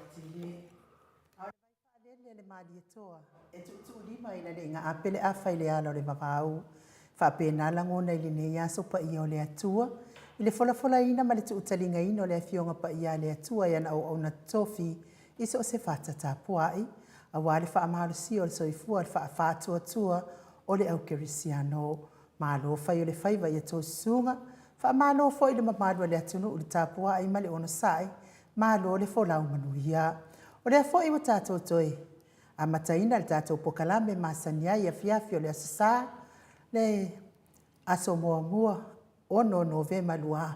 Faletele. A o le vai faalele a le Malietoa e tuutuulima i le ape le afa i le ala o le vavau. Faapena lagona i lenei aso paia o le Atua, i le folafolaina ma le tuutaligaina o le Afioga Paia a le Atua i ana auauna totofi i so o se fata tapuai, aua le faamalosia o le soifua o le faafaatuatua o le au kerisiano. Malo fai o le faiva i a outou susuga, faamalo foi i le mamalu o le atunuu i le tapuai ma le onosai, malo le folau manuia. O lea foi ua tatou toe amataina le tatou polokalame masani ai i afiafi o le Aso Sa, le aso muamua 6 Novema 20,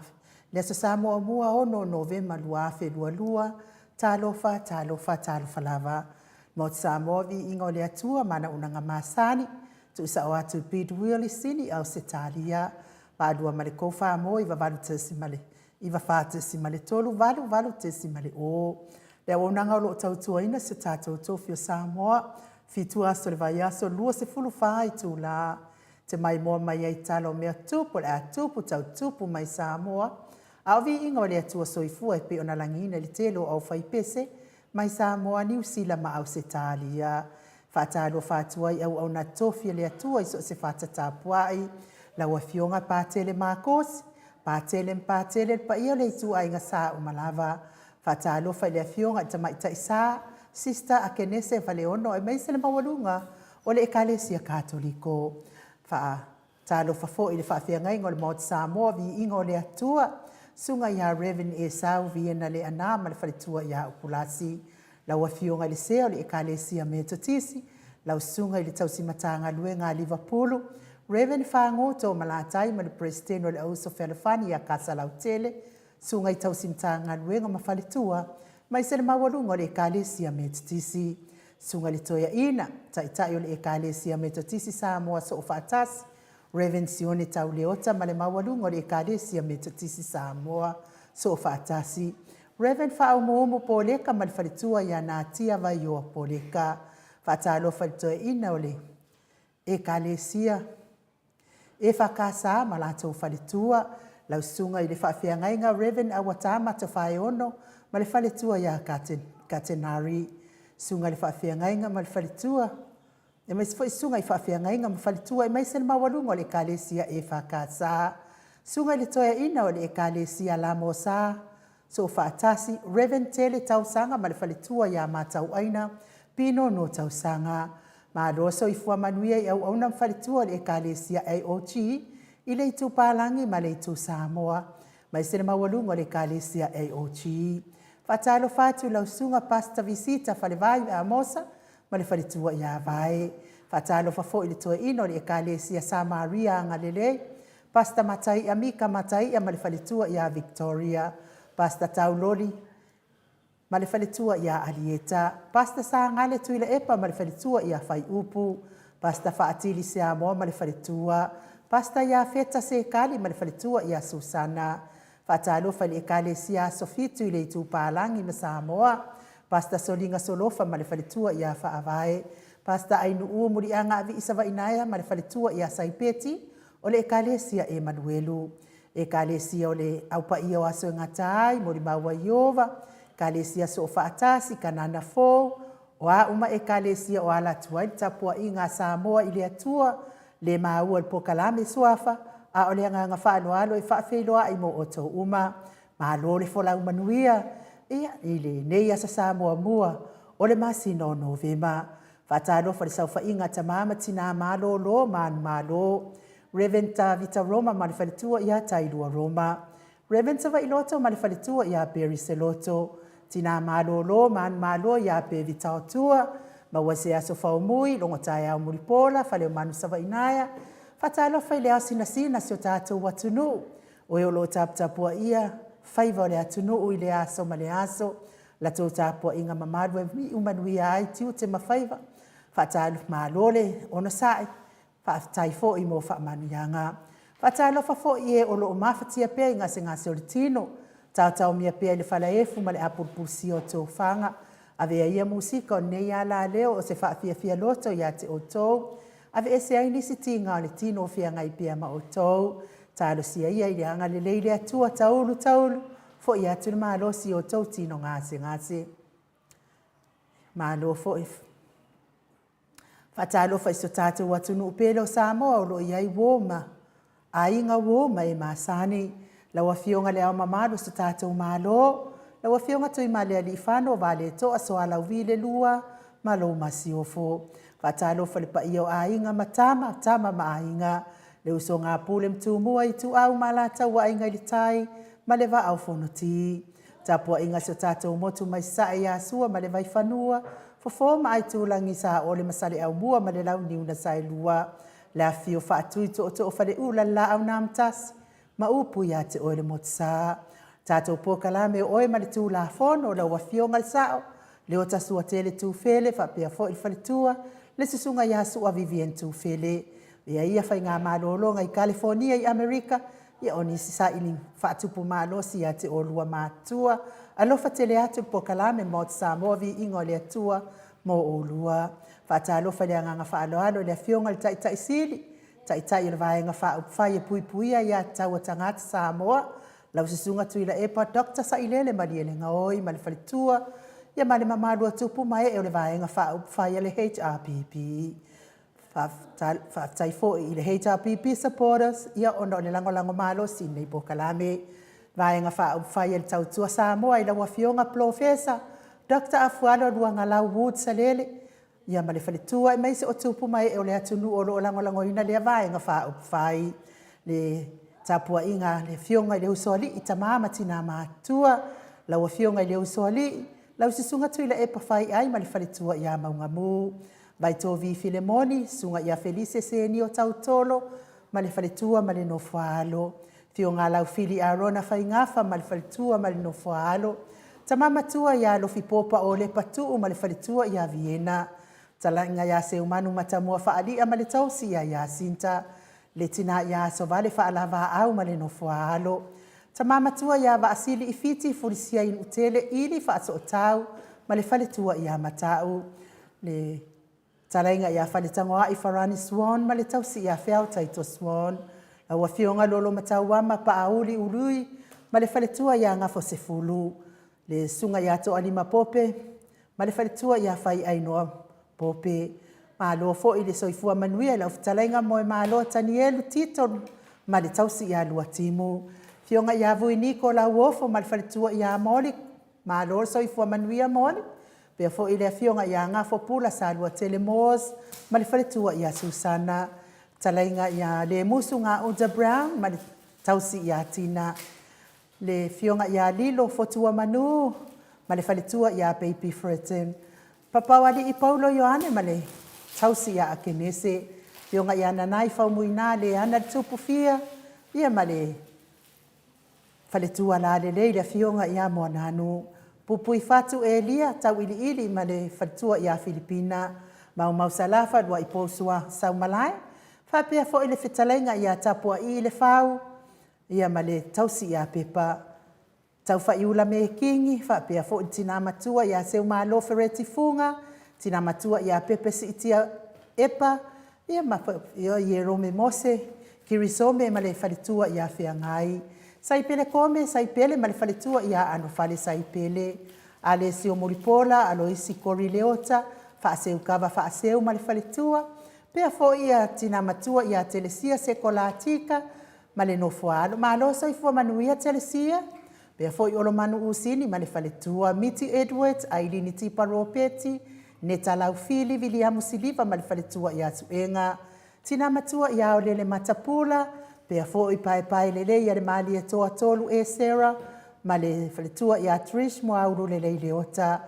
le Aso Sa muamua 6 Novema 2022. Talofa, talofa, talofa lava. Maota Samoa, viiga o le Atua ma ana auaunaga masani, tuusao atu i Bidwill i Sini, Ausetalia, Vaalua ma le 34 98.9 88.0. Le auaunaga o lo o tautuaina si o tatou tofi o Samoa, 7 aso o le vaiaso, 24 itula, te maimoa mai ai tala o mea tupu o le a tupu tau tupu mai Samoa, a o viiga o le Atua soifua e pei ona lagiina i le tele o aufaipese mai Samoa, Niu Sila ma Ausetalia. Faatalofa atu ai i auauna tofi a le Atua i so o se fata tapuai, lau Afioga Patele Makosi, Patele ma Patele, le paia o le ituaiga sa uma lava. Faatalofa i le Afioga i le Tamaitai Sa, Sister Akenese Faleono aemaise le maualuga o le Ekalesia Katoliko. Faatalofa foi i le faafeagaiga o le Maota Samoa, Viiga o le Atua, Susuga ia Rev. Esau Viena Leaana ma le faletua ia Upulasi, lau Afioga i le Sea o le Ekalesia Metotisi, lau Susuga i le Tausi Matagaluega a Livapulu, Rev. Fago Toomalatai ma le Peresetene o le Auuso Fealofani ia Kasalautele, Susuga i Tausi Matagaluega ma Faletua, aemaise le maualuga o le Ekalesia Metotisi. Susuga i le Toeaina, Taitai o le Ekalesia Metotisi Samoa Soofaatasi, Rev. Sione Tauleota ma le maualuga o le Ekalesia Metotisi Samoa Soofaatasi, Rev. Faaumuumu Poleka ma le faletua ia Natia Vaioa Poleka. Faatalofa i le Toeaina o le Ekalesia EFKS ma latou faletua, lau susuga i le faafeagaiga Rev. Auatama Tofaeono ma le faletua ia Katenari, susuga i le faafeagaiga ma le faletua, aemaise foi susuga i faafeagaiga ma faletua aemaise le maualuga o le Ekalesia EFKS, susuga i le toeaina o le Ekalesia Lamosa, Soofaatasi, Rev. Tele Tausaga ma le faletua ia Matauaina, Pinono Tausaga. Malo soifua manuia i auauna ma faletua o le Ekalesia AOG i le Itu Palagi ma le Itu Samoa, aemaise le maualuga o le Ekalesia AOG. Faatalofa atu i lau Susuga Pastor Visita Falevai Amosa ma le faletua ia Vae. Faatalofa foi i le toeaina o le Ekalesia Samaria Agalelei, Pastor Mataia Mika Mataia ma le faletua ia Victoria, Pastor Tauloli ma le faletua ia Alieta, Pastor Sagale Tuilaepa ma le faletua ia Faiupu, Pastor Faatili Seamoa ma le faletua, Pastor Iafeta Sekali ma le faletua ia Susana. Faatalofa i le Ekalesia Aso Fitu i le Itu Palagi ma Samoa, Pastor Soliga Solofa ma le faletua ia Faavae, Pastor Ainu'u Muliaga Avii Savainaea ma le faletua ia Saipeti o le Ekalesia Emanuelu, Ekalesia o le Au Paia o Aso e Gata Ai, Molimau a Ieova, Ekalesia Soofaatasi, Kanana Fou, o a uma Ekalesia o ala atu ai le tapuaiga a Samoa i le Atua, le maua i le polokalame Suafa, a o le agaga faaaloalo e faafeiloai mo outou uma. Malo le folau manuia, ia, i lenei Aso Sa muamua o le masina o Novema. Faatalofa i le saofaiga a tama ma tina malolo manumalo, Rev. Tavita Roma ma le faletua ia Tailua Roma, Rev. Savailoto ma le faletua ia Barry Seloto, tina malolo manumalo ia Bevi Taotua, maua se aso faumui, logo taeao mulipola, Faleomanu Savainaea. Faatalofa i le ao sinasina si o tatou atunuu, o e o lo o taputapuaia faiva o le atunuu i le aso ma le aso, latou tapuaiga mamalu e iu manuia ai tiute ma faiva. Faatalofa, malo le onosai, faafetai foi mo faamanuiaga. Faatalofa foi i e o lo o mafatia pea i gasegase o le tino, taotaomia pea i le falaefu ma le apulupulusia o tofaga. Avea ia musika o lenei alaleo o se faafiafia loto ia te outou, aveese ai nisi tiga o le tino o feagai pea ma outou. Talosia ia i le agalelei le Atua, taulu taulu, foi atu le malosi i outou tino gasegase. Malo foi. Faatalofa i so tatou atunuu pele o Samoa o lo o i ai uo ma aiga uo ma e masani. Lau Afioga Le Ao Mamalu o so tatou Malo, lau Afioga Tuimalealiifano Vaaletoa Sualauvi le Lua ma lou Masiofo. Faatalofa i le paia o Aiga ma Tama, Tama ma Aiga, le usoga a Pule ma Tumua, Ituau ma Alataua, Aiga i le Tai ma le Vaa o Fonoti. Tapuaiga a si o tatou motu mai Sasae ia Sua ma le Vaifanua, Fofo ma Aitulagi, Saole ma Saleaaumua ma le Launiu na Saelua, le afifio o Faatui Tootoo o Faleula le Laau na Amotasi ma upu ia te oe le Motusa. Tatou polokalame o oe ma le Tulafono, lau Afioga i le Sao, Leota Suatele Tufele faapea foi le faletua, le Susuga ia Sua Vivian Tufele. Ia ia faigamalologa i Kalifonia i Amerika, ia o nisi saili faatupu malosi ia te oulua matutua. Alofa tele atu le polokalame Maota Samoa, viiga o le Atua mo oulua. Faatalofa i le agaga faaaloalo i le Afioga i le Taitai Sili, Taitai o le Vaega Faaupufai e Puipuia Aia Tatau a Tagata Samoa, lau Susuga Tuilaepa Dr. Sailele Malielegaoi ma le faletua, ia ma le mamalu o tupu ma ee o le Vaega Faaupufai a le HRPP. Faafetai foi i le HRPP supporters ia ona o le lagolago malosi i lenei polokalame. Vaega Faaupufai a le Tautua Samoa i lau Afioga Polofesa Dr. Afualo Luagalau Wood Salele ia ma le faletua aemaise o tupu ma ee o le atunuu o lo o lagolagoina lea Vaega Faaupufai. Le tapuaiga a le Afioga i le Usoalii, tama ma tina matutua, lau Afioga i le Usoalii, lau Susuga Tuilaepa Faiai ma le faletua ia Maugamu, Vaitovi Filemoni, Susuga ia Felise Senio Tautolo ma le faletua ma le nofo a alo, Afioga Laufili Arona Faigafa ma le faletua ma le nofo a alo, Tama Matua ia Lofipopa Olepa Tuu ma le faletua ia Viena, Talaiga ia Seumanu Matamua Faalia ma le tausi ia Iasinta, le tina ia Asovale Faalavaau ma le nofo a alo, Tama Matua ia Vaasili Ifiti Fulisia Inuutele Ili Faasootau ma le faletua ia Matau, le Talaiga ia Faletagoai Farani Swan ma le tausi ia Feao Taito Swan, lau Afioga Lolomatauama Paauli Ului ma le faletua ia Gafosefulu, le Susuga ia Toalima Pope ma le faletua ia Faiainoa Pope. Malo foi le soifua manuia i lau fetalaiga Moemalo Tanielu Tito ma le tausi ia Luatimu. Afioga ia Vui Niko Lauofo ma le faletua ia Moli, malo le soifua manuia Moli. Faapea foi le afioga ia Gafo Pula Saluatele Moores ma le faletua ia Susana. Fetalaiga ia Lemusu Gauta Brown ma le tausi ia Tina. Le Afioga ia Lilo Fotuamanu ma le faletua ia Baby Fredden. Papaoalii Paulo Ioane ma le tausi ia Akenese. Afioga ia Nanai Faumuina Leana le Tupufia ia ma le faletua lalelei le Afioga ia Moananu. Pupuifatu Elia Tauiliili ma le faletua ia Filipina. Maumau Salafa Luaipou Sua Saumalae. Faapea foi le fetalaiga ia Tapuaii Lefau ia ma le tausi ia Pepa. Taufaiula Mekingi, faapea foi le tina matua ia Seumalo Fereti Fuga, tina matua ia Pepe Siitia Epa, ia ma ia Ierome Mose, Kirisome ma le faletua ia Feagai. Saipele Kome, Saipele ma le faletua ia Anofale Saipele. Alesio Mulipola, Aloisi Kori Leota, Faaseukava Faaseu ma le faletua, pea foi ia tina matua ia Telesia Sekolatika, ma le nofo a alo. Malo soifua manuia Telesia, pea foi Olomanu Usini ma le faletua, Miti Edwards, Ailini Tipa Ropeti, Neta Laufili, Viliamu Siliva ma le faletua ia Suega, Tina Matua ia Aolele Matapula, pea foi Paepae Lelei a le Malietoa Tolu Esera ma le faletua ia Trish Moaulu Lelei Leota,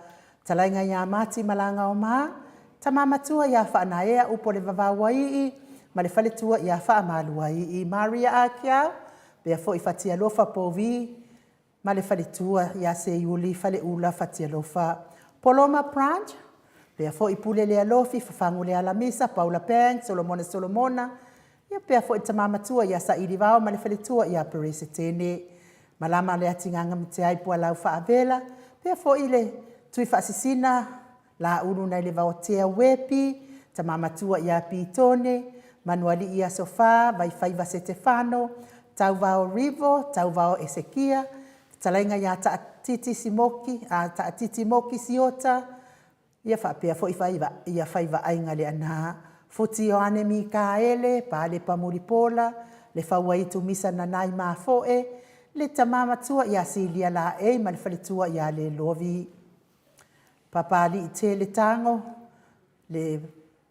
Talaiga ia Mati Malagaoma, Tama Matua ia Faanaea Upolevavauaii ma le faletua ia Faamaluaii Maria Akiau, pea foi Fatialofa Povi ma le faletua ia Seiuli Faleula Fatialofa Poloma Branch, pea foi Pulelealofi Fafagu Lealamisa Paula Banks Solomona Solomona, ia pea foi Tama Matua ia Sailivao ma le faletua ia Peresetene Malama Leatigaga Pualau Faavela, pea foi le Tui Faasisina Laulu nai le Vaotea Wepi, Tama Matua ia Pitone, Manualii Aso Fa, Vaifaiva Setefano, Tauvao Rivo, Tauvao Esekia, Fetalaiga ia Taatiti Simoki, a Taatiti Moki Siota, Ia faapea foi ia Faivaaiga Leaana, Futi Ioane Mikaele, Palepa Mulipola, Lefauaitu Misa Nanai Mafoe, le Tama Matua ia Silia Laei ma le Faletua ia Lelovi. Papalii Tele Tago, le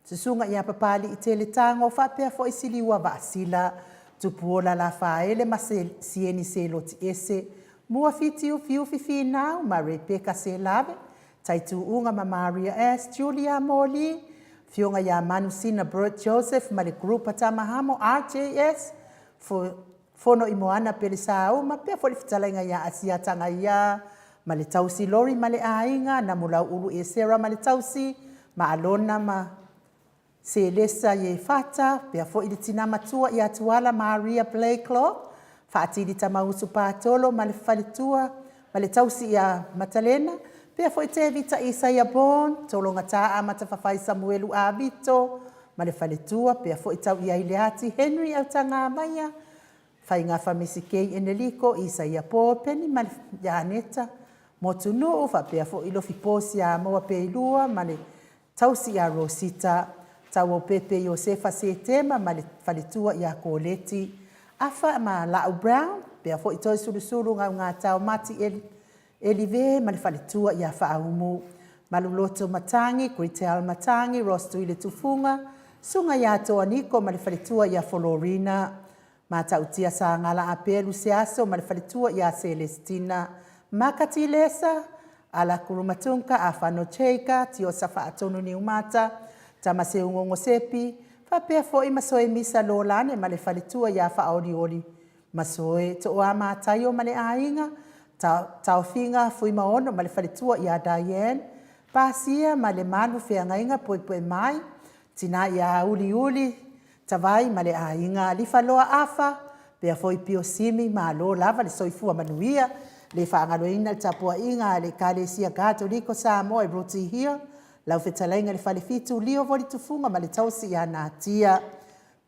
Susuga ia Papalii Tele Tago faapea foi Siliua Vaasila, Tupuola Lafaele ma Sieni Seloti Ese, Muafiti Ufiufi Finau ma Rebecca Selave, Taituuga ma Maria S, Julia Moli, Afioga ia Manusina Bert Joseph ma le Group a Tamahamo RJS, Fono i Moana Pelesauma, pea foi le fetalaiga ia Asiata Gaia ma le tausi Lori ma le aiga, Namulauulu Esera ma le tausi, ma Alona ma Selesa Iefata, pea foi le tina matua ia Tuala Maria Blaiklock, Faatili Tamausu Patolo ma le faletua ma le tausi ia Matalena, pea foi Tevita Isaia Bourne, Tologata Amatafafai Samuelu Avito ma le faletua, pea foi Tauiaileati Henry Autagamaia, Faigafa Misikei Eneliko, Isaia Paul, Penny ma le Ianeta, Motunuu, faapea foi Lofi Paul Siamoa Peilua ma le Tausi ia Rosita, Tauaupepe Iosefa Setema ma le faletua ia Koleti, Afa ma Laau Brown, pea foi Toesulusulu Gaugatao Mati Elive ma le faletua ia Faaumu, Maluloto Matangi, Gretel Matangi, Ross Tuile Tufuga, Suga ia Toa Niko ma le faletua ia Folorina, Matautia Sagala Apelu Seaso ma le faletua ia Selesitina, Makati Lesa, Ala Kurumatunka, Afano Cheika, Tiosa Faatonu Niumata, Tamaseugogo Sepi, faapea foi ma Soemisa Lolane ma le faletua ia Faaolioli Masoe, Tooa Mataio ma le aiga, Taofiga Fuimaono ma le faletua ia Diane, Pasia ma le Malu Feagaiga Poepoemai, Tina ia Uliuli Tavai ma le aiga Lifaloa Afa, pea foi Pio Simi, malo lava le soifua manuia, le faagaloina le tapuaiga a le Ekalesia Katoliko Samoa i Rotary Hill, lau fetalaiga i le Falefitu Leo Volitufuga ma le tausi ia Natia.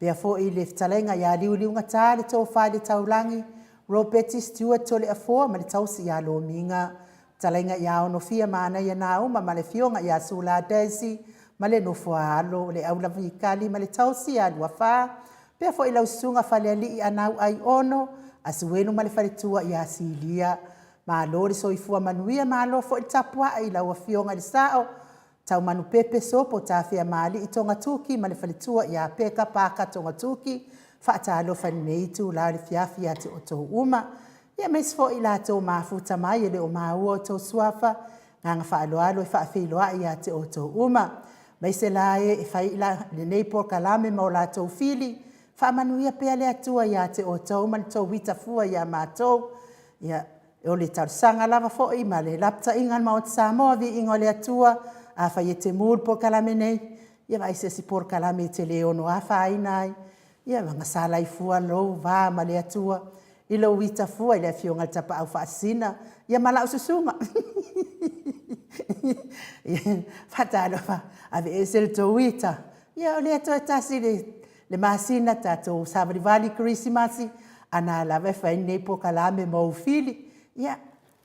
Pea foi le fetalaiga ia Liuliugata le Tofa i le Taulagi, Ropeti Stewart Toleafoa ma le tausi ia Lomiga. Fetalaiga ia Onofia Manaia Nauma ma le afioga ia Sula Daisy ma le nofo a alo, le Aulavikali ma le tausi ia Luafa. Pea foi lau susuga Falealii Anau Aiono, Asuelu ma le faletua ia Silia. Malo le soifua manuia, malo foi le tapuai i lau afioga i le Sao, Taumanupepe Sopo Tafeamalii Togatuki ma le faletua ia Peka Paka Togatuki, faatalofa i lenei itula o le fiafi ia te outou uma. Ia aemaise foi i latou mafuta mai e le o maua outou suafa, agaga faaaloalo e faafeiloai ia te outou uma. Aemaise la e e fai lenei polokalame ma o latou fili, faamanuia pea le Atua ia te outou ma le tou ita fua ia matou. Ia, O le talosaga lava foi ma le lapataiga a le Maota Samoa, viiga o le Atua, afai e te mu le polokalame nei, ia vaai se isi polokalame e te le ono afaina ai, ia gasala fua lou va ma le Atua i lou ita fua i le Afioga i le Tapaau Faasisina, ia ma lau susuga. Faatalofa, aveese le tou ita. Ia o lea toe tasi le le masina tatou savalivali kerisimasi ana lava e fai lenei polokalame mo ou fili. Ia,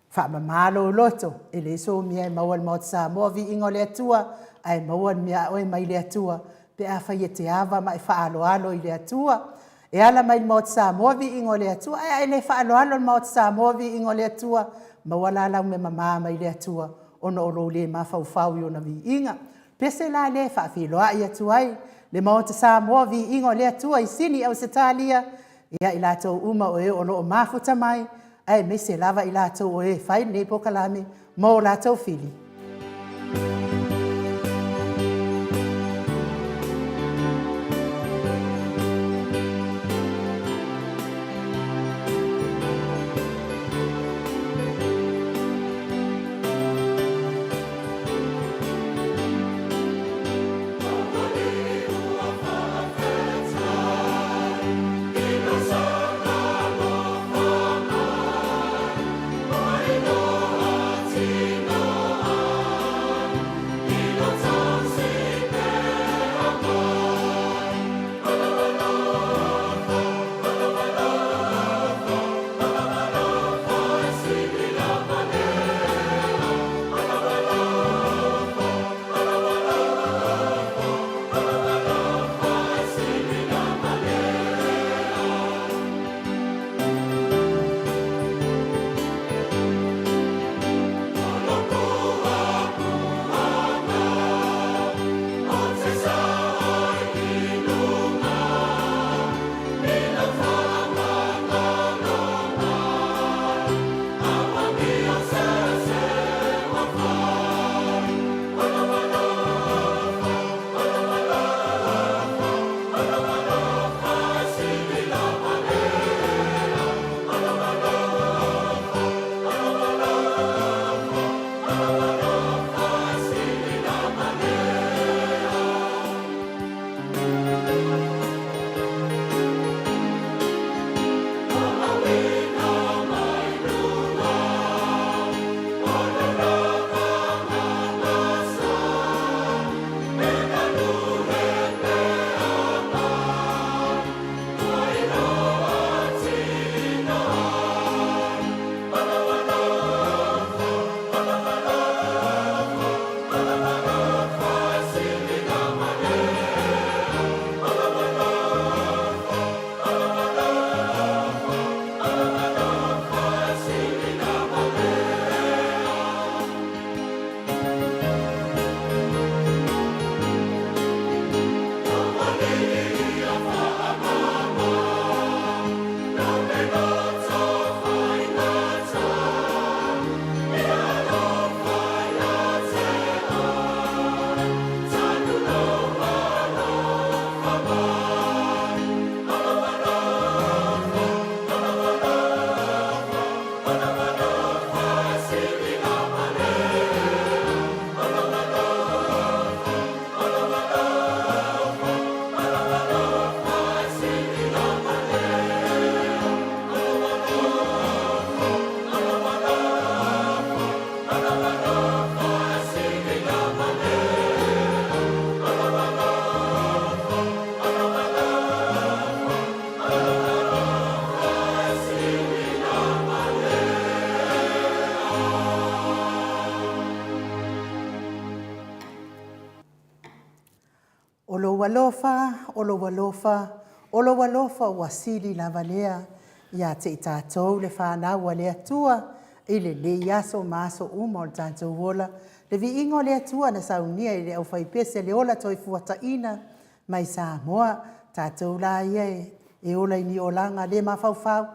faamama lou loto, e leai sou mea e maua i le Maota Samoa, viiga o le Atua, ae maua le mea a oe mai le Atua pe afai e te ava ma e faaaloalo i le Atua. E ala mai i le Maota Samoa, viiga o le Atua, ae a e le faaaloalo i le Maota Samoa, viiga o le Atua, maua la lau mea mama mai le Atua ona o lou le mafaufau i ona viiga. Pese la lea e faafeiloai atu ai le Maota Samoa viiga o le Atua i Sini Ausetalia ia i latou uma o e o lo o mafuta mai aemaise lava i latou o e fai lenei polokalame mo latou fili. O lou alofa, o lou alofa, o lou alofa ua sili lava lea ia te i tatou le fanau a le Atua i lenei aso ma aso uma o le tatou ola. Le viiga o le Atua na saunia e le aufaipese le ola toefuataina mai Samoa. Tatou la ia e ola i ni olaga le mafaufau,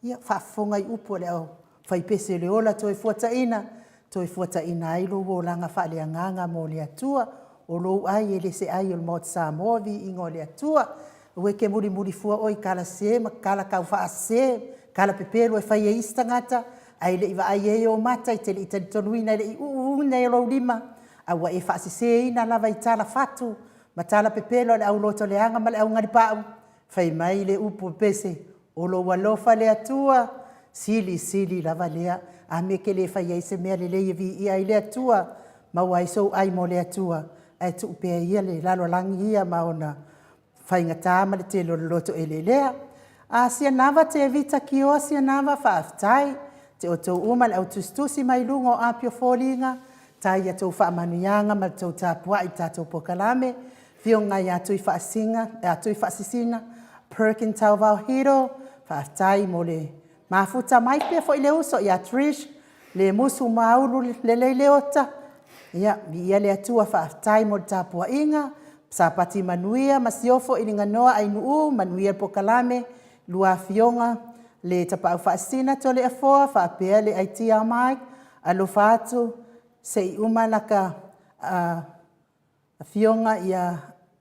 ia faafofoga i upu a le aufaipese o le ola toefuataina, toefuataina ai lou olaga faaleagaga mo le Atua. O lou ai e le o se ai o le Maota Samoa, viiga o le Atua. Aua e te mulimuli fua oe i tala sese ma tala taufaasese, tala pepelo e fai e isi tagata, ae le i vaai i ai ou mata, e te le i talitonuina e le i uuina e lou lima, a ua e faaseseina lava i tala fatu ma tala pepelo a le aulotoleaga ma le augalipaau. Fai mai le upu a Pese, o lou alofa le Atua, silisili lava lea. A mea e te le fai ai se mea lelei e viia ai le Atua, maua ai sou ai mo le Atua, ae tuu pea ia le lalolagi ia ma ona faigata ma le tele o le loto eleelea. A Sianava Tevita Kioa Sianava, faafetai te outou uma le au tusitusi mai luga o api o foliga, tai ia outou faamanuiaga ma le tou tapuai i le tatou polokalame. Afioga ia Tuifaasisina Perkin Tauvao Hero, faafetai mo le mafuta mai faapea foi le uso ia Trish Lemusu Maulu Lelei Leota, ia viia le Atua, faafetai mo le tapuaiga. Sapati manuia Masiofo Iliganoa Ainuu, manuia le polokalame. Lua Afioga le Tapaau Faasisina Toleafoa faapea le aitia ia Mike, alofa atu se i uma lata afioga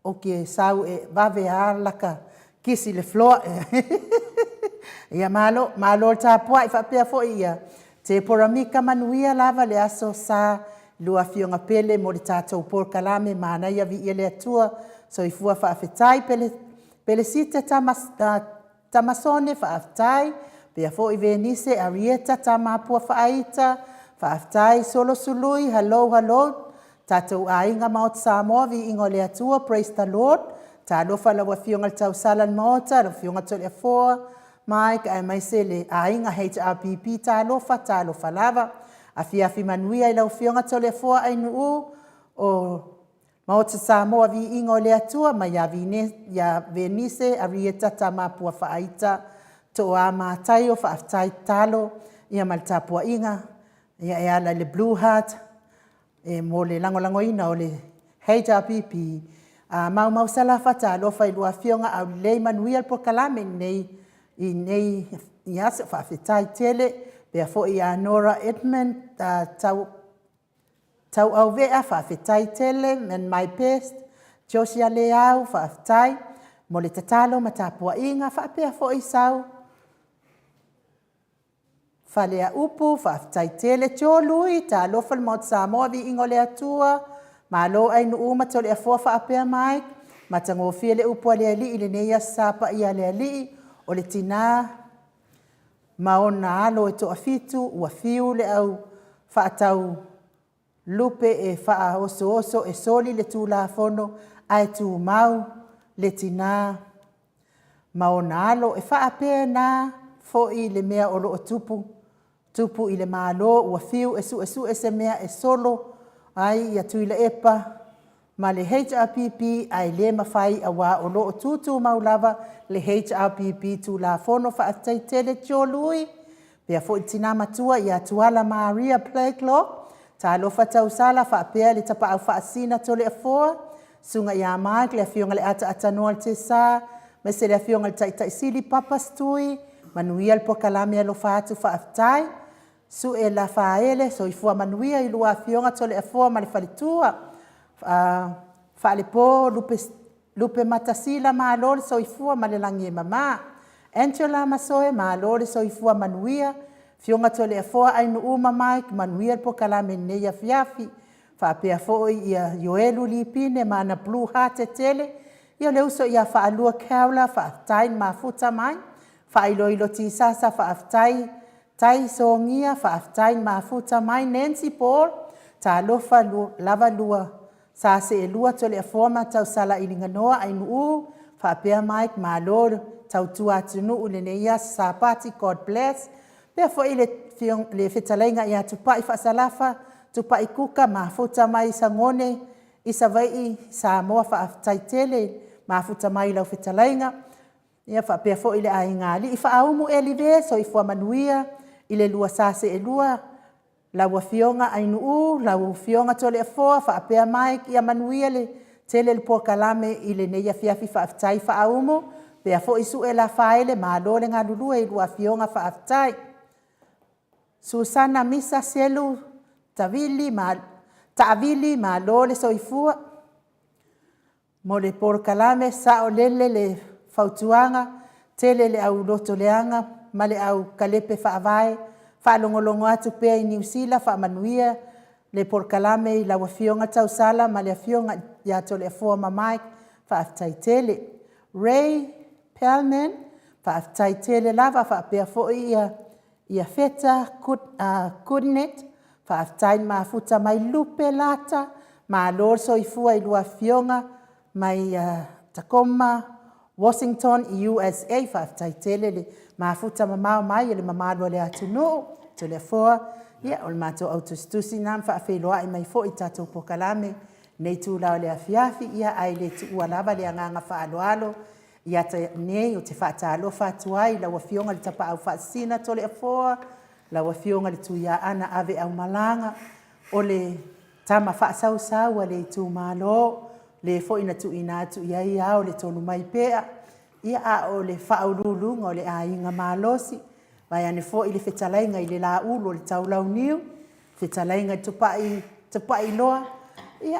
ou te sau e vave lava lata kisi i le floor. Ia malo, malo le tapuai faapea foi ia Tepora Mika, manuia lava le Aso Sa lua afioga pele mo le tatou polokalame, manaia viia le Atua, soifua faafetai. Pelesite Tamasone faafetai, faapea foi Venise Arieta Tamapua Faaita, faafetai. Solo Sului, hello, hello tatou aiga Maota Samoa, viiga o le Atua, praise the Lord. Talofa i lau Afioga i le tausala o le Maota lau Afioga Toleafoa Mike aemaise le aiga HRPP, talofa, talofa lava. Afiafi manuia i lau Afioga Toleafoa Ainuu o Maota Samoa, viiga o le Atua mai ia Venise Arieta Tamapua Faaita, Toa Mataio, faafetai tatalo ma le tapuaiga e ala i le Blue Heart mo le lagolagoina o le HRPP. Maumau Salafata, talofa i lua Afioga, aulelei, manuia le polokalame i lenei aso, faafetai tele. Faapea foi ia Nora Edmund Tauauvea, faafetai tele and my best. Josia Leau, faafetai mo le tatalo ma tapuaiga, faapea foi Sau Faleaupu, faafetai tele. Jo Lui, talofa le Maota Samoa, viiga o le Atua, malo Ainuu ma Toleafoa faapea Mike, matagofie le upu a le Alii i lenei Aso Sa Paia a le Alii, o le tina ma ona alo e toafitu, ua fiu le au faatau lupe e faaosooso e soli le Tulafono, ae tumau le tina ma ona alo. E faapena foi le mea o lo o tupu, tupu i le Malo, ua fiu e suesue se mea e solo ai Tuilaepa ma le HRPP, ae le mafai aua o lo o tutumau lava le HRPP Tulafono. Faafetai tele Joe Lui, faapea foi le tina matua ia Tuala Maria Blacklock, talofa tausala faapea le Tapaau Faasisina Toleafoa, Susuga ia Mike, le Afioga i le Ataatanoa o le Tesa, aemaise le Afioga i le Taitaisili Papa Stui, manuia le polokalame, alofa atu faafetai. Sue Lafaele, soifua manuia i lua Afioga Toleafoa ma le faletua. Faalepo Lupematasila, malo le soifua ma le lagi e mama. Angela Masoe, malo le soifua manuia. Afioga Toleafoa Ainuu ma Mike, manuia le polokalame i lenei afiafi. Faapea foi ia Ioelu Lipine ma ana blue heart tele. Ia le uso ia Faalua Keola, faafetai le mafuta mai. Faailoilo Tisasa, faafetai. Tai Sogia, faafetai le mafuta mai. Nancy Paul, talofa lava lua sa seelua Toleafoa ma Tausala Iliganoa Ainuu faapea Mike, malo le tautua atunuu i lenei aso Sapati, God bless. Faapea foi le fetalaiga ia Tupai Faasalafa, Tupai Kuka, mafuta mai Sagone. i Savaii Samoa faafetai tele mafuta mai i lau fetalaiga ia faapea foi le aiga alii faaumu Elive soifua manuia i le lua sa seelua lau afioga Ainuu lau afioga Toleafoa faapea Mike ia manuia le tele le polokalame i lenei afiafi faafetai Faaumu faapea foi Sue Lafaele malo le galulue i lua afioga faafetai. Susana Misa Selu Taavili malo le soifua mo le polokalame saolele le fautuaga tele le au loto leaga ma le au kalepe faavae faalogologo atu pea i Niusila faamanuia le polokalame i lau Afioga Tausala ma le afioga ia Toleafoa ma Mike faafetai tele. Ray Pelman faafetai tele lava faapea foi ia Feta Goodet faafetai le mafuta mai Lupe Lata malo le soifua i lua afioga mai Tacoma Washington USA faafetai tele le mafuta mamao mai e le mamalu o le atunuu. Toleafoa o le matou au tusitusi lena ma faafeiloai mai foi i le tatou polokalame i lenei itula o le afiafi, ae le tuua lava le agaga faaaloalo ia te au nei ou te faatalofa atu ai i lau Afioga i le Tapaau Faasisina Toleafoa, lau Afioga i le Tuiaana Aveaumalaga, o le tama faasausau a le itumalo, le foi na tuuina atu i ai ao le Tonumaipea, a o le faauluuluga o le aiga malosi, vaeane foi le fetalaiga i le Laulu o le Taulauniu, fetalaiga i le Tupailoa,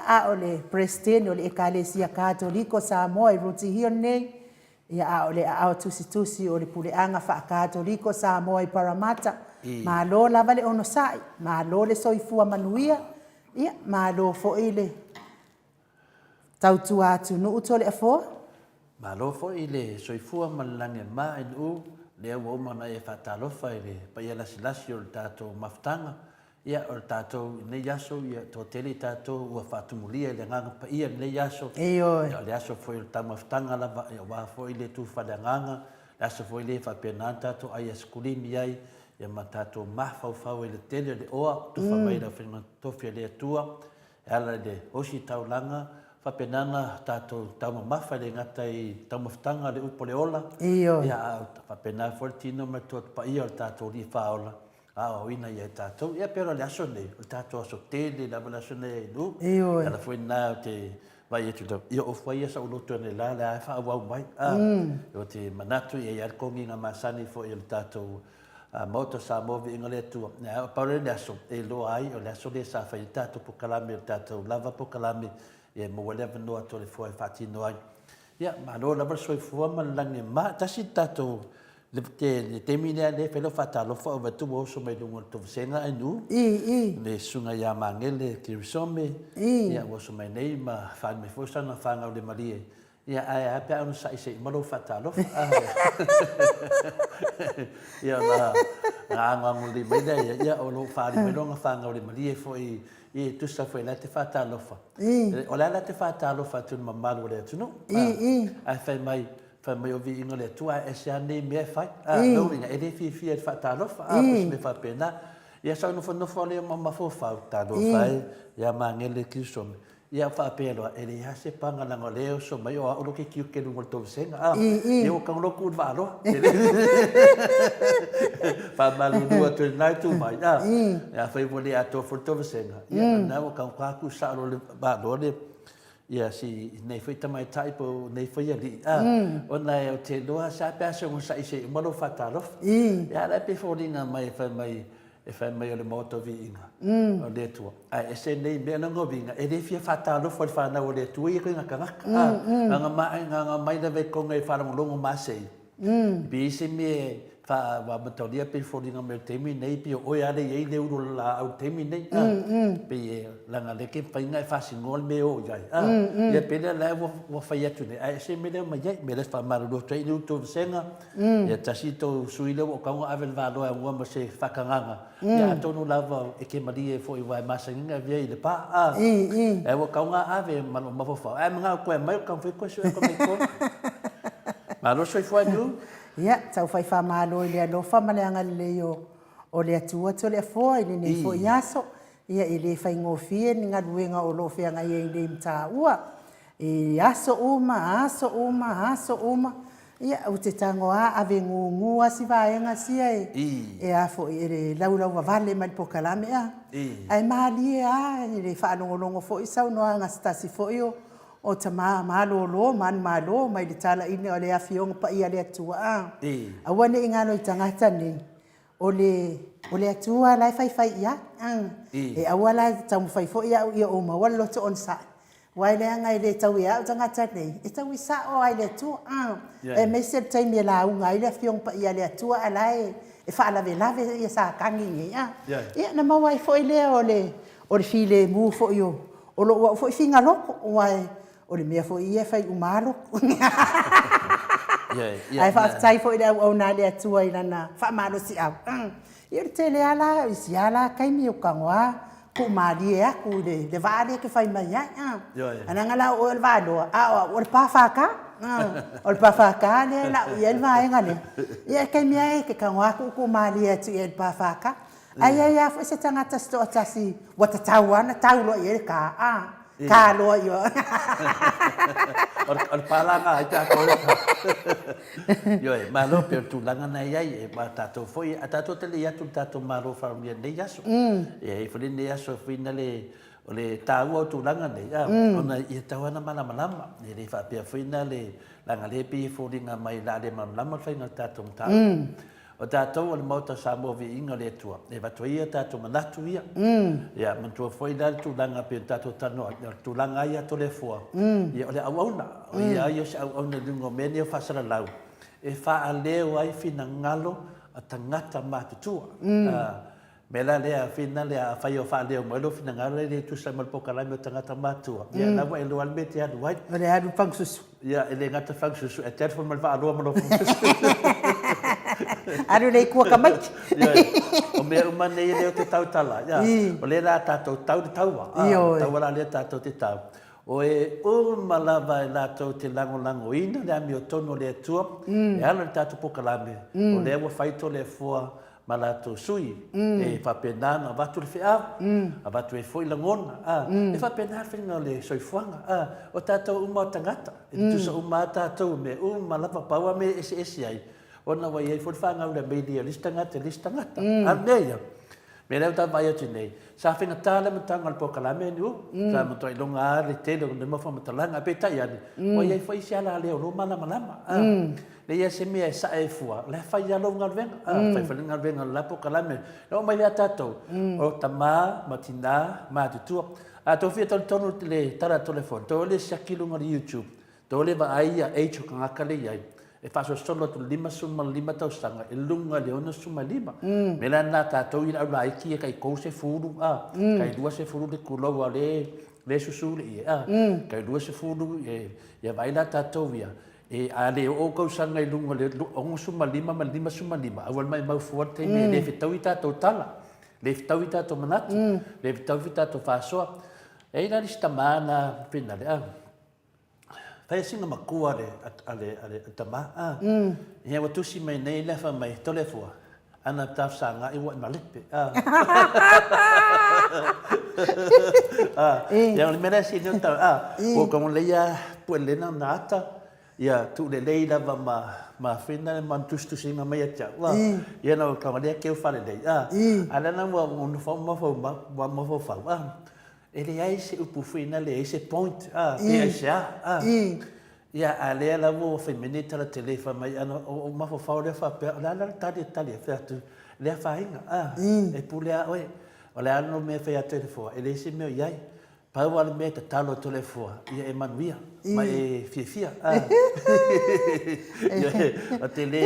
a o le Peresetene o le Ekalesia Katoliko Samoa i Rooty Hill nei, a o le aao tusitusi o le Puleaga Faakatoliko Samoa i Paramata. Malo lava le onosai, malo le soifua manuia, malo foi le tautua atunuu Toleafoa. Malo foi le soifua ma le lagi e mama Ainuu, lea ua uma ona e faatalofa i le paia lasilasi o le tatou mafutaga. Ia, o le tatou i lenei aso, ia, toatele i tatou ua faatumulia i le Agaga Paia i lenei aso. Ioe. Ia, o le aso foi o le taumafataga lava, ia, aua foi le tu faaleagaga, le aso foi lea e faapena ona tatou ai asikulimi ai, ia ma tatou mafaufau ai i le tele o le oa, tufa mai i le aufaigaluega totofi a le Atua, e ala i le ositaulaga, faapena ona tatou taumamafa e le gata i taumafataga o le upu o le ola, Ioe. ia, a faapena foi le tino ma le tuatu paia o le tatou Alii Faaola, aoaoina ia i tatou. Ia pei o le aso lenei, o le tatou aso tele lava le aso lenei e Lu. Ioe. E ala foi lena ou te vaai atu i lau, ia ofu ai ia sau loto analeila lea e faaauau mai. A, ou te manatu e i ai lava le kogiga masani foi o le tatou Maota o Samoa Viiga le Atua. Ae pau lea o le aso e iloa ai o le aso lea sa fai ai le tatou polokalame, o le tatou lava polokalame, ia e maua ai le avanoa a Toleafoa e faatino ai. Ia, malo lava le soifua ma le lagi e mama. Tasi le tatou le le taimi lea lea e fai lau faatalofa ou vaai atu ua oso mai luga o le tovasega Ainuu. I, i. Le susuga ia Magele Kerisome. I. Ia ua oso mai nei ma faaali mai foi sana fagaulemalie. Ia ae a pe a onosai se i uma lou faatalofa. Ia ona agoago lelei mai lea ia, ia o lo o faaali mai lona fagaulemalie foi ia e tusa foi o la e te faatalofa. O le a la te faatalofa atu i le mamalu o le atunuu. Ae fai mai, fai mai o viiga o le Atua ae ese lava nei mea e fai. Lona uiga, e le fiafia i le faatalofa, po o se mea faapena. Ia sau nofonofo lea ma mafaufau, talofa e ia Magele Kirisome. Ia faapea loa, e leai lava se paga leaga o lea e oso mai o au loke tiute i luga o le tovasega, a, ia ua tau loa tuu i le vaaloa. Faamalulu atu i lena itu mai, a, afai ua le atoa foi le tovasega, ia o lena ua taugata tuu sao loa i le vaaloa le, ia si nei foi tamaitai po o nei foi alii, a, ona ou te iloa sa pe a se onosai se i uma lou faatalofa. Ia a o la e pei e foliga mai fai mai e fai mai o le Maota o Viiga o le Atua, ae ese nei mea lona uiga, e le fia faatalofa i le fanau a le Atua ia koe tagata. A, na mai lava i kona e faalogologo masei, pe i ai se mea e faa-mataulia pei e foliga mai o le taimi lenei pei o oe lava lea e i ai le ulu o le laau i le taimi lenei, a, pei e leaga o lea e te mafai ona e faasinoa le mea e o i ai, a, ia pei la lea ua fai atu nei, ae ese le mea lea e aumai ai. O le mea lea e faamalulu atu ai i le ulu tovasega, Ia tasi tou sui lea ua tatau ona ave le valoa e aua ma se faatagaga, ia atonu lava e te malie foi aua e masani ona avea i le pa a. Ae ua tatau ona ave ma lou mafaufau, ae manao toe aumai ou taumafai toe sue atu mai totonu. Malo le soifua Andrew. Ia, tau fai faamalo i le alofa ma le agalelei o le Atua Toleafoa i lenei foi aso. Ia, e le faigofie ni galuega o lo o feagai ai nei ma taua i aso uma, aso uma, aso uma. Ia, ou te tago lava ave gugu lava si vaega sia e a foi e laulauvavale mai le polokalame a. Ae malie lava i le faalogologo foi i saunoaga a se tasi foi o tama malolo manumalo mai le talaiga o le Afioga Paia a le Atua a. Aua ne i galo i tagata nei, o le o le Atua la e faifai i ai. E aua la e taumafai foi au ia ou maua le loto onosai, aua e leaga e le tau ia au tagata nei, e taui sao lava i le Atua, aemaise le taimi e lauga ai le Afioga Paia a le Atua a o la e faalavelave Satani nei. Ia ona maua ai foi lea o le filemu foi o lou au foi figalotu, aua o le mea foi ia e fai uma lava lotu. Ae faafetai foi i le auauna a le Atua i lana faamalosiau. Ia o le tele lava la, o isi lava la taimi ou tago lava tuumalie atu i le vaa lea e te fai mai ai. Ae leaga la o oe o le Valoa, a o au o le PFK. O le PFK lea e lau i ai le vaega lea. Ia o le taimi lava e te tago lava tuutuumalie atu i ai i le PFK. Ae i ai lava foi se tagata se toatasi ua tatau lava ona tau loa i ai le ta, a, ta loa i o. O le palaga ai tatou le ta. Ioe, malo pei o le tulaga na i ai, e ma tatou foi, a tatou te le i atu i le tatou Malo faamanuia i lenei aso. E i ai foi lenei aso foi na le, o le taua o tulaga nei, a, ona ia tatau lava ona malamalama. E le faapea foi na le, leaga o lea e pei e foliga mai o le a le malamalama le faiga o le tatou mataupu. O tatou o le Maota o Samoa Viiga o le Atua, e avatu ai ia tatou manatu ia. Ia, manatua foi la le tulaga pei ona tatou talanoa ai, o le tulaga lava ia a Toleafoa, ia o le auauna. O ia lava ia o se auauna i luga o mea nei o faasalalau, e faaleo ai finagalo a tagata matutua. Mea la lea, fina lea, afai o faaleo mai lou finagalo e le tusa ma le polokalame o tagata matutua, ia la ua e iloa lava le mea e te alu ai. O le alu fagasusu. Ia, e le gata fagasusu, ae te alu foi ma le vaaloa ma lou fagasusu. Alu le ikua tamaiti. Ioe. O mea uma nei e le o te tautala. Ia, o lea la tatou tau le taua. Ioe. Taua la lea tatou te tau. O e uma lava e latou te lagolagoina le amiotonu o le Atua, e ala i le tatou polokalame, o lea ua fai Toleafoa ma latou sui e faapena ona avatu le feau, avatu ai foi lagona, a, e faapena le faiga o le soifuaga, a, o tatou uma o tagata, e tutusa uma lava tatou i mea uma lava, pau lava mea e eseese ai, ona ua i ai foi le faagaulemaili a le isi tagata i le isi tagata. A o le mea ia, mea lea ua ta vaai atu nei, sa faigata le amataga o le polokalame lenei, sa matua iloga lava le tele o mea faamatalaga, ae peitai ane, ua i ai foi isi alaleo o lo o malamalama, a. Leai lava se mea e sae ai fua, o la e fai lava lou galuega, a, fai foi le galuega a le la polokalame. E oo mai ia tatou, o tama ma tina matutua. A tou fia talitonu i le tala a Toleafoa, toe o le siaki i luga o le YouTube, toe o le vaai ia age o tagata lea e i ai, e faasolosolo atu i le 55 tausaga i luga i le 65. O le mea la lena a tatou ia le aulaiti ia tai 30, a, tai 20 le tulou a o lea e susu le ie, a, tai 20, ia vaai la tatou ia, E, a le oo tausaga i luga o le 65 ma le 55, aua le maimau fua le taimi e le fetaui tatou tala, le fetaui tatou manatu, le fetaui foi tatou faasoa. E i ai la le isi tama na finale, a, fai a sina matua a le, a le, a le tama, a, ia ua tusi mai nei le fai mai, Toleafoa, ana tafsaga i ua i malepe, a. A, ia o le mea lea sini o tau, a, ua ka mo leia puelena na ata, ia tuulelei lava ma ma fina ma tusitusiga mai ia te au, a, ia na ka lea keu falelei, a, a lea na ua nofo ma mafaufau, a, e leai se upu fina leai se point, a, pe aisea, a. Ia, a lea la ua fai mai nei tala tele fai mai ana o mafaufau lea faapea, o le a la le tali e tali ai? Fai atu, le afaina, a, e pule a oe. O le a le mea e fai atu ai le foa? E leai se mea o i ai. Pau lava le mea e tatalo atu ai le foa, ia e manuia ma e fiafia, a. Ioe, ou te le,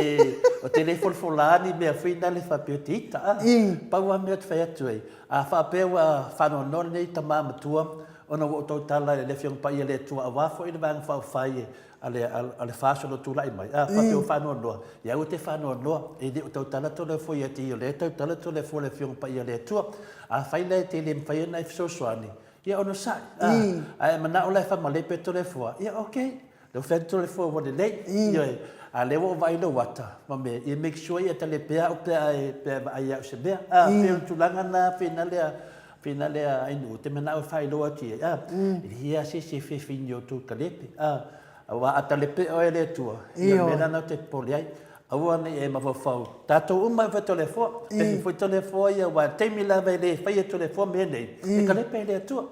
ou te le folafola ni mea foi nale faapea ou te ita, a. Pau lava mea ou te fai atu ai, a faapea ua faanoanoa lenei tama matua, Ona ua ou tautala i le Afioga Paia le Atua aua foi le Vaega Faaupufai a le, a le FAST o lo o tulai mai, a faapea ua faanoanoa, ia aua te faanoanoa, e le o tautala Toleafoa ia te ia, o lea e tautala Toleafoa i le Afioga Paia le Atua. Afai la e te le mafai ona e fesoasoani, ia onosai, a, a e manao la e faamalepe Toleafoa, ia okay, Lea ua fai atu le fua ua lelei. Ioe. A lea ua ou vaai i lou ata, ma mea, ia make sure ia tale pea au pe a e, pe a e vaai au i se mea. A, pei o le tulaga lena, pei na lea, Whina lea ai nuu, te manao e whailoa atu i ai, a, e hia se se whiwhi o tō kalepe, a, aua a talepe oe le Atua, ia mea lana te popole ai, aua nei e mafaufau, tātou uma e whai toleafoa, e whai toleafoa ia, wā taimi lava e le whai e toleafoa mea nei, e kalepe e le Atua,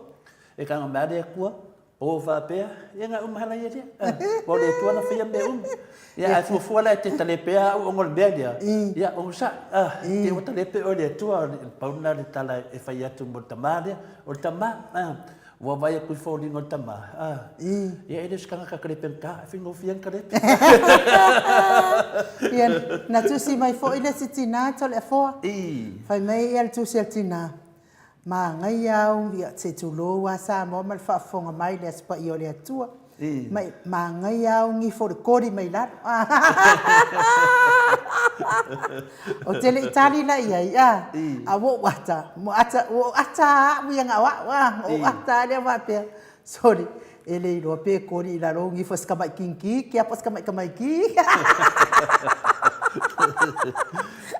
e kanga mea le Atua, O faapea, ia nga uma hala ia lea. Ua le Atua na whaia mea uma. Ia, ai fuafua la e te talepea au ongo le mea lea. Ia, o sa, te o talepe oe le Atua, pau na le tala e whai atu mo le tamā lea. O le tamā, ua vai aku i fōlinga o le tamā. Ia, e le o se tangata kalepe ka, e whingofia ni kalepe. Ia, na tusi mai foi le isi tinā Toleafoa. Fai mai ia le tusi a le tinā, Māngaia au, ia, se tulou a Samoa ma le faafofoga mai le Aso Paia o le Atua. Mai, māngaia au gifo le koli mai lalo. Ou te le i tali la i ai, a, a ua ou ata, ua ata, ua ou ata a au ia na o au, a, ua ou ata a lea faapea, Sole, e le iloa pe koli i lalo ou gifo se tamaʻi kikiki a po o se tamaʻi tamaiti.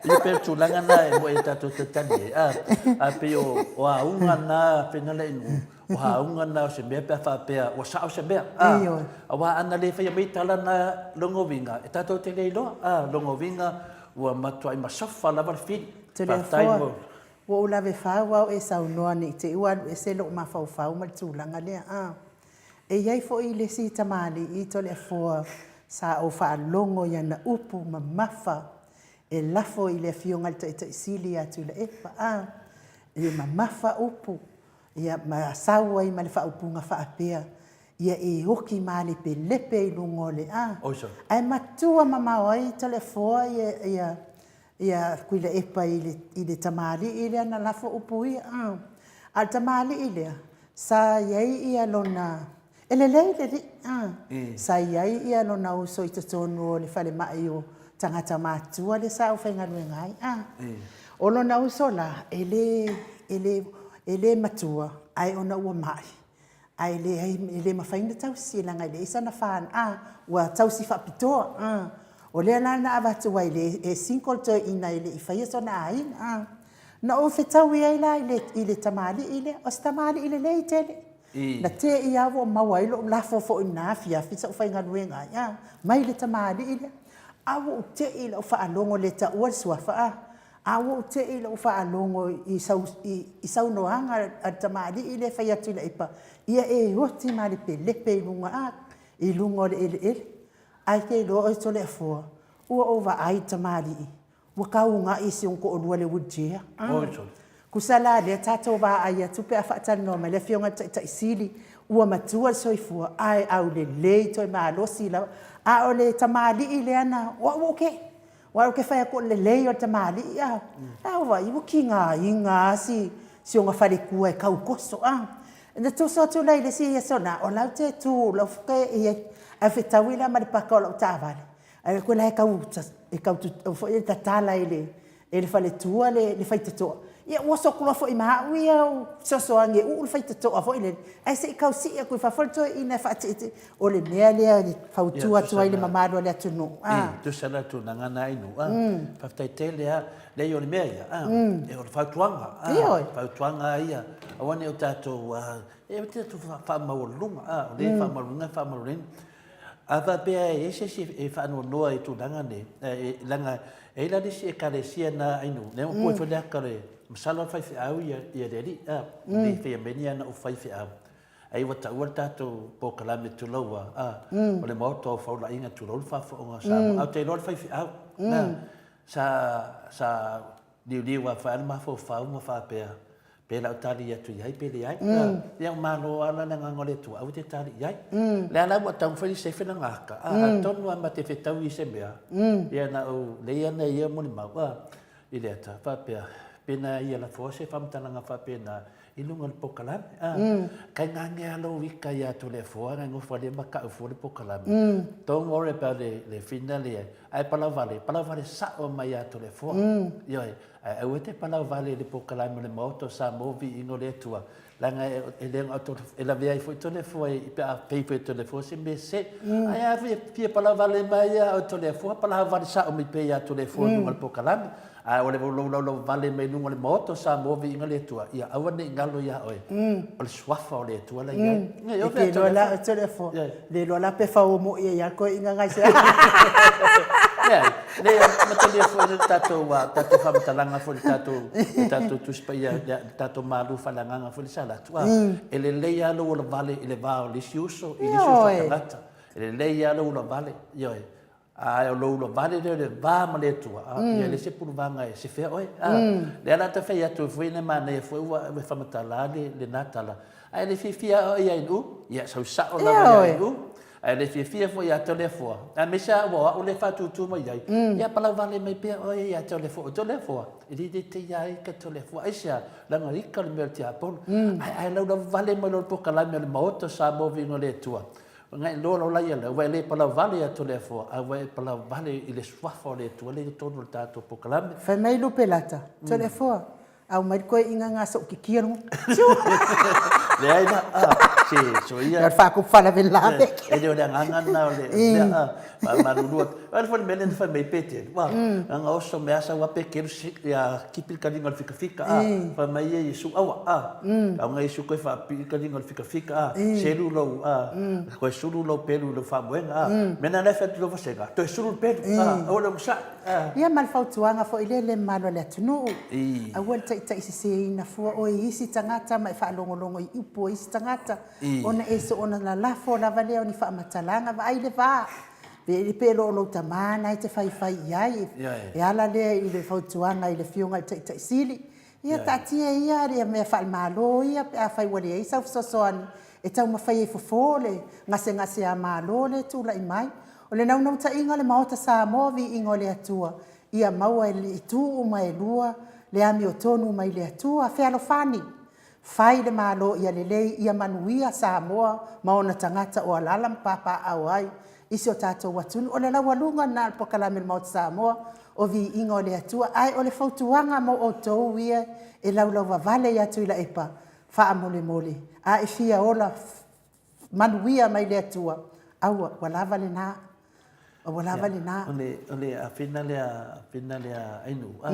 Ia pei o le tulaga na e moe tatou te tali ai. A, a pei o, o auga na pena le inu, o auga na o se mea pe a faapea ua sao se mea. A, aua ana le faia mai tala na logoviga, e tatou te le iloa. A, logoviga ua matuai masofa lava le fili. Faafetai mo Ua ou lave fau au e saunoa ne i te i ua alu ese lou mafaufau ma le tulaga lea, a. E i ai foi le isi tamalii Toleafoa sa ou faalogo i ana upu mamafa e lafo i le Afioga i le Taitai Sili ia Tuilaepa, a. E mamafa upu, ia, ma sau ai ma le faaupuga faapea, Ia e oki malepelepe i luga o le a. Ae matua mamao ai Toleafoa ia, ia, ia Tuilaepa i le, i le tamalii lea na lafo upu ia. A o le tamalii lea, sa i ai ia lona, e lelei le alii, a, sa i ai ia lona uso i totonu o le falemai o tagata matutua lea sa ou faigaluega ai. A, o lona uso la, e le, e le, e le matua, ae ona ua mai, Ae leai, e le mafai ona tausi, leaga e leai sana whānau, ā, ua tausi faapitoa, ā. O lea la na avatu ai le, e single toeaina e le i faia sona aiga, ā. Na ou fetaui ai la i le, i le tamalii lea, o se tamalii lelei tele. Na te'i lava ua maua ai lou lafo foi i lena afiafi sa ou faigaluega ai, ā, mai le tamalii lea. A ua ou te'i i lau faalogo le taua le suafa, ā. A ua ou te'i i lau faalogo i i saunoaga a le tamalii lea e fai atu i Laipa, ia e oti malepelepe i luga, a, i luga o le eleele. Ae te iloa oe Toleafoa, ua ou vaai i le tamalii, ua tauga'i e si ona toalua i le wheelchair. A, tusa la lea tatou vaai atu pe a faatalanoa mai le Afioga i le Taitai Sili, ua matua le soifua, ae aulelei toe malosi lava. A o le tamalii lea na, o au ua ou te'i. Aua ou te fai atu o le lelei o le tamalii a, a ua vaai ua tigaina a si si ona faletua e tau toso a. Na toso atu la i le isi aso na, o la ou te tu o la ou te i ai, ae fetaui la ma le paka o lau taavale, ae atu la e tau e tau foi e tatala e le e le faletua le le faitotoa. Ia ua oso atu loa foi ma au ia ou fesoasoani e uu le faitotoa foi lele, ae se i tau sii atu i fafo le toeaina e faatietie. O le mea lea e fautua atu ai i le mamalu o le atunuu. A. Tusa la tulaga na inu. A. Faafetai tele a. Leai o le mea ia, a, e o le fautuaga. A. Ioe. Fautuaga ia, aua ne i o tatou, a, e o tatou faamaualuluga, a, o lea e faamaualuluga e faamaualuluga. A faapea e i ai se isi e faanoanoa i tulaga nei, e, leaga e i ai la le isi Ekalesia na inu, lea ua pue foi le aka o le, masalo o le faifeau ia, ia le alii, a, le faia mai ni ana ou faifeau. Ai ua taua le tatou polokalame tulou a, a, o le Maota o Faulaiga tulou le faafofoga a Samoa. Ae ou te iloa le faifeau, na, sa, sa liuliu lava foi le mafaufau ma faapea, pe la ou tali atu i ai pe leai. Ia ua malo lava la le agaga o le Atua, aua te tali i ai. Lea la ua taumafai le sefe lana aka, a, atonu lava ma te fetaui i se mea, ia na ou lei ana ia molimau, a, i le ata, faapea, pena ia lafo se faamatalaga faapena i luga o le pokalame. A, kai ngāngea lou ika ia Toleafoa, ngai nofo alia ma kau fua le pokalame. Don't worry about le, le whina le, ae palavale, palavale sa'o mai ia Toleafoa. Ioe, ae aua te palavale i le pokalame o le Maota o Samoa viiga o le Atua. Leaga e le na o e lavea ai foi Toleafoa i pe a fai foi e Toleafoa se mea sese. Ae a foi e fia palavale mai ia o Toleafoa, palavale sao mai pea ia Toleafoa i luga o le polokalame. Ae o le lou laulauvale mai luga o le Maota o Samoa viiga le Atua, ia aua ne i galo ia oe, o le suafa o le Atua la i ai. E te iloa la o Toleafoa, le iloa la pe fao mo ia ia koe inga ngai se. Leai, le amatalia foi le tatou tatou faamatalaga foi le tatou le tatou Tusi Paia le tatou malu faaleagaga foi le Salatu. E lelei lava lou olavale i le va o le isi uso i le isi uso tagata. E lelei lava lou olavale, ioe. Ae o lou ulavale lea o le va ma le Atua, a, ia le se puluvaga e sefea oe. A, lea la ta fai atu foi na manaia foi ua e faamatala le lena tala. Ae le fiafia oe ia Inu, ia sau sao lava ia Inu. Ae le fiafia foi ia Toleafoa, aemaise lava ua o au lea e faatutu mai ai, ia palauvale mai pea oe ia Toleafoa. O Toleafoa, e le teteia ai ka Toleafoa. Aisea? Leaga ika le mea o le tiapolo. Ae laulauvale mai loa le polokalame a le Maota o Samoa Viiga o le Atua, Ona e loa loa ia lea, ua e le palauvale ia Toleafoa, a ua e palauvale i le suafa o le Atua lea i totonu o le tatou polokalame. Fai mai Lupelata, Toleafoa, aumai le toeaina na so'u titia luga. Leai la, a, se soia. Ia faatupu faalavelave. E le o le agaga lena o le mea, a, faamalulu atu. O le foi le mea lea na fai mai Petelu, a, na oso mai lava sau a Petelu, ia kipi le taliga o le fikafika, a, fai mai ia Iesu, aua, a, auga Iesu toe faapipii le taliga o le fikafika, a, selu lou, a, toe sulu lou pelu i lou faamoega, a, mea na la e fai atu i lau vasega, toe sulu le pelu, a, aua le onosai, a. Ia ma le fautuaga foi lea le mamalu o le atunuu, aua le taitaiseseina fua oe i isi tagata ma e faalogologo i upu a isi tagata, ona e soona lalafo lava lea o ni faamatalaga, vaai le va, pe le o lou tama na e te faifai i ai, e ala lea i le fautuaga i le Afioga i le Taitai Sili, ia taatia ia ia mea faale-Malo ia pe afai ua leai sau fesoasoani e taumafai ai fofo le gasegaseamalo lea e tulai mai. O le naunautaiga o le Maota Samoa Viiga o le Atua, ia maua e itu uma e lua le amiotonu mai le Atua. Fealofani! Fai le Malo ia lelei, ia manuia Samoa ma ona tagata o alaala ma papaaao ai i si o tatou atunuu. O le laualuga lena o le polokalame a le Maota Samoa, o Viiga o le Atua. Ae o le fautuaga mo outou ia e laulauvavale ia Tuilaepa, faamolemole, a e fia ola manuia mai le Atua, aua, ua lava lena. Ua lava lena. O le, o le afena lea, afena lea Ainuu, a,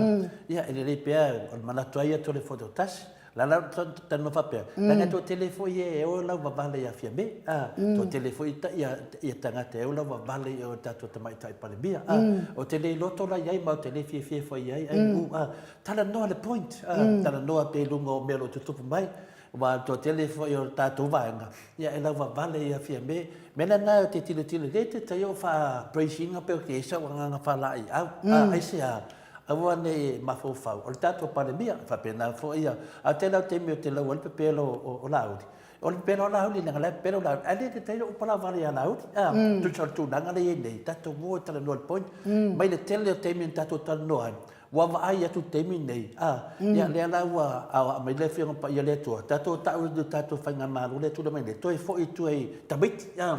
ia, e lelei pea, o le manatu lava ia Toleafoa tasi. La la talanoa faapea, leaga e toatele foi e o lauvavale ia Fiame, a, toatele foi ia, ia tagata e o lauvavale i o tatou Tamaitai Palemia, a, ou te le loto la i ai ma ou te le fiafia foi i ai Ainuu, a, talanoa le point, a, talanoa pea i luga o mea o lo o tutupu mai. Aua o le toatele foi o le tatou vaega, ia e lauvavale ia Fiame. Mea lena ou te tilotilo, le te tai o faa-praise ina pe o te i ai sau agaga faalaeiau. A, aisea? Aua ne i mafaufau, o le tatou Palemia, e faapena foi ia. A o le tele lava o taimi ou te lau ai le pepelo o Laauli, o le pepelo o Laauli, leaga o la e pepelo Laauli, ae le te tai lou palavale ia Laauli. A, tusa o le tulaga lea e i ai nei, tatou o e talanoa i le point. Mai le tele o taimi na tatou talanoa ai, Ua vaai atu i le taimi lenei, a, ia lea la ua aoao mai le Afioga Paia a le Atua, tatou tau i le tatou faigamalo lea e tulai mai nei, toe foi i tua i tamaiti, a,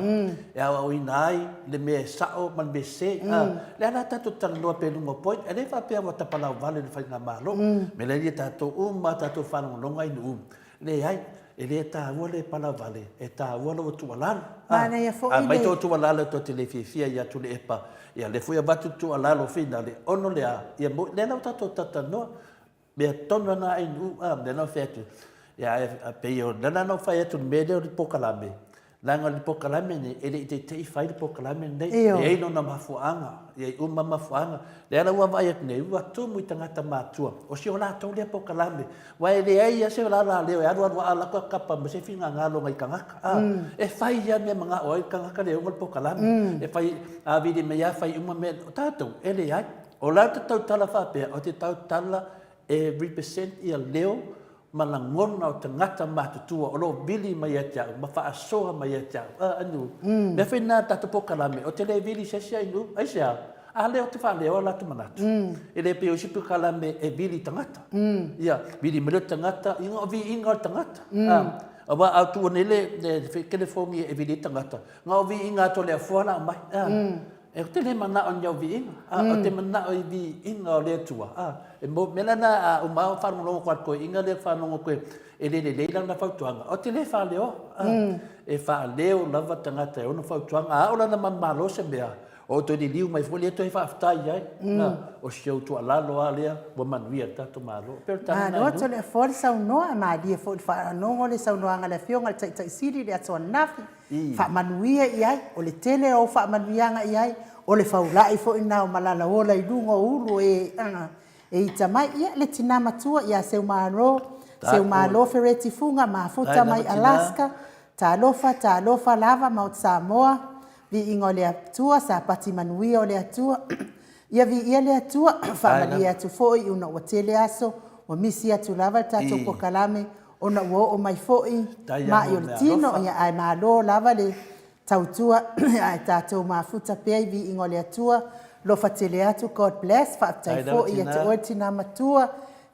e aoaoina ai le mea e sao ma le mea sese, a. Lea la tatou te talanoa pea i luga o point, e le faapea ua tapalauvale le faigamalo. O le mea lea ia tatou uma lava tatou faalogologo ai i nuu, Leai, e le taua le palavale, e taua lou tuualalo. Manaia foi le. Aumai tou tuualalo tou te le fiafia ia Tuilaepa. Ia lea foi avatu le tuualalo finale, ono le a, ia moni, lea la ua tatou talatalanoa. Mea tonu lava na Ainuu, a, lea na ou fai atu, ia ae pei o, lea la na ou fai atu i le mea lea o le polokalame, leaga o le polokalame lenei, e le i teitei fai le polokalame lenei. E i ai lona mafuaaga, e i ai uma mafuaaga. Lea la ua vaai atu nei, ua tumu i tagata matutua, o si o latou lea polokalame. Aua e leai lava se lala leo e alualu aa lako a kapa ma se finagalo o nai tagata. A, e fai lava mea e manao ai le tagata lea e ona le polokalame. E fai, a vili mai lava fai uma mea. O tatou, e leai. O la ou te tautala faapea, ou te tautala e represent ia leo ma lagona o tagata matutua o lo o vili mai ia te au ma faasoa mai ia te au. A, Anu, mea foi na tatou polokalame, ou te le vili i se isi Anu. Aisea? A lea ou te faaleoa latou manatu. E le pei o isi polokalame e vili i tagata. Ia, vili mai lea o le tagata, ia o viiga o le tagata. A, aua a tuu nei le, le telefoni e vili ai tagata, na o viiga atu o le afoa la aumai. A. Ou te le manao i ni au viiga, a ou te manao i viiga o le Atua, a. E mo, mea la na a uma lava ou faalogologo atu a le toeaina lea faalogo atu e le lelei lana fautuaga, ou te le faaleoa, a. E faaleo lava tagata e ona fautuaga, a oo la ina manumalo se mea, o toe liliu mai foi lea toe faafetai ai, a. O si au tuualalo lava lea ua manuia ai le tatou Malo. E pei o le tala lena i Malo Toleafoa le saunoa, malie foi i le faalogo le saunoaga a le Afioga i le Taitai Sili i le aso ananafi. Faamanuia i ai, o le tele o au faamanuiaga i ai, o le faulai foi lena o malalaola i luga o ulu e ita mai. Ia, le tina matua ia Seumalo, Seumalo Fereti Fuga, mafuta mai Alaska, talofa, talofa lava Maota Samoa, viiga o le Atua, sapati manuia o le Atua. Ia viia le Atua, faamalie atu foi ona ua tele aso ua misi atu lava le tatou polokalame ona ua oo mai foi mai o le tino, ae malo lava le tautua ae tatou mafuta pea i viiga o le Atua. Alofa tele atu, God bless. Faafetai foi ia te oe le tina matua.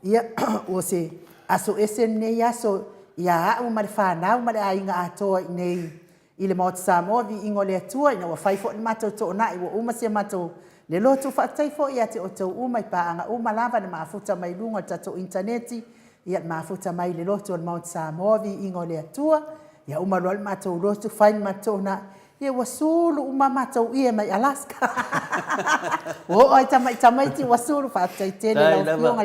Ia, ua se aso ese lenei aso ia au ma le fanau ma le aiga atoa i inei i le Maota Samoa, viiga o le Atua ina ua fai foi le matou toonai ua uma si a matou le lotu. Faafetai foi ia te outou uma i paaga uma lava na mafuta mai luga o le tatou initaneti, ia mafuta mai i le lotu o le Maota Samoa, viiga o le Atua. Ia uma loa le matou lotu fai le matou toonai, ia ua sulu uma matou ie mai Alaska. Ua oo lava i tamai tamaiti ua sulu. Faafetai tele i lau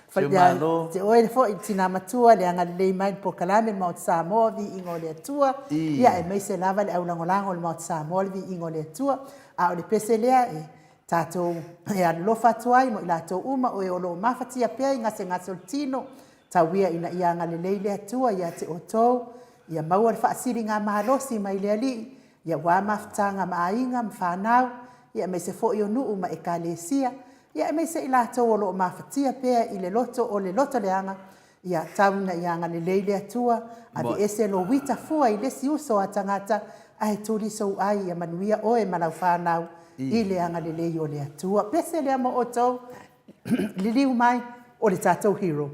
Afioga i le te oe foi le tina matua i le agalelei mai i le polokalame le Maota Samoa, viiga o le Atua. Ia aemaise lava le aulagolago o le Maota Samoa, le viiga o le Atua. A o le pese lea e tatou e alolofa atu ai ma i latou uma o e o lo o mafatia pea i gasegase o le tino, tau ia ina ia agalelei le Atua ia te outou, ia maua le faasiligamalosi mai le Alii aua mafutaga ma aiga ma fanau, aemaise foi o nuu ma ekalesia, aemaise i latou o lo o mafatia pea i le loto o le loto leaga, ia tau ina ia agalelei le Atua, aveese lou ita fua i le isi uso a tagata, ae tuli sou ai ia manuia oe ma lau fanau i le agalelei o le Atua. Pese lea mo outou, liliu mai o le tatou hero.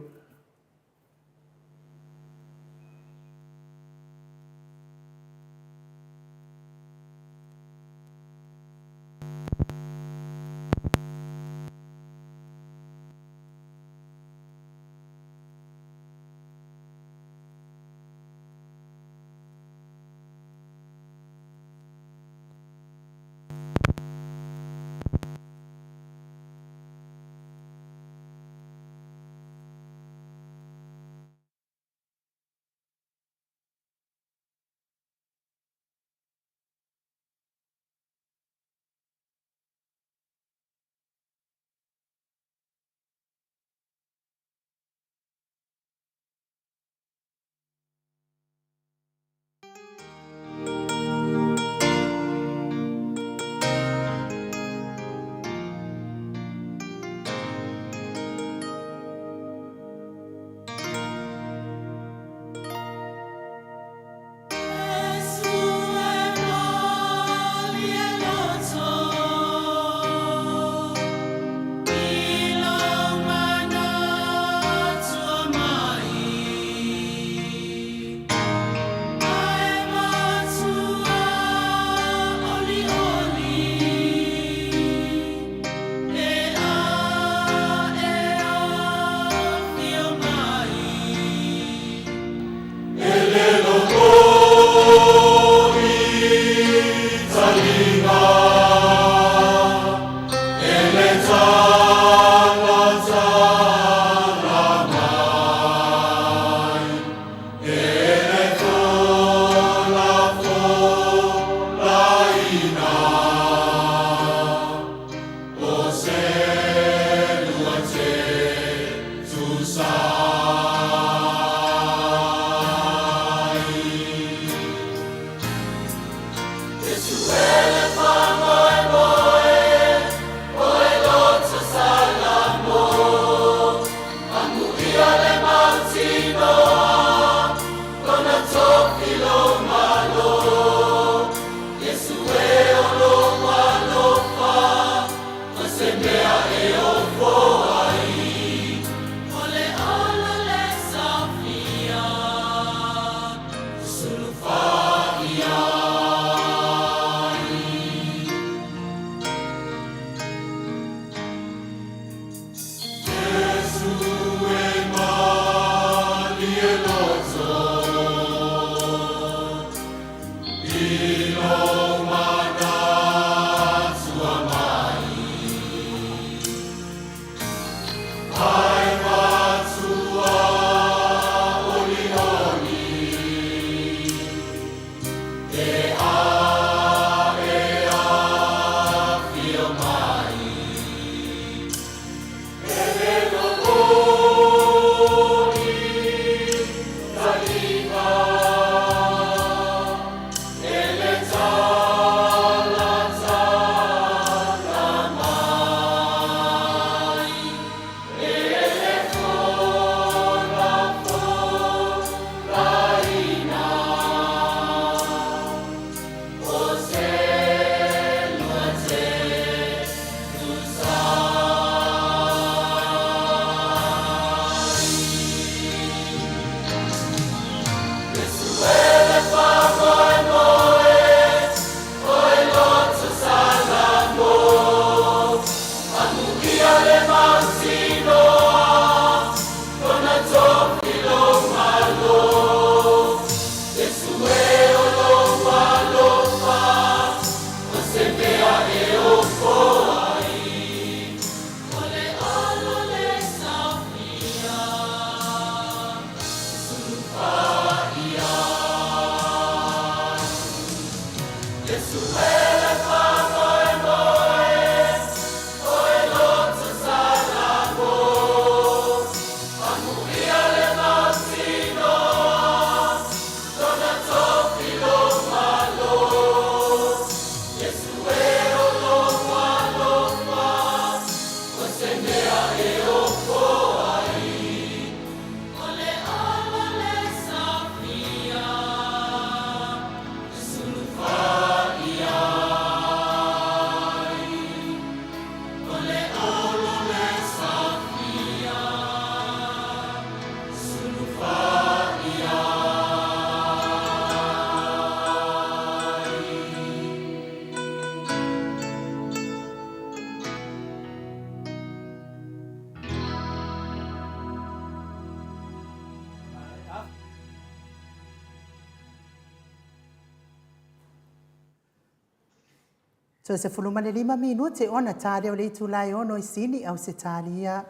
Toe 15 minute ona ta lea o le itula e 6 i Sini, Ausetalia.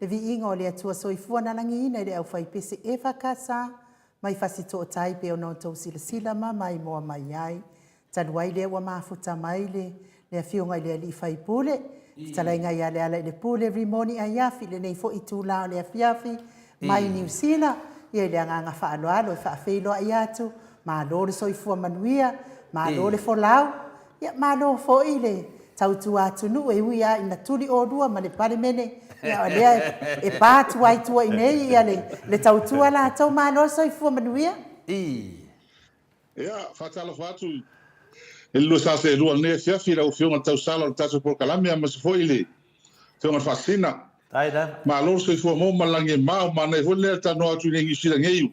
Le viiga o le Atua Soifua na lagiina i le aufaipese EFKS mai Fasitootai pei ona outou silasila ma maimoa mai ai. Talu ai lea ua mafuta mai le le Afioga i le Alii Faipule, fetalaiga ia Lealailepule Rimoni Aiafi i lenei foi itula o le afiafi mai Niu Sila, ia i le agaga faaaloalo e faafeiloai atu, malo le soifua manuia, malo le folau, ia malo foi le tautua atunuu e ui lava ina tuli oulua ma le Palemene, ia o lea e pa atu ai i tua i nei le tautua latou. Malo le soifua manuia. Ia, faatalofa atu i le 242 o lenei afiafi i lau Afioga i le tausala o le tatou polokalame aemaise foi le Afioga i le Faasisina. Malo le soifua maua ma le lagi e mao, manaia foi lea talanoa atu i Niu Sila nei i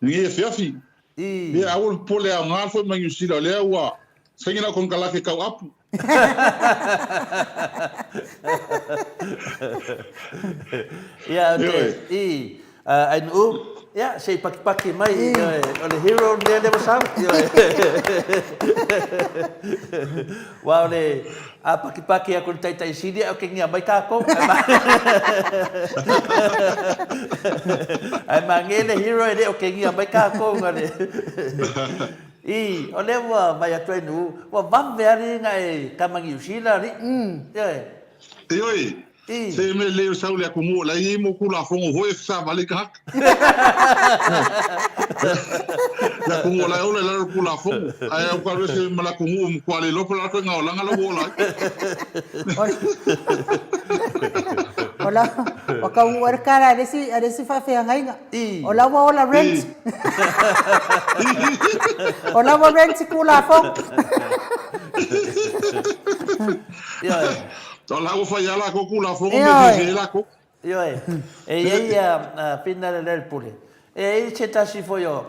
lenei afiafi. Ia, aua le popole e aoga foi mai Niu Sila o lea ua saini lau konekarate tau apu. Ia, i, Ainuu, ia, se i pakipaki mai, ioe, o le hero lenei o lea ua sau, ioe. Aua o le, a pakipaki atu i le Taitai Sili ae otegia mai tatou. Ae manaia le hero e le otegia mai tatou na le... I, o lea ua vaai atu Ainuu, ua vave lava ona e tama Niu Sila alii. Ioe. Ioe, Se mea lelei o le sau i le atunuu o la e i ai mo Tulafono foi e fesavali ai tagata. Le atunuu o la e ola i lalo o le Tulafono, ae au ka ese ma le atunuu e matua le iloa po o le a le ituaiga olaga la ua ola ai. O la ua taunuu ai le tala a le isi, a le isi faafeagaiga. O la ua ola rent. O la ua rent Tulafono. Ioe. O la ua fai lava latou Tulafono ma fiafia ai latou. Ioe. E i ai a Pina le le pule. E i ai se tasi foi o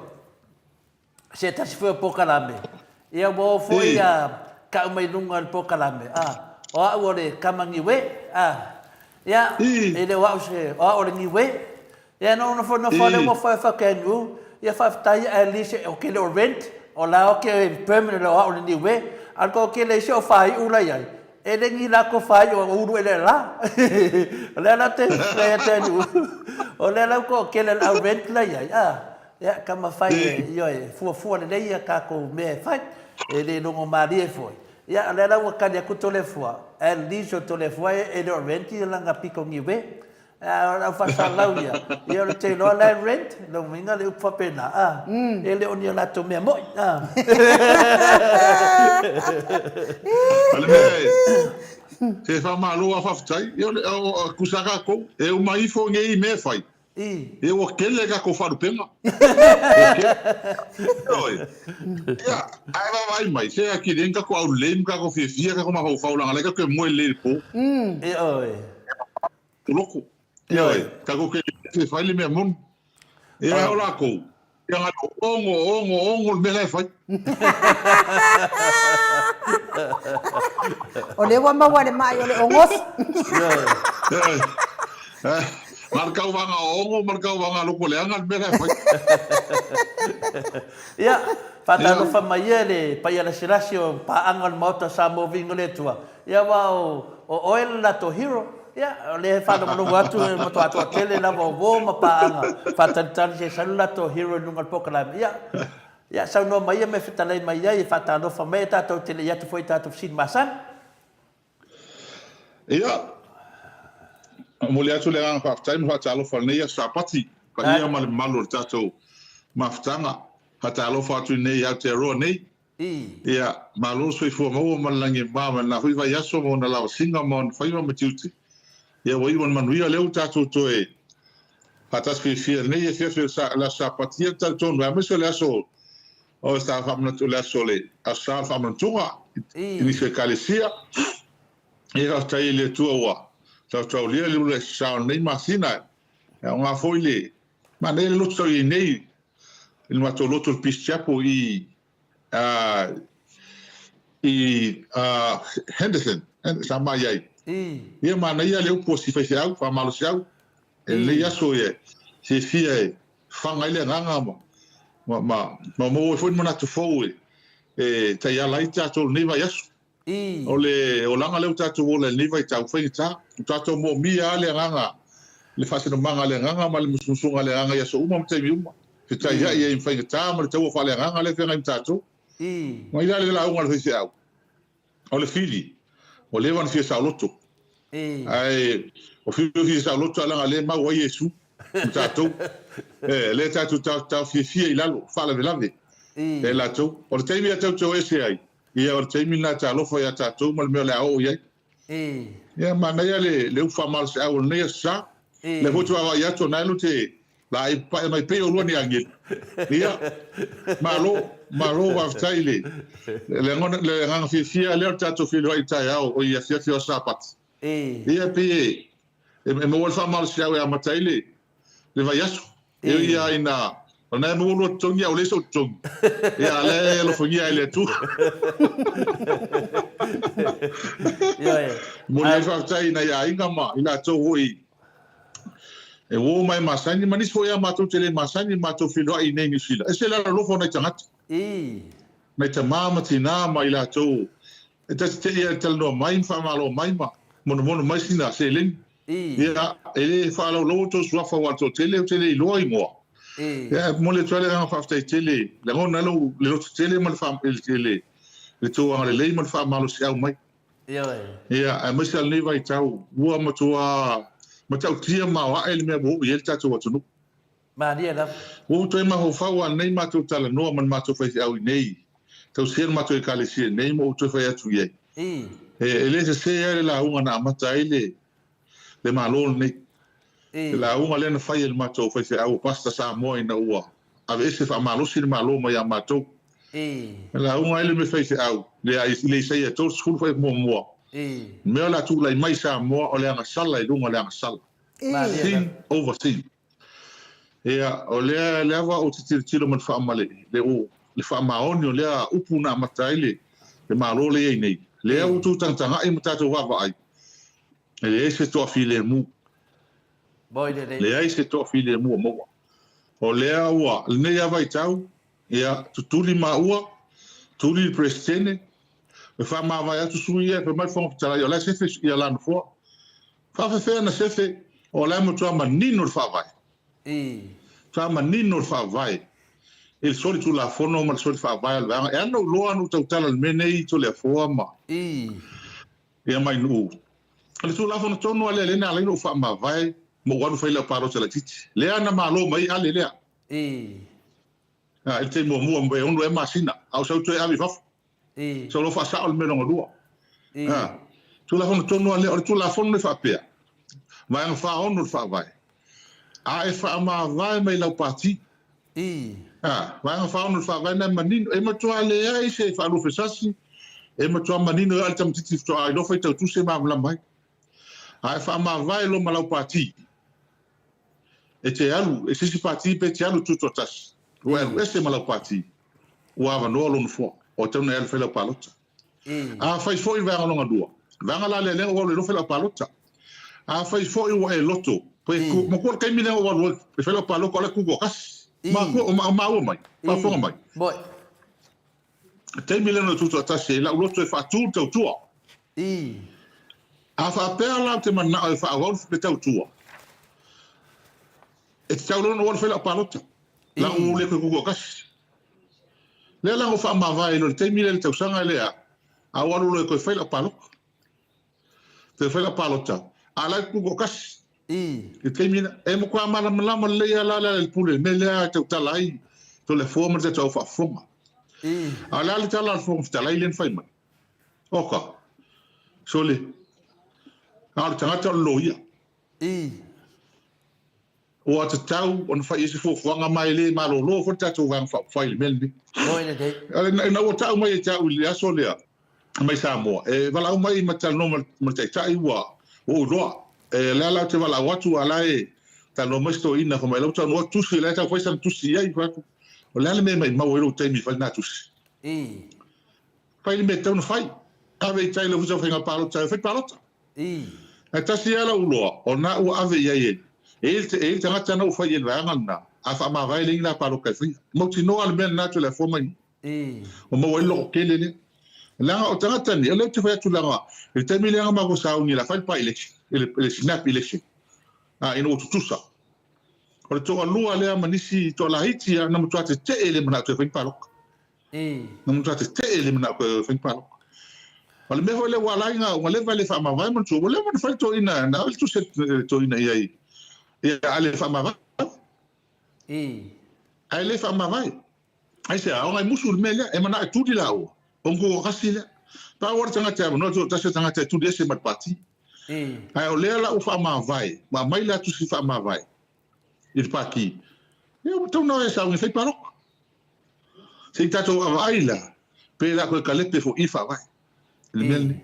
se tasi foi o polokalame. Ia ua o foi a tau mai luga o le polokalame. A o au o le tama niue. A ia e le o au se o au o le niue. Ia na ou nofonofo lea ua fai fai atu ia faafetai ae le se ou te le o rent. O la oke permanent o au le Niue, a ko ke le isi o whaiu la iai. E le ngi la ko whaiu o uru ele la. O lea la te le te nu. O lea la ko ke le au rent la iai. A, ia ka mawhai e, ioe, fuafua lelei ia kākou mea e whai, e le logo mārie foi. Ia, o lea la ua kali aku Toleafoa, at least o Toleafoa e le o rent ia lana piko niue. A o le au faasalau ia, ia o le te iloa la e rent, lona uiga le upu faapena, a, e le o ni o latou mea moi, a. O le mea e, se faamalo a faafetai, ia o le, o, tusa tatou, e uma ifo nei mea e fai, Ia ua tele tatou faalupega. Ua tele. Ioe. Ia, ae vaavaai mai, se atili ai ni tatou aulelei ma tatou fiafia tatou mafaufau leaga o la e tatou te moe lelei i le po. Ioe. Loto. Ioe. Tatou te le fai le mea moni. Ia, o latou, ia na o ogo, ogo, ogo le mea la e fai. O lea ua maua le mai o le ogosi. Ioe. Na o le tauvaga o ogo ma le tauvaga loko leaga le mea la e fai. Ia, faatalofa mai ia le paia lasilasi o paaga o le Maota o Samoa Viiga o le Atua. Ia aua o oe le latou hero. Ia, o lea e faalogologo atu e matua toatele lava o uo ma paaga faatalitali se i sau le latou hero i luga o le polokalame. Ia, ia saunoa mai ia ma e fetalai mai ai e faatalofa mai e tatou te le i atu foi i tatou fesili masani. Ia, momoli atu le agaga faafetai ma faatalofa i lenei aso Sapati, paia ma le mamalu o le tatou mafutaga. Faatalofa atu i nei Aotearoa nei. Ia, malo le soifua maua ma le lagi e mama i lena foi vaiaso ma ona lavasiga ma ona faiva ma tiute. Ia, ua iu ma le manuia lea ua tatou toe faatasi fiafia i lenei afiafi o le aso Sapati. Ia, talitonu, aemaise o le aso o sa faamanatu, o le aso o le Aso Sa o le Faamanatuga i nisi o Ekalesia. Ia, faafetai i le Atua ua tautaulia le uluai sa o lenei masina. E aoga foi le manaia le lotu tau i ai nei i le matou lotu o le Peace Chapel i i Henderson, sa ma i ai. Ia manaia le upu a si faifeau, faamalosiau, e lenei aso ia fiafia e faga ai le agaga ma ma ma ma maua ai foi ni manatu fou e e taiala ai tatou i lenei vaiaso. O le olaga lea ua tatou ola i lenei vaitau, faigata, ua tatou moomia lava le agaga, le faasinomaga a le agaga ma le musumusuga a le agaga i aso uma ma taimi uma, fetaiai ai ma faigata ma le taua faaleagaga lea e feagai ma tatou. Mai la le lauga a le faifeau, o le fili, ua leva ona fia saoloto. Ae o fili o fia saoloto ae leaga o lea e mau ai Iesu ma tatou. E, lea tatou taofiafia i lalo, faalavelave e latou. O le taimi a tatou te o ese ai, Ia, o le taimi lena e talofa ia tatou ma le mea o le a oo i ai. Ia, manaia le, le upu faamalosiau o lenei Aso Sa. Lea foi ou te vaavaai atu, o lena e te laei papae mai pei oulua ni agelu. Ia, malo, malo faafetai i le, le lagona, le agaga fiafia lea o le tatou feiloai i le taeao, oi afiafi o Aso Sapati. Ia, e pei e, e maua le faamalosiau e amata ai le, le vaiaso. E ui lava ina o lena e maua lua totogi a ua leai sou totogi, ia a lea e alofagia ai e le Atua. Ioe. Momoli ai le faafetai i nai aiga ma i latou foi e uo ma e masani ma nisi foi a matou te le masani ma matou feiloai i inei i Niu Sila. E ese le alolofa o nai tagata. Nai tama ma tina ma i latou e ta te te'i e talanoa mai ma faamalo mai ma monomono mai sina seleni. Ia, e le faalaulau outou suafa aua o le toatele ou te le iloa igoa. Ia, e momoli atu ai le agaga faafetai tele, lagona ai lou le loto tele ma le faa, le, le, le tou agalelei ma le faamalosiau mai. Ia, aemaise lava lenei vaitau, ua matua matautia ma aoae le mea ua oo i ai le tatou atunuu. Malie lava. Ua ou toe mafaufau lava lenei matou talanoa ma le matou faifeau i nei, tausia le matou Ekalesia i nei ma ou toe fai atu i ai. E le sese ai le lauga na amata ai le le Malo lenei. Le lauga lea na fai e le matou faifeau o Pastor Samoa ina ua aveese faamalosi le Malo mai ia matou. Na lauga ai le mea faifeau le i le Isaia 30 fuaiupu muamua, mea o le a tulai mai i Samoa o le agasala i luga o le agasala. Sin over sin. Ia, o lea lava ou te tilotilo ma le faamale, le, o, le faamaoni o lea upu na amata ai le, le Malo lea i ai nei. Lea ua outou tagatagai ma tatou vaavaai, e leai se toafilemu. Leai se toafilemu o maua. O lea ua, lenei lava vaitau, Ia, tutuli maua, tuli le Peresetene, e faamavae atu sui ia, fai mai le Fofoga Fetalai, o la e sefe ia la nofoa. Faafefea na sefe, o la e matua manino le Faavae. Matua manino le Faavae i le solitulafono ma le solifaavae o le Vaega. E ala ona ou iloa ona ou tautala i le mea nei i Toleafoa ma ia mai Nuu. O le Tulafono tonu lava lea lea na ala ai ona ou faamavae ma ou alu fai lau palota laitiiti. Lea na malo mai ai Ale lea. I le taimi muamua pe 6 ea masina, a o sau toe ave i fafo. Sau loa faasao le mea lona lua. Tulafono tonu lava lea, o le Tulafono e faapea, Vaega 46 o le Faavae, a e faamavae mai lau Pati, Vaega 46 o le Faavae na e manino, e matua leai se faaluafesasi, e matua manino ai le tamaitiiti faatoa iloa faitau tusi e malamalama ai. A e faamavae loa ma lau Pati, E te alu i se isi pati pe te alu tutoatasi, ua e alu ese ma lau pati, ua avanoa lou nofoa, ua tatau ona e alu fai lau palota. Afai foi vaega lona lua, vaega la lea lea ua alu e lua fai lau palota. Afai foi ua e loto, pe ku, matua le taimi lea ua alu ai e fai lau palota o la e tutoatasi. Matua, o maua mai, faafofoga mai. Taimi lea na tutoatasi ai lau loto e faatu le tautua. A faapea la ou te manao e faaauau le tautua, e tatau loa ona ou alu fai lau palota, leaga ua ou le toe tutoatasi. Lea la na ou faamavae ai loa i le taimi lea i le tausaga lea, a ou alu loa e toe fai lau palota. Toe fai lau palota, a o la e tutoatasi. I le taimi lea, e matua malamalama lelei lava la le pule i le mea lea e tautala ai Toleafoa ma le tatou au faafofoga. A o le a le tala a le Fofoga Fetalai lea na fai mai? Oka, sole, a o le tagata o le loia. Ua tatau ona fai i ai se fuafuaga ma e le malolo foi le tatou Vaega Faaupufai i le mea lenei. Ina ua tau mai ia te au i le aso lea mai Samoa, e valaau mai ma talanoa ma le Taitai ua ou iloa. E lea la ou te valaau atu a o la e talanoa mai si toeaina fai mai, la ua talanoa atu tusi, la e tau fai sana tusi i ai. Fai atu, o le a le mea e maimau ai lou taimi e fai lena tusi? Fai le mea e tatau ona fai. Ave i tai i le Ofisa o Faiga Palota e fai palota. Ae tasi lava lau iloa, o lena ua ave i ai e e i ai le tagata na ua fai i ai le vaega lena, a faamavae leai ni la palota e faia. E mautinoa le mea lena Toleafoa mai nuu. Ua maua ai le loko tele lea. Leaga o tagata nei, o lea ou te fai atu leaga i le taimi lea na matou sauni o le a fai le by-election, le snap election, ina ua tutusa. O le toalua lea ma nisi toalaiti na matua tetee le manao toe fai ni palota. Na matua tetee le manao toe fai ni palota. O le mea foi lea ua ala ai ua leva e le faamavae manatua, ua leva ona fai le toeaina, na ave le tusi a le toeaina i ai, ia a le faamavae. Ae le faamavae. Aisea? Ona e musu i le mea lea, e manao e tuli laua, ona tuuatasi lea. Pau lava le tagata e avanoa, tuuatasi le tagata e tuli ese ma le pati. Ae o lea la ua faamavae, ua aumai la tusi faamavae i le pati, ia ua tatau ona e sauni e fai palota. Se i tatou vaavaai la, pe o le a toe kalepe foi i le faavae i le mea lenei.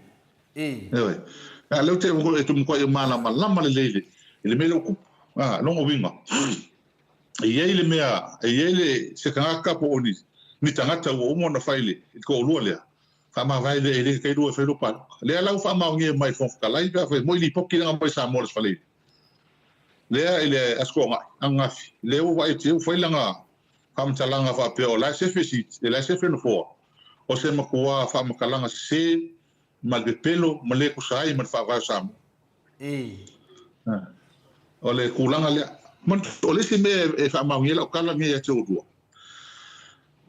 Ioe. A o lea ou te e matuai malamalama lelei i le mea lea ua tupu. A, lona uiga, e i ai le mea, e i ai le, se tagata po o ni, ni tagata ua uma ona fai i le toalua lea, faamavae lea e le tailua e fai lou palota. Lea la ua faamaonia mai e le Fofoga Fetalai pe afai moi lipoti lea na aumai Samoa i le Aso Faraile. Lea i le Aso Toonai, ananafi, lea ua vaai atu i ai ua fai lana faamatalaga faapea o la e sefe seat, o la e sefe nofoa, o se matua faamatalaga sese ma le pepelo ma le tusa ai ma le Faavae o Samoa. O le tulaga lea. O le isi mea e faamaonia ai lau tala lenei ia te oulua,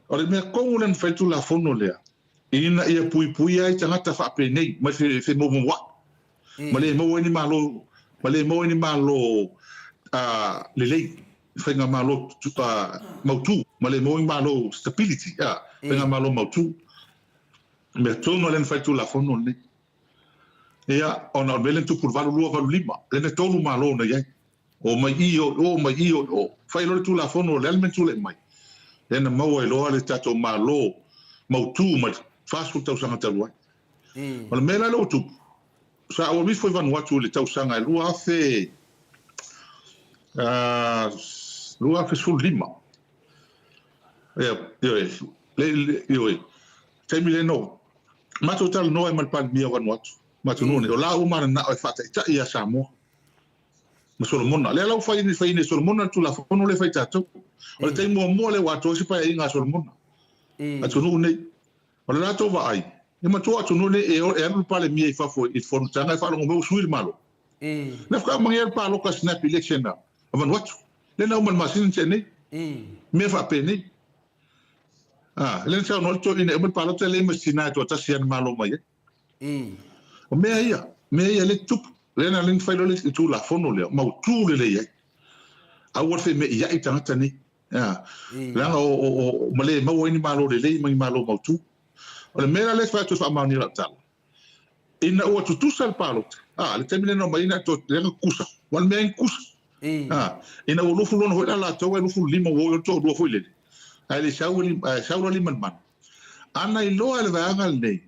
o le mea tonu lea na fai ai le Tulafono lea, ina ia puipuia ai tagata faapenei mai le femoumouai, ma le maua ai ni malo, ma le maua ai ni malo lelei, faigamalo mautu, ma le maua ai ni malo stability, faigamalo mautu. O le mea tonu lava lea na fai ai le Tulafono lenei. Ia, ona o le mea lea na tupu i le 82, 85, lea na tolu Malo na i ai. O mai i, o i o, mai i, o i o. Fai loa le Tulafono, o le a le mea na tulai mai? Lea na maua ai loa le tatou Malo mautu mai le 40 tausaga talu ai. O le mea la lea ua tupu, sa ou alu ifo i Vanuatu i le tausaga e 2000, 2015. Ia, ioe, ioe, taimi lea na ou Matou talanoa ai ma le Palemia o Vanuatu, ma atunuu nei, o la ua mananao e faataitai ia Samoa. Ma Solomona. Lea la ua fai fai e Solomona le Tulafono lea e fai tatou. O le taimi muamua lea ua atoa ai se paeaiga a Solomona. Atunuu nei. O le latou vaai, e matua atunuu nei e e alu le Palemia i fafo i le fonotaga e faalogo mai ua sui le Malo. Lea faatoa aumai le palota snap election a Vanuatu. Lea na uma i le masina na tea nei. Mea faapenei. A, lea na saunoa le toeaina e uma le palota e leai ma se tina e toatasi lava na malo mai ai. O mea ia, mea ia lea e tutupu. Lea na ala ai ona fai loa le Tulafono lea, mautu lelei ai. Aua le feme'ia'i tagata nei. A, leaga o, o, o, ma le maua ai ni malo lelei ma ni malo mautu. O le mea la lea e fai atu e faamaonia lau tala, ina ua tutusa le palota, a, le taimi lea na omai ai na to, lea na tutusa. Aua o le mea e tutusa. A, ina ua 22 foi la latou ae 25 ua o i o le toalua foi lele, ae le i sau, ae sau loa limalima. Ana iloa e le vaega lenei,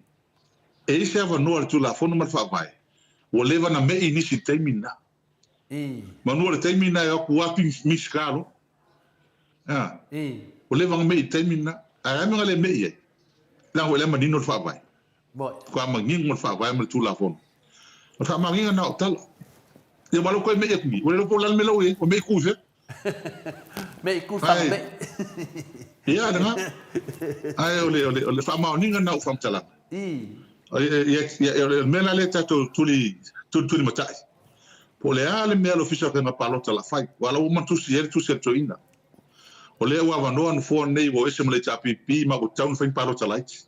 e i ai se avanoa i le Tulafono ma le Faavae, ua leva na me'i nisi i le taimi lena. Manu o le taimi lena e o atu atu Minisita loa. A, ua leva na me'i i le taimi lena. Ae a mea na le me'i ai? Leaga foi o lea e manino le Faavae. Matua manino le Faavae ma le Tulafono. O le faamaoniga lena o au tala. Ia ua alu toe me'i atu nei, ua le iloa po o le a le mea la ua i ai, ua me'i tu i fea. Me'i tu fana me'i. Ia, lena. Ae o le, o le, o le faamaoniga lena o au faamatalaga. Ia, ia, o le mea la lea tatou tuli, tuli, tuli matai. Po o le a le mea a le Ofisa o Faiga Palota o le a fai. Aua o la ua uma ona tusi i ai le tusi a le toeaina. O lea ua avanoa nofoa nei ua o ese ma le HRPP ma ua tatau ona fai ni palota laiti.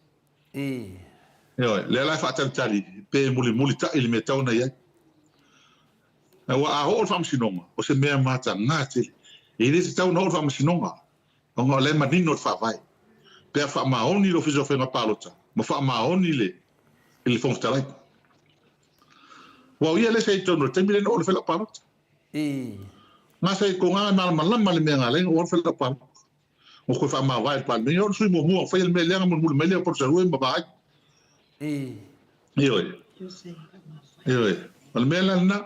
Ioe, lea la e faatalitali pe mulimulitai le mea e tatau ona i ai. Aua a oo le Faamasinoga, o se mea mataga tele. E le tatau ona oo le Faamasinoga, ona o la e manino le Faavae. Pe a faamaoni le Ofisa o Faiga Palota ma faamaoni le i le Fofoga Fetalai. Aua o ia lea sa i totonu i le taimi lea na oo i le fai lau palota. Na sa i toga e malamalama le mea na ala ai ona oo le fai lau palota. Ua toe faamavae i le Palemene. O le sui muamua na faia le mea lea na mulimuli mai lea o Palusalue ma Vaai. Ioe. Ioe. O le mea la lena, o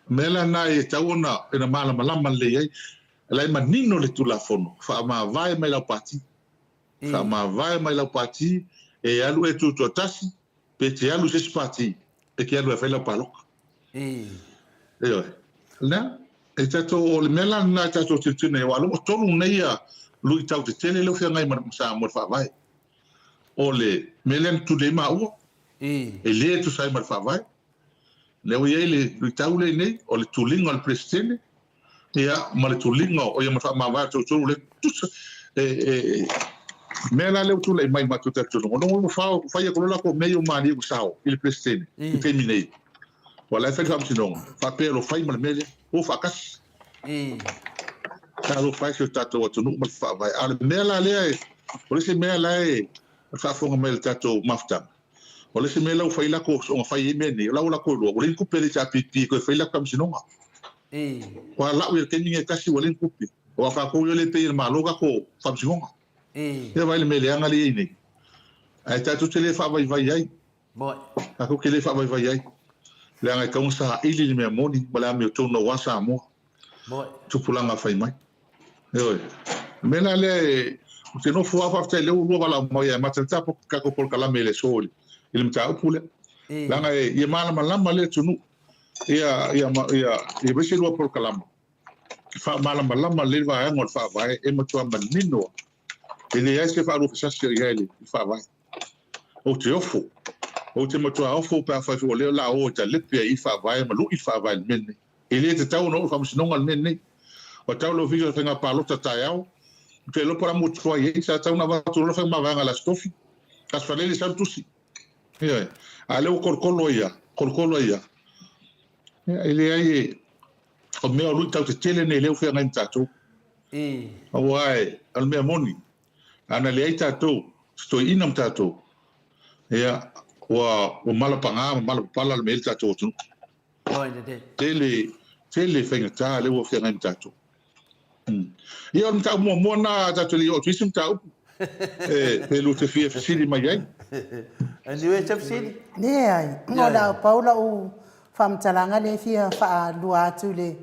le mea la lena e tatau ona ina malamalama lelei ai. O la e manino le Tulafono, faamavae mai lau pati. Faamavae mai lau pati e alu e tutoatasi pe te alu i se isi pati e te alu ai e fai lau palota. Ioe. Lea, e tatou, o le mea la lena e tatou tilotilo ai, aua o lea ua tolu nei ia luitau tetele lea ua feagai ma Samoa i le Faavae. O le mea lea na tuli ai maua, e le tusa ai ma le Faavae. Lea ua i ai le luitau lea i inei, o le tuliga o le Peresetene, Ia, ma le tuliga o ia ma le faamavae o toutolu le tusa e, e, mea la lea ua tulai mai matou talitonuga, ona ua fao, fai atu loa latou mea ia ua malie ua sao i le Peresetene i le taimi nei. Ua la e fai le faamasinoga, faapea o lo o fai ma le mea lea, o faatasi. Talofa e si o tatou atunuu ma le faavae. A o le mea la lea e, o le isi mea la e faafofoga mai i le tatou mafutaga, O le isi mea la ua fai latou soona fai ai mea nei, o la ua latou iloa, ua leai ni tupe a le HRPP e toe fai latou faamasinoga. Ua lau i le taimi nei e tasi ua leai ni tupe. Aua o tatou ia lea e pay e le Malo tatou faamasinoga. Ia vaai le mea leaga lea e i ai nei. Ae tatou te le faavaivai ai. Tatou te le faavaivai ai. Leaga e tatau ona saili le mea moni ma le amiotonu aua Samoa. Tupulaga fai mai. Ioe. O le mea la lea e, ou te nofo lava faafetai lea ua lua valaau mai e amata le tapo tatou polokalame i le aso i le mataupu lea. Leaga e, ia malamalama le atunuu. Ia, ia, ia, ia aemaise lua polokalama. Faamalamalama lelei le vaega o le faavae e matua manino lava. E leai se faaluafesasi o i ai i le faavae. Ou te ofo. Ou te matua ofo pe afai foi o lea o le a o e talepe ai i le faavae ma lu'i le faavae i le mea lenei. E le tatau ona oo i le faamasinoga le mea lenei. Ua tau le Ofisa o Faiga Palota taeao, ou te iloa po o le a mo tuai ai, sa tatau ona avatu loa le faiga mavaega i le Aso Tofi, Aso Faraile sau le tusi. Ioe. A o lea ua kolokolo ai lava, kolokolo ai lava. Ia, e leai e, o mea o luitau tetele nei lea ua feagai ma tatou. Aua e, o le mea moni, ana leai tatou, se toeaina ma tatou, ia, ua, ua malapaga ma malapapala le mea i le tatou atunuu. Tele, tele faigata lea ua feagai ma tatou. Ia, o le mataupu muamua lena tatou te le i oo atu i isi mataupu e, pe lua te fia fesili mai ai. Anyway, se fesili? Leai, o le a pau lau faamatalaga lea e fia faalua atu i le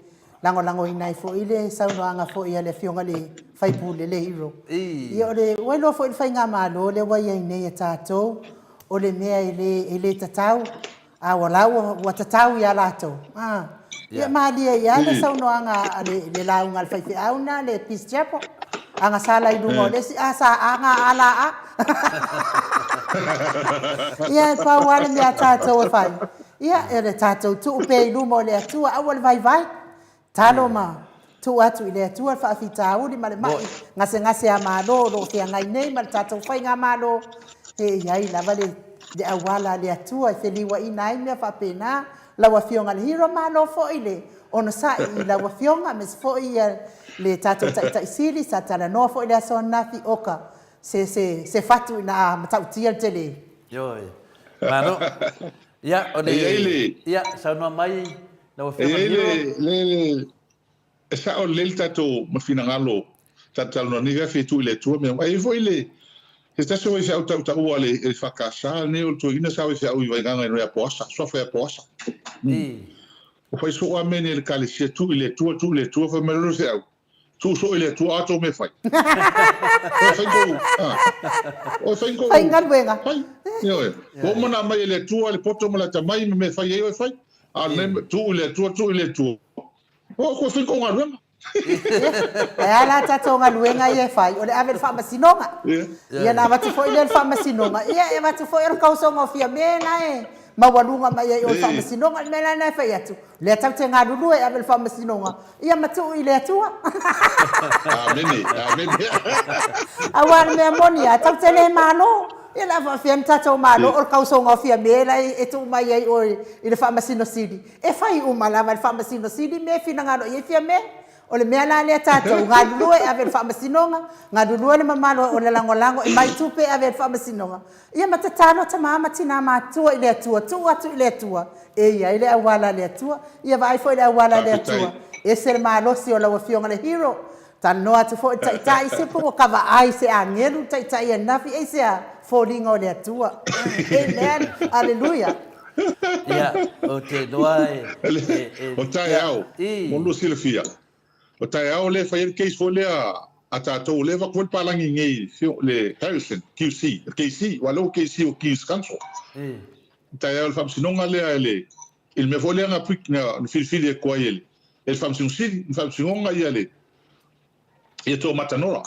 lagolagoina ai foi le saunoaga foi a le Afioga i le sui usufono le Hero. Ia o le, ua iloa foi le faigamalo lea ua i ai nei a tatou, o le mea e le, e le tatau, A ua la ua, ua tatau ia latou, a. Ia malie ai lava le saunoaga a le lauga a le faifeau lena le Peace Chapel. Agasala i luga o le isi, a sa a ga a la a. Ia e pau lava le mea a tatou e fai, ia e le tatou tuu pea i luma o le Atua, aua le vaivai. Talo ma tuu atu i le Atua le faafitauli ma le mai gasegase a Malo o lo o feagai nei ma le tatou Faigamalo, e i ai lava le auala a le Atua e feliuaina ai mea faapena. Lau Afioga i le Hero, malo foi le onosai i lau Afioga aemaise foi le tatou Taitai Sili sa talanoa foi i le aso ananafi, oka se se se fatu ina a matautia le tele. Ioe. Malo. Ia, o le... E i ai le... Ia, saunoa mai lau Afioga i le Hero. E i ai le... E sao lelei le tatou ma finagalo tatou talanoa nei afi e tuu i le Atua mea uma. E i ai foi le se tasi o faifeau tautaua a le EFKS lenei o le toeaina sa faifeau i Vaigaga i ia Poasa, suafa ia Poasa. Ua fai soo lava mea nei a le Ekalesia, tuu i le Atua, tuu i le Atua, fai mai loa le faifeau, tuu soo i le Atua a tou mea fai. Oi fai kou, oi fai kou. Fai galuega. Fai. Ioe. Ua uma ona aumai e le Atua le poto ma le atamai ma mea e fai ai oe fai. A o lenei tuu i le Atua, tuu i le Atua. O koe fai kou galuega. Ae a la tatou galuega ia e fai, o le ave i le faamasinoga. Ia ona avatu foi lea i le faamasinoga, ia e avatu foi o le tausoga o Fiame la e maualuga mai ai i o i le faamasinoga. O le mea la lena e fai atu, o lea tatou te galulue e ave i le faamasinoga, ia matuu i le Atua. Amene, amene. Aua o le mea moni lava, tatou te le malo. Ia o le a faapefea ona tatou malo o le tausoga o Fiame la e tuu mai ai i o i le Faamasino Sili. E fai uma lava e le Faamasino Sili mea e finagalo i ai Fiame. O le mea la lea tatou, galulue e ave i le Faamasinoga, galulue le mamalu o le lagolago e mai tupe e ave i le Faamasinoga, ia ma tatalo tama ma tina matutua i le Atua, tuu atu i le Atua, e i ai le auala a le Atua. Ia vaai foi i le auala a le Atua, ese le malosi o lau Afioga le Hero. Talanoa atu foi le Taitai, se po ua kavaai i se agelu le Taitai ananafi, aisea? Foliga o le Atua. Amen. Aleluia. Ia, ou te iloa e... O taeao, mo lua silafia, o taeao lea e fai ai le case foi lea a tatou, lea e avatu foi le palagi nei, le Harrison, QC, KC, aua o lea ua KC o King's Counsel. O taeao i le faamasinoga lea i le i le mea foi lea na filifili atu ai e le Faamasino Sili, le Faamasinoga ia le ia Toomatanoa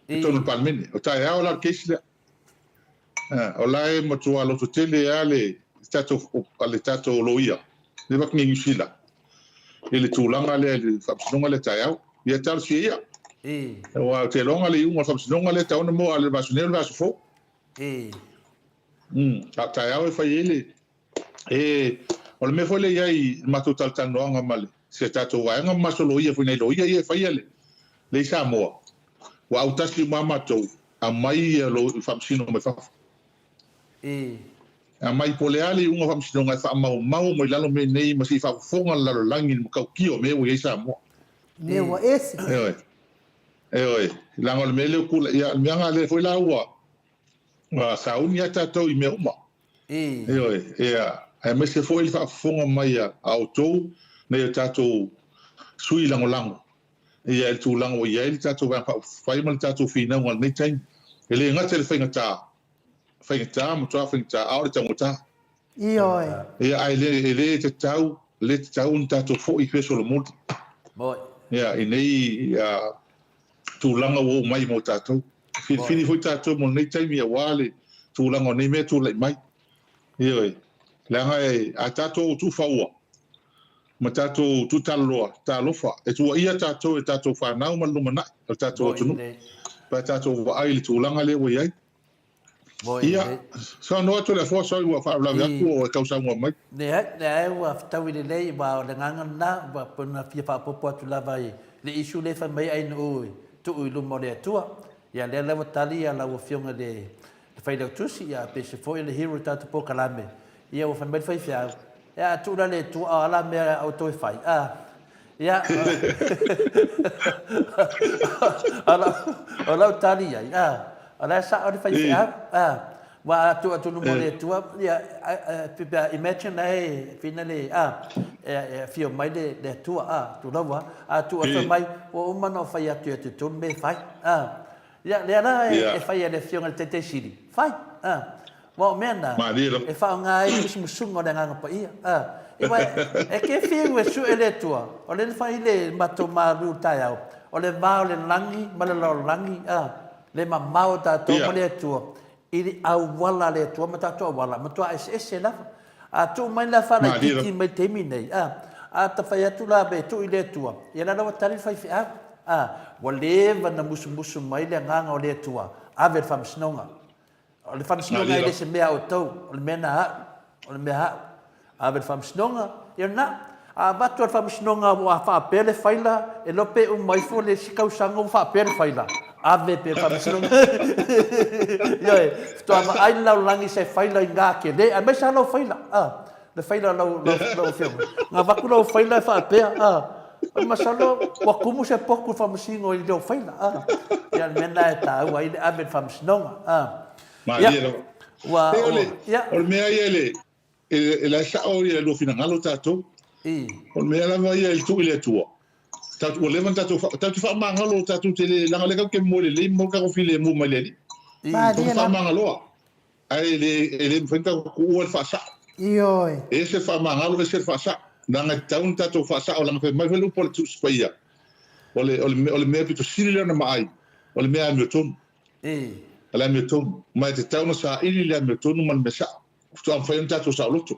i totonu o le Palemene. O taeao la le case lea. O la e matua lototele lava le tatou le tatou loia lea avatu nei Niu Sila i le tulaga lea i le Faamasinoga lea taeao. Ia talosia ia. Aua ou te iloa le iuga o le Faamasinoga lea e tatau ona maua a le vaiaso nei o le vaiaso fou. A o taeao e fai ai le E, o le mea foi lea e i ai i le matou talatalanoaga ma le, si a tatou vaega ma matou loia foi, nai loia ia e faia le, le i Samoa, ua autasi uma lava matou, aumai ia lo, faamasino mai fafo. E. Aumai po o le a le iuga o faamasinoga e faamaumau mai lalo mea nei ma se i faafofoga le lalolagi i le matautia o mea ua i ai Samoa. Mea ua ese. Ioe. Ioe. Leaga o le mea lea ua tulai, ia, o le mea lena lea foi la ua, ua sauni lava tatou i mea uma. Ioe, ia, aemaise foi le faafofoga mai a outou nai o tatou sui lagolago ia i le tulaga ua i ai le tatou Vaega Faaupufai ma le tatou finauga i lenei taimi. E le gata i le faigata, faigata, matua faigata, a o le taugata. Ioe. Ia, ae le, e le tatau, le tatau ona tatou foi i fesolomuli. Ia, i nei ia, tulaga ua oo mai mo tatou. Filifili foi tatou mo lenei taimi aua le tulaga o nei mea e tulai mai. Ioe. Leaga e, a tatou tuufaua ma tatou tuutalaloa, talofa, e tuuaia tatou e tatou fanau ma le lumanai o le tatou atunuu pe a tatou vaai i le tulaga lea ua i ai. Ia, saunoa atu le Afoa, sorry ua faalavelave atu o e tau saunoa mai. Leai, leai ua fetaui lelei, aua o le agaga lena, ua pei ona fia faaopoopo atu lava i le issue lea e fai mai ai Ainuu e tuu i luma o le Atua. Ia lea la ua tali ia lau Afioga i le Failautusi, ia pe se foi le hero i tatou polokalame, ia ua fai mai le faifeau, ia a tuu la le Atua, o a la mea a outou e fai, a? Ia, o lau tali i ai, a, o la e sao le faifeau, a, aua a tuu atu i luma o le Atua, ia, imagine la e fina le, a, e afio mai le Atua, a, tulou lava, a tuu atu fai mai, ua uma ona ou fai atu ia te outou le mea e fai, a. Ia, lea la e fai e le Afioga i le Taitai Sili, fai, a. Aua o mea na, e faaaoga ai le musumusuga o le Agaga Paia. A. Iwa, e ke fiu e suʻe le Atua, o le na fai le matou malu i le taeao, o le va o le lagi ma le lalolagi, a, le mamao o tatou ma le Atua, i le auala a le Atua ma tatou auala, matua eseese lava. A tuu mai la faalaitiiti mai le taimi nei, a, a ta fai atu la e tuu i le Atua, ia la la ua tali le faifeau, a, ua leva na musumusu mai le Agaga o le Atua, ave i le faamasinoga. O le faamasinoga e le se mea a outou, o le mea na a au, o le mea a au. Ave i le faamasinoga, ia lena. A avatu e le faamasinoga ua faapea le faila, e iloa pe uma ifo le isi tausaga ua faapea le faila, ave pea i le faamasinoga. Ioe, faatoa vaai le lalolagi i se faila i gā tele, aemaise lava lau faila, a, le faila a lau, lau, lau afioga. Na avatu lau faila e faapea, a, masalo ua tumu se potu i le faamasino i lou faila, a. Ia, o le mea lena e taua ai le ave i le faamasinoga, a. Ia, ua, ua, ia. O le mea ia i le, E la e sao ia lua finagalo tatou. O le mea lava ia i le tuu i le Atua. Tatou, ua leva ona tatou, tatou te faamagalo, tatou te le, leaga o lea tatou te moe lelei ma maua le tatou filemu mai le Alii. Tatou te faamagaloa, ae e le, e le mafai ona tatou tuua le faasao. Ioe. E ese le faamagalo, ese le faasao. Leaga e tatau ona tatou faasao, leaga fai mai foi le upu a le Tusi Paia, o le, o le, o le mea pito sili lea ona maai, o le mea amiotonu. O le amiotonu. Ma e tatau ona saili le amiotonu ma le mea sao. Faatoa mafai ona tatou saoloto.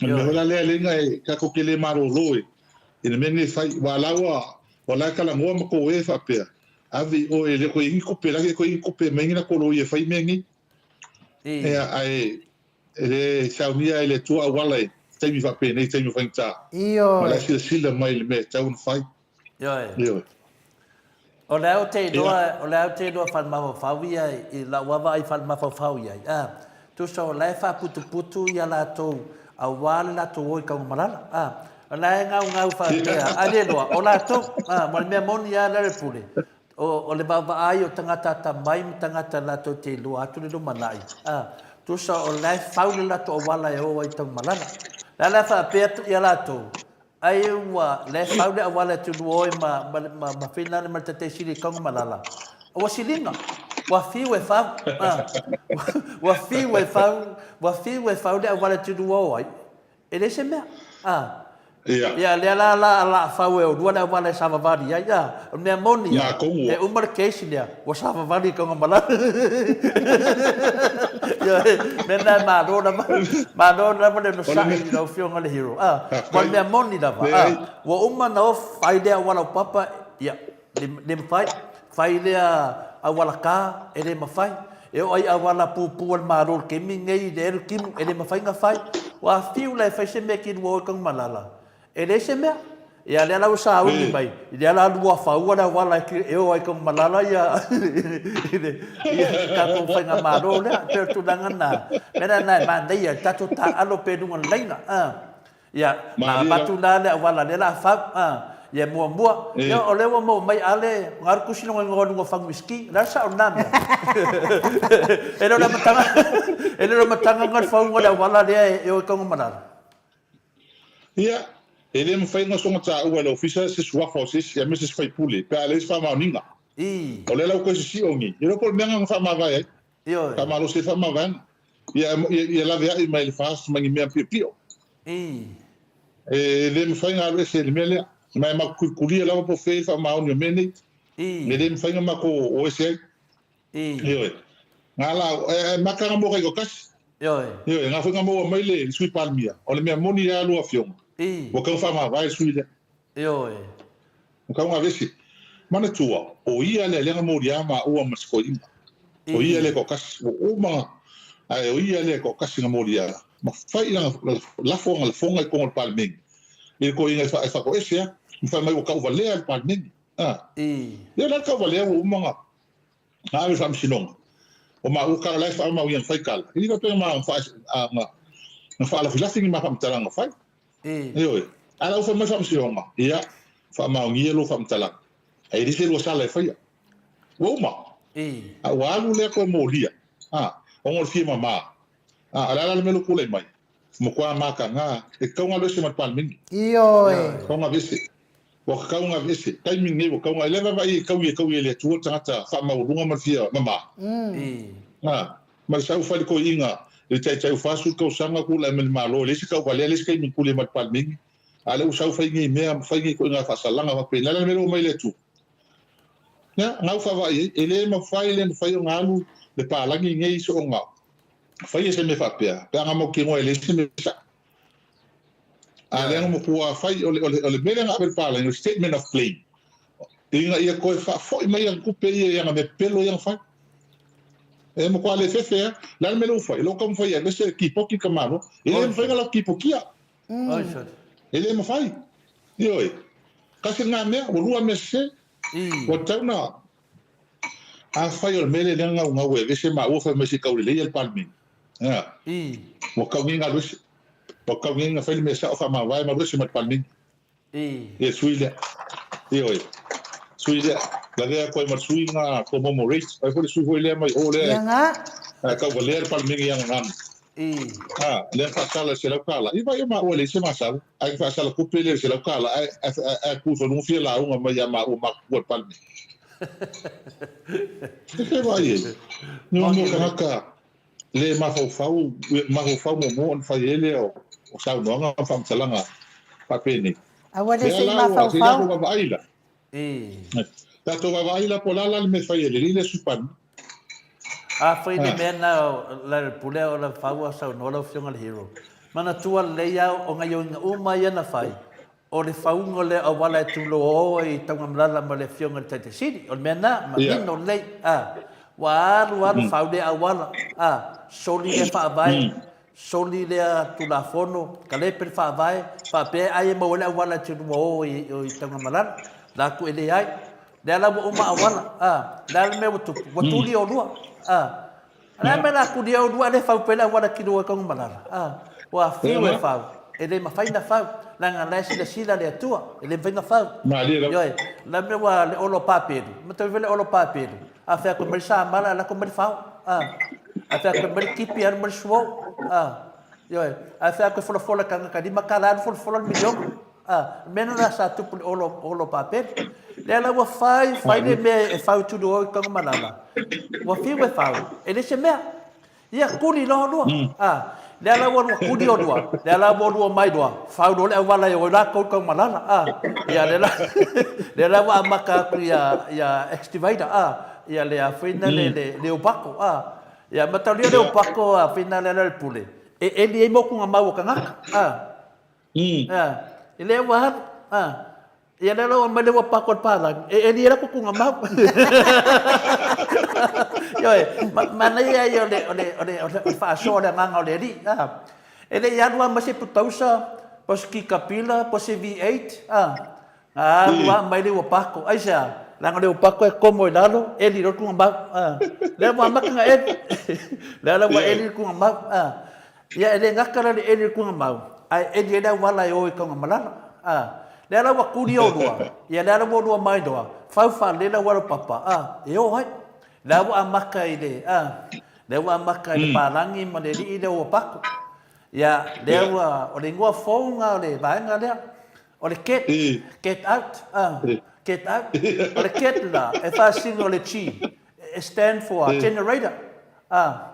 O le mea foi la lea lea e tatou te le malolo i le mea lenei e fai. Aua la ua ua la e talanoa ma tou e faapea, ave i o e le toe i ai ni tupe, la e le toe i ai ni tupe e aumai ai ni latou loia e fai mea nei. Ia, ae e le saunia e le Atua auala i taimi faapenei, taimi o faigata. Ma la e silasila mai i le mea e tatau ona fai. Ioe. Ioe. O lea ou te iloa, o lea ou te iloa faale-mafaufau ia i lau lava vaai faale-mafaufau i ai, a, tusa o la e faaputuputu ia latou aua le latou o i Tanumalala, a, o la e gaugau faapea, a le iloa, o latou, a, ma le mea moni lava lea le pule, o, o le vaavaai o tagata atamai ma tagata latou te iloa atu le lumanai, a, tusa o la e fau le latou auala e o ai i Tanumalala. O le a la e faapea ia latou, Ai ua le fau le auala e tulua oe ma, ma, ma, ma Finland ma le Taitai Sili i Tanumalala. Ua siliga. Ua fiu e fau. Ah. Ua fiu e fau, ua fiu e fau le auala e tulua o ai. E leai se mea. Ah. Ia. Ia, lea la la la fau e olua le auala e savavali ai. Ah. O le mea moni ia, e uma le case lea, ua savavali i Tanumalala. Ia, mea na e malo lava, malo lava le onosai i lau Afioga le Hero. Ah, Aua o le mea moni lava, a, ua uma ona off, fai lea auala aupapa, ia, le, le mafai, fai lea auala ka, e le mafai. E oo ai auala pupu a le Malo i le taimi lenei i le elu timu, e le mafai ona fai. Ua fiu la e fai se mea e kilua o i Tanumalala, E leai se mea. Ia lea la ua sauni mai, i lea la lua faua le auala e o ai Tanumalala ia i le ia tatou faigamalo lea. E pei o le tulaga lena. Mea la lena e manaia i le tatou taaalo pea i luga o le laina. A. Ia, na avatu la le auala lea la fau. A. Ia muamua. Ia o lea ua maua mai Ale, na alu tusi lona igoa i luga o fagu uisiki. O le a le sao o lena mea? E le o le amataga, e le o le amataga lena o le fauga o le auala lea e o i Tanumalala. Ia, e le mafai ona soona taua e le Ofisa se suafa o se isi aemaise se faipule pe a leai se faamaoniga. O lea la ua toe sisio nei, e iloa po o le mea lena na faamavae ai. Faamalosi ai le faamavaega. Ia, ia laveai mai le FAST ma ni mea piopio. E le mafai ona alu ese i le mea lea. Ma e matou tulitulia lava po o fea le faamaoni o mea nei. E le mafai ona matou o ese ai. Ioe. Nga la, e maka nga moka i kasi. Ioe. Ioe, nga foi nga maua mai le Sui Palemia. O le mea moni lea lua afioga. Ua tau faamavae le sui lea. Ioe. Ua tau gavese. Manatua, o ia lea lea na molia maua ma se toeaina. O ia lea toatasi. Ua uma, ae o ia lea toatasi na molia. Ma fai lana lafo ana lafoga i totonu o le Palemene. I le toeaina e faatoese a. Ma fai mai ua tauvalea le Palemene. Ia la le tauvalea ua uma na Na ave i le faamasinoga. O maua tala la e faamau i ana fai tala, e le faapea na na faalafilafi ni ma faamatalaga na fai. Ioe. A la ua fai mai le faamasinoga, ia, faamaonia lou faamatalaga. Ae le se lua sala e faia. Ua uma. A ua alu lea toe molia, a, ona o le fia mama. A, o le a la le mea lea ua tulai mai? Matua mataga, e tatau ona alu ese ma le Palemene. Ioe. Tatau ona aveese. Ua tatau ona aveese. Taimi lenei ua tatau ona, e le vaavaai e taui e taui e le Atua le tagata faamaualuga ma le fia mama. A, ma le sau fai le toeaina le taitai ua 40 tausaga tulai mai le Malo, e leai se tauvalea, leai se taimi na tuli ai ma le Palemene. A lea ua sau fai nei mea ma fai nei ituaiga faasalaga faapena, o le a le mea lea ua aumai e le Atua? Ia, na ua faavaai ai, e le mafai, le mafai ona alu le palagi nei soona faia se mea faapea, pe a na mautinoa e leai se mea sao. A lea na matua fai, o le, o le, o le mea lea na ave i le palagi, o le statement of claim, ina ia toe faafoi mai ana tupe ia i ana mea pepelo ia na fai. E matua le fefe lava. O le a le mea lea ua fai? O lea ua taumafai e aveese le kipoti le tamaloa. E le mafai ona latou kipotia. E le mafai. Ioe. Tasi lena mea, ua lua mea sese. Ua tatau ona, afai o le mea lea lea na naunau e aveese maua fai mai se i taulelei le Palemene. Ea. Ua tau nei ona alu ese. Ua tau nei ona fai le mea sao faamavae ma alu ese ma le Palemene. Ia le sui lea. Ioe. Sui lea. Lavea atu ai ma le sui na commemorate. Fai foi le sui foi lea mai o lea. Ia nga. Ae tauvalea le Palemene i ana ganu. A, lea na faasala i le $100. Ia vaai o maua e leai se masalo. Ae na faasala tupe lea i le $100 ae ae tu i fanua fia lauga mai ia maua matutua i le Palemene. E fea vaai ai? Ni o mea tagata le mafaufau, mafaufau muamua ona fai ai lea o saunoaga ma faamatalaga faapenei. Aua le se i mafaufau. Vaavaai la. Tatou vaavaai la po o le a la le mea e fai e le alii lea Sui Palemia. Afai le mea lena la le pule o la fau a saunoa lau afioga le hero. Manatua lelei a o gaioiga uma ia na fai o le fauga o le auala e tulo ai i Taugamalala ma le afioga i le Taitai Sili. O le mea lena, manino lelei. A, ua alu alu fau lea auala, a, soli lea faavae, soli lea Tulafono, kalepe le faavae, faapea ai e maua ai le auala e te lua o i Taugamalala. La aku e leai. Lea la ua uma auala, a, le a le mea ua tupu? Ua tuli olua, a. O le a le mea o le a tuli ai olua a le fau pea le auala e kilo ai Taugamalala, a. Ua fiu e fau, e le mafai ona fau, leaga o la e silasila le Atua, e le mafai ona fau. Ioe, o le a le mea ua le olo papelu, manatua foi le olo papelu, a fai atu e aumai le samala, alu atu aumai le fao, a. A fai atu e aumai le tipi, alu aumai le suo, a. Ioe, a fai atu e folafola i le tagata $5, alu folafola le miliona. A, o le mea lena sa tupu i le olo, olo Babeli. Lea la ua fai, fai le mea e fau tulu o i Tanumalala. Ua fiu e fau, e le se mea. Ia, kuli loa olua. A, lea la ua lua kuli olua, lea la ua olua mai loa, fau loa le auala e o ai lakou i Tanumalala. A, ia lea la, lea la ua amata atu ia, ia excavator, a, ia le a foi na le, le, le upako, a. Ia, mataulia le upako a foi na le le pule, e eli ai mokuga mau o tagata, a. E le ua alu. Ia lea la ua aumai le ua pako i le palagi, e eli ai la tutuga mau. Ioe, manaia ia o le, o le, o le, o le faasoa o le agaga o le Alii. E le i alu lava ma se putausa, po o se kikapila, po o se V8, na alu lava aumai le ua pako. Aisea? Leaga o le ua pako e komo i lalo, eli loa le tuga mau. Lea ua amata ona eli. Lea la ua eli le tuga mau. Ia, e le gata la le eli o le tugamau, ae eli ai le auala e o i Taugamalala. A, lea la ua tuli olua, ia lea la ua olua mai loa, fau faalelei le auala o Papa, a, e o ai. Lea ua amata i le, a, lea ua amata i le palagi ma le alii lea ua pako. Ia, lea ua, o le igoa fou lena o le vaega lea, o le get, get out, a, get out. O le get la, e faasino le G, e stand for generator, a,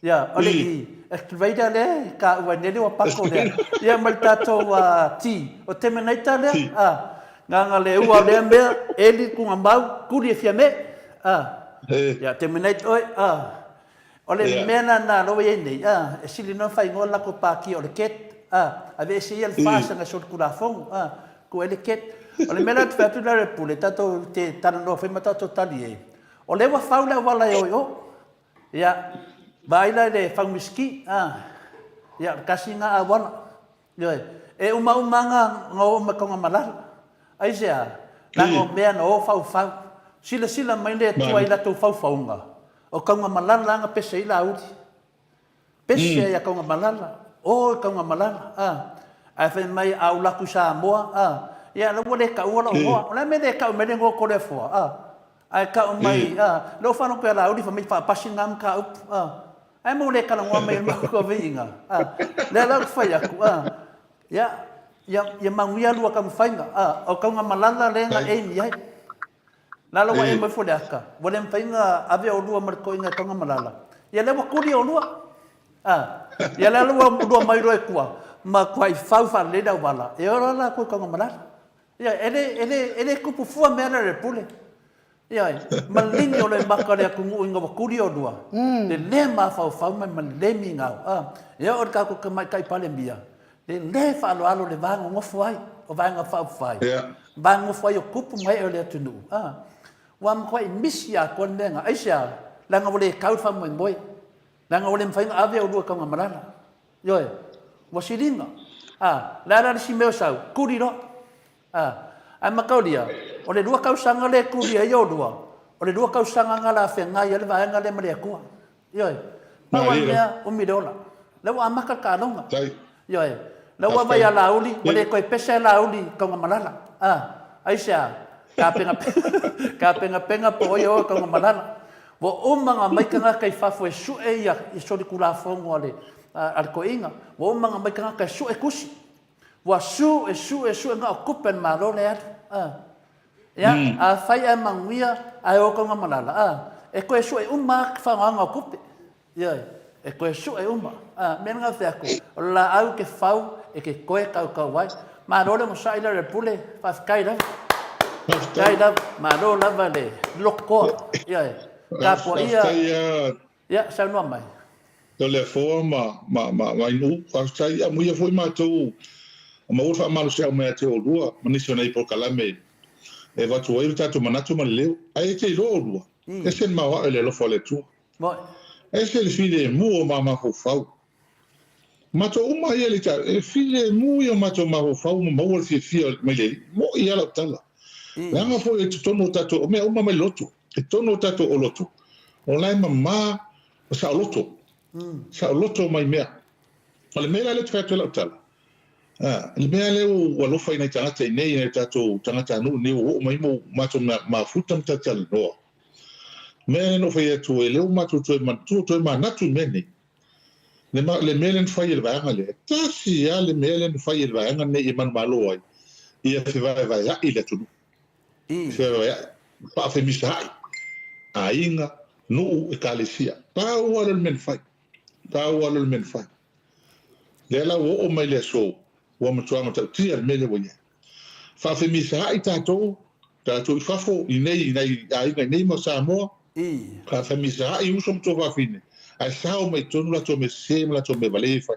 Ia, o le i, excavator lea i ka ua nei le ua pako lea. Ia ma le tatou T, o terminator lea, a, nganga le ua o lea mea, eli kuga mau, kuli e fia me, a, ia, terminate oe, a. O le mea na na loa i ai nei, a, e sili noa whaingoa le latou pākia o le ket, a, ave ese ia le fa sanga soli kulafono, a, ku ai le ket. O le mea la te whai atu la le pule, tatou te talanoa whai ma tatou tali e, o le ua fau le auala e oi o, Ia, vaai la i le fau misiki, a, ia, o le tasi lena auala. Ioe, e umauma lava na oo mai Tanugamalala. Aisea? Leaga o mea na o faufau. Silasila mai le Atua i latou faufauga, o Tanugamalala lava na pese ai Laauli. Pese ia Tanugamalala, o i Tanugamalala, a. Ae fai mai a ou laku i Samoa, a, ia la ua le taua lou igoa. O le a le mea e le tau mai le igoa o Toleafoa, a. Ae tau mai, a, lea ua faalogo ia Laauli fai mai faapasi lena mataupu, a. Ae mo le talanoa mai o le matou viiga, a. Lea la ou te fai atu, a, ia, ia, ia manuia lua taumafaiga, a, o Tanugamalala lea na aim i ai. La la ua aim ifo le ata, ua le mafai ona ave olua ma le toeaina e Tanugamalala, ia lea ua tuli olua. A, ia le ala ua lua mai loa i tua, matuai fau faalelei le auala, e ola latou i Tanugamalala. Ia, e le, e le, e le tupu fua mea lea o le pule. Ioe, maligi o le maka o le atunuu ina ua tuli olua, le le mafaufau ma le le migao. A, e oo i le tatou Tamaitai Palemia, le le faaaloalo i le va nonofo ai o Vaega Faaupufai, va nonofo ai o tupu ma ee o le atunuu. A, ua matuai misi atoa le mea lena. Aisea? Leaga ua le tau le faamoemoe. Leaga ua le mafai ona ave olua i Taugamalala. Ioe, ua siliga. A, le a la le isi mea o sau? Tuli loa. A, ae mataulia, o le lua tausaga lea e tuli ai olua, o le lua tausaga na la feagai ai le vaega lea ma le Atua. Ioe, pau lava le mea, umi le ola. Lea ua amata le taaloga. Ioe, lea ua vaai ia Laauli, ua le toe pese a Laauli i Taugamalala. A, aisea? Tapenapena po o ai e o i Taugamalala. Ua uma ona aumai tagata i fafo e sue ia solitulafono a le a le toeaina. Ua uma ona aumai tagata e sue tusi. Ua sue, sue, sue na o tupe a le Malo lea e alu. A. Ia, afai ae manuia ae o Taugamalala, a, e toe sue uma lava faaaogaina o tupe. Ioe, e toe sue uma. A, mea lena ou te atu, o le laau e te fau e te toe tautau ai. Malo le onosai Lealailepule, faafetai lava. Faafetai lava, malo lava le lototoa. Ioe, tapuaia. Faafetai. Ia, saunoa mai. Toleafoa ma ma ma Vainuu, faafetai. Amuia foi matou maua le faamalosiau mai ia te oulua ma nisi o nai polokalame e avatu ai lo tatou manatu ma le leo. Ae e te iloa oulua, ese le maoae o le alofa o le Atua. Ese le filemu o ma mafaufau. Matou uma ia le e filemu ia o matou mafaufau ma maua le fiafia mai le Alii. Mo'i lava lau tala. Leaga foi o totonu o tatou, o mea uma mai le loto. I totonu o tatou oloto, o la e mama o saoloto, saoloto mai mea. O le mea la lea ou te fai atu ai lau tala, le mea lea ua alofa i nai tagata i nei, nai tatou tagatanuu i nei ua oo mai ma ua matou mafuta ma talatalanoa. O le mea lea na ou fai atu ai, lea ua matou toe manatua, toe manatu i mea nei. Le, le mea lea na fai e le vaega lea, e tasi lava le mea lea na fai e le vaega lenei e manumalo ai, ia fevaevaea'i le atunuu. Fevaevaea'i, faafemisaai, aiga, nuu, ekalesia. Pau lava lea o le mea na fai. Pau lava lea o le mea na fai. Lea la ua oo mai le aso, ua matua matautia le mea lea ua i ai. Faafemisaai tatou, tatou i fafo, i nei, i nai aiga i nei ma Samoa, faafemisaai uso ma tuafafine, ae sao mai i totonu latou mea sese ma latou mea valea e fai.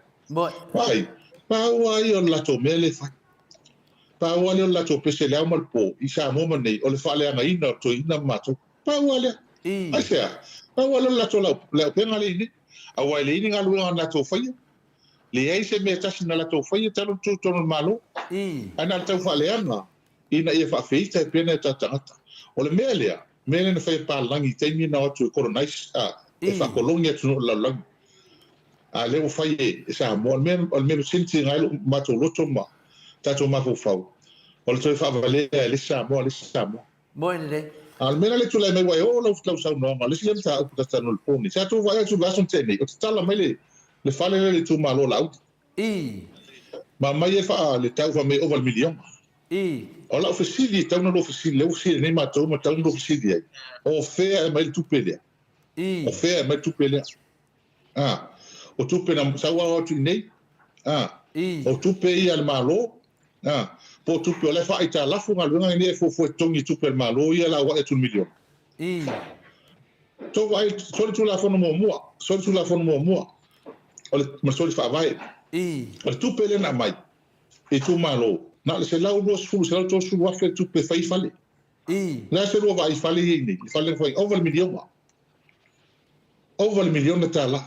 Vaai, pau lava ia o le latou mea lea e fai. Pau lava lea o le latou pese i le ao ma le po, i Samoa ma nei, o le faaleagaina o toeaiina ma matou. Pau lava lea. Aisea? Pau lava lea o le latou auupega lea i nei. Aua e leai ni galuega na latou faia. Leai se mea e tasi na latou faia talu ona tu i totonu o le Malo. Ae na o le tau faaleaga ina ia faafeita e pena e o tatou tagata. O le mea lea, mea lea na fai e palagi i taimi na o atu e colonize, a, e faakoloni atunuu o le lalolagi. A lea ua fai e Samoa. O le mea, o le mea sili tiga ai lo matou loto ma tatou mafaufau, o le toe faavalea e le isi Samoa le isi Samoa. Moe lelei. A o le mea la lea e tulai mai ua e oo lau lau saunoaga, o le isi lea mataupu ta te talanoa i le po nei. Sa tou vaai atu i le vaiaso na tea nei, o tatala mai le le fale lea i le itumalo o Laauli. Ma aumai ai faa le tau fai mai ova i le miliona. O lau fesili e tatau ona lua fesili, lea ua fesili nei matou ma tatau ona lua fesili ai, o fea e aumai le tupe lea? O fea e aumai le tupe lea? A, o tupe na sau ao atu i inei? A, o tupe ia a le Malo? A, po o tupe o la e faaaitalafu galuega lenei e fuafua e totogi i tupe a le Malo ia la ua ae atu i le miliona? Tou vaai, soli Tulafono muamua, soli Tulafono muamua, o le, ma soli Faavae. O le tupe lea na aumai i itumalo, na o le 120, 130 afe le tupe e fai ai fale. O le a se lua vaai i fale ia i inei, le fale na fai, ova i le miliona. Ova i le miliona tala.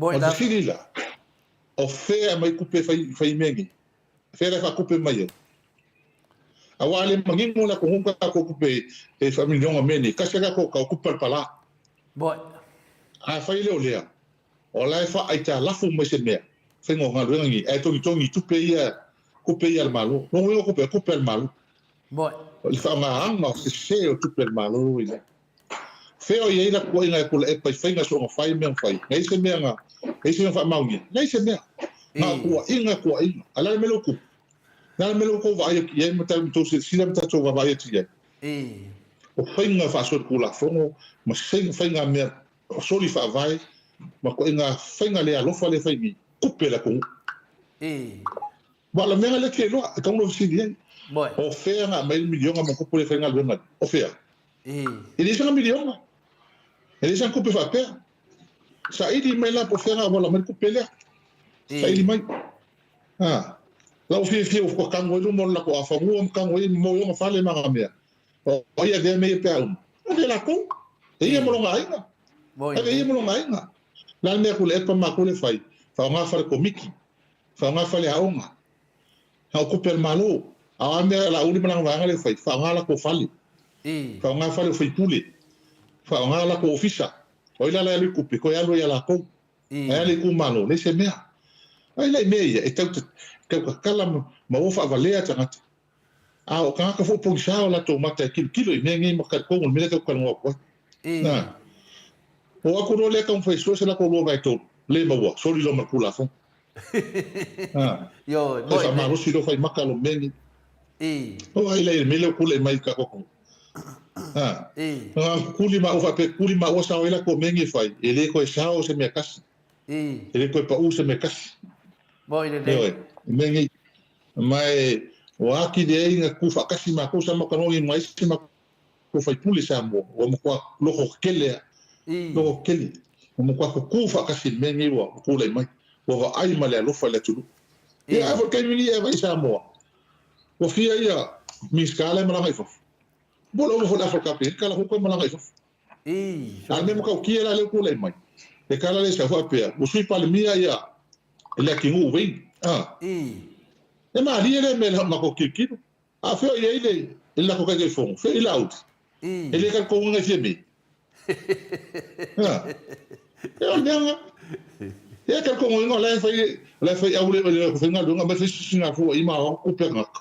O le fesili la, o fea e aumai tupe e fai, fai mea nei? Fea la e faatupe mai ai? Aua a le manino le atunuu ma tatou tupe e faamiliona mea nei, tasi lava tatou tau tupe palapala. Afai le o lea, o la e faaaitalafu mai se mea, faiga o galuega nei, ae togitogi i tupe ia, tupe ia a le Malo. Lona uiga o tupe, o tupe a le Malo. O le faaaogaina sese o tupe a le Malo i lea. Fea o i ai la tuuaiga e Tuilaepa i faiga soona fai mea na fai? Leai se mea na, leai se mea na faamaonia? Leai se mea. Na o tuuaiga, tuuaiga. A o le a le mea lea ua tupu? O le a le mea lea ua outou vaai atu i ai ma outou silasila ma tatou vaavaai atu i ai? O faiga faasolitulafono ma faiga mea soli faavae. ma koʻiga faiga le alofa le fai nei, kupe le atunuu. I. Ma o le mea lea ke iloa, e tatau ona fesili ai. Moe. O fea na aumai le miliona ma tupu le faigaluega lea? O fea? I. E leai sana miliona. E leai sana tupe faapea. Saili mai la po o fea na auala mai le tupe lea. I. Saili mai. Ha. La ua fiafia ua tanu ai luma o le latou afanua ma tanu ai ma mau ai ona fale ma ana mea. O ai e avea mea ia pe a uma? Ave e latou. E ia ma lona aiga. Ave e ia ma lona aiga. O le a le mea Tuilaepa ma matou le fai? Faaaoga fale komiti. Faaaoga fale aoga. Na o tupe a le Malo. A o a mea Laauli ma lana vaega lea e fai? Faaaoga latou fale. Faaaoga fale o faipule. Faaaoga latou ofisa. O ai la la e alu i tupe? Toe alu ai ia latou. Ae a le itumalo? Leai se mea. Ai la i mea ia, e tau tau tatala ma ua faavalea tagata. A o tagata foi pogisa o latou mata e tilotilo i mea nei ma talitonu i le mea lea tatou te talanoa atu ai. Na. Oo atu loa lea taumafai e sue se latou 2/3, le maua, soli loa ma le Tulafono. A. Ioe, Fai moi le. faamalosi loa fai maka lo mea nei. I. O ai la i le mea lea ua tulai mai i le tatou atunuu. A. I. Na kukuli maua faapea, kukuli maua sao ai latou mea nei e fai, e le toe sao se mea tasi. I. E le toe pau se mea tasi. Moi lelei. Ioe, i mea nei. Ma e ua atili ai na tu faatasi matou sa matou talanoa ma isi matou faipule i Samoa, ua matua loto tetele a, loto tetele, ua matua tutu faatasi i le mea lenei ua tulai mai, ua vaai ma le alofa i le atunuu. Ia a foi le taimi nei e vaai i Samoa, ua fia ia Minisita la e malaga i fafo, po o le ova foi o le afa o le Kapeneta la foi ua toe malaga i fafo. A o le mea matautia la lea ua tulai mai, le tala lea e sau faapea, ua Sui Palemia ia Leatinuu Wayne, a. E malie lea mea i le matou tilotilo. A o fea o i ai le latou Taitaifono? Fea o i ai Laauli? E le talitonuina e Fiame? A. E o le mea lena. E talitonuina o la e fai, o la e fai au le faigaluega, aumai fai sisiga fua i ma o atu tupe a tagata.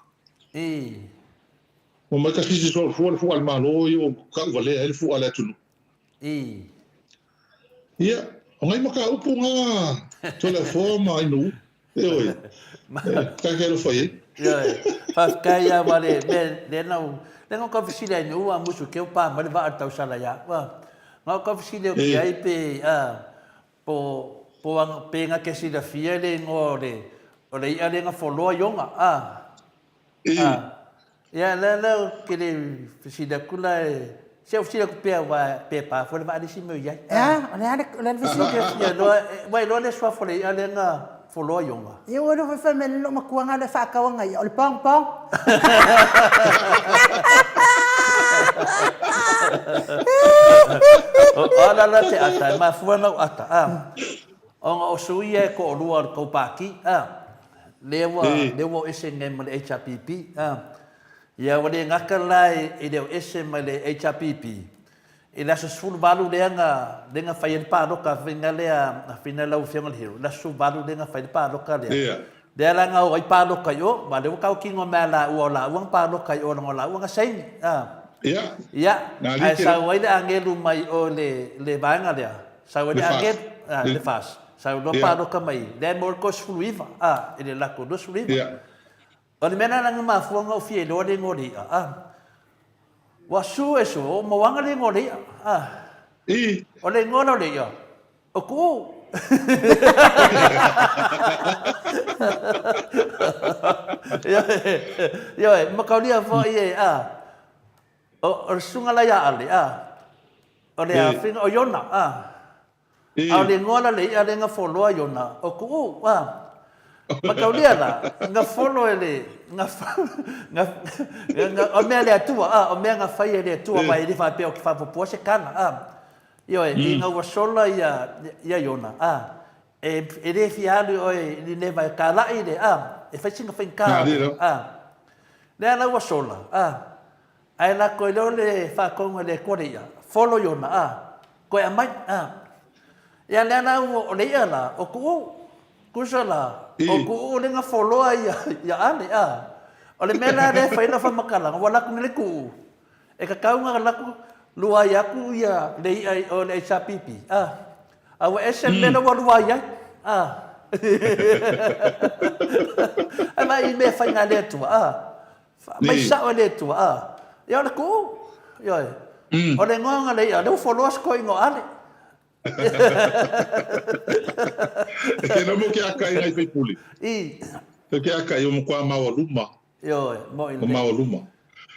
Ua mai ka sisi solo fua le fua a le Malo ia ua tau valea ai le fua a le atunuu. Ia, o ngai mataupu na Toleafoa ma Ainuu, ioe, e ta te alofa i ai. Ioe, faafetai lava aua le mea lea na ou, lea na ou tau fesili ai Ainuu a musu keu pa mai le vaa o le tausala ia au, a. Na ou tau fesili atu i ai pe, a, po, po pe na te silafia le igoa o le, o le i'a lea na foloa Iona, a. A, ia, lea, lea ou te le fesili atu la e, se ou fesili atu pea aua pe pa foi le vaa le isi mea o i ai. Ea, o le a le, o le a le fesili? Ou te fia iloa, ua iloa le suafa o le i'a lea na foloa Iona? Ia, ua iloa foi fai mai le lou matua na lea faatau ana i'a, o le pong pong. O a la la te ata, e mafua ona ou ata, a, ona o sui ia e toalua o le tou pāti, a. Lea ua, lea ua o ese nei ma le HRPP, a. Ia ua le gata la e le o ese mai le HRPP, i le aso 18 lea na, lea na fai ai le palota faiga lea, faiga lau Afioga i le Hero, le aso 18 lea na fai ai le palota lea. Ia. Lea la na o ai palota i o, aua o lea ua tautino mai a laua o laua na palota i o leaga o laua na saini, a. Ia. Ia, Na ae like. sau ai le agelu mai o i le, le vaega lea, sau ai le Le FAST. agelu, a, Le le FAST. Sau loa paloka mai, lea e maua le 39, a, i le latou 29. Ia. O le mea lena na mafua ona ou fia iloa le igoa o le i'a, a. Ua su e su, ua mauaga le igoa o le i'a, a. I. O le igoa la o le i'a, o Ku'u. Ioe, ioe, mataulia foi e, a, o, o le susuga la ia Ale, a, o le afioga, o Iona, a. A o le igoa la le i'a lea na foloa Iona, o Ku'u, a. Mataulia la, na folo e le, na, na, na, o mea a le Atua, a, o mea na fai e le Atua, aua e le faapea ou te faapuapua se tala, a. Ioe, ina ua sola ia, ia Iona, a, e, e le fia alu oe i Nineva e tāla'i le, a, e fai sina faigata, a. Lea la ua sola, a, Ae lako ai loa le faatonuga e le Atua le i'a, folo Iona, a, toe aumai, a. Ia lea la ua, o le i'a la, o Tuuu, tusa la, o Tuuu lea na foloa ia, ia Ale, a. O le mea la lea e fai ai lau faamatalaga, ua alu atu nei le Tuuu, e tatau ona alu atu luai atu ia le i'a i o i le HRPP, a. A ua ese le mea lea ua luai ai, a. Ae vaai i mea e fai a le Atua, a. Mai sao e le Atua, a. Ia o le Tuuu, ioe. O le igoa na le ia, o lea ua follow si toeaina o Ale. E ke namo ke aka i ngai faipule. I. O ke aka i o matua maualuma. Ioe, moʻi lelei. O maualuma.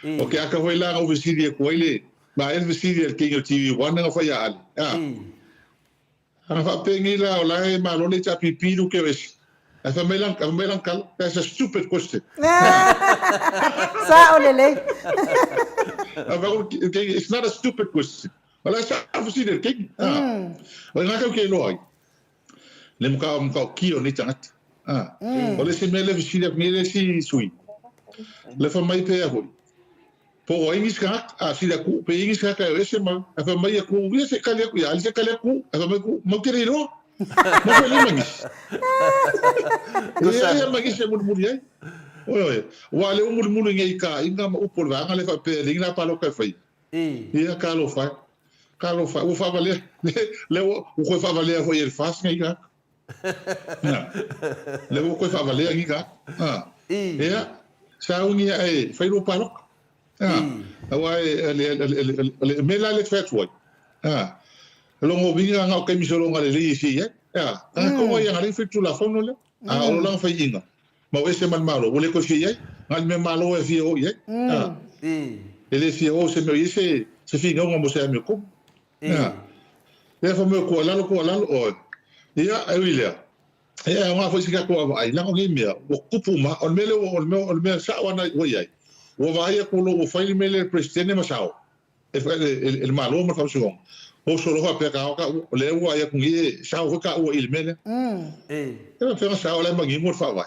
I. O ke aka foi la na ufesili aku ai le, ma e fesili a le king o le TV One na fai ia Ale. A. I. Ana faapenei la o la e malo le HRPP lu ke o ese. Ae fai mai lan, fai mai lan kala, that's a stupid question. Sao lelei. It's not a stupid question. O la sa fesili a le king. O ngā kau ke iloa ai. Le mka o mka o ki o nei tangata. O le isi mea le fesili aku nei le isi sui. Le fai mai pea hoi. Po o English ka a sila ku pe English ka ka ese ma a fa mai ku ia se kali aku ia se kali aku a fa mai ku mau te reiro ma ko le mangis ia ia mangis e mulimuli ai oi oi wa le mulimuli ngai ka inga ma upo le vanga le fa pe le ina pa lo ka fai ia ka lo fa ka lo fa u fa vale le u ko fa vale fo i fas ngai ka Le ua koe faavalea ngi ka. Ia, sauni ia e fai lua paloka. Aua e le mea la le fai atu ai. Longo winga nga o kaimi solo nga le lei si ai. A ko wai nga le fai tulafono le. A o langa fai inga. Ma o ese ma le malo, ua le koe fia i ai. Nga le mea malo e fia o i ai. E le fia o se mea o i ai se se finauga mo se amio komu. Ia. Lea fa mea kua lalo, kua lalo, oi. Ia, e ui lea. Ia, e aoga foi se tatou vaavaai, leaga o nei mea, ua tupu uma, o le mea lea ua, o le mea, o le mea sao lava ua i ai, ua vaai atu o lo ua fai le mea lea e le Peresetene ma sao, e, e, e, le Malo ma le Faamasinoga. Oso loa faapea ka ka o lea ua vaai atu nei e sao foi taua i le mea lea. E. E faapea ona sao o la e manino le Faavae.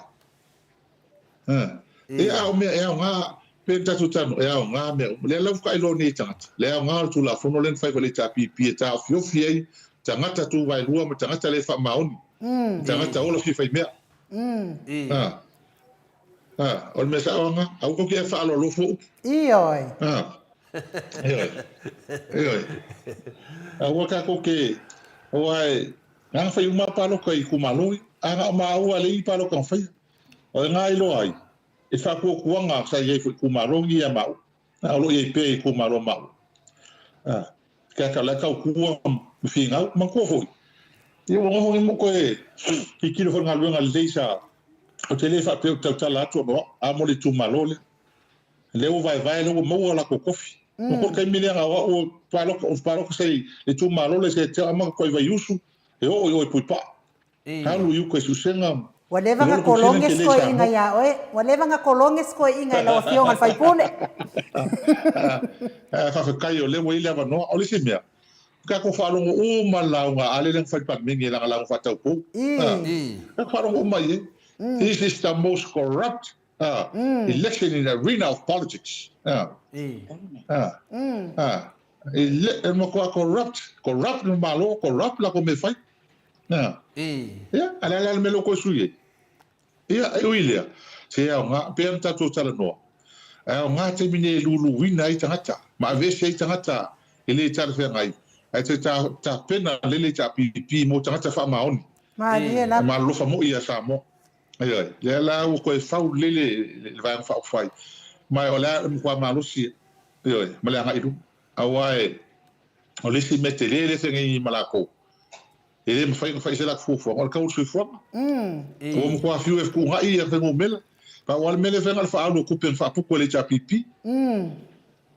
E a o mea e aoga, pei ona tatou talanoa, e aoga mea uma. Lea la ua faailoa nei e tagata, le aoga o le Tulafono lea na fai foi e le HRPP e taofiofi ai tagata tuvaelua ma tagata le faamaoni, tagata ola fia faimea. A, o le mea sao lena, aua tou te faaaloalo fua upu. Ioe. Ioe. Ioe. Aua tatou te, aua e, na fai uma palota i itumalo, a na o maua lea i palota na faia. O le ga iloa ai, e faatuatuaga sa i ai foi i itumalo ni ia maua, a o lo o i ai pea i itumalo maua. A, ke aka la tau kua ma finau, manatua foi, ia ua noho nei mo koe tilotilo foi i le galuega lelei sa, ou te le faapea ou te tautala atu ona o au, a mo le itumalo lea. Lea ua vaevae, lea ua maua latou tofi. Ua foi le taimi lea na o au o palota, o palota sa i le itumalo lea sa te amata atu ai i Vaiusu, e oo i o i Puipaa. Alu i uka i Susega. Ua leva na kologe se toeaiga ia oe. Ua leva na kologe se toeaiga i lau Afioga i le sui usufono. Faafetai o lea ua i ai le avanoa. O le isi mea, tatou faalogo uma i le lauga a Ale lea na fai i le Palemene i lana lauga faataupou. Tatou faalogo uma i ai. This is the most corrupt election in the arena of politics. E matua corrupt, corrupt le Malo, corrupt latou mea e fai. Ia, ia, a le a le mea lea ua toe sui ai? Ia, e ui lea, se aoga, pei ona tatou talanoa, e aoga taimi nei e luluina ai tagata, ma aveese ai tagata e le talafeagai, ae toe tapena lele HRPP mo tagata faamaoni. Malie lava. E malolofa moi ia Samoa. Ioe, lea la ua toe fau lele le Vaega Faaupufai, ma o le a matua malosi, ioe, ma le agai i luma. Aua e, o le isi mea tele lea e feagai nei ma latou, e le mafai ona fai se latou fuafuaga, o le tau o le soifuaga. Ua matua fiu e fetuunai ia fuainumera. Pau lava le mea lea e fai na o le faaalu o tupe na faaputu e le HRPP.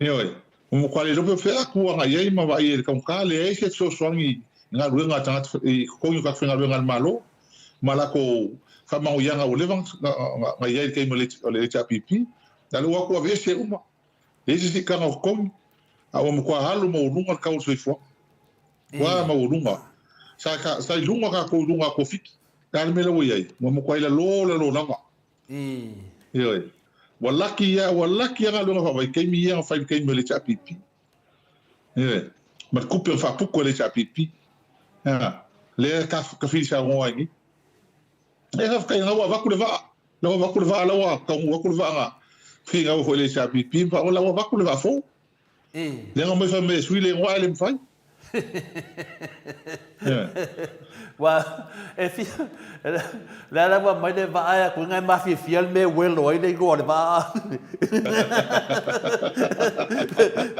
Ioe, ua matua le iloa pe o fea atu agai ai ma vaai ai i le taugata, leai se fesoasoani i galuega a tagata, i totogi o tagata faigaluega a le Malo ma latou faamanuiaga ua leva ona i ai i le taimi o le HRPP. A o lea ua o atu aveese uma. Leai se siitaga o totogi, a ua matua alu maualuga le tau o le soifuaga. Matua maualuga. Sa, sa i luga tatou i luga atu o Fiti. Le a le mea lea ua i ai? Ua matua i lalo lalo lava. Ioe. Ua laki ia, ua laki ia galuega faavaitaimi ia na fai i le taimi o le HRPP. Ioe. Ma le tupe na faaputu e le HRPP. Ea. Lea ka, ka filisaunoa ai nei. E faafetai na ua avatu le vaa. La ua avatu le vaa, la ua taunuu atu le vaa na finau foi le HRPP, ma la ua avatu le vaa fou. Lea na omai fai mai e sui le igoa ae le mafai. Ua, e fia, lea la ua aumai le vaa e atu e mafiafia le mea e uelo ai le igoa o le vaa.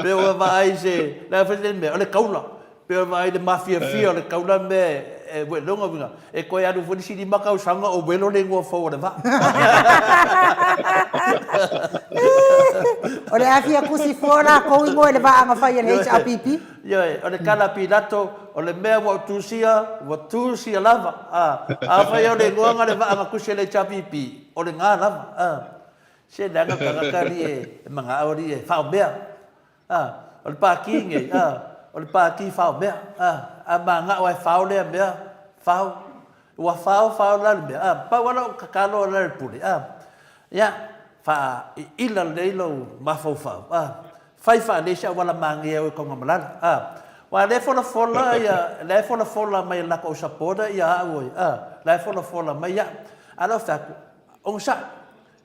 Pe ua vaai se, le a foi le mea, o le taula. Pei o le vaai i le mafiafia o le taula mea e lona uiga, e toe alu foi le isi 5 tausaga o welo le igoa fou o le vaa. O le a fia tusi fua lakou igoa i le vaa na fai e le HRPP. Ioe, o le tala a Pilato, o le mea ua ou tusia, ua tusia lava. Afai o le igoa na o le vaa na tusi e le HRPP, o lena lava. Se leaga le tagata alii e manao alii e faomea. A, o le pākī nei, a, o le pākī faomea, a, a manao lava e fao lea mea, fao. Ua fao, fao la le mea, a, pau lava lau tatalo la i le pule, a, ia, faaiila lelei lou mafaufau, a, fai faalelei se auala magia e o i Taugamalala, a. Aua o lea e folafola ia, la e folafola mai e le latou au supporter ia au e, a, la e folafola mai au. A o lea ou fai atu, onosai,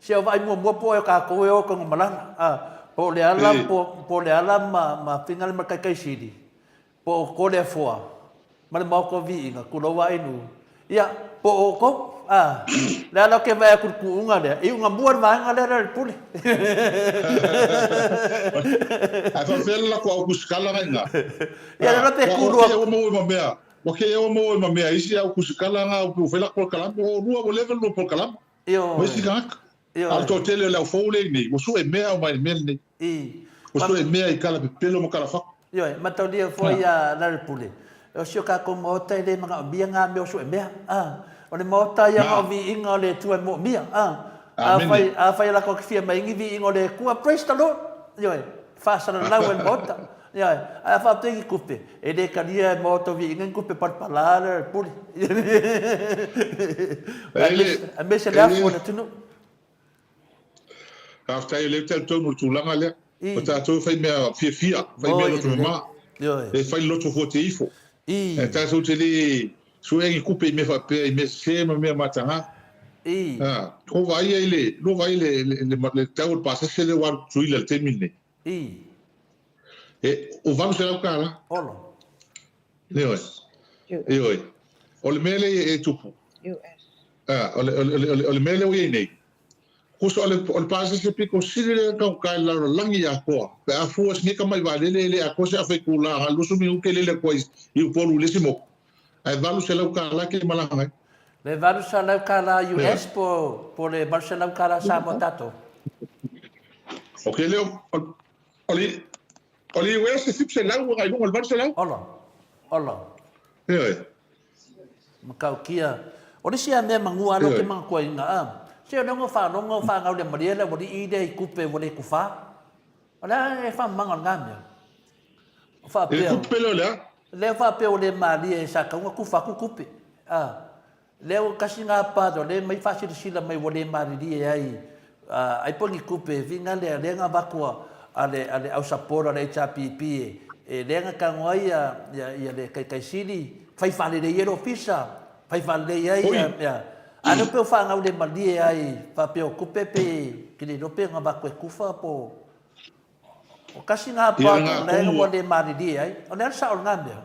Se o vaai muamua po o ai o tatou e o i Tanumalala, a, po o Leala, po, po o Leala ma, ma Fingal ma le Taitaisili, po o Toleafoa ma le Maota o Viiga, tulou lava Inu, ia, po o outou, a. O le ala ou te vaai atu i le tuuga lea, e iuga mua le vaega lea Lealailepule. Ae faapefea le lako au kusikala na ina? Ia, le ala pe tu lua. Ua maua ma mea, ua kei ua maua ma mea isi au kusikala na ua fai lako polokalame, o lua ua leva le lua polokalame. Ma isi tagata. A o le toatele o le au fou lea i inei, ua sue mea au mai le mea lenei. Ua sue mea i tala pepelo ma tala fatu. Ioe, mataulia foi ia Lealailepule, o si o tatou Maota e le manaomia na mea o sue mea. O le Maota ia na o viiga o le Atua e moomia. Afai, afai e latou te fia mai ni viiga o le Atua, praise the Lord! Ioe, faasalalau e le Maota. Ioe, ae a faapea ni tupe, e le talia e Maota o Viiga ni tupe palapala Lealailepule. Aemaise le afu o le atunuu. Faafetai o lea ou te talitonu i le tulaga lea. O tatou e fai mea fiafia, fai mea loto mama, e fai le loto fua te ifo. Ae tatou te le sue ni tupe i mea faapea, i mea sese ma mea mataga. Ua vaaia i le, ua vaaia i le tau o le pasese lea ua alu i Tutuila i le taimi lenei. E, ua $800. Olo. Ioe. Ioe. O le mea lea e tupu. O le, o le, o le mea lea ua i ai nei, tusa o le, o le pasese pito sili lea ona taugata i le lalolagi atoa, pe a fua i si nei tamai vaalele e le atoa se afa itula, na o le 20 minute lele atu ai i Upolu i le isi motu, ae $800 e te malaga ai. Le $800 US po, po le $800 Samoa tatou? Ok, le, o, o le, o le US e 700 agai i luga o le 800. Olo, olo. Ioe. Matautia. O le isi lava mea manua alo ke manatuaina a, se o lea na faalogo fanau le malie le aualii lea i tupe ua le tufa. O le a e faamamaga o lena mea? O faapea. I le tupe lea o le a? Lea faapea ua le malie sa tatau ona tufa atu tupe. A. Lea ua tasi na pa o lea mai faasilasila mai ua le malilie ai ai po ni tupe viga lea lea na avatu a le a le au support a le HRPP e e lea na tago ai ia ia ia le Taitaisili fai faalelei ai le ofisa fai faalelei ai ia ia a lea pe o fanau le malie ai faapea o tupe pe ke le iloa pe na avatu e tufa po o kasi na pa o lea ua le malilie ai o le a le sao o lena mea.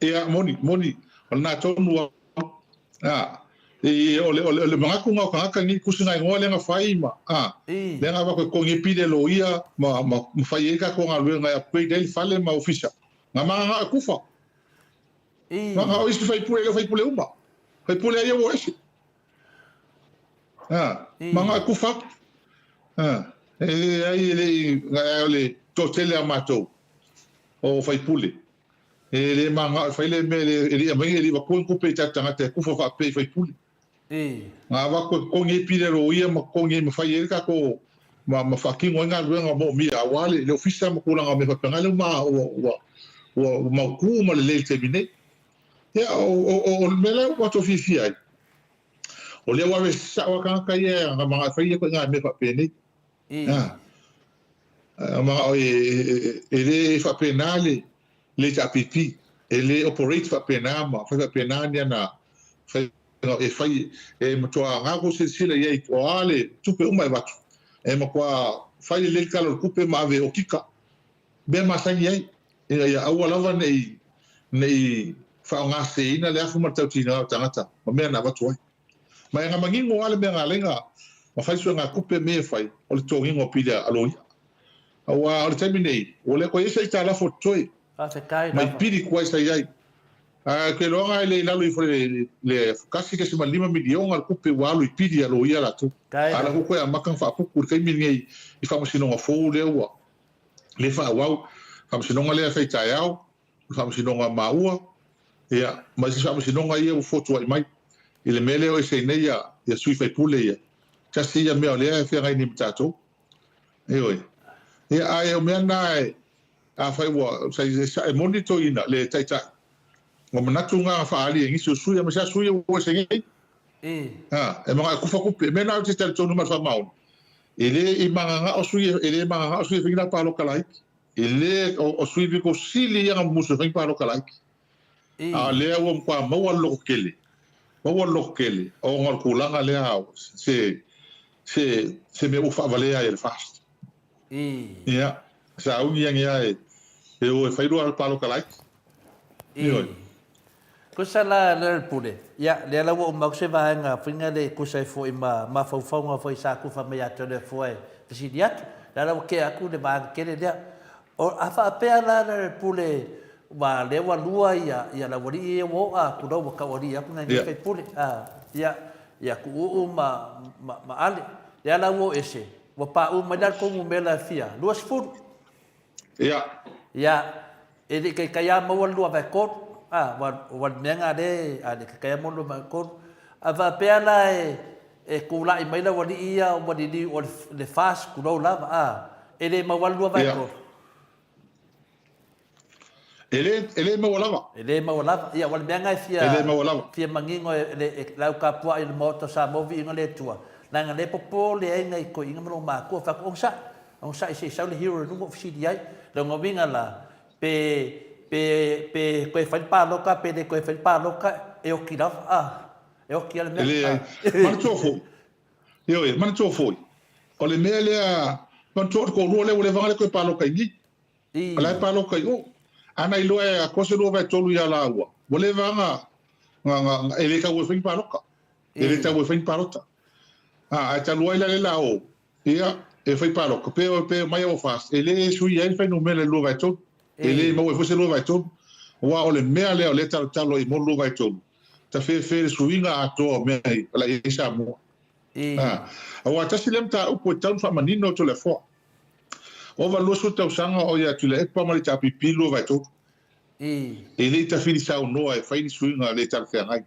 Ia, moni, moni, o lena tonu au. A, i, o le, o le, o le manatu lena o tagata nei, tusi na igoa lea na fai ma, a, lea na avatu e totogi ai pili a loia ma, ma, ma fai ai tatou galuega e upgrade ai le fale ma ofisa. Na mananao e kufa. Mananao isi faipule, e le o faipule uma. Faipule a ia ua ese. A, mananao e kufa atu. A, e leai, e le i, o le toatele a matou. O faipule. E le manao e fai le mea e le i aumaia e le i avatua ni tupe i tatou tagata e kufa faapea i faipule. Na avatu e totogi ai pili a loia ma totogi ai ma fai ai le tatou ma ma faatino ai galuega moomia aua le le ofisa ma tulaga o mea faapena lea ua ua ua mautu ma lelei i le taimi nei. Ia o o o le mea la ua matou fiafia ai, o lea ua ave sao a tagata ia na manao e fai ia ituaiga mea faapenei. Ma e le faapena le HRPP, e le operate faapena ma fai faapena ni ana faiga e fai, e matua gau silasila i ai o a le tupe uma e avatu, e matua fai lelei le tala o le tupe ma ave e okika mea masani ai, ina ia aua lava ne i ne i faaaogaseseina le afu ma le tautiga o tagata ma mea na avatu ai. Ma e manino lava le mea na ala ai na fai suegatupe mea e fai, o le totogiina o pili a loia. Aua o le taimi nei, ua le toe i ai se aitalafu o totoe. Faafetai Mai lava. pili kuai sa i ai. Ae ou te iloaga e le i lalo ifo i le 1.5 miliona le tupe ua alu i pili a loia latou. Tai A o la lava. foi toe amata ona faaputu i le taimi lenei i faamasinoga fou lea ua le faaauau, faamasinoga lea e fai taeao, o le faamasinoga a maua, ia, ma isi faamasinoga ia ua fotuai mai i le mea lea o ese ai nei ia sui faipule ia. Tasi ia mea o lea e feagai nei ma tatou. Ioe. Ia, ae o mea na e, afai ua, sa e moni toeaina le taitai, ua manatu na faaali e nisi o sui, aemaise lava sui ia ua ese nei. A, e manao e kufa tupe. O mea na ou te talitonu ma le faamaoni, e le i magagao sui, e le magagao sui e fai ni palota laiti. E le, o sui pito sili ia na musu e fai ni palota laiti. A o lea ua matua maua le lototele, maua le lototele ona o le tulaga lea se, se, se mea ua faavalea ai e le FAST. Ia, sauni ane lava e o e fai lua palota laiti. Ioe. Tusa la lea le pule, ia, lea la ua uma atu se vaega faiga lea e tusa ai foi ma mafaufauga foi sa tufa mai ia te Toleafoa e fesili atu. Lea la ua tea atu le vaega tele lea. O, a faapea la le pule, ua lea ua lua ia, ia le aualii ia ua oo atu la ua taualii atu nai nei faipule, a, ia, ia Tuuu ma, ma, ma Ale. Lea la ua o ese, ua paʻu mai la le tou numera e fia? 20. Ia. Ia, e le i taitai lava maua le 2/3, a, ua le mea lena lea, a le i taitai lava maua le 2/3. A faapea la e, e tulai mai le aualii ia ua liliu o le FAS, tulou lava, a, e le maua le 2/3. E le, e le maua lava. E le maua lava. Ia, ua le mea lena e fia, E le maua lava. fia manino e le, e le au tapuai o le Maota o Samoa viiga le Atua, leaga lea e popole ai nai toeaiina ma loomatua, fai atu, onosai, onosai se i sau le hero i luga ou fesili ai. Lona uiga la, pe, pe, pe toe fai le palota pe le toe fai le palota, e oti lava, a, e oti lava le mea. E leai. Manatua foi, ioe, manatua foi, o le mea lea, manatua o le toalua lea ua leva ona le toe palota i nei. O la e palota i o. Ana iloa e atoa se 2/3 ia laua, ua leva lava na, e le tau e fai ni palota. E le tau e fai ni palota. A, ae talu ai la le la o, ia, e fai palota, pe, pe omai au FAST, e le suia ai le fuainumera i le 2/3. E le maua ai foi se 2/3. Aua o le mea lea o lea e talotalo ai mo le 2/3, tafefe le suiga atoa o mea o le a i ai Samoa. A, aua tasi lea mataupu e tatau ona faamanino atu e le Afoa. Ova 20 tausaga o ia Tuilaepa ma le HRPP 2/3. E le i tafili saunoa e fai ni suiga le talafeagai.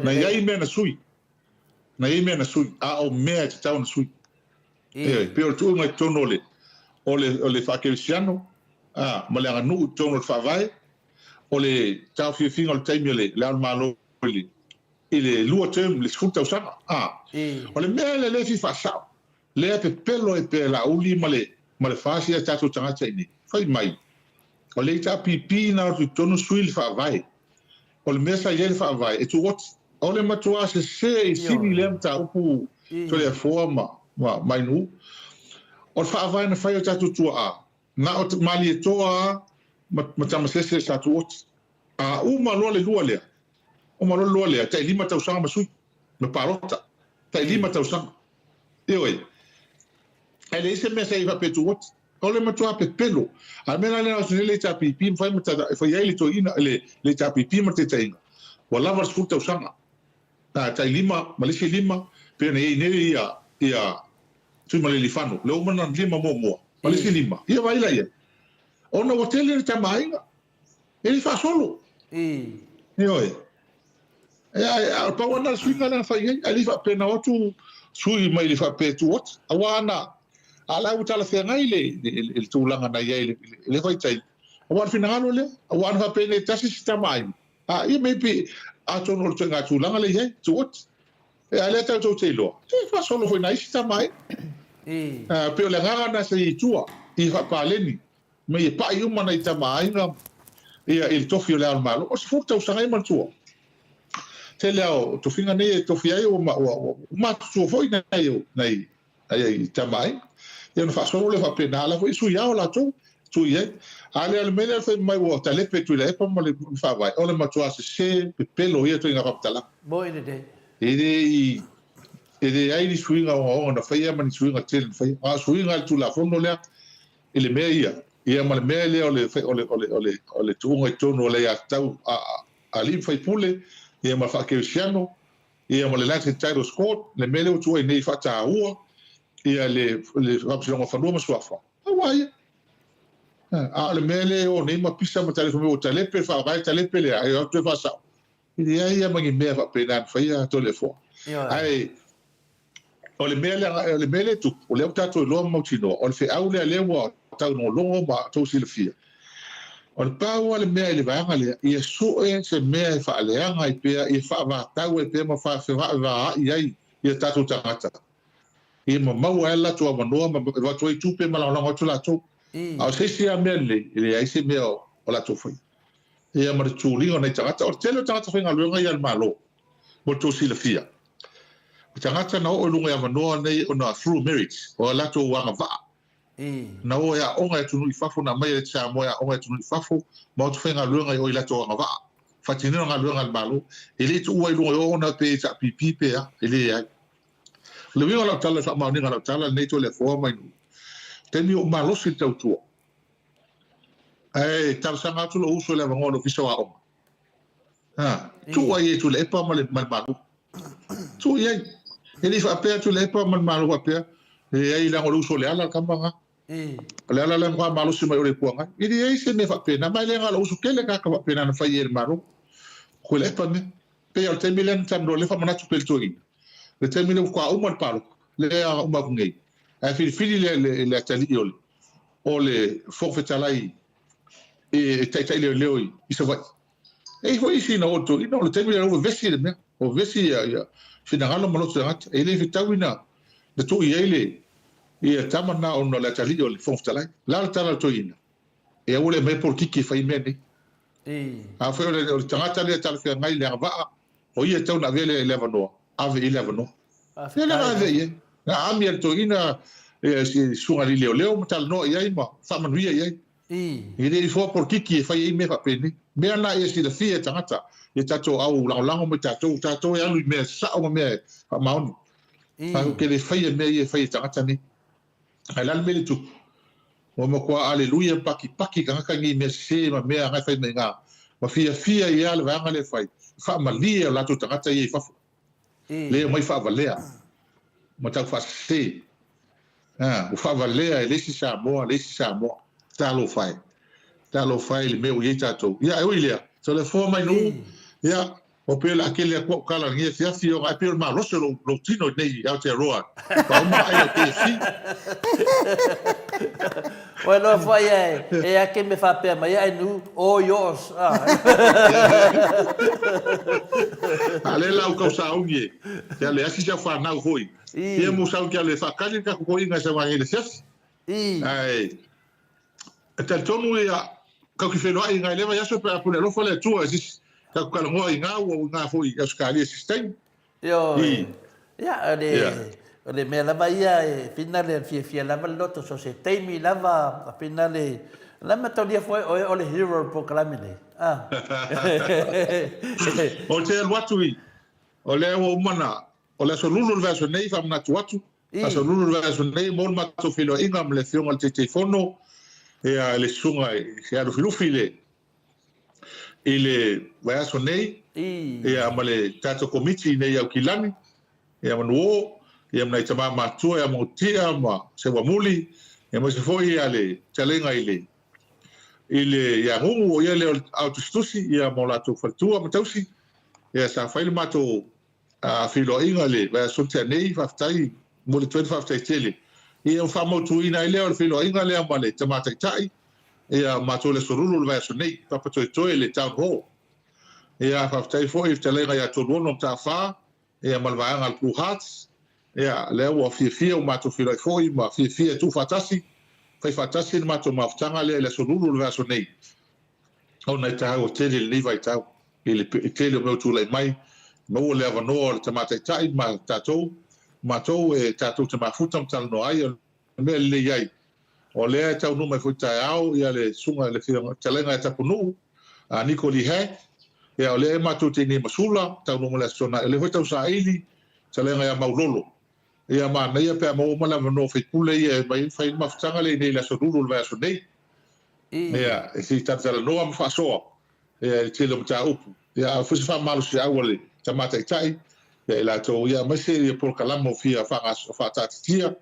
Na i ai mea na sui. Na i ai mea na sui, a o mea e tatau ona sui. Ioe, pei o le tuuga i totonu o le, o le, o le faakerisiano, a, ma le aganuu i totonu o le Faavae, o le taofiofiga o le taimi o le, le Ao o le Malo i le, i le lua term, le 10 tausaga. A, o le mea lea lea e fia faasao, Lea pepelo ai pea Laauli ma le ma le FAST ia tatou tagata i nei. Fai mai, o le HRPP na o atu i totonu sui le faavae. O le mea sa i ai le faavae e tuuoti. O le matuā sese i sili lea mataupu Toleafoa ma ma Mainuu. O le faavae na fai e o tatou tua'a, na o Malietoa a ma ma Tamasese sa tuuoti. A uma loa le lua lea, uma loa le lua lea, tai lima tausaga ma sui, ma palota. Tai lima tausaga. Ioe. Ae leai se mea sa i faapea tuuoti. O le matua pepelo. A o le mea la lea na oso nei le HRPP ma fai ma tata, e fai ai le toeaina, le, le HRPP ma le taitaiga, ua lava le 10 tausaga. A, tai lima ma le isi lima, pei ona i ai nei ia, ia Tuimalealiifano, lea ua uma ona lima muamua, ma le isi lima, ia vaai la i ai. Ona ua tele le tama aiga. E le faasolo. Ioe. A o le pau lava lena o le suiga lea na fai i ai, ae le i faapea na o atu sui mai le faapea e tuu atu. Aua ana, a o la e ua talafeagai le, le, le tulaga na i ai i le vaitaimi. Aua o le finagalo lea, aua ana faapea nei e tasi si tama aiga, a, ia maybe atonu o le ituaiga tulaga lea e i ai, tuu atu. A o lea tatou te iloa, e faasolo foi nai isi tama aiga. E pei o le agaga lena sa i ai i tua, i faapaleni. Ma ia pai uma nai tama aiga ia i le tofi o le Ao o le Malo. O 10 tausaga ia manatua. Tele lava o tofiga nei e tofi ai ua ua matutua foi nai nai nai tama aiga. Ia ona faasolo lea faapena, a la foi e sui ao latou, tui ai. A lea o le mea lea fai mai ua talepe Tuilaepa ma le Faavae, o le matua sese pepelo ia ituaiga faamatalaga. Moi lelei. E le i e leai ni suiga ogaoga na faia ma ni suiga tele na faia. A o suiga i le Tulafono lea, i le mea ia, Ia ma le mea lea o le o le o le o le o le tuuga i totonu o le aiatatau a alii ma faipule, ia ma le faakerisiano, ia ma le Land and Titles Court, le mea lea ua tuu ai nei faataua ia le le Faamasinoga o Fanua ma Suafa, aua ia. A o le mea lea e o nei ma pisa ma talepe fai mai ua talepe le faavae talepe lea, ae o atu toe faasao. E leai lava ma ni mea faapena na faia Toleafoa. Ae o le mea lea, o le mea lea e tupu, o lea ua tatou iloa ma mautinoa, o le feau lea lea ua taulogologo ma outou silafia, o le pau lava le mea i le vaega lea, ia sue se mea e faaleaga ai pea, ia faavatau ai pea ma faafevaevaai ai ia tatou tagata, ia ma maua ai le latou avanoa ma avatu ai tupe ma lagolago atu latou. A o se isi lava mea lelei, e leai se mea o latou faia. Ia ma le tuliga o nai tagata. O le tele o tagata faigaluega ia a le Malo, mo le tou silafia, o tagata na oo i luga i avanoa nei ona through merit, o a latou agavaa, na o e aoga i atunuu i fafo, na aumai e Samoa e aoga i atunuu i fafo, ma o atu faigaluega i o i latou agavaa, faatinoina galuega a le Malo. E le i tuua i luga i o ona pe HRPP pe a, e leai. O le uiga o lau tala, le faamaoniga o lau tala lenei Toleafoa mai nuu, taimi ua ou malosi i le tautua, Ae talosaga atu lou uso i le avanoa o le Ofisa o Aoga. Ha, tuu ai e Tuilaepa ma le, ma le Malo. Tuu i ai. E le i faapea Tuilaepa ma le Malo faapea, e leai leaga o le uso o Leala le tama lena. O Leala lea na matua malosi mai o le Itu Agai. E leai se mea faapena. Ma e le na o lou uso tele tagata faapena na fai i ai e le Malo. Tuilaepa mea. Pei o le taimi lea na talanoa, lea faamanatu pea i le toeaina. Le taimi lea ua faatoa uma le palota, lea e uma atu nei. Ae filifili le, le, le atalii o le, o le Fofoga Fetalai e taitai leoleo i Savaii. E i ai foi isi na o toeaina, o le taimi lea ua vevesi le mea, ua vevesi ia finagalo ma loto tagata. E le fetaui na tuu i ai le ia tama na ona o le atalii o le Fofoga Fetalai. O le a le tala a le toeaina? E aua le aumaia polokiki e fai mea nei. Afai o le tagata lea e talafeagai i le agavaa, o ia e tatau ona avea le avanoa, ave i ai le avanoa. Ia lea na ave i ai. Na aami e le toeaina si susuga i le leoleo ma talanoa i ai ma faamanuia i ai. E le i foa polokiki e fai ai mea faapenei. Mea na ia silafia e tagata, ia tatou au lagolago mai tatou, tatou e alu i mea sao ma mea faamaoni. Tatou te le faia mea ia e fai e tagata nei. Ae o le a le mea le tupu? Ua matua aleluia pakipaki tagata nei i mea sese ma mea na e fai mai ina, ma fiafia ai lava le vaega lea e fai, e faamalie o latou tagata ia i fafo. Lea e omai faavalea ma tau faasese. A, ua faavalea e le isi Samoa le isi Samoa. Talofa e. Talofa e i le mea ua i ai tatou. Ia, e ui i lea, Toleafoa mai nuu, ia, Ua pei o le a tele atu au tala i lenei afiafi ona e pei o le malosi o lou tino i nei Aotearoa ua uma ai lau KFC. Ua iloa foi e ake me faapea mai ai nu, all yours. A lea la ua tau sauni e te ale asi si au fanau foi. Ia mo sauni ke ale faakali le tatou toeaina e sau ai i le afiafi. Ae E talitonu ia, tatou te feiloai i nai lea vaiaso pe a pule alofa le Atua i sisi tatou talanoa i ina ua uiga foi i Ausetalia i sisi taimi. Ioe. Ia, o le, o le mea lava ia e finale, fiafia lava le loto, so se taimi lava finale, la mataulia foi oe o le hero o le polokalame nei. Ah. Ou te alu atu i, o lea ua uma na, o le aso Lulu o le vaiaso nei, faamanatu atu, Aso Lulu le vaiaso nei mo le matou feiloaiga ma le Afioga i le Taitaifono, ia le Susuga ia Lufilufi i le i le vaiaso nei, ia ma le tatou Komiti i nei i Aukilani, ia Manuo, ia ma nai tama matutua ia Manutia ma Seuamuli, ia aemaise foi ia le fetalaiga i le i le ia Gugu o ia lea o le ao tusitusi ia ma o latou faletua ma tausi, ia sa fai le matou A feiloaiga le vaiaso na tea nei, faafetai, momoli atu ai le faafetai tele. Ia ua faamautuina ai lea o le feiloaiga lea ma le Tama Taitai, ia matou le Aso Lulu o le vaiaso nei, Papatoetoe i le Town Hall. Ia faafetai foi i le fetalaiga ia Toluono Mataafa, ia ma le vaega a le Blue Hearts, ia lea ua fiafia ua matou feiloai foi ma fiafia e tuufaatasi, fai faatasi le matou mafutaga lea i le Aso Lulu o le vaiaso nei. Ona e taua tele lenei vaitau i le tele o mea ua tulai mai, maua le avanoa o le Tama Taitai ma tatou, matou e tatou te mafuta ma talanoa ai. O le mea e lelei ai, o lea e taunuu mai foi taeao ia le Susuga i le Fetalaiga ia Tapunuu, a Niko Lee Hang, ia o lea e matou te inei ma Sula, taunuu mai le Aso Toonai, o lea foi e tausaili Fetalaiga ia Maulolo. Ia manaia pe a maua uma le avanoa o faipule ia e aumai ai ma fai ai le mafutaga lea i inei i le Aso Lulu o le vaiaso nei. Ia, e se i talatalanoa ma faasoa ia i le tele o mataupu. Ia, a o foi se faamalosiau a le Tama Taitai ia i latou, ia aemaise ia polokalama o fia faataatitia,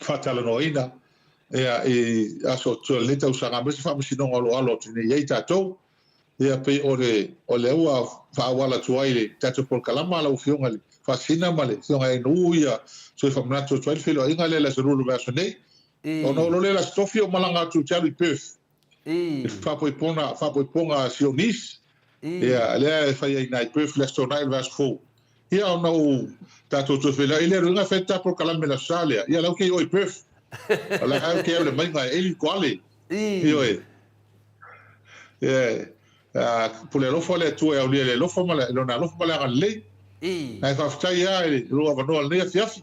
faatalanoaina ia i aso o lenei tausaga, aemaise faamasinoga o lo o alo atu nei i ai tatou. Ia, pei o le o lea ua faaauala atu ai le tatou polokalama lau Afioga i le Faasina ma le Afioga ia Inu ia toe faamanatu atu ai le feiloaiga lea i le aso Lulu o le vaiaso nei. Ona o lo lea le Aso Tofi o malaga atu te alu i Perth i le faapoipona faapoipoga a si ou niece ia lea e fai ai i ina i Perth i le Aso Toonai o le vaiaso fou. Ia ona ou tatou toe feiloai lea luga e fai le ta polokalame i le Aso Sa lea. Ia la ua kei o i Perth. O la e kei alu i le maiga e eli koale. Ioe. Ia pule alofa le Atua e aulia i le alofa ma le lona alofa ma le agalelei. Ae faafetai lava i lou avanoa i lenei afiafi.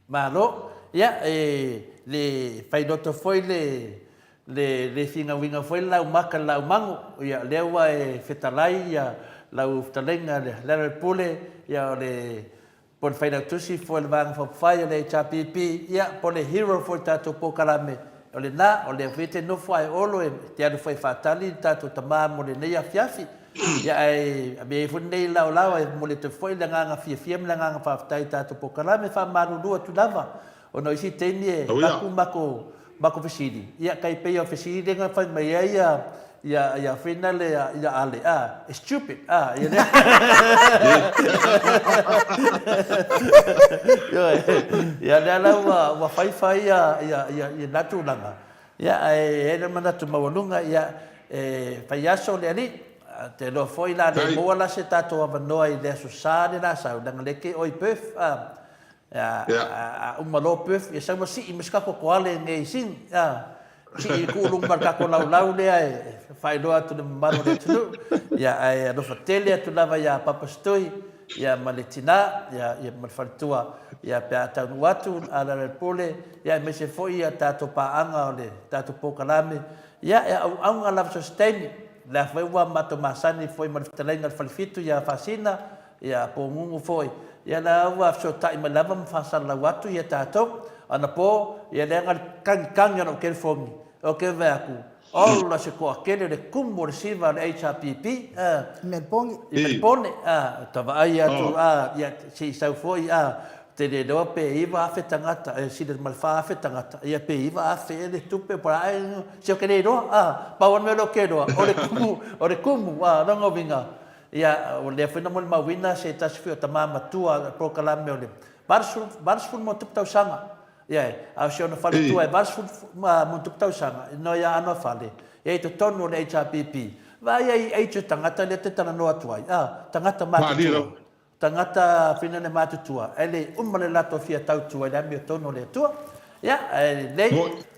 Malo. Ia, e le failoto foi le le le finauina foi le laumaka i le laumago. Ia, o lea ua e fetalai ia lau fetalaiga i le Lealailepule, ia o le po o le Failautusi foi o le Vaega Faaupufai o le HRPP, ia, po o le hero foi o le tatou polokalame, o lena, o lea foi e te nofo ae Olo e te alu foi e faatali le tatou tama mo lenei afiafi. Ia, ae avea ai foi lenei laolao e momoli atu ai foi le agaga fiafia ma le agaga faafetai i tatou polokalame, e faamalulu atu lava ona o isi taimi e avatu matou matou fesili, ia tai pei o fesili lea na fai mai ai ia ia ia foi na le ia Ale, a, e stupid, a, ia lea. Ioe, ia lea la ua ua fai fai ia ia ia ia na tulaga. Ia ae i ai le manatu maualuga, ia e fai aso le alii, te iloa foi la le maua la se tatou avanoa i le Aso Sa le la sau, leaga lea e te oi Perth, a. A uma loa Perth, ia sau ma sii ma se tatou toale nei i Sini, a, sii tuu i luga ma le tatou laulau lea e faailoa atu i le mamalu o le atunuu. Ia, ae alofa tele atu lava ia Papa Stui, ia ma le tina, ia, ia ma le faletua, ia pe a taunuu atu a Lealailepule, ia aemaise foi ia tatou paaga o le tatou polokalame, ia e auauga lava so o se taimi. O lea foi ua matou masani foi ma le fetalaiga a le Falefitu ia Faasina, Ia Pōngungu foi, ia la ua fesootai mai lava ma faasalalau atu ia tatou. Anapo, ia leaga le tagitagi o lau telefoni, ou te vaai atu, ola se toatele le tumu o le siva a le HRPP, a. I Melbourne. I Melbourne, a, ta vaai atu, a, ia, se i sau foi, a, ou te le iloa pe 9,000 tagata, e sili atu ma le 4,000 tagata, ia pe 9,000 ea le tupe po o le a ea, se ou te le iloa, a, pau lava le mea lea ou te iloa, o le tumu, o le tumu, a, lona uiga, Ia, o lea foi na molimauina se tasi foi o tama matua o le polokalame o le 80 ma tupu tausaga. Ia, a o si ona faletua e 80 ma tupu tausaga, no ia Anoafale, ia i totonu o le HRPP. Vaai ai i age o tagata lea te talanoa atu ai, a, tagata matutua, tagata finane matutua, e le uma le latou fia tautua i le amiotonu o le Atua. Ia, ae lelei,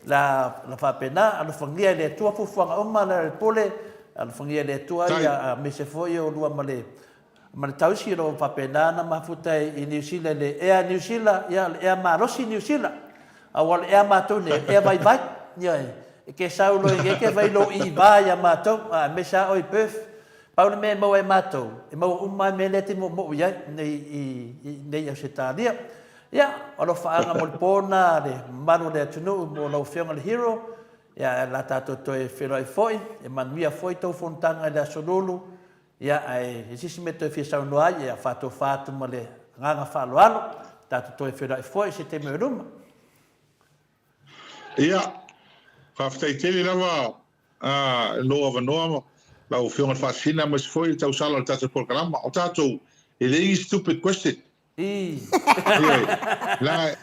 la, la faapena, alofagia e le Atua fuafuaga uma a le pule, alofagia e le Atua ia, aemaise foi o lua ma le, ma le tausi o lo o faapena ona mafuta i Niu Sila i le ea Niu Sila, ia, o le ea malosi Niu Sila. Aua o le ea matou nei, o le ea vaivai. Ioe, e ke sau loa i ke vai lou iva ia matou, aemaise lava oe i Perth. Pau le mea e maua e matou, e maua uma lava mea lea e te moomoo i ai i, i, i nei Ausetalia. Ia, o alofaaga mo le po na le mamalu o le atunuu mo lau Afioga le Hero, ia, ae o le a tatou toe feiloai foi, e manuia foi tou fonotaga i le Aso Lulu, ia, ae i se isi mea toe fia saunoa ai, ia, faatofa atu ma le agaga faaaloalo, tatou toe feiloai foi i se taimi o i luma. Ia, faafetai tele lava i lou avanoa lau Afioga i le Faasisina aemaise foi le tausala o le tatou polokalama. O tatou, e leai ni stupid question. Ii. Ioe, leaga,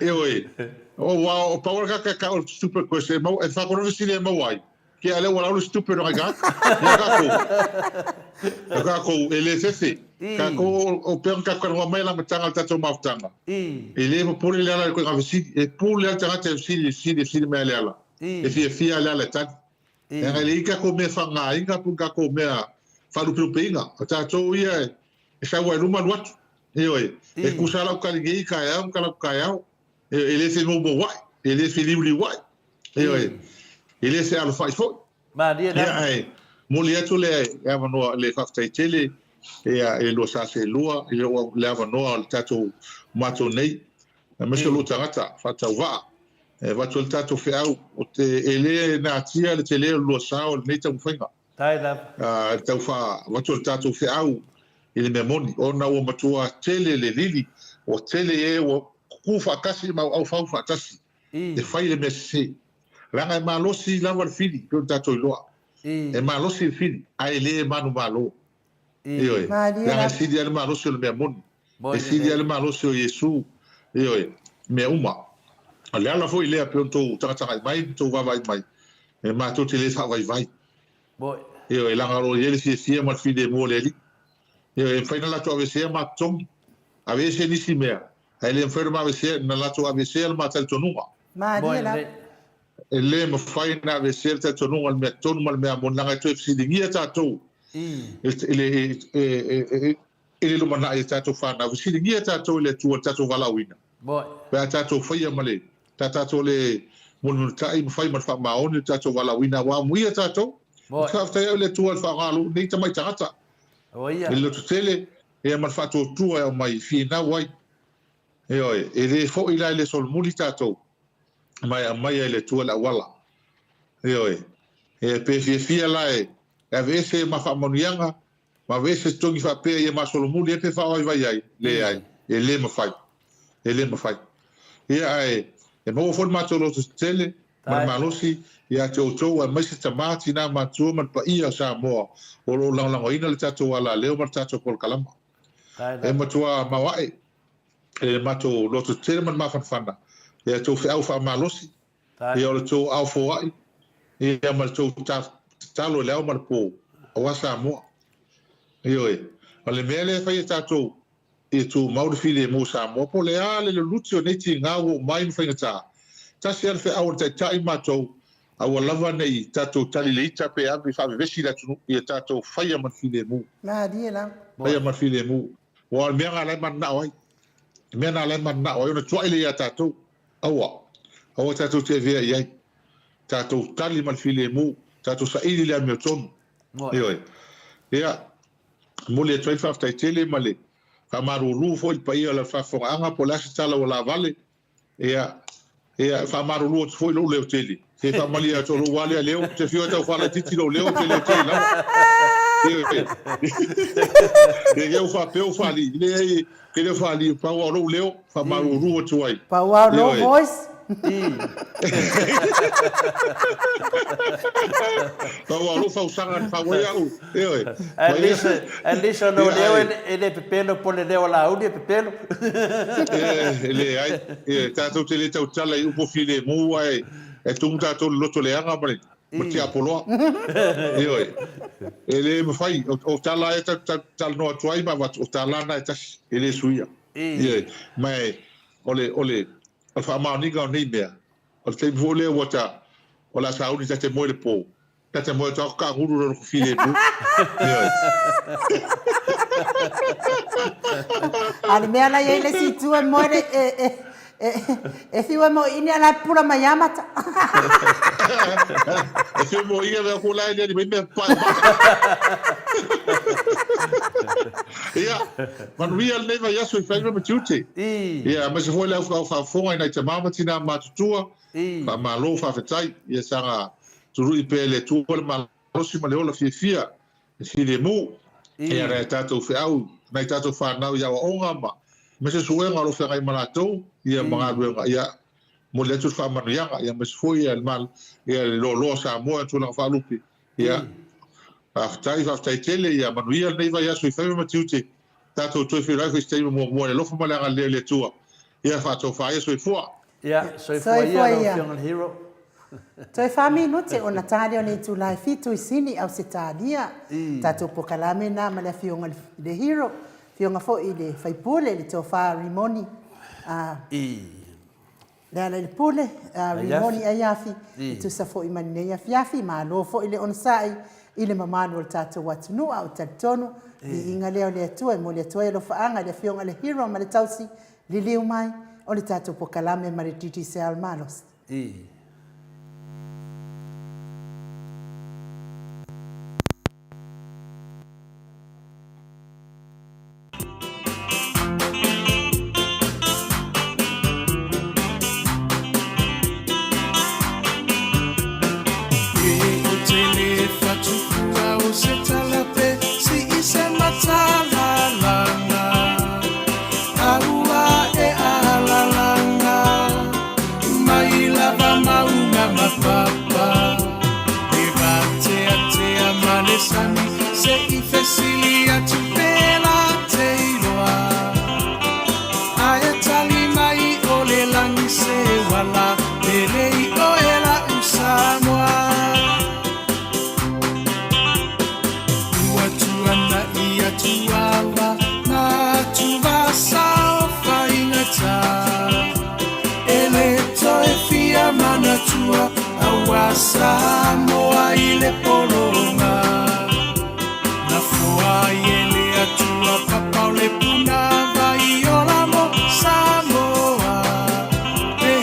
ioe, aua o pau le tagata e tau o le stupid question, e maua, e whakona fesili e maua ai, kia lea ua lau le stupid o ngai tagata. Ia kākou, o kākou e le fefe, kākou o pea ona tātou talanoa mai le amataga o le tātou mafutaga. E le popole le ala i le koiga fesili, e pule lava le tagata e fesili, e fesili, e fesili mai a le ala. E fiafia le ala e tali. Leaga e leai tatou mea faaaogaina po o ni tatou mea faalupelupeina. O tatou ia e sau lava i luma alu atu. Ioe, e tusa lau tali nei taeao ma talaatu taeao. E le femoumoua'i, e le feliuliua'i, ioe, e le fealofa'i foi. Malie lava. Ia, ae momoli atu le avanoa, le faafetai tele ia i le lua sa seelua i le avanoa o le tatou matou nei, aemaise o lou tagata faatauvaa. E avatu ai le tatou feau, o te, e le natia le tele o le lua sao i lenei taumafaiga. Tae lava. E tau avatu ai le tatou feau i le mea moni, ona ua matua tele le lili, ua tele e ua kukū faatasi ma auaufau faatasi e fai le mea sese. Leaga e malosi lava le fili, pei ona tatou iloa. E malosi le fili, ae le manumalo. Ioe. Leaga e sili lava le malosi o le mea moni. E sili lava le malosi o Iesu, ioe, i mea uma. O le ala foi lea pei ona tou tagatagai mai ma tou vaavaai mai, e matou te le faavaivai. Ioe, leaga o lo o i ai le fiafia ma le filemu o le Alii. Ioe, e mafai ona latou aveesea ma totogi, aveese nisi mea, ae le mafai ona latou aveesea le ma talitonuga. Malie lava. E le mafai ona aveesea le talitonuga i le mea tonu ma le mea moni, leaga e toe fesiligia tatou i le i le lumanai e tatou fanau, fesiligia tatou i le Atua i le tatou valaauina, pe a tatou faia ma le, ta tatou le mulimulitai ma fai ma le faamaoni le tatou valaauina, aua amuia tatou. Ou te faafetai au i le Atua i le faaaoga o lou nei tamai tagata, i le lototele ia ma le faatuatua e aumai e finau ai. Ioe, e le foi la i le solomuli tatou, ma e aumaia e le Atua le auala. Ioe, e pe fiafia la e aveese ma faamanuiaga, Ma aveese totogi faapea ia masolomuli ai pe faavaivai ai? Leai, e le mafai. E le mafai. Ia, ae e maua foi le matou loto tetele ma le malosi ia te outou aemaise tama, tina, matua ma le paia o Samoa o lo o lagolagoina le tatou alaleo ma le tatou polokalama. E matua maoae le matou loto tetele ma le mafanafana ia tou feau faamalosi Ia o le tou ao foai, ia ma le tou tatalo i le ao ma le po, aua Samoa. Ioe. O le mea lea e fai e tatou, ia tumau le filemu o Samoa, po o le a le luluti o nei tiga ua oo mai ma faigata. Tasi lava le feau a le Taitai matou, aua lava ne i tatou tali le ita pe ave e faavevesi le atunuu, ia tatou faia ma le filemu. Malie lava. Faia ma le filemu. Aua o le mea lena o la e mananao ai. Le mea lena o la e mananao ai, ona tuai lea ia tatou. Aua, aua tatou te avea i ai. Tatou tali ma le filemu, tatou saili le amiotonu. Ioe. Ia, momoli atu ai le faafetai tele ma le faamalulu foi i le paia o le faafofogaaga po o le a se tala ua lavale. Ia, ia, e faamalulu atu foi i lou leo tele. Se faamalie atu o lou lava lea leo, ou te fiu e tau faalaitiiti lou leo, ou te leo tele lava. Ioe. Ia, ua faapea ua faalii. Leai, Ke leo faalii, pau lava o lou leo, faamalulu atu ai. Pau lava o lou voice. Pau lava o lou fausaga na fau ai au, ioe. At least, at least o lou leo e le pepelo po o le leo o Laauli e pepelo. E leai, tatou te le tautala i upu filemu ae tumu tatou i le loto leaga ma le ma tiapoloa. Ioe. E le mafai, o tala e talanoa atu ai ma avatu, o tala na e tasi, e le suia. Ioe. Ma e, o le, o le, o le faamaoniga o nei mea, o le taimi foi lea ua ta, o le a sauni ta te moe i le po, ta te moe atu lava kaagulu lona ku filemu. Ioe. A o le mea la i ai le isi itu e moe le, e, e, E fiu e moiini a la e pupula mai a mata. E fiu moiini a mea ku la e ni mai mea pae mata. Ia, manuia lenei vaiaso i faiva ma tiute. Ia, aemaise foi le au faafofoga i nai tama ma tinā matutua. Faamalo, faafetai. Ia saga tului pea e le Atua le malosi ma le ola fiafia e filemu e nai a tatou feau, nai tatou fanau i aoaoga ma aemaise suega o lo o feagai ma latou ia ma galuega. Ia momoli atu le faamanuiaga, ia aemaise foi ia le ia le loaloa o Samoa i tulaga faalupe. Ia faafetai, faafetai tele, ia manuia lenei vaiaso i faiva ma tiute. Tatou toe feiloai foi i se taimi muamua i le alofa ma le agalelei o le Atua. Ia faatofa ia soifua. Ia, soifua ia lau Afioga i le Hero. Toe fa minute ona ta lea o le itula e fitu i Sini, Ausetalia. Tatou pokalame na ma le Afioga i le Hero, Afioga foi i le Faipule, le Tofa Rimoni, a Lealailepule, Rimoni Aiafi, e tusa foi ma lenei afiafi. Malo foi le onosai i le mamalu o le tatou atunuu, a o talitonu, viiga lea o le Atua e momoli atu ai alofaaga i le Afioga i le Hero ma le tausi liliu mai o le tatou pokalame ma le Digicel malosi. I. papa Le vateatea ma le sami Se i fesili atu pe la te iloa Ae tali mai o le lagi se uala Pele i oe la'u Samoa Ua tuana'i atu ava Ngā atuvasa o faigata E le toe fia manatua Aua Samoa i le pologa Na foa ai e le Atua papa o le punavai ola mo Samoa Le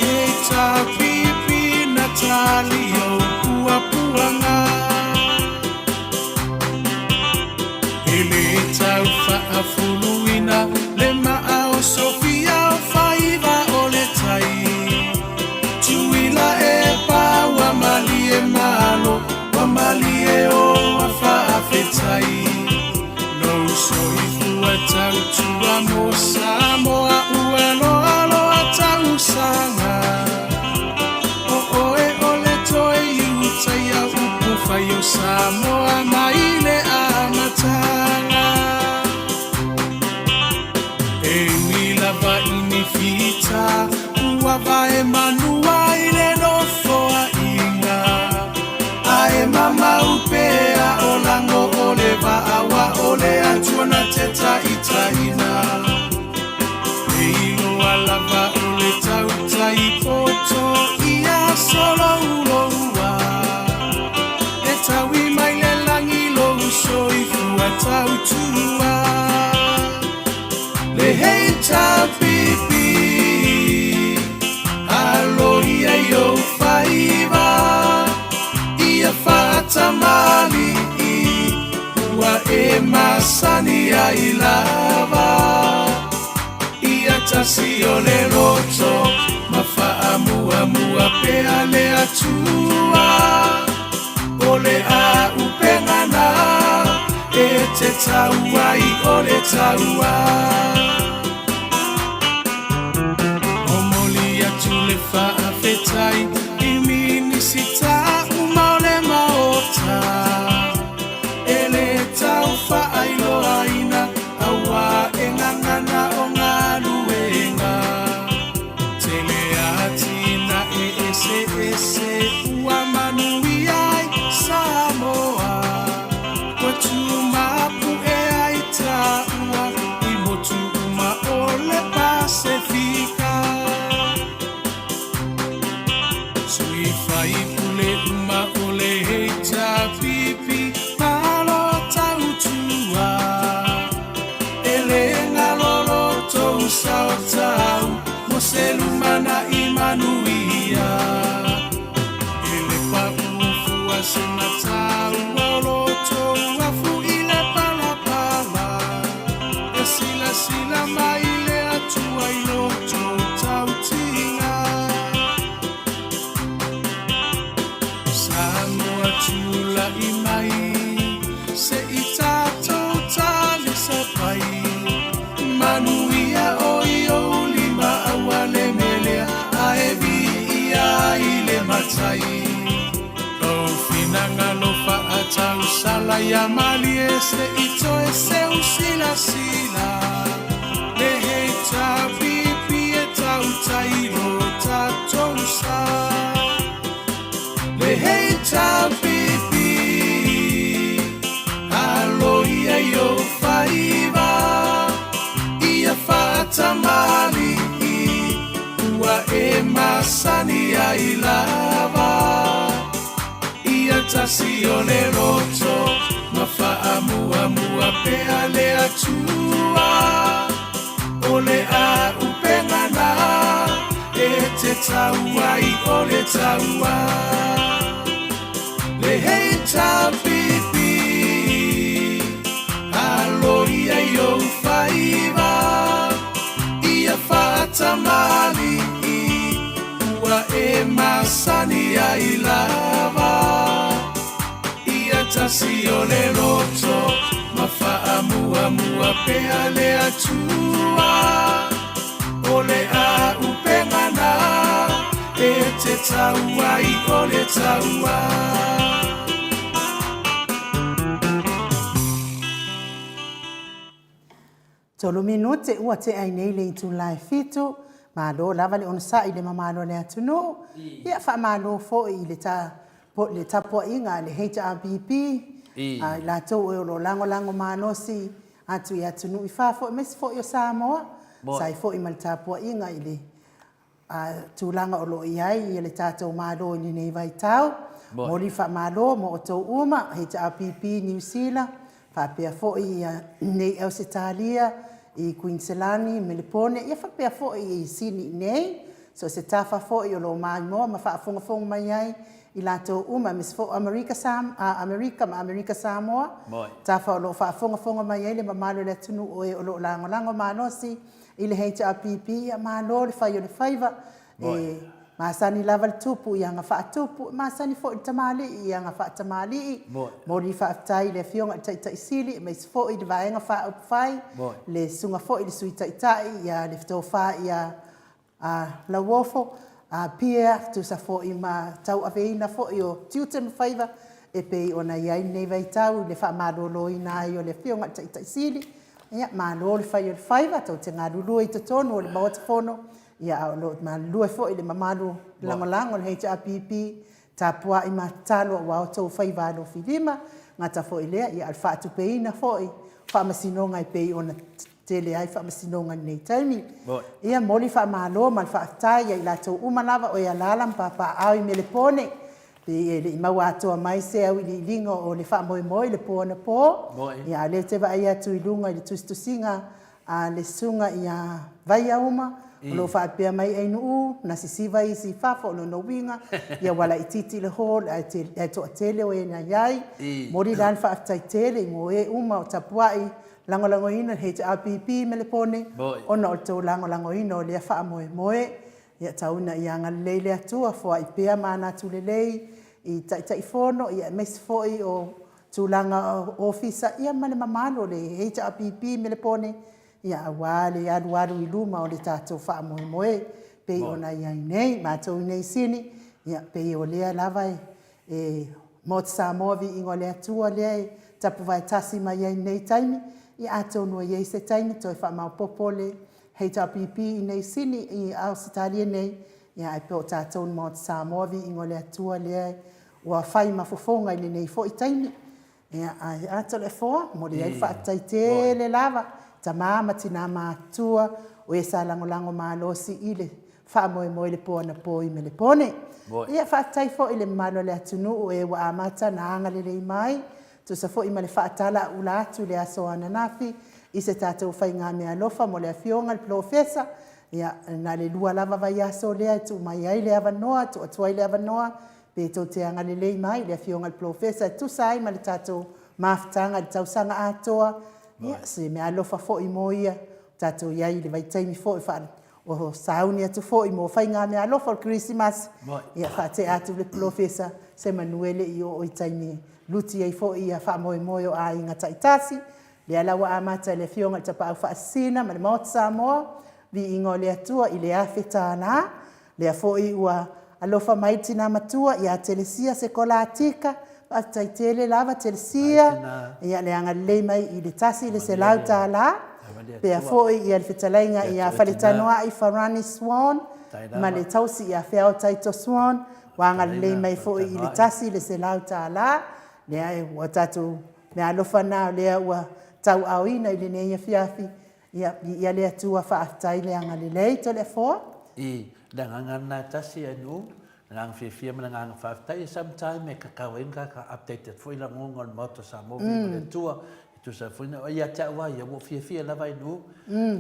HRPP na tali ou puapuaga E le tau faafuluina le maa o Sofia o faiva o le tai Tuila e pa ua malie malo ua malie o a faafetai Lou soifua tautua mo Samoa ua loaloa tausaga O oe o le toe iutaia upu fai o Samoa mai le amataga E ui lava i ni fita ua vae manua i le nofoaiga Ae mamau pea o lago o le vaa ua o le Atua na te taitaiina E iloa lava o le tautai poto ia solouloua E taui mai le lagi lou soifua tautua Le HRPP Aloia i ou faiva Ia faatamali'i Ua e masani ai lava Ia tasi o le loto Ma faamuamua pea le Atua O le auupega na E te tau ai o le taua Momoli atu le faafetai i Minisita uma o le Maota E le tau faailoaina aua e gagana o galuega Tele atinae eseese ua manuia ai Samoa Ua tumapu'e ai taua i motu uma o le Pasefika Sui faipule uma o le HRPP malo tautua E le galo lo tou sao tau mo se lumana'i manuia E le paʻu fua se mataua o lo tou afu i le palapala E silasila mai le Atua i lo tou tautiga Samoa tula'i mai se i tatou talisapai Manuia o i ou lima aua le melea ae viia ai le matai Lou finagalo faatausala ia malie se i toe seu silasila Le HRPP e tautai lo tatou sa Le HRPP Aloia i ou faiva Ia faatamali'i Ua e masani ai lava Ia tasi o le loto Ma faamuamua pea le Atua O le auupega na E te tau ai o le taua Le HRPP Aloia i ou faiva Ia faatamali'i Ua e masani ai lava Ia tasi o le loto Ma faamuamua pea le Atua O le auupega na E te tau ai o le maua. Tolu minute ua tea ai nei le itula e fitu, malo lava le onosai i le mamalu o le atunuu, ia faamalo foi i le ta le tapuaiga a le HRPP, a i latou o lo o lagolago malosi atu i atunuu i fafo aemaise foi o Samoa, sa ai foi ma le tapuaiga i le tulaga o lo o i ai le tatou Malo i lenei vaitau. Momoli faamalo mo outou uma, HRPP Niu Sila, faapea foi nei Ausetalia, i Kuiniselani, Melepone, ia faapea foi i Sini i inei, so o se tafa foi o lo o maimoa ma faafogafoga mai ai i latou uma, aemaise foi o Amerika Amerika ma Amerika Samoa, tafa o lo o faafogafoga mai ai le mamalu o le atunuu o e o lo o lagolago malosi i le HRPP, ia malo le fai o le faiva. E masani lava le tupu i aga faatupu, e masani foi le tamalii i aga faatamalii. Momoli faafetai i le Afioga i le Taitai Sili aemaise foi le Vaega Faaupufai, le Susuga foi i le Sui Taitai ia le Tofa ia Lauofo Pierre, tusa foi ma tauaveina foi o tiute ma faiva e pei ona i ai lenei vaitau i le faamaloloina ai o le Afioga i le Taitai Sili. Ia, malo le fai o le faiva, tou te galulue i totonu o le Maota Fono, ia a o lo o galulue foi le mamalu lagolago o le HRPP, tapuai ma tatalo aua outou faiva alofilima, gata foi i lea, ia a o le faatupeina foi o faamasinoga e pei ona tele ai faamasinoga i lenei taimi. Ia, momoli faamalo ma le faafetai ia i latou uma lava o e alaala ma papaaao i Melepone, Pei e le i maua atoa mai se auiliiliga o le faamoemoe i le po anapo, ia a o lea ou te vaai atu i luga i le tusitusiga a le Susuga ia Vaiauma, o lo o faapea mai Ainuu, na sisiva isi i fafo, o lona uiga, ia ua laitiiti le hall ae toatele o e na i ai. Momoli la le faafetai tele mo e uma o tapuai lagolagoina le HRPP Melepone ona o le tou lagolagoina o lea faamoemoe. Ia tau ina ia agalelei le Atua, foai pea manatu lelei i Taitaifono, ia aemaise foi o tulaga o Ofisa, ia ma le mamalu o le HRPP Melepone, ia aua le alualu i luma o le tatou faamoemoe pei ona i ai nei. Matou i nei Sini, ia pei o lea lava e Maota Samoa Viiga o le Atua lea e tapuvae tasi mai ai i lenei taimi, ia atonu e i ai se taimi toe faamaopoopo le HRPP i nei Sini i Ausetalia nei, ia ae pei o tatou le Maota Samoa, viiga o le Atua lea ua fai ma fofoga i lenei foi taimi. Ia ae a Toleafoa, momoli ai le faafetai tele lava i tama ma tina matutua o e sa lagolago malosi i le faamoemoe i le po anapo i Melepone. Ia faafetai foi i le mamalu o le atunuu o e ua amata ona agalelei mai Tusa foi ma le faatala-ula atu i le aso ananafi i se tatou faigameaalofa mo le Afioga i le Polofesa, ia, na le lua lava vaiaso lea e tuu mai ai le avanoa, tuu atu ai le avanoa pe tou te agalelei mai i le Afioga i le Polofesa e tusa ai ma le tatou mafutaga i le tausaga atoa, ia, se meaalofa foi mo ia, tatou i ai i le vaitaimi foi o sauni atu foi mo faigameaalofa o le Kerisimasi, ia faatea atu le Polofesa semanu e le i oo i taimi e luti ai foi ia faamoemoe o aiga taitasi. Lea la ua amata e le Afioga i le Tapaau Faasisina ma le Maota Samoa, viiga o le Atua i le $1000. Lea foi ua alofa mai le tina matua ia Telesia Sekolatika, faafetai tele lava Telesia, ia le agalelei mai i le $100. Pea foi ia le fetalaiga ia Faletanoai Farani Swan ma le tausi ia Feao Taito Swan, ua agalelei mai foi i le $100. Lea ua tatou meaalofa na o lea ua tauaaoina i lenei afiafi. Ia, viia le Atua, faafetai le agalelei. Toleafoa. I le agaga lena e tasi e nuu, le agaga fiafia ma le agaga faafetai. E sometime e tatau ai ona ta updated foi lagona o le Maota o Samoa viiga o le Atua e tusa foi na, ia te au lava ia, ua ou fiafia lava i nuu,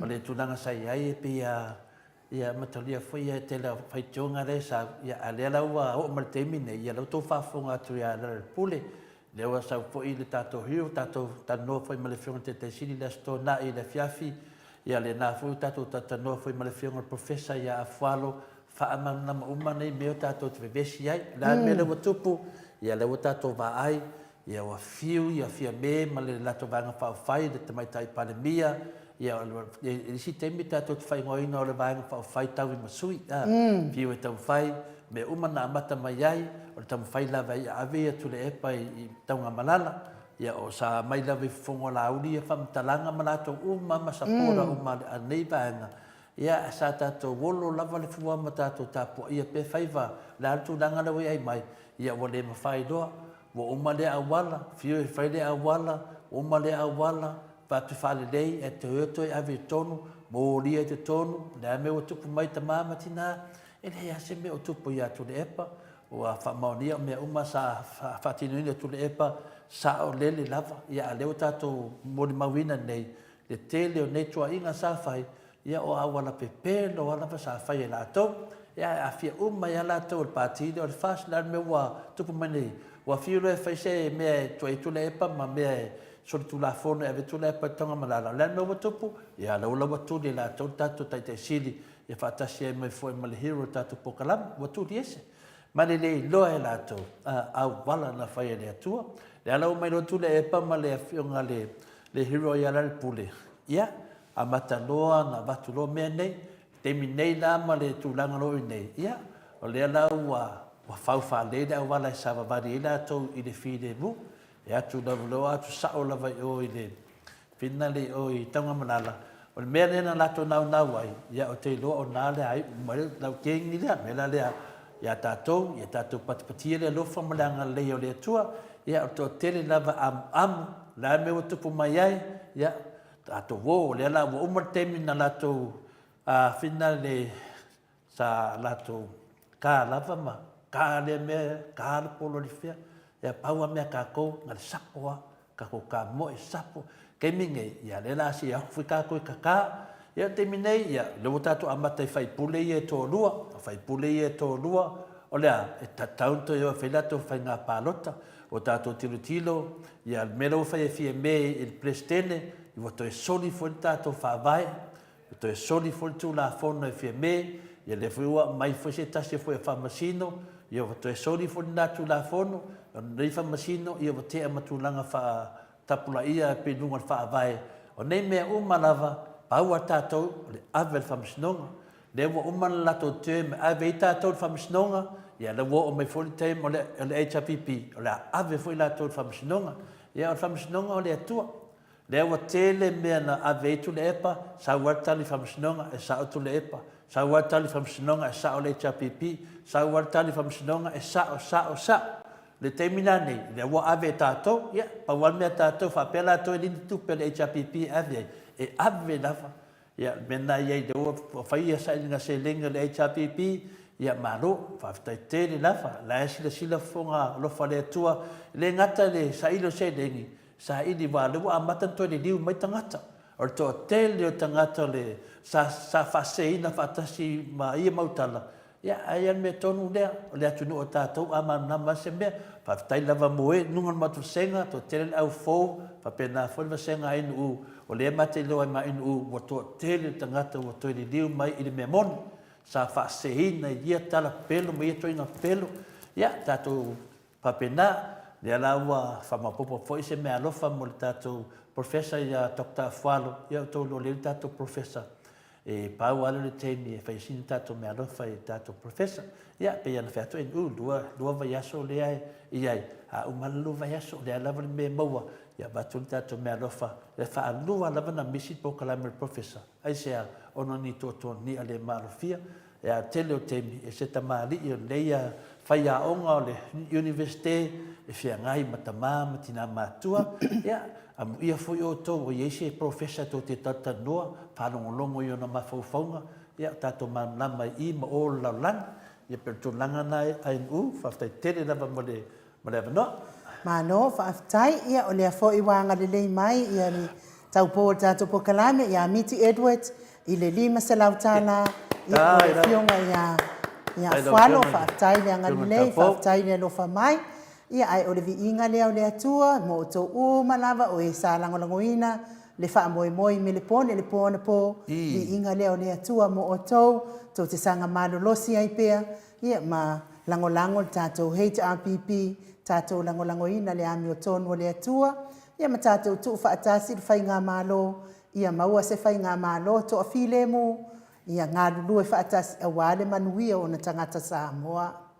o le tulaga sa i ai e pei a Ia matalia foi ia tele o faitioga lea e sau, ia a lea la ua oo mai le taimi nei, ia lea ua tou faafofoga atu ia Lealailepule, lea ua sau foi le tatou hero, tatou talanoa foi ma le Afioga i le Taitai Sili i le Aso Toonai i le afiafi, ia lena foi ua tatou talatalanoa foi ma le Afioga i le Professor ia Afualo, faamalamalama uma nei mea tatou te vevesi ai. O le a le mea lea ua tupu, ia lea ua tatou vaai, ia ua fiu ia Fiame ma le latou Vaega Faaupufai, le Tamaitai Palemia, Ia, o le isi taimi tatou te faaigoaina o le Vaega Faaupufai Taui ma Sui, a, fiu e taumafai, mea uma na amata mai ai, o le taumafai lava ia ave ia Tuilaepa i Taugamalala, ia o sa mai lava i fofoga o Laauli ia faamatalaga ma latou uma ma supporter uma a lenei vaega, ia sa tatou olo lava le fua ma tatou tapuaia pea faiva, o le a le tulaga lea ua i ai mai, ia ua le mafai loa, ua uma lea auala, fiu e fai lea auala, ua uma lea auala, Avatu faalelei ae toe o toe ave i totonu, molia i totonu, o le a le mea ua tupu mai tama ma tina? E leai lava se mea o tupu ia Tuilaepa, ua faamaonia o mea uma sa faatinoina e Tuilaepa, saolele lava. Ia a o lea ua tatou molimauina nei le tele o nei tuuaiga sa fai, Ia o auala pepelo lava lava sa fai e latou. Ia ae aafia uma ai lava latou e le pati lea o le FAST. O le a le mea ua tupu mai nei? Ua fiu loa e fai se mea e tuai ai Tuilaepa ma mea e solitulafono e ave ai Tuilaepa i le Tagamalala. O le a le mea ua tupu? Ia o la ua tuli e latou le tatou Taitai Sili ia faatasi ai mai foi ma le hero o le tatou polokalame. Ua tuli ese. Ma le le iloa e latou auala na fai e le Atua. Le ala ua mai loa Tuilaepa ma le afioga le hero ia Lealailepule, ia, Amata loa ona avatu loa mea nei. Taimi nei la ma le tulaga o lo o i nei, ia, o lea la ua ua fau faalelei le auala e savavali ai latou i le filemu. E atu lava loa atu sao lava i o i le finale i o i Taugamalala. O le mea lea na latou naunau ai, ia ou te iloa o na le a iu mai le laukeni lea, mea la lea ia tatou, ia tatou patipatia le alofa ma le agalelei o le Atua. Ia o le toatele lava amuamu, o le a le mea ua tupu mai ai, ia, Tatou o, lea la ua uma le taimi na latou afina le sa latou ka lava ma ka lea mea, ka le polo alifea. Ia pau a mea tatou na le sapo a, tatou ka moe sapo. Taimi nei, ia lea la se aku foi tatou i kaka. Ia taimi nei, ia lea ua tatou amata i faipule ia e toalua, o faipule ia e toalua, o le a, e tatau ona toe o e fai latou faiga palota. Ua tatou tilotilo ia le mea lea ua fai e Fiame i le Peresetene, ua toe soli foi le tatou Faavae, ua toe soli foi le Tulafono e Fiame, ia lea foi ua aumai foi se tasi foi o Faamasino, ia ua toe soli foi lena Tulafono, o lenei Faamasino, ia ua tea ma tulaga faatapulaia pei luga o le Faavae. O nei mea uma lava, pau a tatou o le ave i le Faamasinoga. Lea ua uma le latou term e ave ai tatou i le faamasinoga, ia lea ua oo mai foi le term o le, o le HRPP, o le a ave foi latou i le faamasinoga. Ia o le faamasinoga o le Atua. Lea ua tele mea na ave ai Tuilaepa, sau lava le tali i le faamasinoga e sao Tuilaepa, sau lava le tali i le faamasinoga e sao le HRPP, sau lava le tali i le faamasinoga e sao, sao, sao. Le taimi la nei, lea ua ave e tatou, ia, pau lava le mea a tatou, faapea latou e leai ni tupe a le HRPP e ave ai, e ave lava. Ia, o le mea lena e i ai, lea ua fai ia sailiga seleni a le HRPP, ia malo, faafetai tele lava. O la e silasila fofoga alofa o le Atua, e le gata i le saili o seleni, saili aua o lea ua amata ona toe liliu mai tagata. O le toatele o tagata o le, sa, sa faaseseina faatasi ma ia mau tala, Ia, ae ia le mea tonu lea, o le atunuu o tatou a malamalama lava se mea. Faafetai lava mo e luga o le matou vasega, toatele le au fou, faapena foi le vasega a NU, o lea ma te iloa ai ma NU ua toatele le tagata ua toe liliu mai i le mea moni. Sa faaseseina i ia tala pelo ma ia ituaiga pelo. Ia, tatou faapena, lea la ua faamaopoopo foi se meaalofa mo le tatou Professor ia Doctor Afualo, ia outou iloa lelei le tatou Professor. E pau lava lea o le taimi e fai ai sina tatou meaalofa i le tatou Professor. Ia, pei ona fai atu NU, lua vaiaso lea e i ai, a uma le lua vaiaso, o le a lava le mea e maua, ia avatu le tatou meaalofa. E faalua lava ona misi le polokalame a le Professor. Aisea? Ona o ni tuatuagia le maalofia. E a tele o taimi, e se tamalii o lenei faiaoga o le Iunivesite e feagai ma tama ma tina matutua. Ia, amuia foi outou ua i ai se polofesa tou te talatalanoa, faalogologo i ona mafaufauga, ia, o tatou malamalama i i ma o o le lalolagi. Ia, pei o le tulaga lena e ANU, faafetai tele lava mo le ma le avanoa. Malo faafetai, ia o lea foi ua agalelei mai ia le taupou o le tatou polokalame ia Miti Edward i le $500 ia mo le afioga ia ia Fualo, faafetai le agalelei, faafetai le alofa mai. Ia ae o le viiga lea o le Atua mo outou uma lava o e sa lagolagoina le faamoemoe i Melepone i le po anapo, viiga lea o le Atua mo outou, tou te saga malolosi ai pea Ia, ma lagolago le tatou HRPP, tatou lagolagoina le amiotonu a le Atua, ia ma tatou tuufaatasi le Faigamalo. Ia maua se faigamalo toafilemu, ia galulue faatasi aua le manuia o ona tagata Samoa.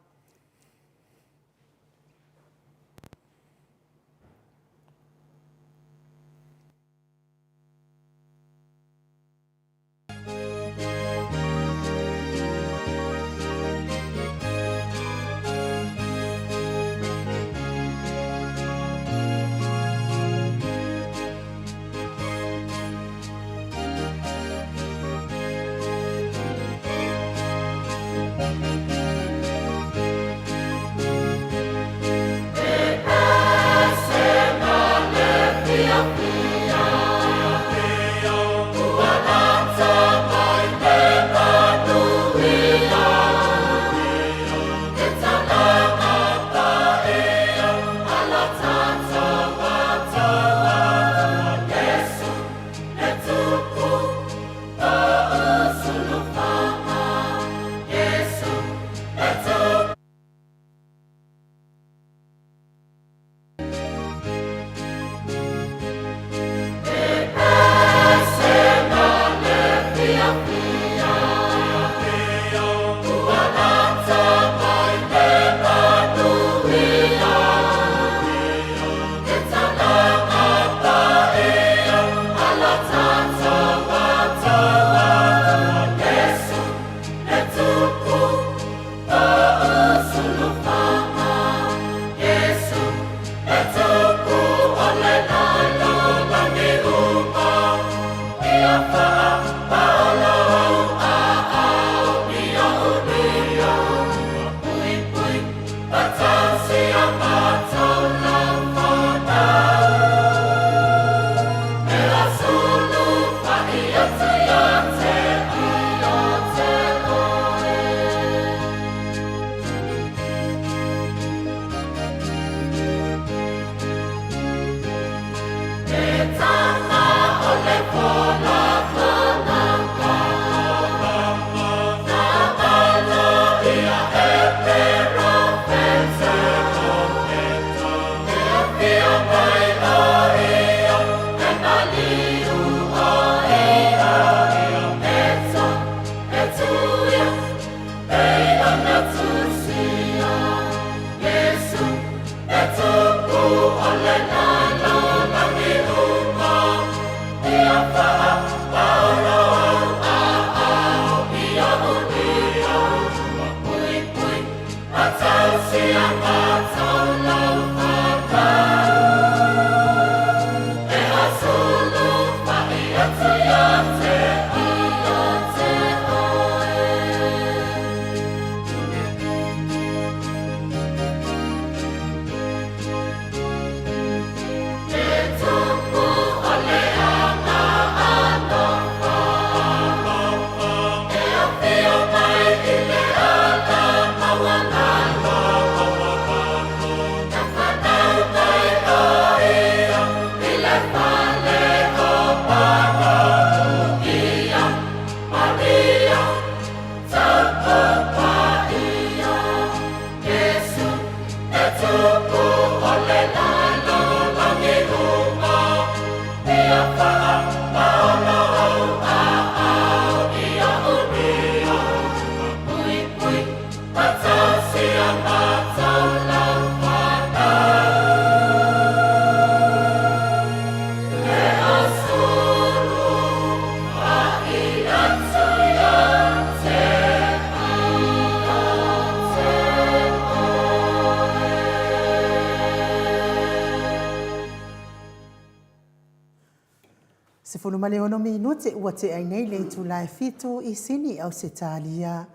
16 minute ua tea ai nei le itula e fitu i Sini, Ausetalia.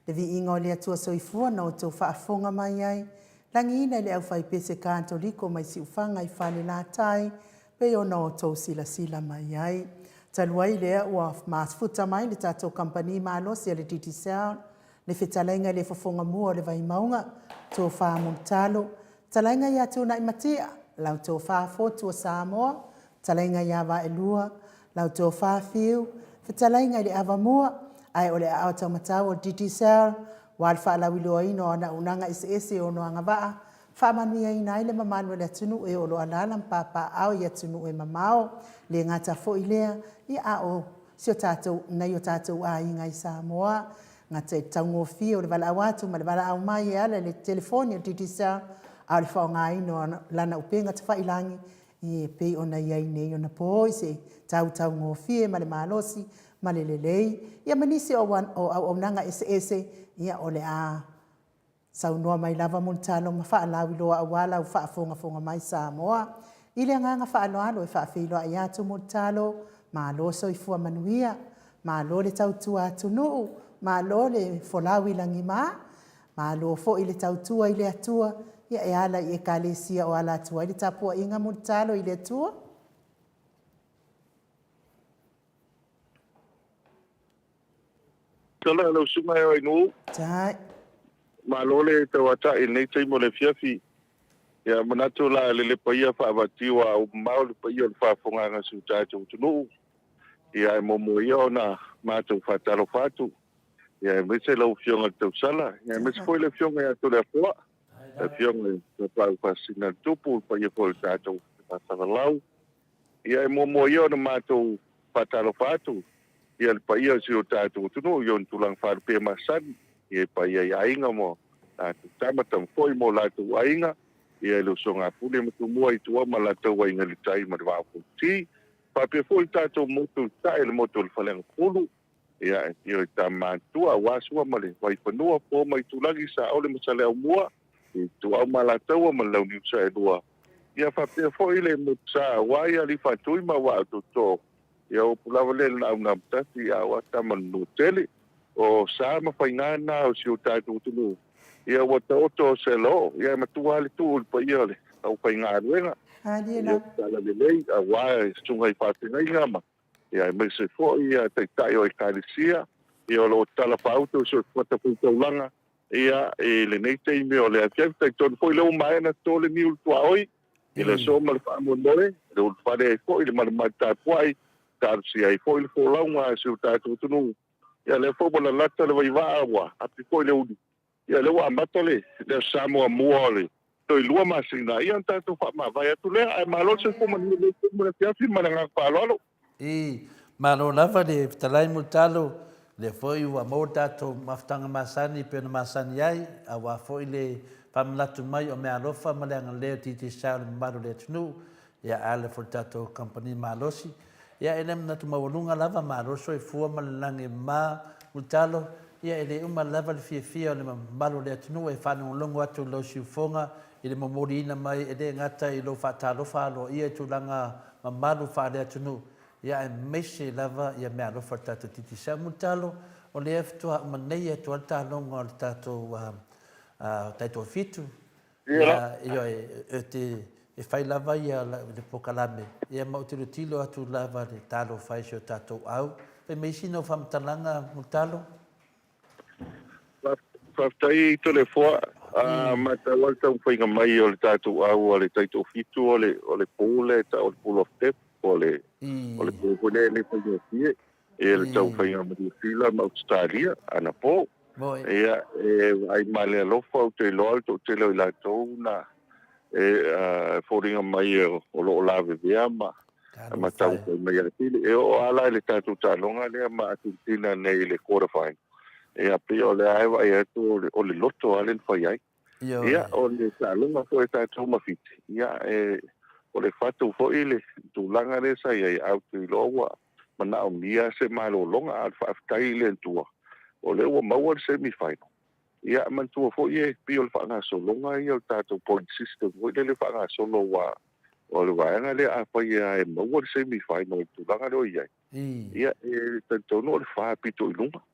Le viiga o le Atua Soifua na outou faafofoga mai ai, lagiina i le aufaipese Katoliko mai Siufaga i Falelatai, pei ona outou silasila mai ai. Talu ai lea ua mafuta mai le tatou kamupani malosi a le Digicel, le fetalaiga i le fofoga mua o le Vaimauga, Tofa Mulitalo, fetalaiga ia Tuanaimatia, lau Tofa Fotu o Samoa, fetalaiga ia Vaelua, lau Tofa Fiu, fetalaiga i le Avamua, ae o le aao taumatau o le Digicel, aua le faalauiloaina o ana auaunaga eseese e ono agavaa. Faamanuiaina ai le mamalu o le atunuu e o lo o alaala ma papaaao i atunuu e mamao, le gata foi lea, ia a o si o tatou, nai o tatou aiga i Samoa, gata i le taugofie o le valaau atu ma le valaau mai e ala i le telefoni o le Digicel, a o le faaaogaina o lana upega tafailagi e pei ona i ai nei ona po i se tau taugofie ma le malosi ma le lelei, ia ma nisi o auaunaga eseese, ia o le a Saunoa mai lava Mulitalo ma faalauiloa aua lau faafogafoga mai Samoa. I le agaga faaaloalo e faafeiloai atu Mulitalo, malo soifua manuia, malo le tautua atunuu, malo le folau i lagima, malo foi le tautua i le Atua, ia e ala i Ekalesia o ala atu ai le tapuaiga Mulitalo i le Atua. Tala lau susuga e Ainuu. Tai. Malo le tauatai i lenei taimi o le afiafi. Ia manatu la lelepa ia faavatiu a ua mamao le paia o le faafofogaaga a si o tatou atunuu. Ia ae muamua ia ona matou faatalofa atu, ia aemaise lau Afioga i le Tausala, ia aemaise foi le Afioga ia Toleafoa, le Afioga i le Tapaau Faasisina a le Tupu, le paia foi o le tatou Faasalalau. Ia e muamua ia ona matou faatalofa atu ia le paia o si o tatou atunuu i ona tulaga faalupea masani, ia i paia i aiga ma latou tama, tama foi ma o latou aiga, ia i le usoga a Pule ma Tumua i Tua ma latou aiga i le tai ma le Vaa o Fonoti. Faapea foi le tatou motu i Sasae, le motu o le Faleagafulu, ia e afio i Tama Matutua aua Sua ma le Vaifanua, Fofo ma Aitulagi, Saole ma Saleaaumua, Ituau ma Alataua ma le Launiu Saelua, ia faapea foi le Motusa aua Alii Faatui ma Vaa o Tootoo, ia upu lava lea i le Laaunafitasi aua Tama na Nuutele. O sa ma faiga na o si o tatou atunuu, ia ua taoto se loo, ia e matua lava le tuu i le paia o le aufaigaluega, ia tatala lelei aua susuga i faafeagaiga ma ia aemaise foi ia Taitai o Ekalesia, ia o lo o tatala faauto i so o se fatafaitaulaga, ia i lenei taimi o le afiafi. Talitonu foi lea ua maea ona toto le niu i le tuaoi i le aso ma le faamoemoe, le ulufale ai foi le malumalu tapuai, talosia ai foi le folauga a si o tatou atunuu. Ia lea foi ua lalata le vaivaa ua api foi le uli, Ia lea ua amata le Aso Sa muamua o le toe lua masina, ia ona tatou faamavae atu lea. Ae malo le soifua manuia i lenei taimi o le afiafi ma le agaga faaaloalo. I, malo lava le fetalai Mulitalo, lea foi ua maua le tatou mafutaga masani e pei ona masani ai, aua foi le faamanatu mai o meaalofa ma le agalelei o le Digicel i le mamalu o le atunuu, ia ae ala foi i le tatou kamupani malosi. Ia e le manatu maualuga lava, malo le soifua ma le lagi e mama, Mulitalo, ia e le uma lava le fiafia o le mamalu o le atunuu e faalogologo atu i lau siufoga i le momoliina mai e le gata i lou faatalofa aloaia i tulaga mamalu faale-atunuu, ia aemaise lava ia meaalofa i le tatou Digicel. Mulitalo, o lea faatoa uma nei atu lava le taloga o le tatou taitoafitu, Ia, ioe, e te, e fai lava ia le polokalame, ia ma ou tilotilo atu lava i le talofa i si o tatou au. Fai mai sina o faamatalaga, Mulitalo? Faafetai Toleafoa. A matau lava le taumafaiga mai o le tatou au a le taitoafitu o le o le pool lea e tau o le pool of death po o le o le pool foi lea e le faigofie i le taumafaiga ma Niu Sila ma Ausetalia anapo. Ia, e vaai ma le alofa, ou te iloa le toatele o i latou na e foliga mai o lo o lavevea ma ma taumafai mai atili. E oo lava la i le tatou taaloga lea ma Atenetina nei i le quarter final, ia pei o lea lava e vaai atu o le loto lava lea na fai ai. Ia, o le taaloga foi a tatou ma Fiti, ia, e, o le fatu foi le tulaga lea sa i ai, ae ou te iloa ua manaomia se malologa, a o le faafetai i le Atua, o lea ua maua le semi final. Ia, manatua foi e pei o le faagasologa ia o le tatou point system foi lele e faagasolo aua o le vaega lea afai lava e maua le semi final i le tulaga lea o i ai, Ia, e talitonu o le fa pito i luga.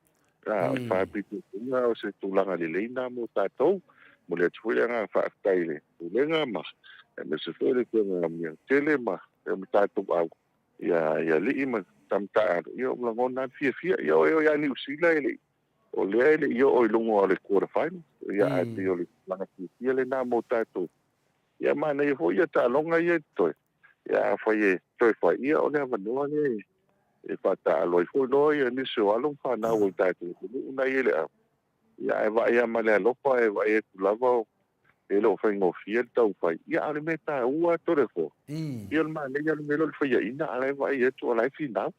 A, o le fa pito i luga o se tulaga lelei lena mo tatou. Momoli atu foi le agaga faafetai i le Pulega ma aemaise foi le Afioga ia Miatele ma ma tatou au ia i alii ma tama taaalo. Ia ua lagona lava le fiafia. Ia o e o ia Niu Sila e le i o lea e le i oo i luga o le quarter final. Ia ae pei o le tulaga fiafia lena mo tatou. Ia manaia foi ia taaloga ia e totoe. Ia afai e toe fai, ia o le avanoa lea e faataaalo ai foi loa ia nisi o alo ma fanau o le tatou atunuu na i ai le au. Ia ae vaai lava ma le alofa, e vaai atu lava E le o faigofie le taumafai, ia a o le mea taua Toleafoa, ia o le manaia o le mea lea o le faiaina a o la e vaai atu o la e finau.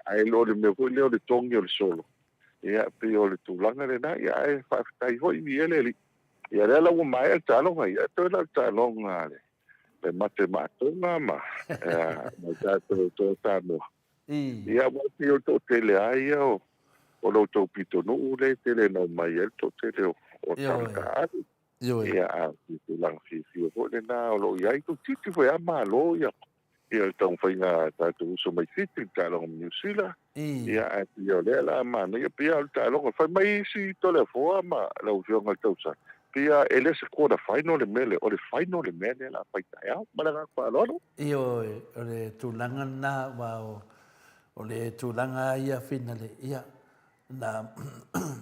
Ae le o le mea foi lea o le togi o le solo, ia pei o le tulaga lena, ia ae faafetai foi viia le Alii. Ia lea la ua maea le taaloga, ia toe la o le taaloga a le mate maatoga ma le tatou Toa Samoa. Ia aua e pei o le toatele lava ia o lo outou pitonuu lea e tele ina omai ai le toatele o tala taaalo. Ia a o se tulaga fiafia foi lena o lo o i ai. Toeitiiti foi lava malo ia le taumafaiga a tatou uso mai Fiti i le taaloga ma Niu Sila. Ia ae pei o lea la manaia pei lava o le taaloga. Fai mai isi Toleafoa ma lau Afioga i le Tausala, pei lava e le o se quarter final le mea lea, o le final le mea lea o le a fai taeao. Ma le agaga faaaloalo. Ioe, o le tulaga lena, aua o le tulaga lava ia finale, ia, na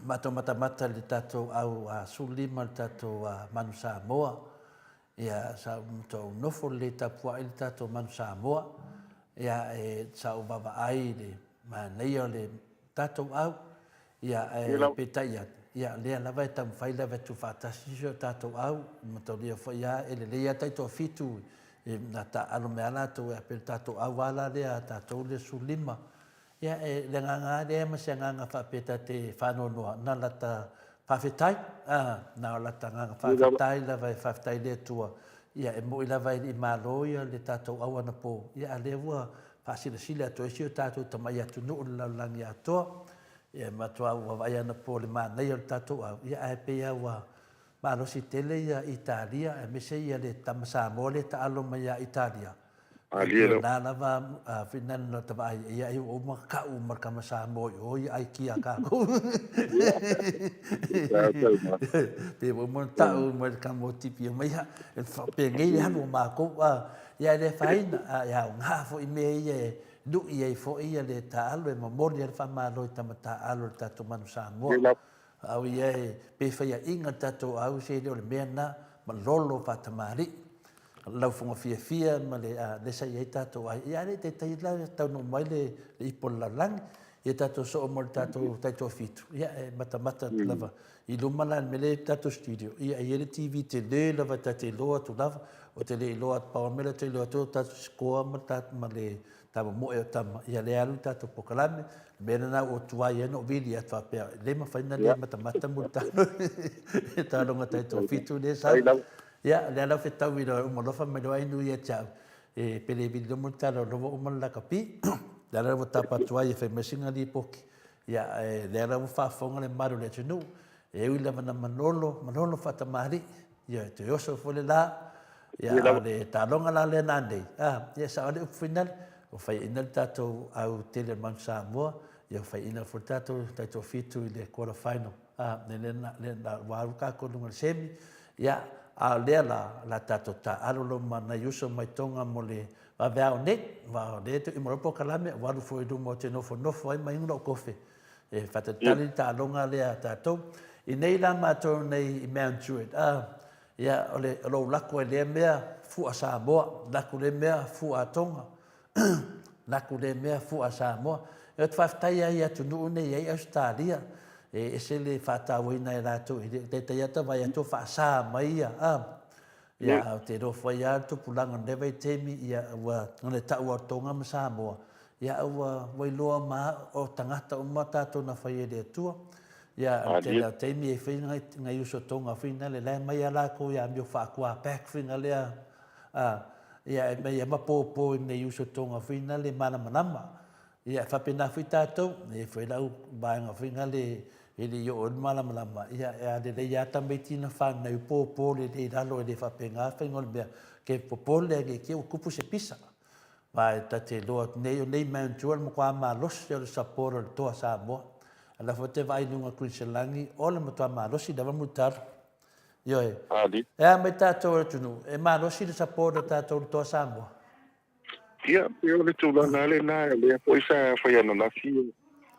matou matamata i le tatou au 15 le tatou Manu Samoa, ia, sa matou nofo lelei tapuai le tatou Manu Samoa, ia, e, sa ou vaavaai i le manaia o le tatou au, Ia, ae peitai ane, ia, lea lava e taumafai lava e tuufaatasi si o tatou au, mataulia foi lava, e lelei lava taitoafitu i na taaalo mai lava latou, ae pei o le tatou au lava la lea a tatou le 15. Ia, e, le agaga lava, e leai ma se agaga faapea ta te faanoanoa, na lata faafetai, a, na o lata agaga faafetai lava e faafetai i le Atua, ia, e moni lava e le i malo ia le tatou au anapo, ia, a lea ua faasilasila atu ai si o tatou tamai atunuu i le lalolagi atoa. Ia, e matua ua vaai anapo i le manaia o le tatou au, ia ae pei lava ua malosi tele ia Italia aemaise ia le tama Samoa lea e taalo mai ia Italia. Ia pei o lena lava finale na ta vaai ai, ia ai ua uma kau ma le tama Samoa i o ia aikia a kākou. Pei ua uma ona tau mai le tama o tipi mai ia, e faapenei le alu o makou, a, ia e le afaina, a e aoga foi mea ia e Lu'i ai foi ia le taaalo e momoli ai le faamalo i tama taaalo o le tatou Manu Samoa. Au ia e pe faiaina le tatou au se le o le mea na ma lolo faatamalii. Laufoga fiafia ma le a lea sa i ai tatou ai. Ia a le i taitai la taunuu mai le ipu o le lalolagi. Ia tatou soo mo le tatou taitoafitu. Ia e matamata atu lava i luma la i le mea lea i le tatou studio. Ia e i ai le TV tele lava ta te iloa atu lava. Ou te le iloa atu, pau lava le mea lea ou te iloa atu o tatou sikoa ma le, ma le tamomoe o tama, ia lea alu le tatou polokalame. O le mea lena ua ou tuai ai ona ou vili atu faapea, e le mafai ona le matamata mo le taaloga taitoafitu lea e sau. Ia, lea la ua fetaui loa, uma loa fai mai loa, ai nui ia te au, e pele vili loa mo le tala o lea ua uma le lakapi. Lea la ua tapa atu ai e fai mai sina lipoti. Ia, lea la ua faafofoga le mamalu o le atunuu, e ui lava na malolo, malolo faatamalii, Ia, e toe oso foi le la, ia, a o le taaloga la lea nanei, a, ia, e sao lava le upu finale, ua faiaina le tatou au tele o le Manu Samoa, ia ua faiaina foi le tatou taitoafitu i le quarter final, a, le, le, le, le, ua alu tatou i luga i le semi, ia, a o lea la, o le a tatou taaalo loa ma nai uso mai Tonga mo le vaveao nei, aua o lea e toe uma loa le polokalame, ua alu foi i luma ou te nofonofo ai ma inu lau kofe, E faatalitali le taaloga lea a tatou. I nei la matou nei i Mount Druitt, a, ia, o le, o lou lako ai lea mea, fua Samoa, lako lea mea, fua a Tonga, lako lea mea, fua a Samoa. E ou te faafetai lava i atunuu nei e i ai Ausetalia, e ese le faatauaina e latou, e le o taitai lava ta vaai atu o faasa mai ia, a. Ia, ou te iloa foi lava le tupulaga o lenei vaitaimi, ia, ua, o le tau lava o Tonga ma Samoa, ia, ua, ua iloa ma o tagata uma tatou na fai e le Atua. Ia, o le tele lava o taimi e fai nai, nai uso Tonga foi nale, la e aumai lava latou ia amio faakuā pack foi nale a, a, ia, e aumai lava ma pōpō i nai uso Tonga foi nale malamalama. Ia, e faapena foi tatou, e i ai foi lau vaega foi nale e le i oo ai le malamalama, ia, e a lelei lava tamaiti na whanau pōpō lelei i lalo e le faapena faiga o le mea, ke popole ane i te ua tupu se pisa. Aua e ta te iloa atu nei, o nei Mount Druitt o le matua malosi o le support o le Toa Samoa. A la foi te vaai i luga o Kuiniselani, o le matua malosi lava Mulitalo. Ioe. E a mai tatou o le atunuu, e malosi le support a tatou i le Toa Samoa. Ia, pei o le tulaga lava lena, o lea foi sa fai ananafi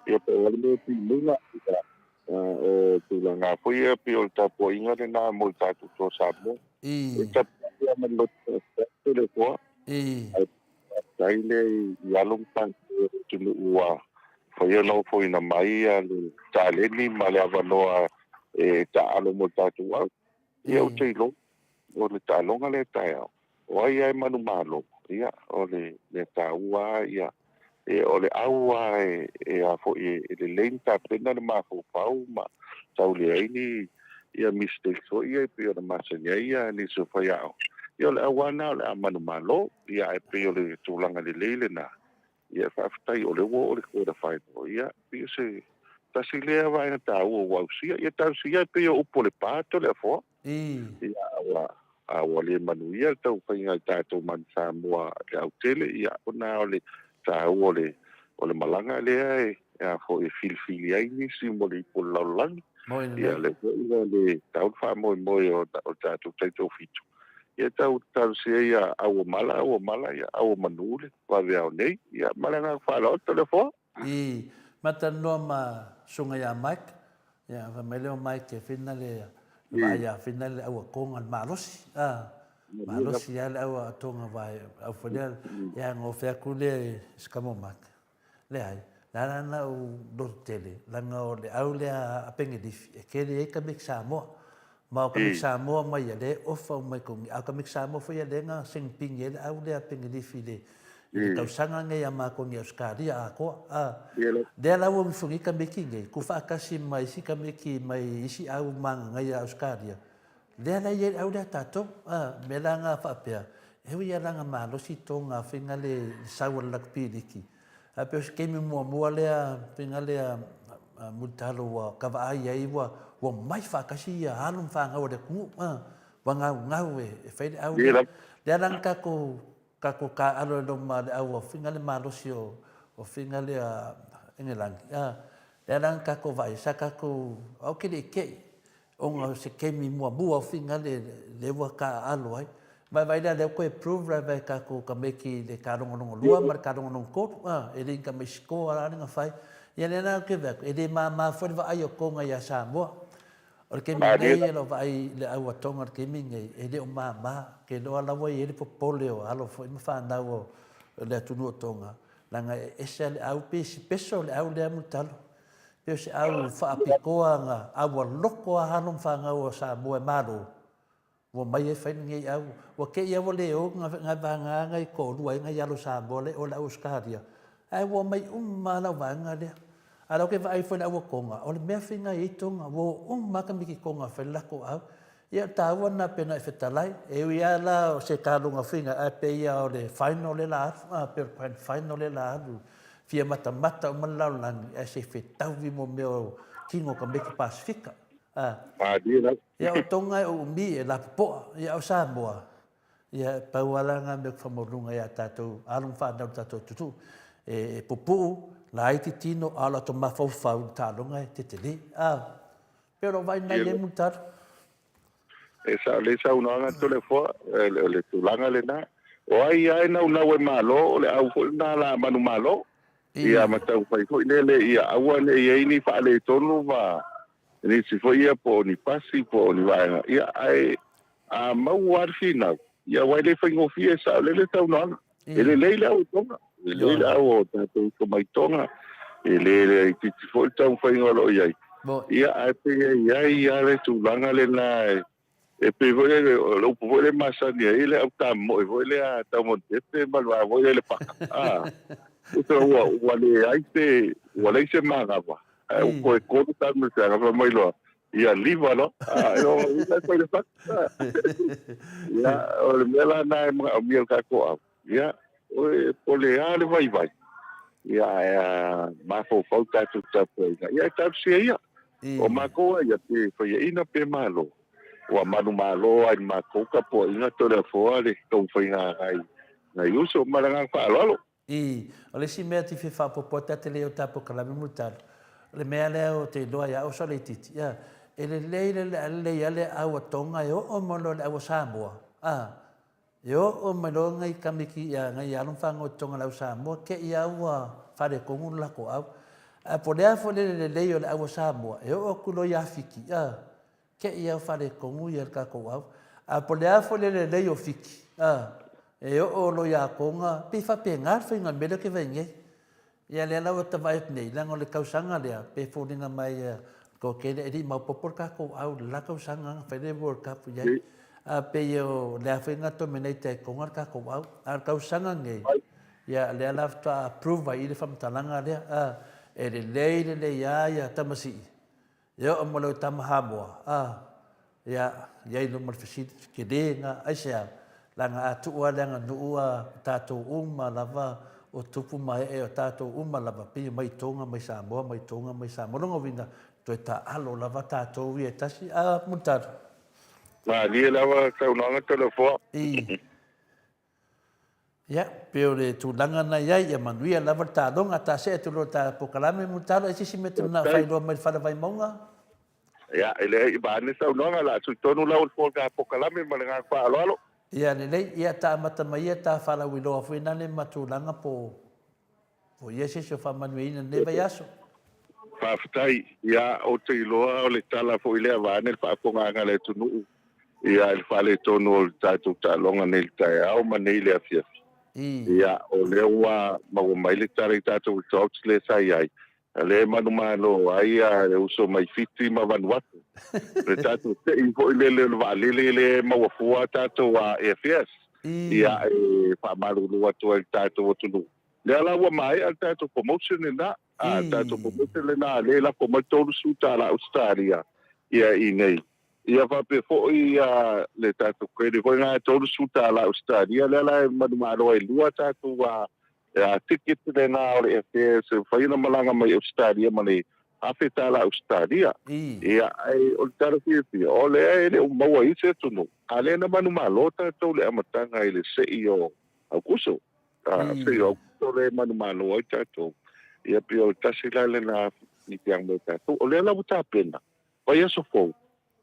ia po o a le mea e timuga, ia, o tulaga foi ia pei o le tapuaiga lena mo le tatou Toa Samoa. E tapuai lava ma le loto faafetai Toleafoa, ae faafetai lea i alo ma fanau o le atunuu ua mafai ona ofoina mai le taleni ma le avanoa e taaalo mo le tatou au. Ia ou te iloa, o le taaloga lea taeao, o ai lava e manumalo, ia, o le mea taua lava ia, e, o le au lava e, e a foi, e lelei ona tapena le mafaufau ma tau leai ni ia mistakes foi ia e pei ona masani ai ia nisi o faiaoga. Ia o le au lava lena o le a manumalo, ia ae pei o le tulaga lelei lena. Ia faafetai o lea ua oo i le quarter final. Ia pei o se tasi lea vaega taua ua ausia. Ia talosia e pei o upu o le pa Toleafoa. Ia ua a ua le manuia le taumafaiga i tatou Manu Samoa le autele, ia ona o le taua o le o le malaga lea e a foi e filifili ai nisi mo le ipu o le lalolagi. Ia lea foi ua le tau le faamoemoe o o le tatou taitoafitu. Ia tau talosia ia au o mala au o mala ia au o manu le vaveao nei. Ia ma le agaga faaaloalo Toleafoa. I matalanoa ma Susuga ia Mike, ia fai mai lea o Mike e fina le vaai ia fina le au atoga le malosi, a malosi lava le au atoga vai au foi lea ia gofe atu lea i si tama o Mike. Leai, le ala na ou loto tele, leaga o le au lea a Pengelifi e kele ai tamaiti Samoa. Ma o tamaiti Samoa mai ia lea e ofa uma i totonu, a o tamaiti Samoa foi ia lea na senipini ai le au lea a Pengelifi i le i le tausaga nei a matou nei Ausetalia atoa. A, lea la ua gifo nei tamaiti nei, tuufaatasi ma isi tamaiti mai isi au mananaia a Ausetalia, lea la e i ai le au lea a tatou. A, o le mea la lena faapea, e ui lava la na malosi Toga faiga le sau a le lakapi liki, ae pei o se taimi muamua lea faiga lea Mulitalo ua kavaai ai ua ua omai faatasi ia alo ma fanau a le atunuu, a, ua gaugau e fai le au lea. Lea la na tatou Tatou taaalo e loma le au afiga le malosi o afiga lea Engelani a lea la na tatou vaai sa tatou au ke le i tei ona o se taimi muamua afiga le le ua taaalo ai vaivai lea lea toe prove la vai tatou tamaiti le taaloga lona lua ma le taaloga lona tolu a e le ni tamaiti score la le na fai ia lea la ou te vaai atu e le mama foi le vaai o Toga ia Samoa. O le taimi nei, o lau vaai i le au a Tonga i le taimi nei, e le o mama. Ou te iloa la ua i ai le popole o alo foi ma fanau o le atunuu o Tonga, leaga e ese lava le au, pei e sipeso le au lea Mulitalo. Pei o se au faapitoa na au a loko lava alo ma fanau a Samoa e malo, ua omai ai fai lenei au. Ua te i lava ua le o nai vaega nai toalua ai nai alo Samoa la e i o i le au Ausetalia, ae ua omai uma lava lau vaega lea. A o lea ou te vaai foi i le au a Tonga, o le mea faiga e i ai Tonga, ua o uma lava tamaiti Tonga e fai le latou au. Ia o le taua lena pei ona e fetalai, e ui lava la o se taaloga faiga, ae pei lava o le final lea o le a alu, a, pei o le grand final lea o le a alu, fia matamata uma le lalolagi, ae se i fetaui mo mea o tino o tamaiti Pasefika. A. Ia o Tonga e uumi e lapopoa, ia o Samoa, ia e pau lava la na mea ou te faamaualuga ia tatou alo ma fanau i le tatou atunuu, e pupuu, laiti tino, a o latou mafaufau i le taaloga e tetele. A, pei o lou vaai lena i ai Mulitalo. E sao lelei saunoaga Toleafoa, o le tulaga lena. O ai lava e naunau e malo, o le au foi lena o le a manumalo. Ia ma taumafai foi lele ia aua ne i i ai ni faaletonu ma nisi foi ia po o ni pasi po o ni vaega, ia ae a maua lava le finau, ia aua e le faigofie, e saolele le saunoaga. E lelei le au i Tonga, e lelei le au o tatou uso mai Tonga, e le itiiti foi le taumafaiga o lo o i ai. Ia ae pei e i ai lava le tulaga lena e E pei foi lele, o le upu foi lea e masani ai le au tamoe foi lea taumatepe ma le vaa foi lea i le paka. A, tusa ua, ua leai se, ua leai se manava, ae ua toe kolu tanu le feaga, fai mai loa, ia liva loa. A, e o ina e fai le paka. Ia, o le mea la lena e manaomia e le tatou au, ia, o, po o le a le vaivai, ia, ae a mafaufau tatou tapuaiga, ia e talosia ia. O matou a ia, pe faiaina pe malo, ua manumalo lava i le matou tapuaiga Toleafoa le taumafaiga a nai, nai uso. Ma le agaga faaaloalo. Ii, O le isi mea ti fia faaopoopo atu te lei o tapo kalame mulitalo, o le mea lea o te iloa ia au sa laitiiti, ia, e lelei le lelei a le au a Tonga e oo mai loa i le au a Samoa, a, E oo mai loa ngai tamaiti ia ngai alo ma fanau i totonu o le au Samoa, te i lava ua faaletonu le latou au. Ae po o le a foi le lelei o le au a Samoa, e oo atu loa ia Fiti, a, te i lava ua faaletonu le tatou au. Ae po o le a foi le lelei o Fiti, a, e oo loa ia Toga, pei e faapena le faiga o le mea lea ou te vaai nei. Ia lea la ua ta vaai atu nei, leaga o le tausaga lea, pei e foliga mai le Toatele e le i maopopo le tatou au i le la tausaga na fai le World Cup i ai. A pei o le a foi na dominate ai Tonga le tatou au. A o le tausaga nei, ia lea la faatoa approve ai i le faamatalaga lea, a, e lelei lelei lava ia Tamasii, e oo ma le tama Hamoa, a, Ia, i ai loa ma le fesili tele lena, aisea? Leaga a tuu lava le aganuu a tatou uma lava o tupu ma ee o tatou uma lava, pei mai Tonga mai Samoa, mai Tonga mai Samoa. O lona uiga, toe taaalo lava tatou ia e tasi. A, Mulitalo? Malie lava saunoaga Toleafoa. I. Ia, pei o le tulaga lena i ai, ia manuia lava le taaloga. Ta see atu loa i le ta polokalame, Mulitalo, e se isi mea e te manao e faailoa mai i le Fale Vaimauga? Ia, e leai vaeane saunoaga, o le a sui tonu lau o le foe polokalame ma le agaga faaaloalo. Ia lelei, ia ta amata mai ia ta faalauiloa foi nale ma tulaga po o i ai se isi o faamanuiaina i lenei vaiaso. Faafetai. Ia, ou te iloa o le tala foi lea vaeane le faafofogaaga a le atunuu, ia, i le faaletonu o le tatou taaloga nei i le taeao ma nei i le afiafi. Ia, o lea ua maua mai le tala i tatou results lea sa i ai, O lea e manumalo ai le uso mai Fiti ma Vanuatu. O le tatou sei foi lele o le vaalele lea e maua fua tatou airfares. Ia e faamalulu atu ai i le tatou atunuu. Lea la ua maea le tatou promotion lena. A, le tatou promotion lena lea e lafo mai $30 Ausetalia ia i inei. Ia faapea foi le tatou credit foi lena e $30 Ausetalia lea la e manumalo ai lua tatou ticket lena o le airfare e mafai ona malaga mai Ausetalia ma le $1,000 Ausetalia. Ia, ae o le tala fiafia, o lea e le o maua i isi atunuu, a lea na manumalo tatou i le amataga i le sei o Aukuso. Sei o Aukuso lea e manumalo ai tatou. Ia pei o le tasi la lena fiafiaga mo tatou. O lea la ua tapena, vaiaso fou,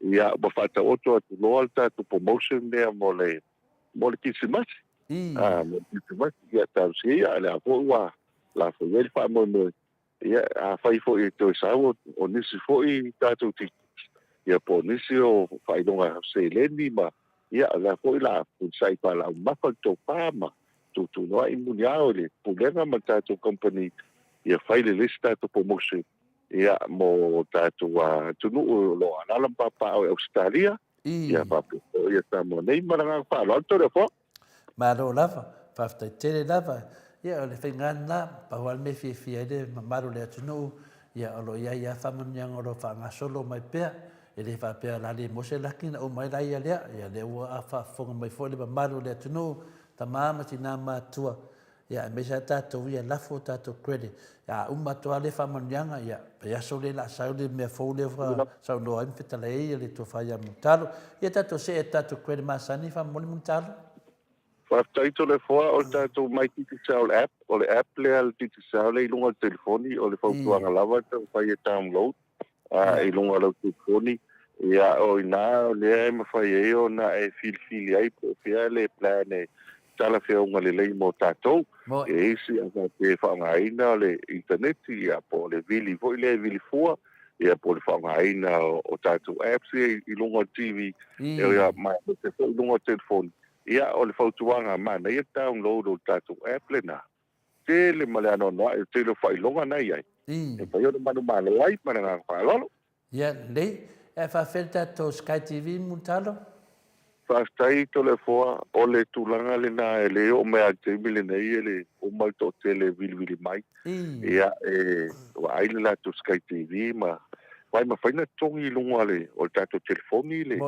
ia ua faataoto atu loa le tatou promotion lea mo le mo le Kirisimasi. A, mo le Kirisimasi, ia talosia ia, o lea foi ua lafo i ai le faamoemoe. Ia, afai foi e toe sau o nisi foi tatou tickets, ia po o nisi o faailoga seleni ma, ia, o lea foi o le a fefulisai faalaau mamafa le tofa ma tuutuunoai muniao i le Pulega ma le tatou kamupani, ia fai lelei se tatou promotion ia, mo tatou atunuu o lo o alaala ma papaaao i Ausetalia, ia faapea foi ia Samoa nei. Ma le agaga faaaloalo, Toleafoa. Malo lava, faafetai tele lava. Ia, o le faiga lena, pau lava le mea e fiafia ai le mamalu o le atunuu, ia o lo o i ai lava faamanuiaga o lo o faagasolo mai pea. E le faapea o le a le maua se laki ona uma ai laia lea. Ia, lea ua faafofoga mai foi le mamalu o le atunuu, tama ma tina matutua, Ia, aemaise lava tatou ia lafo tatou credit. A uma atu lava lea faamanuiaga, ia, vaiaso lea o le a sau le mea fou lea ua saunoa ai ma fetalai ai le Tofa ia Mulitalo. Ia tatou see atu tatou credit masani faamolemole Mulitalo. Faafetai Toleafoa, o le tatou My Digicel app, o le app lea a le Digicel lea i luga o le telefoni, o le fautuaga lava e taumafai e download i luga o lau telefoni. Ia, o i ina lea e mafai ai ona e filifili ai po o fea le plan e talafeauga lelei mo tatou. E i ai isi a faapea e faaaogaina o le initaneti, ia, po o le vili foi lea e vili fua, ia, po o le faaaogaina o tatou apps ia i luga o le TV, ia, ma aemaise foi i luga o le telefoni. Ia, o le fautuaga, manaia le download o le tatou app lena. Tele ma le anoanoai, o le tele o faailoga na e i ai, e mafai ona manumalo ai ma le agaga faaaloalo. Ia lelei, ae faafefea le tatou Sky TV Mulitalo? Faafetai Toleafoa, o le tulaga lena e le oo mai lava i le taimi lenei e le uma le toatele e vilivili mai. Ia e vaai le latou Sky TV ma aua e mafai ona totogi i luga o le tatou telefoni le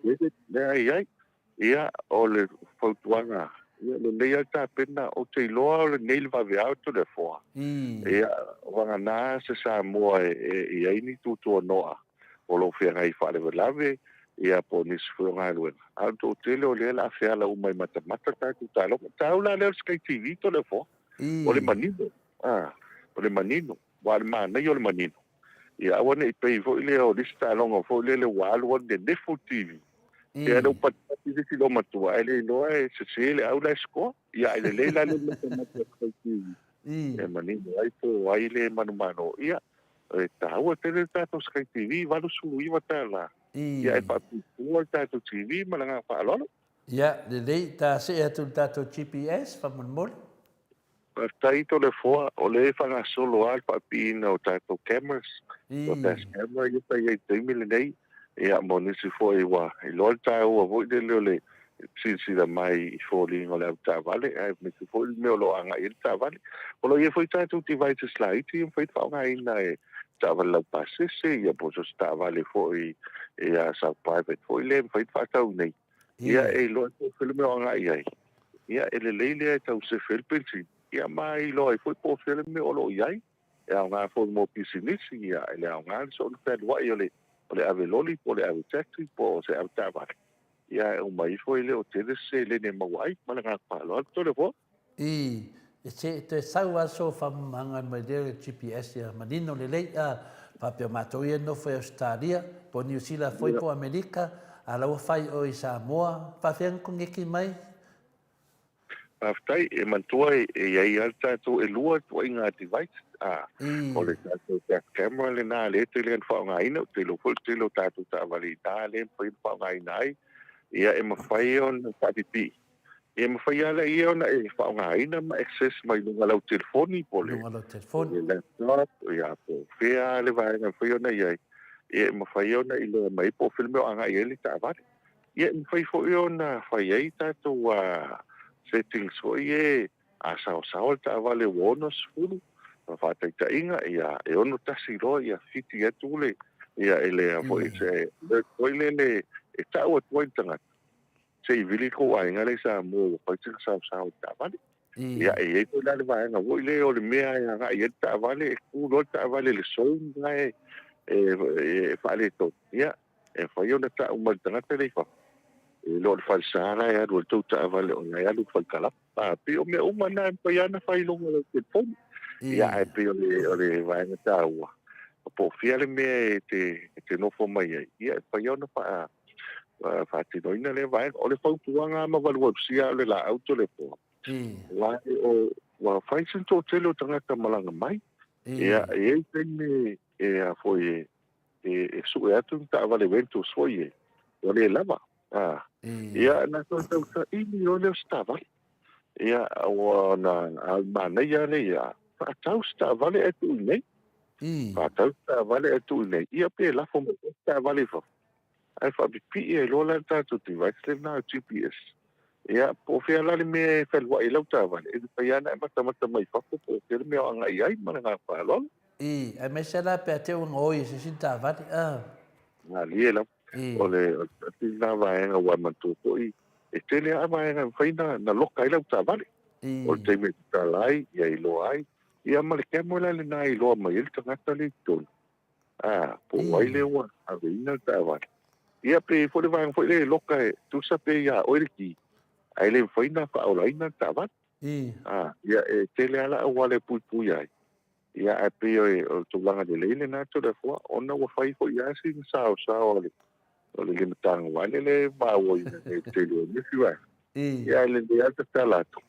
credit lea e i ai. Ia, o le fautuaga, ia lelei lava le tapena, ou te iloa o lenei le vaveao Toleafoa. Ia, vagana se Samoa e i ai ni tuatuanoa o lo o feagai i faalavelave, ia po o nisi foi o galuega. A o le toatele o lea o le a feala uma e matamata tatou taaloga. Tau la lea o le Sky TV Toleafoa, o le manino, a, o le manino. Aua o le manaia o le manino, ia aua ne i pei foi lea o le isi taaloga foi lele ua alu alu nenefu le TV. Ia lea ua patipati le isi loomatua ae le iloa e sese le au la e score. Ia ae lelei la le matamata i le TV e manino ai po o ai le manumalo. Ia, e taua tele le tatou Sky TV, $89. Ia ae faapuipua le tatou TV ma le agaga faaaloalo. Ia, lelei, ta see atu i le tatou GPS faamolemole. Faafetai Toleafoa, o lea e faagasolo lava le faapiina o tatou cameras, o dash camera ia sa i ai i le taimi lenei, ia mo nisi foi ua iloa le taua foi lele o le silasila mai i foliga o le avetaavale, aemaise foi le mea o lo o agai i ai le taavale. O lo o i ai foi tatou devices laiti ia e mafai ona faaaogaina e taavale laupasese, ia po o se taavale foi ia sa private foi lea e mafai ona faatau nei. Ia e iloa po o fea le mea o agai i ai. Ia e lelei lea e tau sefe ai le penisini, ia ma e iloa ai foi po o fea le mea o lo o i ai. E aoga foi mo pisinisi, ia e le aoga le soona fealuai o le o le ave loli po o le ave taxi po o se ave taavale. Ia e uma ifo e le o tele se seleni e maua ai. Ma le agaga faaaloalo. Toleafoa. I, e se toe sau lava so faamamaga mai lea le GPS ia manino lelei a faapea o matou ia e nofo i Ausetalia po o Niu Sila foi po o Amerika a la ua fai oe i Samoa faafefea ona koneki mai? Faafetai, e manatua e i ai lava le tatou e lua ituaiga device, a o le tatou dash camera lena lea e tele ona faaaogaina, ou te iloa foi o le tele o tatou taavale i ina lea e mafai ona faaaogaina ai, ia e mafai ona faapipii E mafai lava la ia ona e faaaogaina ma access mai luga o lau telefoni po o le laptop ia po o fea lava le vaega e mafai ona i ai, ia e mafai ona iloa mai ai po o fea le mea o agai i ai le taavale. Ia e mafai foi ona fai ai tatou settings foi ia a saosaoa le taavale ua 60, faataitaiga, ia e 61 loa ia fiti atu le ia e le foi se alert foi lele e tau atu ai le tagata. Se i vili kou aiga lea i Samoa ua fai sina saosao i le taavale. Ia, e i ai foi la le vaega foi lea o le mea e agai i ai le taavale, e tu loa le taavale i le zone la e, e, e faaletonu, ia, e mafai ona tau mai le tagata lea i fafo, e le o le falesa la e alu ai le tou taavale, o la e alu i le falekalapa. A, pei o mea uma na e mafai lava ona fai i luga o lau telefoni. Ia, ae pei o le, o le vaega taua, po o fea le mea e te, e te nofo mai ai, ia, e mafai ona faa, faatinoina lea vaega. O le fautuaga ma valuvalusia o le laau Toleafoa, aua o, ua fai sina toatele o tagata malaga mai. Ia, e i ai taimi e a foi e, e sue atu ni taavale rentals foi e, ua le lava. A, ia, na toe tau saili loa lea o se taavale. Ia, ua na, a manaia lea ia, faatau se taavale ae tuu i inei. Faatau se taavale ae tuu i inei. Ia, pe lafo mai se taavale i fafo. Ae faapipii ai loa la le tatou device lena o le GPS. Ia, po o fea la le mea e fealuai ai lau taavale, e mafai lava ona e matamata mai fafo po o fea le mea o agai i ai ma le agaga faaaloalo. I, aemaise la pe a te ua gaoi e se isi taavale, a. Malie lava. I. O le, o le tasi lena vaega aua e manatua foi, e tele lava vaega e mafai ona, ona loka ai lau taavale. I. O le taimi e tatala ai, ia iloa ai. Ia ma le camera la lena e iloa mai ai le tagata lea i totonu. A, po o ai lea ua aveina le taavale. Ia pe i ai foi le vaega foi lea e loka e tusa pe ia oe le ki, ae le mafai ona faaolaina le taavale. A, ia e tele lava la auala e puipui ai. Ia ae pei o le tulaga lelei lena Toleafoa, ona ua fai foi lava sina saosao a le o le limataga lea e maua ina nei i le tele o nisi vaega. Ia ae lelei lava le tatala atu.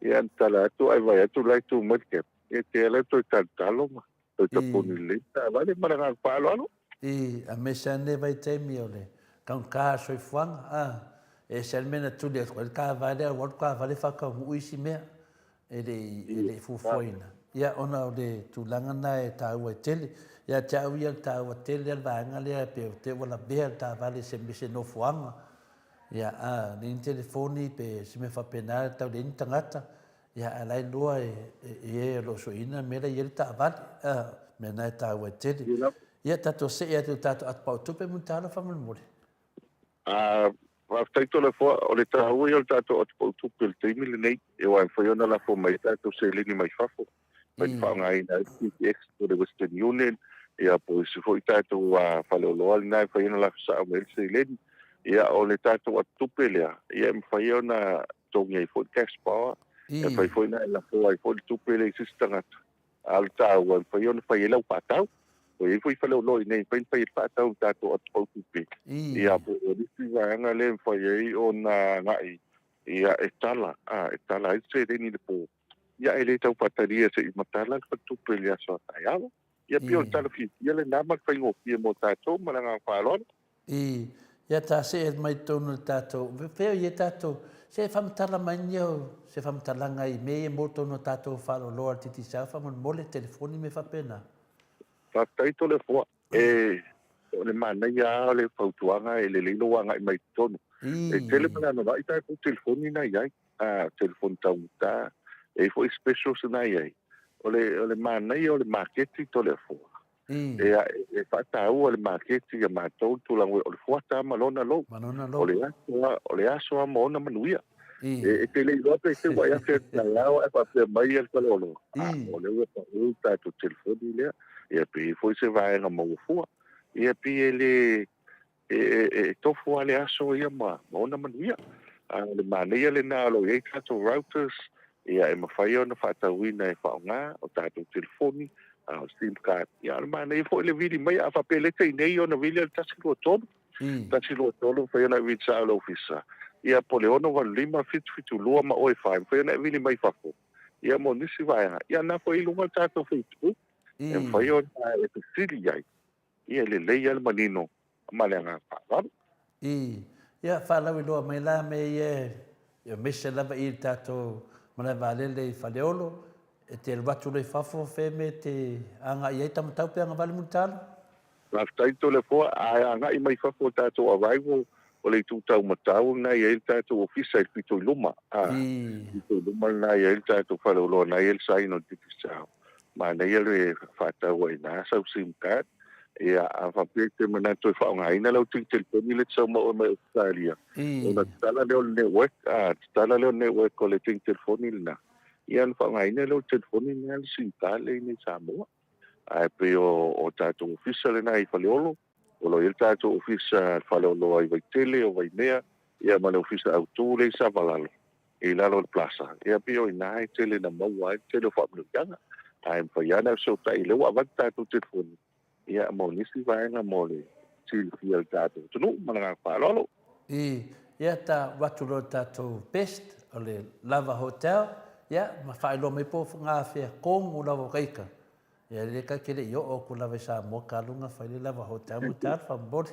Ia na tatala atu ae vaai atu la e tu mai le camera. Ia te ala toe talotalo ma Toe tapuni lelei le taavale ma le agaga faaaloalo. I, aemaise lava lenei vaitaimi o le taugata o le soifuaga, a, e ese lava le mea na tuli atu ai le taavale ae ua alu taavale faataunuu isi mea e le i, e le i fuafuaina. Ia, ona o le tulaga lena e taua ai tele. Ia te au ia, e taua tele lava le vaega lea pe te i ua lavea le taavale i se, se nofoaga, ia, a leai ni telefoni pe se mea faapena e tau leai ni tagata, Ia, ae la e iloa e e o lo o sueina le mea la e i ai le taavale. A, mea na e taua ai tele. Ia, tatou see atu i le tatou atupau tupe, Mulitalo, faamolemole. A, faafetai Toleafoa, o le taua ia o le tatou atupau tupe i le taimi lenei, aua e mafai ona lafo mai ai tatou seleni mai fafo, mai faaaogaina ai le PPX po o le Western Union, ia po o isi foi tatou faleoloa lena e mafai ona lafo sao mai ai le seleni. Ia, o le tatou atutupe lea, ia e mafai ona totogi ai foi le cash power, e mafai foi ona e lafoa ai foi le tupe lea i se isi tagata. A o le taua, e mafai ona fai ai lau faatau. Ua i ai foi faleoloa i inei e mafai ona fai ai le faatau i le tatou atupau tupe. Ia, po o nisi vaega lea e mafai ai ona agai ia e tala, a, e tala ai le seleni i le po. Ia, e le tau faatalia se i matala le faletupe i le aso a taeao. Ia, pei o le tala fiafia lena ma le faigofie mo tatou ma le agaga faaaloalo. I, ia ta see mai totonu o le tatou, fea o i ai tatou Se faamatala mai ni au se faamatalaga i mea ia mo totonu o tatou faaloloa le Digicel faamolemole, telefoni mea faapena. Faafetai Toleafoa. E, o le manaia lava o le fautuaga e lelei lou agai mai totonu. E tele ma le anoanoai tatou telefoni na i ai, a, telefoni taugata, e i ai foi specials na i ai. O le, o le manaia o le maketi Toleafoa, e, e faataua le maketi ia matou le tulaga o le fuata ma lona lou. O le aso lava, o le aso lava ma ona manuia. E, e te le iloa pe te ua e afe atu taeao ae faapea mai le faleoloa, a, o lea ua pau le tatou telefoni lea, ia pe i ai foi se vaega maua fua. Ia pei e le, e, e, e tofu lava le aso ia ma, ma ona manuia. A o le manaia lena o lo o i ai tatou routers, ia e mafai ona faatauina e faaaoga o tatou telefoni, a o sim card. Ia o le manaia foi le vili mai, a faapea e leta i inei ona vili a le 123, 123 mafai ona e vili sao i le ofisa, ia po o le 685 772 ma oe 5, mafai ona e vili mai fafo, ia mo nisi vaega. Ia na foi i luga o le tatou Facebook, e mafai ona e fesili ai. Ia lelei lava le manino ma le agaga faaaloalo. I, ia faalauiloa mai la mea ia e aemaise lava i le tatou malae vaalele i Faleolo, e te alu atu loa i fafo fea mea e te agai ai Tamatau pe agavale Mulitalo? Faafetai Toleafoa, a agai mai fafo tatou arrival o le itu taumatau lena e i ai le tatou ofisa i le pito i luma, a, pito i luma lena e i ai le tatou faleoloa lena e i ai le sign o le Digicel. Manaia le faatau ai i ina sau sim card. Ia, a faapea e te manatu e faaaogaina lau tini telefoni lea e te sau ma oe mai Ausetalia, ona tatala lea o le network, a, tatala lea o le network o le tini telefoni lena, ia ona faaaogaina lea o le telefoni lena le sim card lea i inei i Samoa. Ae pei o tatou ofisa lena i Faleolo, O lo o i ai le tatou Ofisa Faleoloa i Vaitele, o Vaimea, ia ma le Ofisa Autu lea i Savalalo, i lalo o le Plaza. Ia pei o i ina e tele ina maua ai le tele o faamanuiaga. Ae mafai lava ona fesootai, lea ua avatu tatou telefoni, ia mo nisi vaega mo le silafia e le tatou atunuu. Ma le agaga faaaloalo. I, ia ta avatu loa le tatou best o le Lava Hotel, ia ma faailoa mai po o gafea komu lava o ka ika. Ia le ka ke le i oo aku lava i Samoa ka lunga fai le lava hotel mo te alfa mole.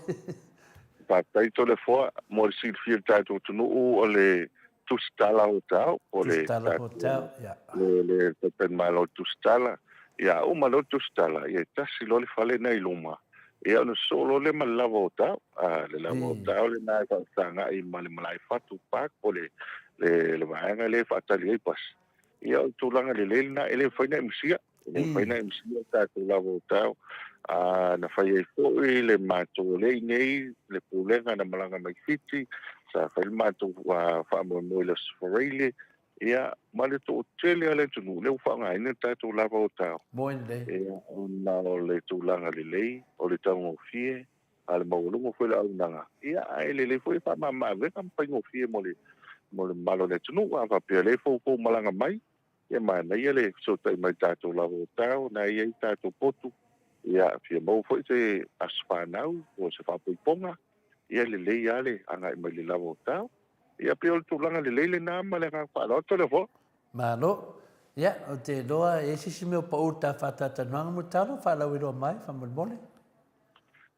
Faafetai Toleafoa mo le silafia i le tatou atunuu o le Tusitala Hotel po o le Tusitala Hotel, ia. Le le faletalimalo o Tusitala. Ia uma loa le Tusitala, ia e tasi loa le fale lena i luma, ia ona sosoo loa lea ma le Lava Hotel. A, le Lava Hotel lena e faafesagai ma le Malaefatu Park po o le le vaega lea e faatali ai pasi. Ia o le tulaga lelei lena, e le mafai ona e misia, e le mafai ona e misia le tatou lava o tao. A, na fai ai foi le matou, o lea i inei le pulega na malaga mai Fiti, sa fai le matou faamoemoe i le Aso Faraile, ia, ma le toatele lava o le atunuu lea ua faaaogaina le tatou lava o tao. Ia, ona o le tulaga lelei, o le taugofie, a le maualuga foi o le auaunaga, ia, ae lelei foi e faamama-avega ma faigofie mo le mo le mamalu o le atunuu. A faapea o lea e foufou malaga mai, ia manaia le fesootai mai i le tatou lava o tao, na e i ai tatou potu, ia, fia maua foi se aso fanau po o se faapoipoga, ia lelei lava le agai mai i le lava o tao. Ia pei o le tulaga lelei lena ma le agaga faaaloalo. Toleafoa. Malo. Ia, ou te iloa e i ai se isi mea o pau i le ta faatalatalanoaga Mulitalo, faalauiloa mai, faamolemole.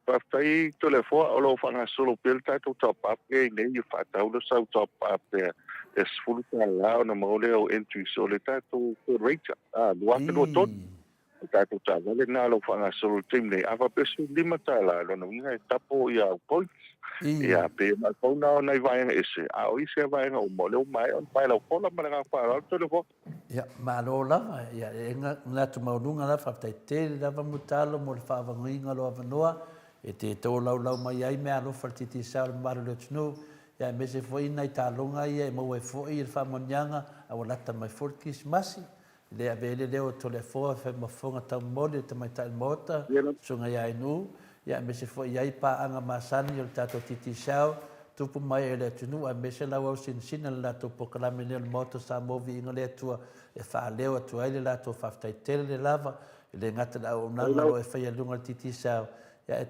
Faafetai Toleafoa, o lo o faagasolo pea le tatou top up lea i nei, faatau le sau top up e $10 ona maua lea o entries o le tatou Ford Ranger 2023. O le tatou taavale lena o lo o faagasolo i le taimi nei. A faapea $15, lona uiga e tapo ia au points. Ia, pe na o le pau lena o nai vaega ese, a o isi lava vaega uma, o lea ua maea ona pae lau fola ma le agaga faaaloalo Toleafoa. Ia, malo lava. Ia, e manatu maualuga lava, faafetai tele lava Mulitalo mo le faavagoina o lou avanoa e te tolaulau mai ai meaalofa i le Digicel i le mamalu o le atunuu, ia aemaise foi nai taaloga ia e maua ai foi le faamanuiaga a ua lata mai foi le Kerisimasi. E le avea ai le leo o Toleafoa e fai ma fofoga taumoli o le tamaitai o le Maota, Susuga ia Ainuu, ia aemaise foi i ai paaga masani o le tatou Digicel, tupu mai ai le atunuu aemaise lau ausinasina i le latou polokalame nei o le Maota o Samoa Viiga le Atua e faaleo atu ai le latou faafetai tele le lava e le gata i le auaunaga o lo o e faia i luga o le Digicel ia ae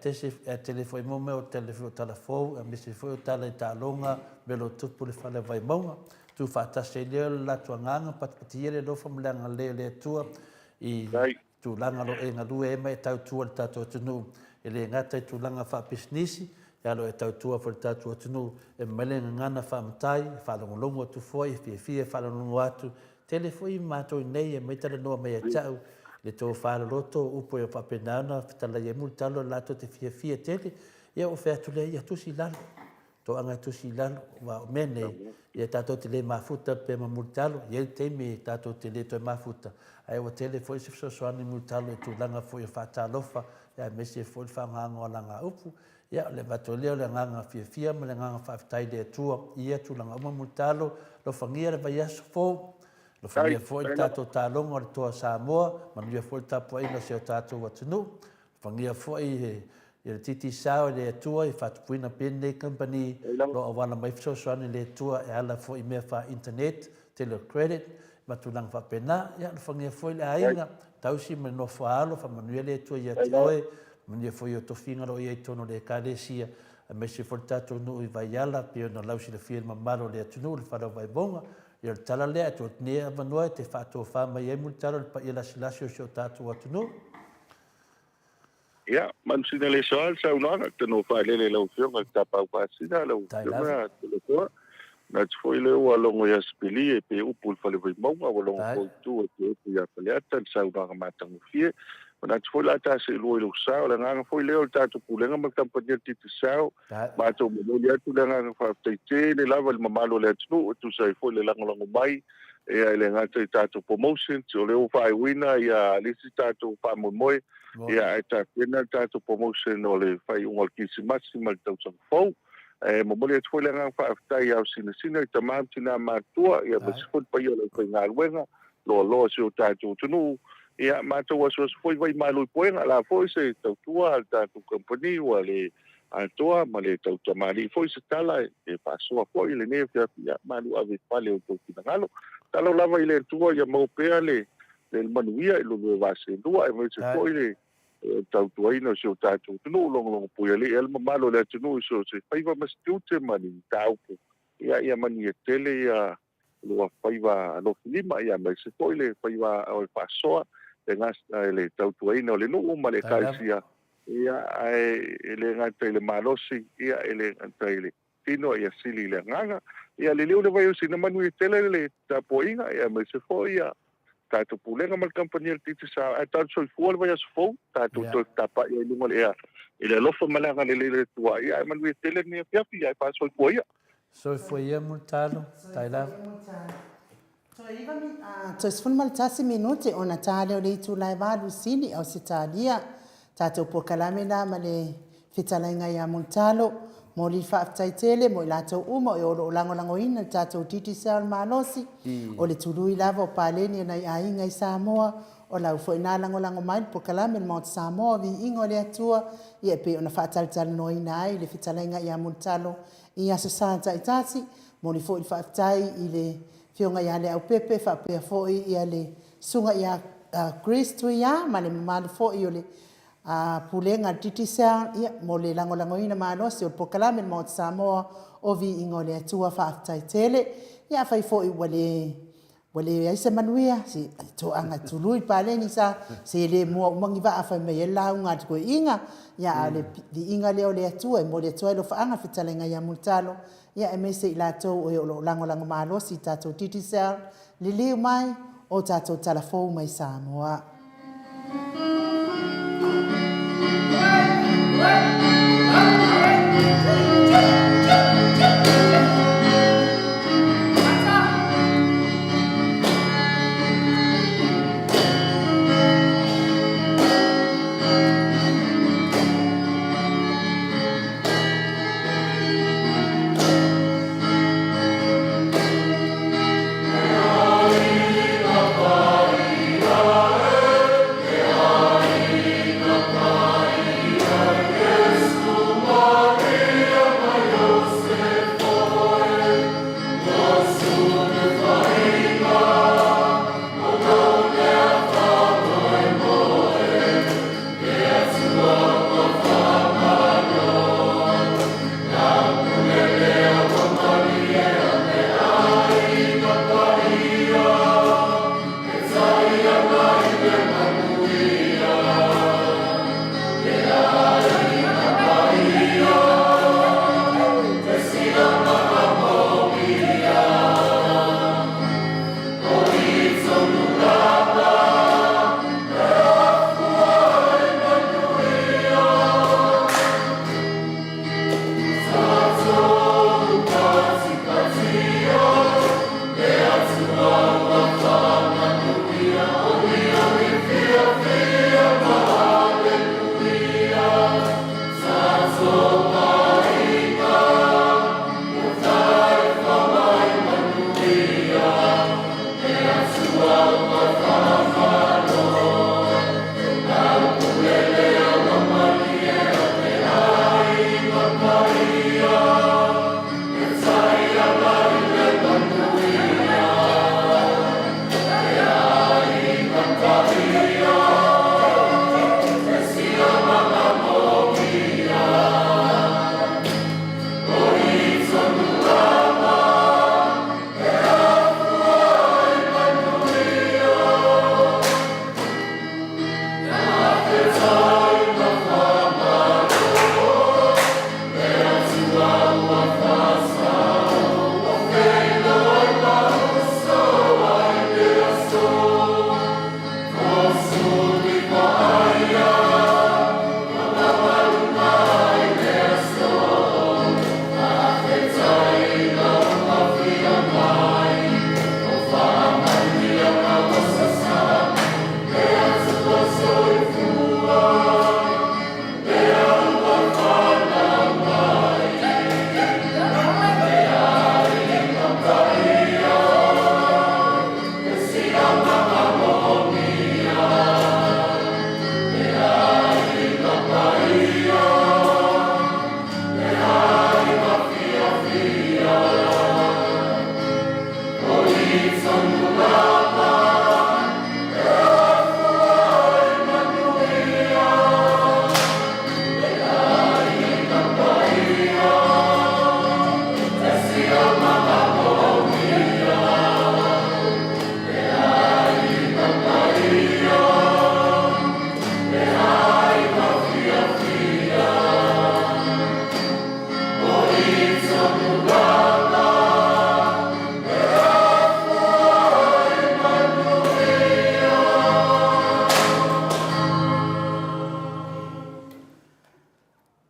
tele foi mo mea o tele foi o tala fou aemaise foi o tala i taaloga mea o lo o tupu i le fale o Vaimauga tu faatasi ai lea o le latou agaga patipatia le alofa ma le agalelei o le Atua i tulaga o lo o e galue ai ma e tautua i le tatou atunuu, e le gata i tulaga faapisinisi, E alo e tautua foi le tatou atunuu, e aumai le gagana faamatai, e faalogologo atu foi, e fiafia e faalogologo atu. Tele foi matou i inei e aumai talanoa mai ia te au, le tofa loloto, o upu e faapena ona fetalai ai Mulitalo latou te fiafia tele. Ia ou fai atu lea, ia tusi i lalo, toaga e tusi i lalo, aua o mea nei, ia tatou te le mafuta pea ma Mulitalo, e i ai le taimi tatou te le toe mafuta, ae ua tele foi se fesoasoani Mulitalo i tulaga foi o faatalofa, aemaise foi le faaaogaina o alagaupu. Ia, o le avatu ai lea o le agaga fiafia ma le agaga faafetai i le Atua i ia tulaga uma. Mulitalo, alofagia le vaiaso fou, alofagia foi le tatou taaloga o le Toa Samoa, manuia foi le tapuaiga a si o tatou atunuu, alofagia foi le Digicel e le Atua e faatupuina pea lenei kamupani o lo o auala mai fesoasoani i le Atua e ala foi i mea faa-internet, tele o credit ma tulaga faapena. Ia, alofagia foi le aiga, tausi ma le nofo a alo, faamanuia le Atua ia te oe, manuia foi o tofiga o lo o i ai i totonu o le Ekalesia, aemaise foi le tatou nuu i Vaiala, pei ona lausilafia e le mamalu o le atunuu le fale o Vaimauga. Ia, o le tala lea, e tuu atu nei avanoa e te faatofa mai ai Mulitalo i le paia lasilasi o si o tatou atunuu. Ia, manusina le soa le saunoaga, te no faalele i lau Afioga i le Tapaau Faasina, lau Afioga Toleafoa. Manatu foi lea ua logo ia Sipili e pe upu i le fale Vaimauga, ua logo foi i tua e pe upu ia Faleata le saunoaga matagofie. Manatu foi la ta seelua i lou sao, o le agaga foi lea o le tatou Pulega ma le Kamupani a le Digicel, matou momoli atu le agaga faafetai tele lava i le mamalu o le atunuu e tusa ai foi le lagolago mai ia e le gata i tatou promotions, o lea ua faaiuina ia le isi tatou faamoemoe, ia ae tapena le tatou promotion o le faaiuga o le Kerisimasi ma le tausaga fou. E momoli atu foi le agaga faafetai i ao sinasina i tama ma tina matutua, ia aemaise foi le paia o le aufaigaluega loaloa o si o tatou atunuu. Ia matou asuasu foi vai malu i puega, la foi se tautua a le tatou kamupani ua le atoa ma le tau tamalii foi se tala e faasoa foi i lenei afiafi, ia malu ave i fale o outou finagalo. Tatalo lava i le Atua ia maua pea le manuia i lo lua va seelua, aemaise foi le tautuaina o si o tatou atunuu, logologopuialii ai le mamalu o le atunuu i so o se faiva ma se tiute ma ni mataupu, ia ia manuia tele ia lua faiva alofilima, ia aemaise foi le faiva o le faasoa le le tautuaina o le nuu ma le ekalesia, ia ae e le gata i le malosi, ia e le gata i le tino, ia sili i le agaga. Ia liliu le vaiosina manuia tele le tapuaiga, ia aemaise foi ia tatou pulega ma le kamupani a le Digicel, ae tatou soifua le vaiaso fou, tatou toe fetapa'i ai i luga o le ea i le alofa ma le agalelei o le Atua. Ia ae manuia tele lenei afiafi, ae faasoifua ia. Soifua ia Mulitalo, tai lava. Toe 11 minute ona ta lea o le itula e 8 sili Ausetalia. Tatou polokalame la ma le fetalaiga ia Mulitalo. Momoli le faafetai tele mo i latou uma o lo o lagolagoina le tatou Digicel malosi. O le tului lava o paleni a nai aiga i Samoa. O lau foi na lagolago mai le polokalame le Maota Samoa o Viiga o le Atua, ia e pei ona faatalatalanoaina ai le fetalaiga ia Mulitalo i Aso Sa taitasi. Momoli foi le faafetai i le Afioga ia Leaupepe faapea foi ia le Susuga ia Chris Tuia ma le mamalu foi o le Pulega a le Digicel ia mo le lagolagoina malosi o le polokalame le Maota Samoa o Viiga o le Atua. Faafetai tele. Ia afai foi ua le ua leai se manuia, se toaga tului paleni sa se le mua uma ni vaa fai mai ai le lauga a le toeaina, ia a o le viiga lea o le Atua e momoli atu ai alofaaga fetalaiga ia Mulitalo, ia aemaise i latou o e o lo o lagolago malosi i tatou Digicel, liliu mai o tatou tala fou mai Samoa.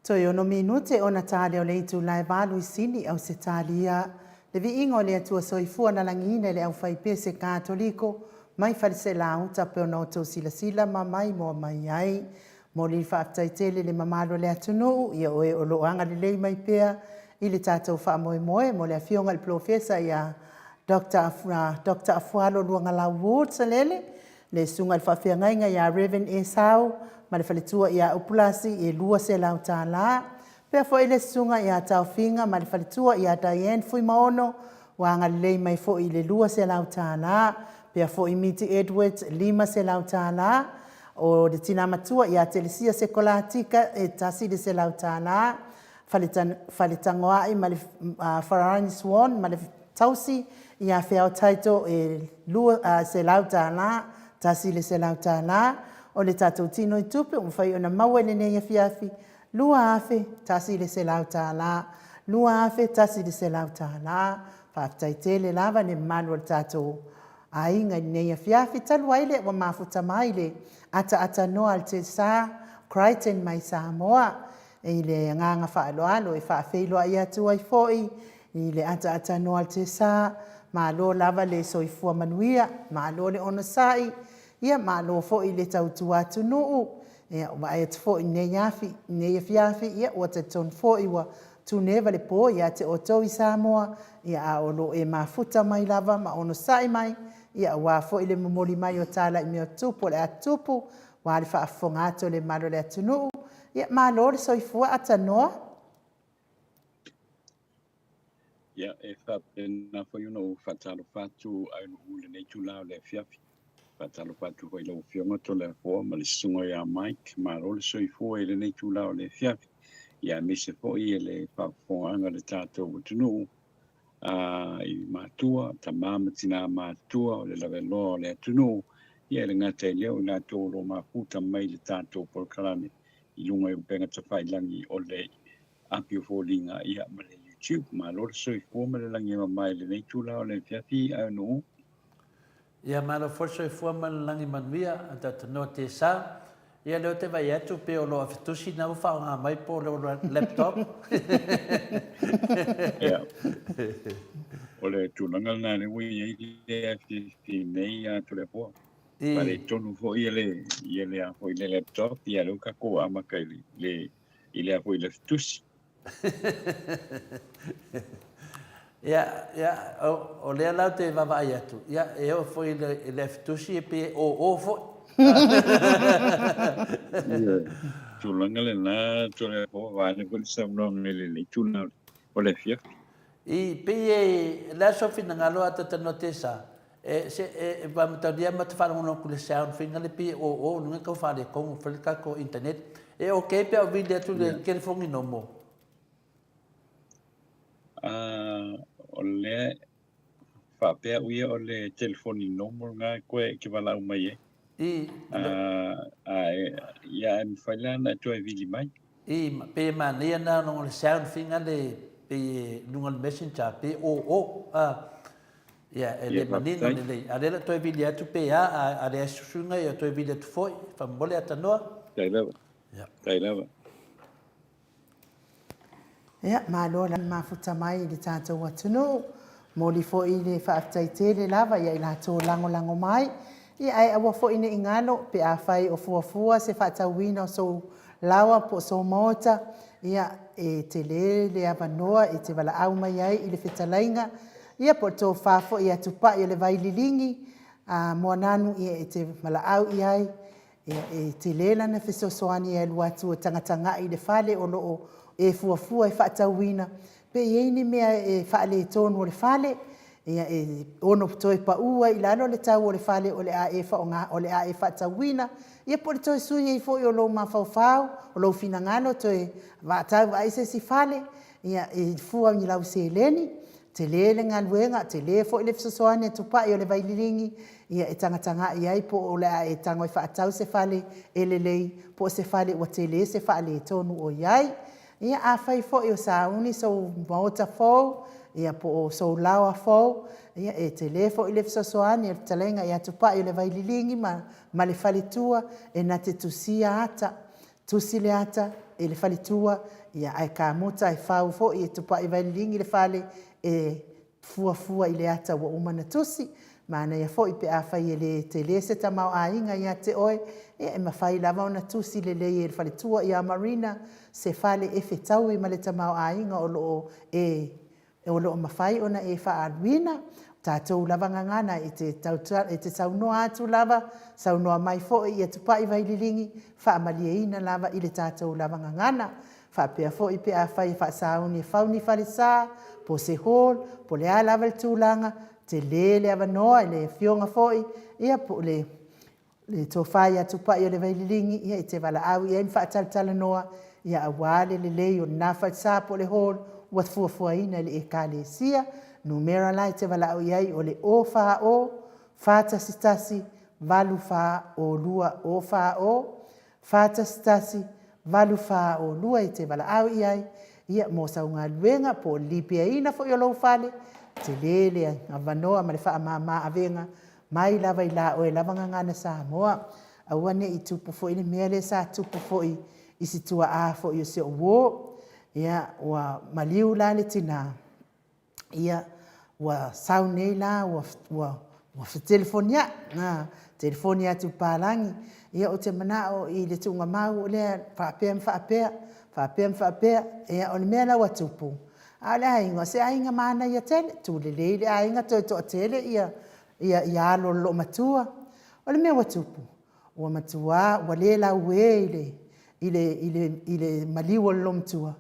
Toe ono minute ona tale o le itula e valu i Sini, Ausetalia. Le viiga o le Atua Soifua na lagiina e le aufaipese Katoliko mai Faleselauta pe ona outou silasila ma maimoa mai ai. Momoli le faafetai tele i le mamalu o le atunuu ia oe o lo o agalelei mai pea i le tatou faamoemoe mo le Afioga i le Polofesa ia Doctor Afualo Luagalau Ward Salele, le Susuga i le Faafeagaiga ia Rev. Esau ma le faletua ia Upulasi e $200. Faapea foi le Susuga ia Taofiga ma le faletua ia Diane Fuimaono ua agalelei mai foi i le $200. Faapea foi Miti Edwards $500. O le tina matua ia Telesia Sekolatika e $100. Faletagoai ma le Farani Swan ma le tausi ia Feao Taito e $100, $100. O le tatou tino i tupe ua mafai ona maua i lenei afiafi, $2,100, $2,100. Faafetai tele lava i le mamalu o le tatou aiga i lenei afiafi. Talu ai lea ua mafuta mai le ataatanoa a le Tesa Crichton mai Samoa I le agaga faaaloalo e faafeiloai atu ai foi i le ataatanoa a le Tesa, malo lava le soifua manuia, malo le onosai, ia malo foi le tautua atunuu. Ia ua vaai atu foi i lenei afiafi, ia ua talitonu foi ua tuneva le po ia te outou i Samoa, ia a o lo o e mafuta mai lava ma onosai mai, ia aua foi le momoli mai o tala i mea o tutupu o le a tutupu, aua le faafofoga atu a le mamalu o le atunuu. Ia, malo le soifua Atanoa. Ia, e faapena foi ona ou faatalofa atu Aino'u i lenei itula o le afiafi. Faatalofa atu foi i lau Afioga Toleafoa ma le Susuga ia Mike, malo le soifua i lenei itula o le afiafi. Ia, aemaise foi i le faafofogaaga a le tatou atunuu, a, i matua, tama ma tina matutua o le laveloa o le atunuu, ia e le gata i lea o i latou o lo o mafuta mai le tatou polokalame i luga i upega tafailagi o le api o foliga ia ma le YouTube. Malo le soifua ma le lagi e mamae i lenei itula o le afiafi Aunuu. Ia malo foi le soifua ma le lagi manuia a Dr. Noa Tesa. Ia lea ou te vaai atu pei o lou afitusi lena ua faaaoga mai po o lou laptop. Ia, o le tulaga lena lea ua i ai le afiafi nei ia Toleafoa. Faaletonu foi ia le, ia le, a foi le laptop, ia lea ua tatou amata i le, i le a foi le afitusi. Ia, ia, o, o lea la ou te vaavaai atu, ia, e oo foi i le, i le afitusi e pei e oo foi. Ia, tulaga lena, Toleafoa, vaeane foi le saunoaga i lenei tulaga o le afiafi. I, pei e, o le a sou finagalo a talanoa Tesa, e, se, e, e mataulia ma te faalogologo atu i le sound faiga lea pei e oo, lona uiga e tau faaletonu foi le tatou internet. E okay pe a ou vili atu i le telefoni normal? O lea faapea au ia o le telefoni normal lena koe e te valaau mai ai. I. A ia e mafai la ona e toe vili mai. I, pei e manaia na ona o le sound faiga le pei e i luga o le messenger pei e oo a. Ia, e le manino lelei. A o lea o le a toe vili atu pe a, a leai se susuga ia toe vili atu foi. Faamolemole Atanoa. Faafetai lava. Faafetai lava. Ia, malo le mafuta mai i le tatou atunuu. Momoli foi le faafetai tele lava ia i latou lagolago mai. Ia, ae aua foi ne i galo pe afai o fuafua se faatauina o sou laoa po o sou maota, ia, e tele le avanoa e te valaau mai ai i le fetalaiga, ia, po o le tofa foi ia Tupai o le Vaililigi, a Moananu, ia, e te valaau i ai. Ia, e tele lana fesoasoani e alu atu e tagatagai i le fale o lo o e fuafua e faatauina, pe i ai ni mea e faaletonu o le fale, ia, e ono toe pau ai i lalo le tau o le fale o le a e faaaoga, o le a e faatauina, ia po o le toe sui ai foi o lou mafaufau, o lou finagalo toe faatau ai se isi fale, ia, e fua i lau seleni. Tele le galuega, tele foi le fesoasoani a Tupai o le Vaililigi, ia e tagatagai ai po o le a e tago e faatau se fale e lelei po o se fale ua tele se faaletonu o i ai. Ia afai foi o sauni sou maota fou, ia po o sou laoa fou, ia e tele foi le fesoasoani a le fetalaiga ia Tupai o le Vaililigi ma le faletua e na te tusia ata. Tusi le ata. e le faletua, ia, ae kamuta e fau foi e Tupai Vaililigi le fale e fuafua i le ata ua uma ona tusi. Manaia foi pe afai e le tele se tamaoaiga ia te oe, ia e mafai lava ona tusi lelei e le faletua ia Marina se fale e fetaui ma le tamaoaiga o lo o e o lo o mafai ona e faaaluina. O tatou lava gagana e te e te saunoa atu lava, saunoa mai foi ia Tupai Vaililigi, faamalieina lava i le tatou lava gagana. Faapea foi pe afai e faasauni e fau ni falesa, po se hall, po le a lava le tulaga, tele le avanoa i le afioga foi, ia po o le le tofa ia Tupai o le Vaililigi, ia e te valaau i ai ma faatalatalanoa, ia aua le lelei o lena falesa po o le hall ua fuafuaina e le Ekalesia. Numera la e te valaau i ai o le 040 411 8402 040 411 8402 e te valaau i ai, ia, mo sau galuega po o le lipeaina foi o lou fale, tele le avanoa ma le faamama avega mai lava i la oe lava Gagana Samoa. Aua ne i tupu foi le mea lea sa tupu foi i si tuaa foi o si ou uo. Ia, ua maliu la le tina, ia, ua sau nei la, ua, ua, ua fetelefonia'i, a, telefoni atu i papalagi, ia, ou te mana'o i le tuugamau o lea faapea ma faapea, faapea ma faapea. Ia, o le mea la ua tupu, a o le aiga, o se aiga manaia tele, tu lelei le aiga, toe toatele ia, ia, ia alo o le loomatua. O le mea ua tupu, ua matuā ua le lauē i le, i le, i le, i le maliu o le loomatua,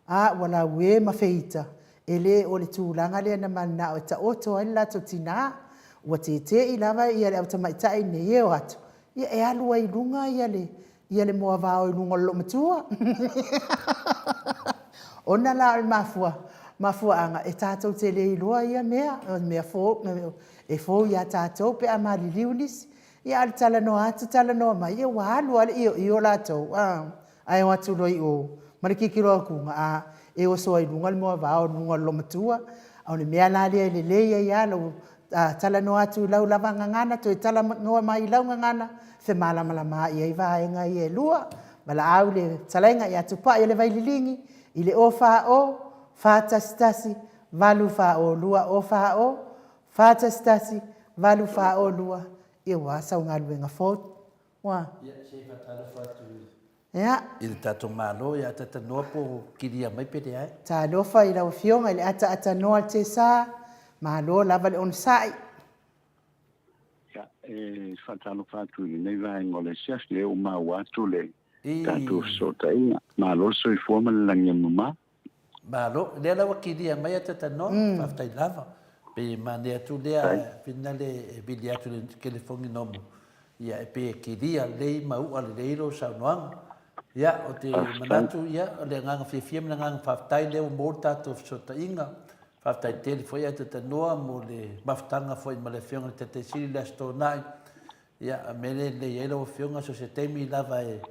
a ua lauē ma feita, e le o le tulaga lea na mananao e taoto ai le latou tinā. Ua tete'i lava ia le au tamaitai nei e o atu, ia e alu ai i luga ia le, ia le moavao i luga o le loomatua. Ona la o le mafua, mafuaaga, e tatou te le iloa ia mea, o mea fou, e fou ia tatou pe a maliliu nisi. Ia a o le talanoa atu talanoa mai, ia ua alu lava le ioio latou, a, ae o atu loa i o ma le tilotilo atuga, a, e oso ai i luga le moavao i luga o le loomatua. O le mea la lea e lelei ai lava lou talanoa atu i lau lava gagana toe talanoa mai i lau gagana, femalamalamaai ai vaega ia e lua. Valaau le fetalaiga ia Tupai o le Vaililigi i le 040 411 8402 040 411 8402 ia ua sau galuega fou. Ua. Ia, se i faatalofa atu Ia. i le tatou Malo, ia atatanoa po o kilia mai pe leai. Talofa i lau Afioga i le ataatatanoa o le Tesa, malo lava le onosai. Ia, e faatalofa atu i lenei vaega o le asiasi, lea ua maua atu le tatou fesootaiga. Malo le soifua ma le lagi e mama. Malo, lea la ua kilia mai atatanoa, faafetai lava. Pei e manaia atu lea, finale e vili atu i le telefoni nomo, ia e pei e kilia lelei ma u'a lelei lou saunoaga. Ia, ou te manatu, ia, o le agaga fiafia ma le agaga faafetai lea ua maua le tatou fesootaiga. Faafetai tele foi Atatanoa mo le mafutaga foi ma le Afioga i le Taitai Sili i le Aso Toonai. Ia, o le mea lea e lelei ai lau Afioga, so o se taimi lava e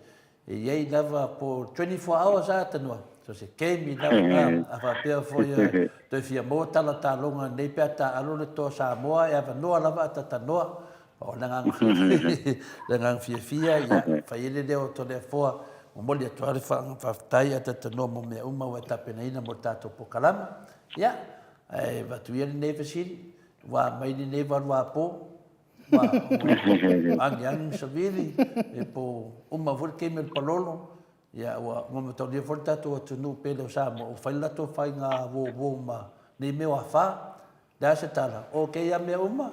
i ai lava po o 24 hours a Atanua, so o se taimi lava, a faapea foi e toe fia maua tala taloga nei pe a taaalo le Toa Samoa, e avanoa lava Atatanoa. O le agaga fiafia, le agaga fiafia, ia, fai ai le leo o Toleafoa, momoli atu lava le faafetai Atatanoa mo mea uma ua e tapenaina mo le tatou polokalame. Ia, ae avatu ia lenei fesili, ua mai lenei valuapo, ua agiagi ma savili, e po uma foi le taimi o le palolo, ia ua mataulia foi le tatou atunuu pele o Samoa, ua fai le latou faiga uouou ma nei mea o afa. Le a se tala? O kēia mea uma?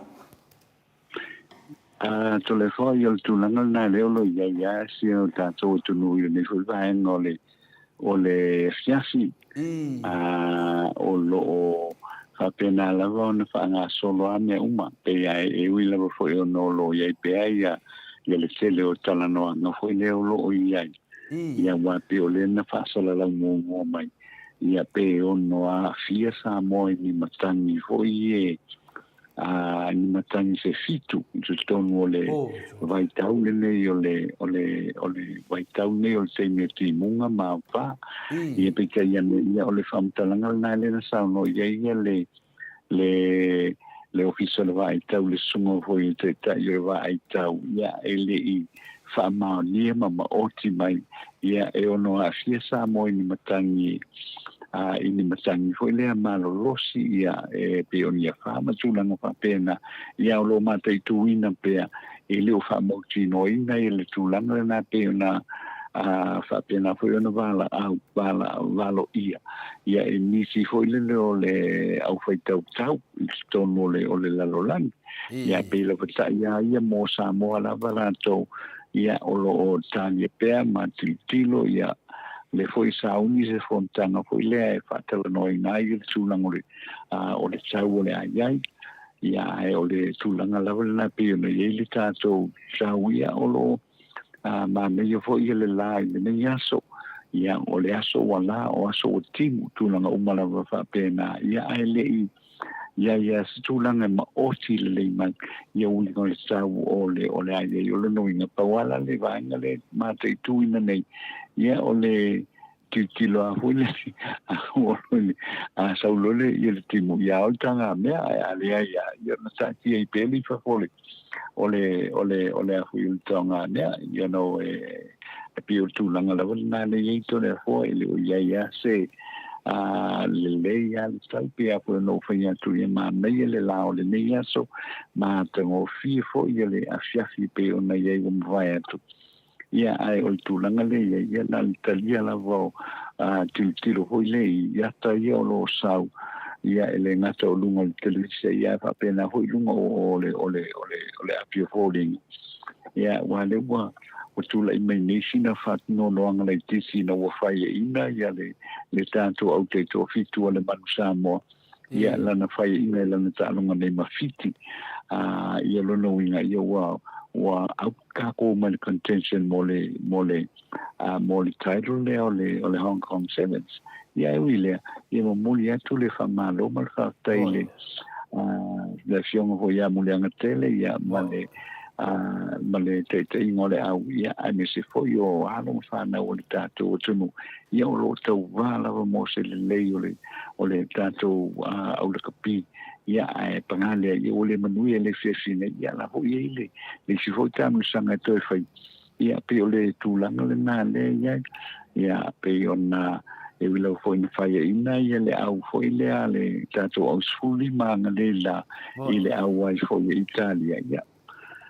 A Toleafoa, ia o le tulaga lena lea o lo o i ai lava si o tatou atunuu i lenei foi vaega o le o le afiafi, a o lo o faapena lava ona faagasolo lava mea uma, pei lava e ui lava foi ona o lo o i ai pea ia ia le tele o talanoaga foi lea o lo o i ai, ia aua pei o lea na faasalalau muamua mai, ia pe ono aafia Samoa i ni matagi foi e a ni matagi se fitu i totonu o le vaitau lenei o le o le o le vaitau nei o le taimi o timuga ma aofā. Ia peitai ane ia o le faamatalaga lena lea na saunoa i ai ia le le le Ofisa o le Vaaitau, le susuga foi o le Taitai o le Vaaitau, ia e le i faamaonia ma maoti mai. Ia, e ono aafia Samoa i ni matagi, a, i ni matagi foi lea malolosi, ia, e pei o ni afa ma tulaga faapena. Ia, o lo o mataituina pea, e le o faamautinoaina ia le tulaga lena pei ona a, faapena foi ona valaau, vala, valoia, ia, e nisi foi lele o le aufaitautau i totonu o le, o le lalolagi. Ia, pei lava taʻi a ia mo Samoa lava latou, ia, o lo o talia pea ma tilotilo, ia, le foi sauni se fonotaga foi lea e faatalanoaina ai le tulaga o le, a, o le tau o le a i ai. Ia, ae o le tulaga lava lena pei ona i ai le tatou tau, ia, o lo o a, manaia foi le la i lenei aso. Ia, o le aso ua la, o aso ua timu, tulaga uma lava faapena. Ia, ae le i ia ia se tulaga e maoti lelei mai ia uiga o le tau o le o le a i ai. O lona uiga, pau lava la le vaega lea e mataituina nei, ia o le tilotilo lava foi le a sau loa le ia le timu ia o le tagamea, ae a leai lava, ia ona taatia ai pea le i fafo o le o le o le o le a foi o le tagamea, you know, e e pei o le tulaga lava lena lea e i ai Toleafoa, e le o i ai lava se a lelei lava le tau pei lava foi ona ou fai atu, ia manaia le la o lenei aso, matagofie foi le afiafi pei ona i ai ua mavae atu. Ia, ae o le tulaga lea i ai, ia na o le talia lava o a tilotilo foi lea i ata ia o lo o sau, ia e le gata o luga o le televisa, ia ae faapena foi luga o le o le o le o le api o foliga. Ia, aua lea ua ua tulai mai nei sina faanoanoaga laitiiti ina ua faiaina ia le le tatou au taitoafitu a le Manu Samoa, ia lana faiaina i lana taaloga nei ma Fiti. A ia lona uiga, ia ua ua out takou mai le contention mo le mo le a mo le title lea o le o le Hong Kong Sevens. Ia e ui i lea, ia momoli atu le faamalo ma le faafetai i le a le afioga foi ia Muliagatele ia ma le a ma le taitaiga o le au, ia aemaise foi o alo ma fanau o le tatou atunuu, ia o lo o tauvā lava mo se lelei o le o le tatou au lakapi. Ia ae pagā lea, ia ua le manuia i le afiafi nei, ia la foi e i ai le le isi foi taamilosaga e toe fai. Ia pei o le tulaga lena lea e i ai, ia pei ona e ui lava foi ina faiaina ia le au foi lea le tatou au 15 agalei la i le au ai foi e Italia, ia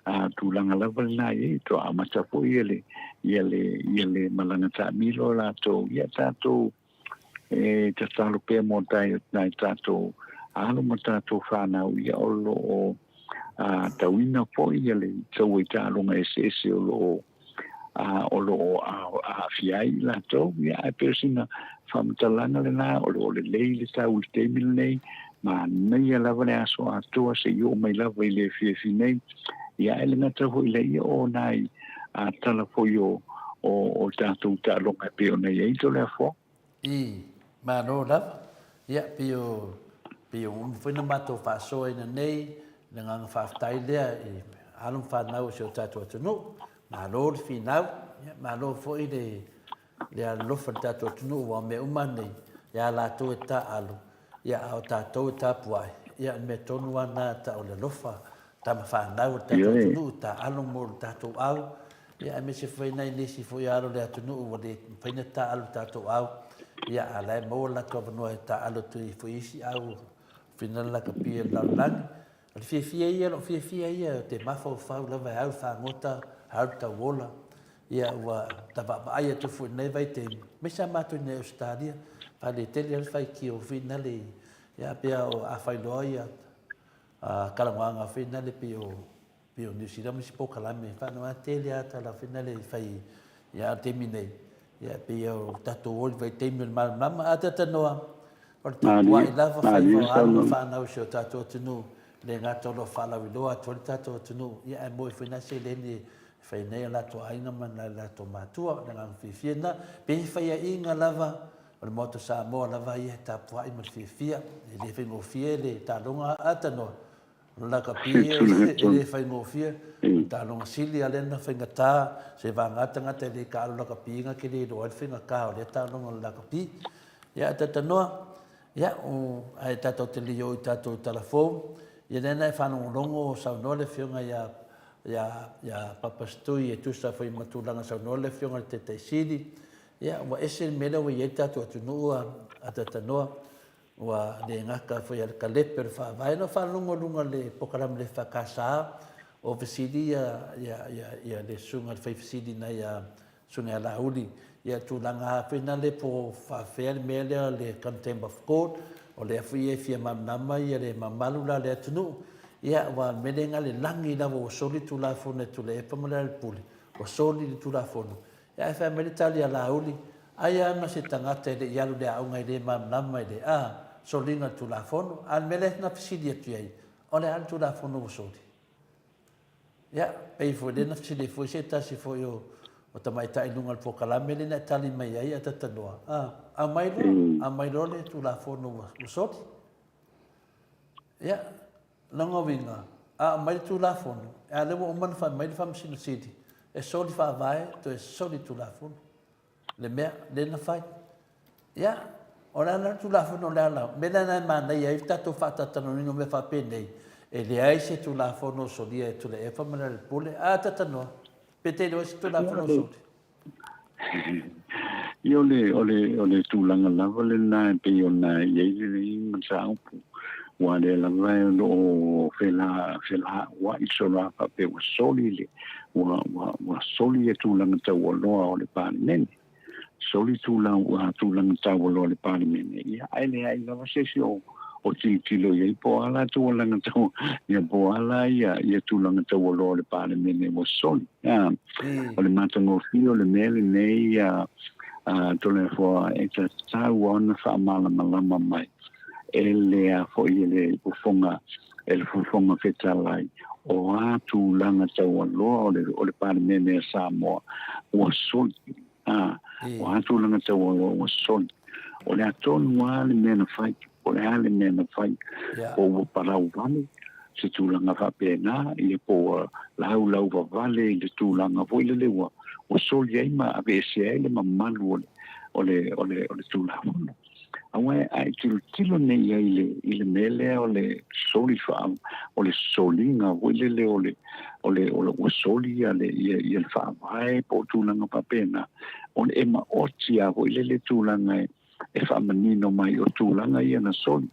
a tulaga lava lena e i ai, toa amata foi ia le ia le ia le malaga taamilo latou, ia tatou e tatalo pea mo tai nai tatou alo ma tatou fanau, ia o lo o a tauina foi ia le taua i taaloga eseese o lo o a o lo o aafia ai latou. Ia ae pei o sina faamatalaga lena, o lo o lelei le tau i le taimi lenei, manaia lava le aso atoa seia oo mai lava i le afiafi nei. Ia ae le gata foi i lea, ia o nai a tala foi o o o tatou taaloga e pei ona i ai Toleafoa. I, malo lava. Ia, pei o, pei o uma foi na matou faasoaina nei, le agaga faafetai lea i alo ma fanau o si o tatou atunuu. Malo le finau, ia, malo foi le, le alolofa i le tatou atunuu, aua o mea uma nei, ia latou e taaalo, ia, a o tatou e tapuai, ia, o le mea tonu lava lena e tau o le alofa, tama fanau a le tatou atunuu, taaalo mo le tatou au, ia, aemaise foi nai nisi foi alo o le atunuu ua le mafai ona taaalo i le tatou au, ia, a o la e maua le latou avanoa e taaalo atu ai foi i isi au finala lakapi a le lalolagi. O le fiafia ia, o lou fiafia ia, ou te mafaufau lava e au le fagota, au le tauola, ia ua ta vaavaai atu foi i lenei vaitaimi, aemaise lava matou i inei i Ausetalia, faaletele lava le faitio finale, ia pei lava o a fai loa ia talanoaga finale pei o pei o Niu Sila ma isi polokalame, faanoa tele lava tala finale e fai ia le taimi nei, ia pei o tatou o i le vaitaimi o le malamalama, a talanoa, o le tapuai lava faiva o alo ma fanau i si o tatou atunuu, e le gata o lo o faalauiloa atu ai le tatou atunuu, ia ae maua ai foi nai seleni e fai nei o latou aiga ma nai latou matua. O le agaga fiafia lena. Pe faiaina lava, o le Maota Samoa lava ia e tapuai ma le fiafia. E le faigofie le taaloga a tanoa. O le lakapi e le faigofie. O le taaloga sili lava lea na faigata, se vagana tagata e le taalo lakapi na te le iloa ai le faigata o lea taaloga o le lakapi. Ia ae talanoa, ia, ae tatou te le i oo i tatou tala fou, ia lea na e faalogologo o saunoa le Afioga ia. iā, iā Papa Stui e tusa foi ma tulaga saunoa le Afioga i le Taitai Sili. Ia, ua ese le mea lea ua i ai le tatou atunuu a, a Tatanoa, ua le gata foi a le kalepe o le Faavae, na faalogo i luga o le polokalame a le EFKS o fesili ia, ia, ia, ia le susuga i le faifesili nai a Susuga ia Laauli, ia tulaga lava foi nale po o faafefea le mea lea o le contempt of court, o lea foi e fia malamalama ia le mamalu la o le atunuu, ia aua o le mea lea na le lagi lava ua soli le Tulafono e Tuilaepa ma Lealailepule, ua soli le Tulafono. Ia ae fai mai le tali a Laauli, ai lava ma se tagata e le i alu i le aoga e le malamalama i le a soliga o le Tulafono. A o le mea lea na fesili atu i ai, o le a le Tulafono ua soli? Ia, pei foi lea na fesili ai foi se tasi foi o, o tamaitai i luga o le polokalame lea na e tali mai ai a Tatanoa, a, aumai loa, aumai loa le Tulafono ua, ua soli. Ia, lona uiga, a aumai le Tulafono, a lea ua uma ona fai mai le Faamasino Sili, e soli faavae, toe soli Tulafono. le mea lea na fai. Ia, o le a la le Tulafono o le a la? O le mea lena e manaia ai le tatou faatalatalanoaina o mea faapenei, e leai se Tulafono o solia e Tuilaepa ma Lealailepule. A talanoa, pe te iloa ai se Tulafono o soli? Ia, o le, o le, o le tulaga lava lena e pei ona i ai lenei mataupu, aua o lea lava o lo o fela, felauai solo lava faapea ua soli le, ua, ua, ua soli ia tulaga taualoa o le Palemene. Soli tula, ua, tulaga taualoa o le Palemene, ia, ae leai lava se isi o, o tilotilo i ai po o a la tulaga tau, ia po o a la ia, ia tulaga taualoa o le Palemene ua soli. A, o le matagofie o le mea lenei, ia, a, Toleafoa, e tatau ona faamalamalama mai e le a foi e le fofoga e le Fofoga Fetalai, o a tulaga taualoa o le, o le Palemene a Samoa ua soli, a, o a tulaga taualoa ua soli. O le a tonu lava le mea na fai, po o le a le mea na fai, po ua palau vale se tulaga faapena, ia po ua laulau vavale i le tulaga foi lele ua, ua soli ai ma aveesea ai le mamalu o le, o le, o le, o le Tulafono. Aua a e tilotilo nei i ai i le, i le mea lea o le soli faa, o le soliga foi lele o le, o le, o le ua soli ia le, ia, ia le faavae po o tulaga faapena, o le e maoti lava foi lele tulaga e, e faamanino mai o tulaga ia na soli,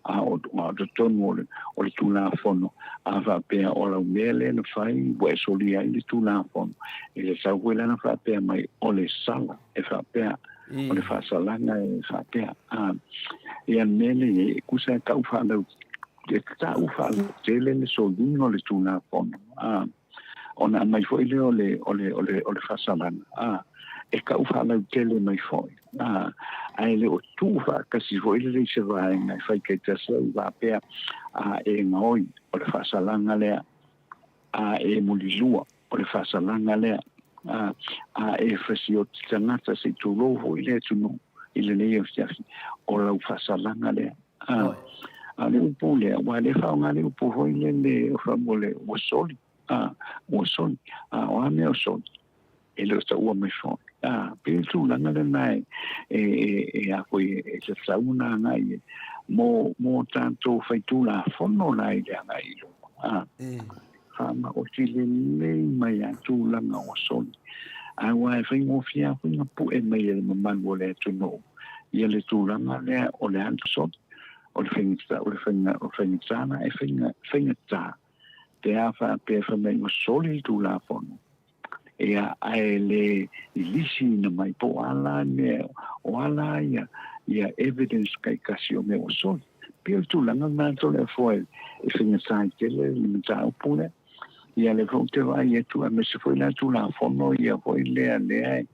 a o, a o totonu o le, o le Tulafono, a faapea o lau mea lea na fai ua e solia ai le Tulafono, e tatau foi la ona faapea mai o le sala e faapea. O le faasalaga e faapea, a, ia le mea lea e tusa e tau faalau, e tau faalautele le soliga o le Tulafono, a, ona aumai foi lea o le, o le, o le, o le faasalaga, a, e tau faalautele mai foi, a, ae le o tuu faatasi foi lele i se vaega e fai taitasi ai faapea, a e gaoi, o le faasalaga lea, a e mulilua. O le faasalaga lea, a, a e fasioti tagata se i tulou foi le atunuu i lenei afiafi, o lau faasalaga lea. A, a o le upu lea, aua o lea e faaaoga le upu foi lele o faamolemole ua soli, a, ua soli. A o a mea o soli? E le o taua mai foi. A, pei o le tulaga lena e, e, e, e a foi, e tatau ona agai e, mo, mo tatou faitulafono la i le agai i luma. A. Faamaoti lelei mai a tulaga ua soli, aua e faigofie lava foi ona pue mai e le mamalu o le atunuu ia le tulaga lea o le alu soli, o le faigata, o le faiga, o le faigata la e faiga, faigata pe a faapea fai mai ua soli le Tulafono, ia, ae le i lisiina mai po o a la mea, o a la ia, ia evidence taitasi o mea ua soli. Pei o le tulaga lena Toleafoa e, e faigata ai tele le mataupu lea. Ia lea foi ou te vaai atu aemaise foi la Tulafono ia foi lea lea e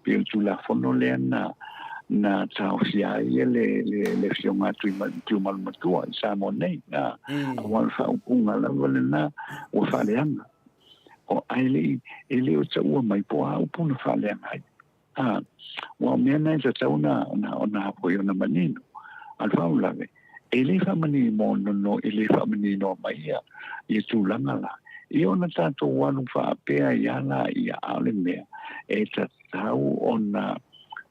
pei o le Tulafono lea na na taofia ai le, le, le afioga a Tuimalumatua i Samoa nei. A, aua o le faaupuga lava lena ua faaleaga. O, ae le i, e le o taua mai po o a upu na faaleaga ai. A, ua o mea na e tatau ona, ona, ona foi ona manino. A o le faalavelave, e le faamaninono, e le faamaninoa mai ia, ia tulaga la. Ia ona tatou alu faapea ai lava laia, a o le mea e tatau ona,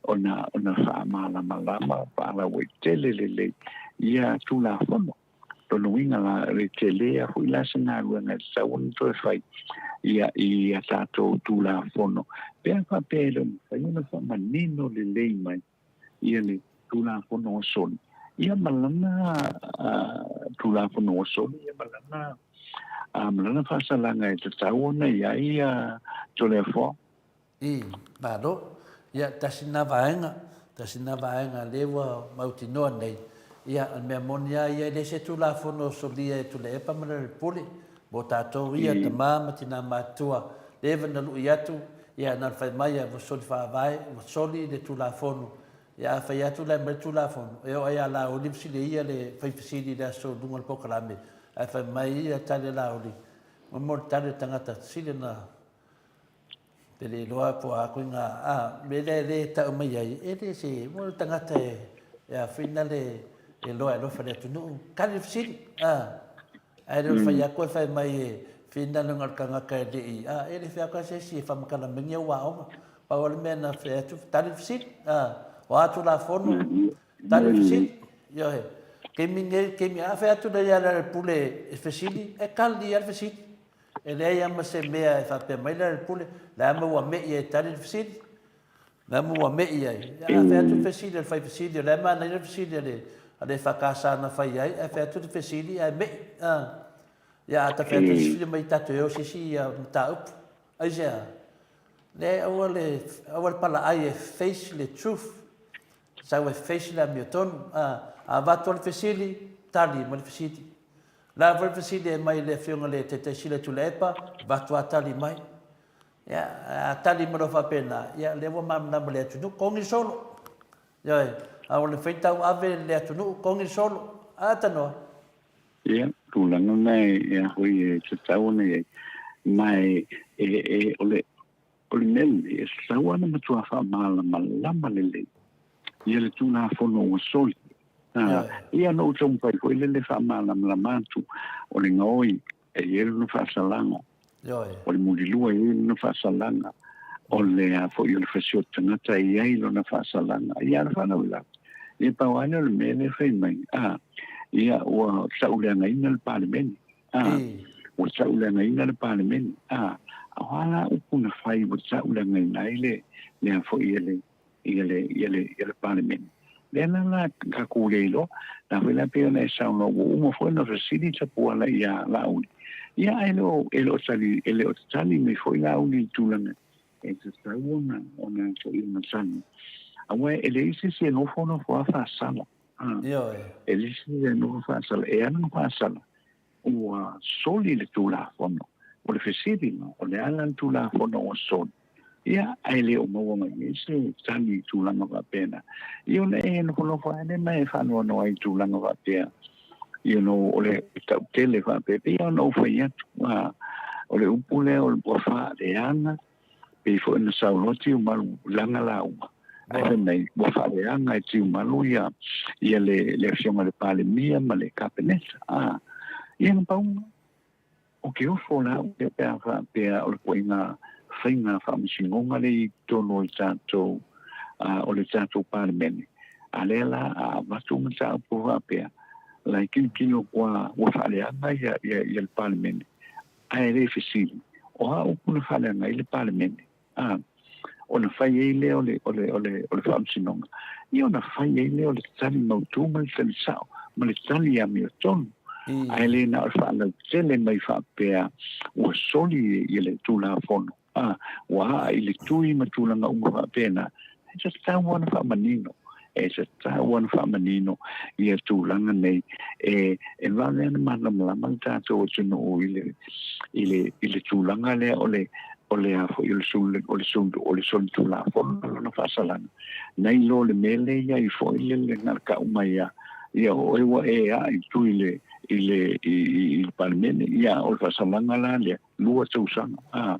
ona, ona faamalamalama faalauaitele lelei ia Tulafono. Lona uiga la, o le tele lava foi la se galuega e tatau ona toe fai ia i a tatou Tulafono pe a faapea e le o mafai ona faamanino lelei mai ia le Tulafono ua soli, ia ma lana Tulafono ua soli, ia ma lana ma lana faasalaga e tatau ona i ai ia Toleafoa. I, malo. Ia, tasi lena vaega, tasi lena vaega lea ua mautinoa nei. Ia, o le mea moni lava ia, e le se Tulafono o solia e Tuilaepa ma Lealailepule, mo tatou ia, tama ma tina matutua, leva na lui atu, ia, na ona fai mai lava, ua soli faavae, ua soli le Tulafono. Ia, a fai atu la e aumai le Tulafono, e oo lava ia Laauli ma Silia le fai fesili i le aso i luga o le polokalame, ae fai mai ia tali a Laauli, mo mo le tali a le tagata, sili ona Te le iloa po o a koe ngā, ā, me lea e le tau mai ai, e le se, mo le tagata e, e āwhina le, e loa e alofa le atunuu, kali le fesili, ā, ae le o le whai ako e whai mai e whina le ngā kangaka e le i, ā, e le whea koe se esi e whamakala mengi au aonga, pau o le mea na whea atu, tali le fesili, ā, o atu la fono, tali le fesili, ioe, keimi nei, keimi, a whea atu nei a le pule e fesili, e kali a le fesili, E leai lava ma se mea e faapea mai Lealailepule, le a ma ua me'i ai e tali le fesili? Le a ma ua me'i ai? Ia, a fai atu le fesili a le fai fesili, o lea e manaia le fesili a le, a le EFKS na fai ai, ae fai atu le fesili ae me'i. A. Ia, a ta fai atu le fesili mai tatou e o se isi mataupu. Aisea? Leai, aua le, aua le palaai e face le truth. Sau e face le amiotonu. A, a avatu le fesili, tali mai le fesili. La foi le fesili e mai le afioga le Taitai Sili Tuilaepa, avatu a tali mai. Ia, a tali mai loa faapena, ia lea ua malamalama le atunuu, kogi le solo. Ioe, a ua le mafai tauave le atunuu, kogi le solo. A tanoa. Ia, tulaga lena e a foi e tatau ona i ai. Ma e, e, e, o le, o le mea lenei, e tatau lava ona matua faamalamalama lelei ia le Tulafono ua soli. A, ia na ou taumafai foi lele faamalamalama atu, o le gaoi e i ai lona faasalaga, o le mulilua e i ai lona faasalaga, o le a foi o le fasioti tagata e i ai lona faasalaga. Ia, a le faalavelave, ia pau lava lea o le mea lea e fai mai, a, ia ua tauleagaina le Palemene. A, ua tauleagaina le Palemene. A, o a la upu na fai ua tauleagaina ai le, le a foi e le, ia le, ia le, ia le Palemene. Lea la la tatou le iloa, la foi la pei ona e saunoa ua uma foi ona fesili Tapuala iā Laauli. Ia ae le o, e le o tali, e le o tali mai foi Laauli i le tulaga e tatau ona, ona foi ona tali. Aua e leai se isi e nofo nofo lava faasala. Ioe. E leai se isi e nofo faasala, e ala ona faasala, ua soli le Tulafono. O le fesili la, o le a la le Tulafono ua soli? Ia, ae le o maua mai ai se tali i tulaga faapena. Ia ona e nofonofo lava lea ma e faanoanoa ai i tulaga faapea, you know, o le tautele faapea, pei lava ona ou fai atu, a, o le upu lea o le ua faaleaga, pei foi ona saunoa Tiumalu, laga lauga, ae fai mai, ua faaleaga e Tiumalu ia, ia le, le Afioga i le Palemia ma le Kapeneta. A, ia na pau lena. O ke ofo la au pe a faapea o le koiga faiga faamasinoga lea i totonu o le tatou, o le tatou Palemene, a lea la a avatu mataupu faapea, la e tilotilo ua, ua faaleaga ia, ia, ia le Palemene, ae le fesili, o a upu na faaleaga ai le Palemene? A, ona fai ai lea o le, o le, o le, o le faamasinoga, ia ona fai ai lea o le tali mautu ma le tali sao, ma le tali amiotonu. Ae le na o le faalautele mai faapea ua soli ia le Tulafono, a, ua aa i le tui ma tulaga uma faapena, e tatau lava ona faamanino, e tatau ona faamanino ia tulaga nei e e vave ona malamalama le tatou atunuu i le i le i le tulaga lea o le o le a foi o le sul o le sul o le solitulafono ma lona faasalaga nai lo le mea lea i ai foi le le galakau mai a ia o oe ua e aa i tui le i le i i le Palemene ia o le faasalaga la lea lua tausaga a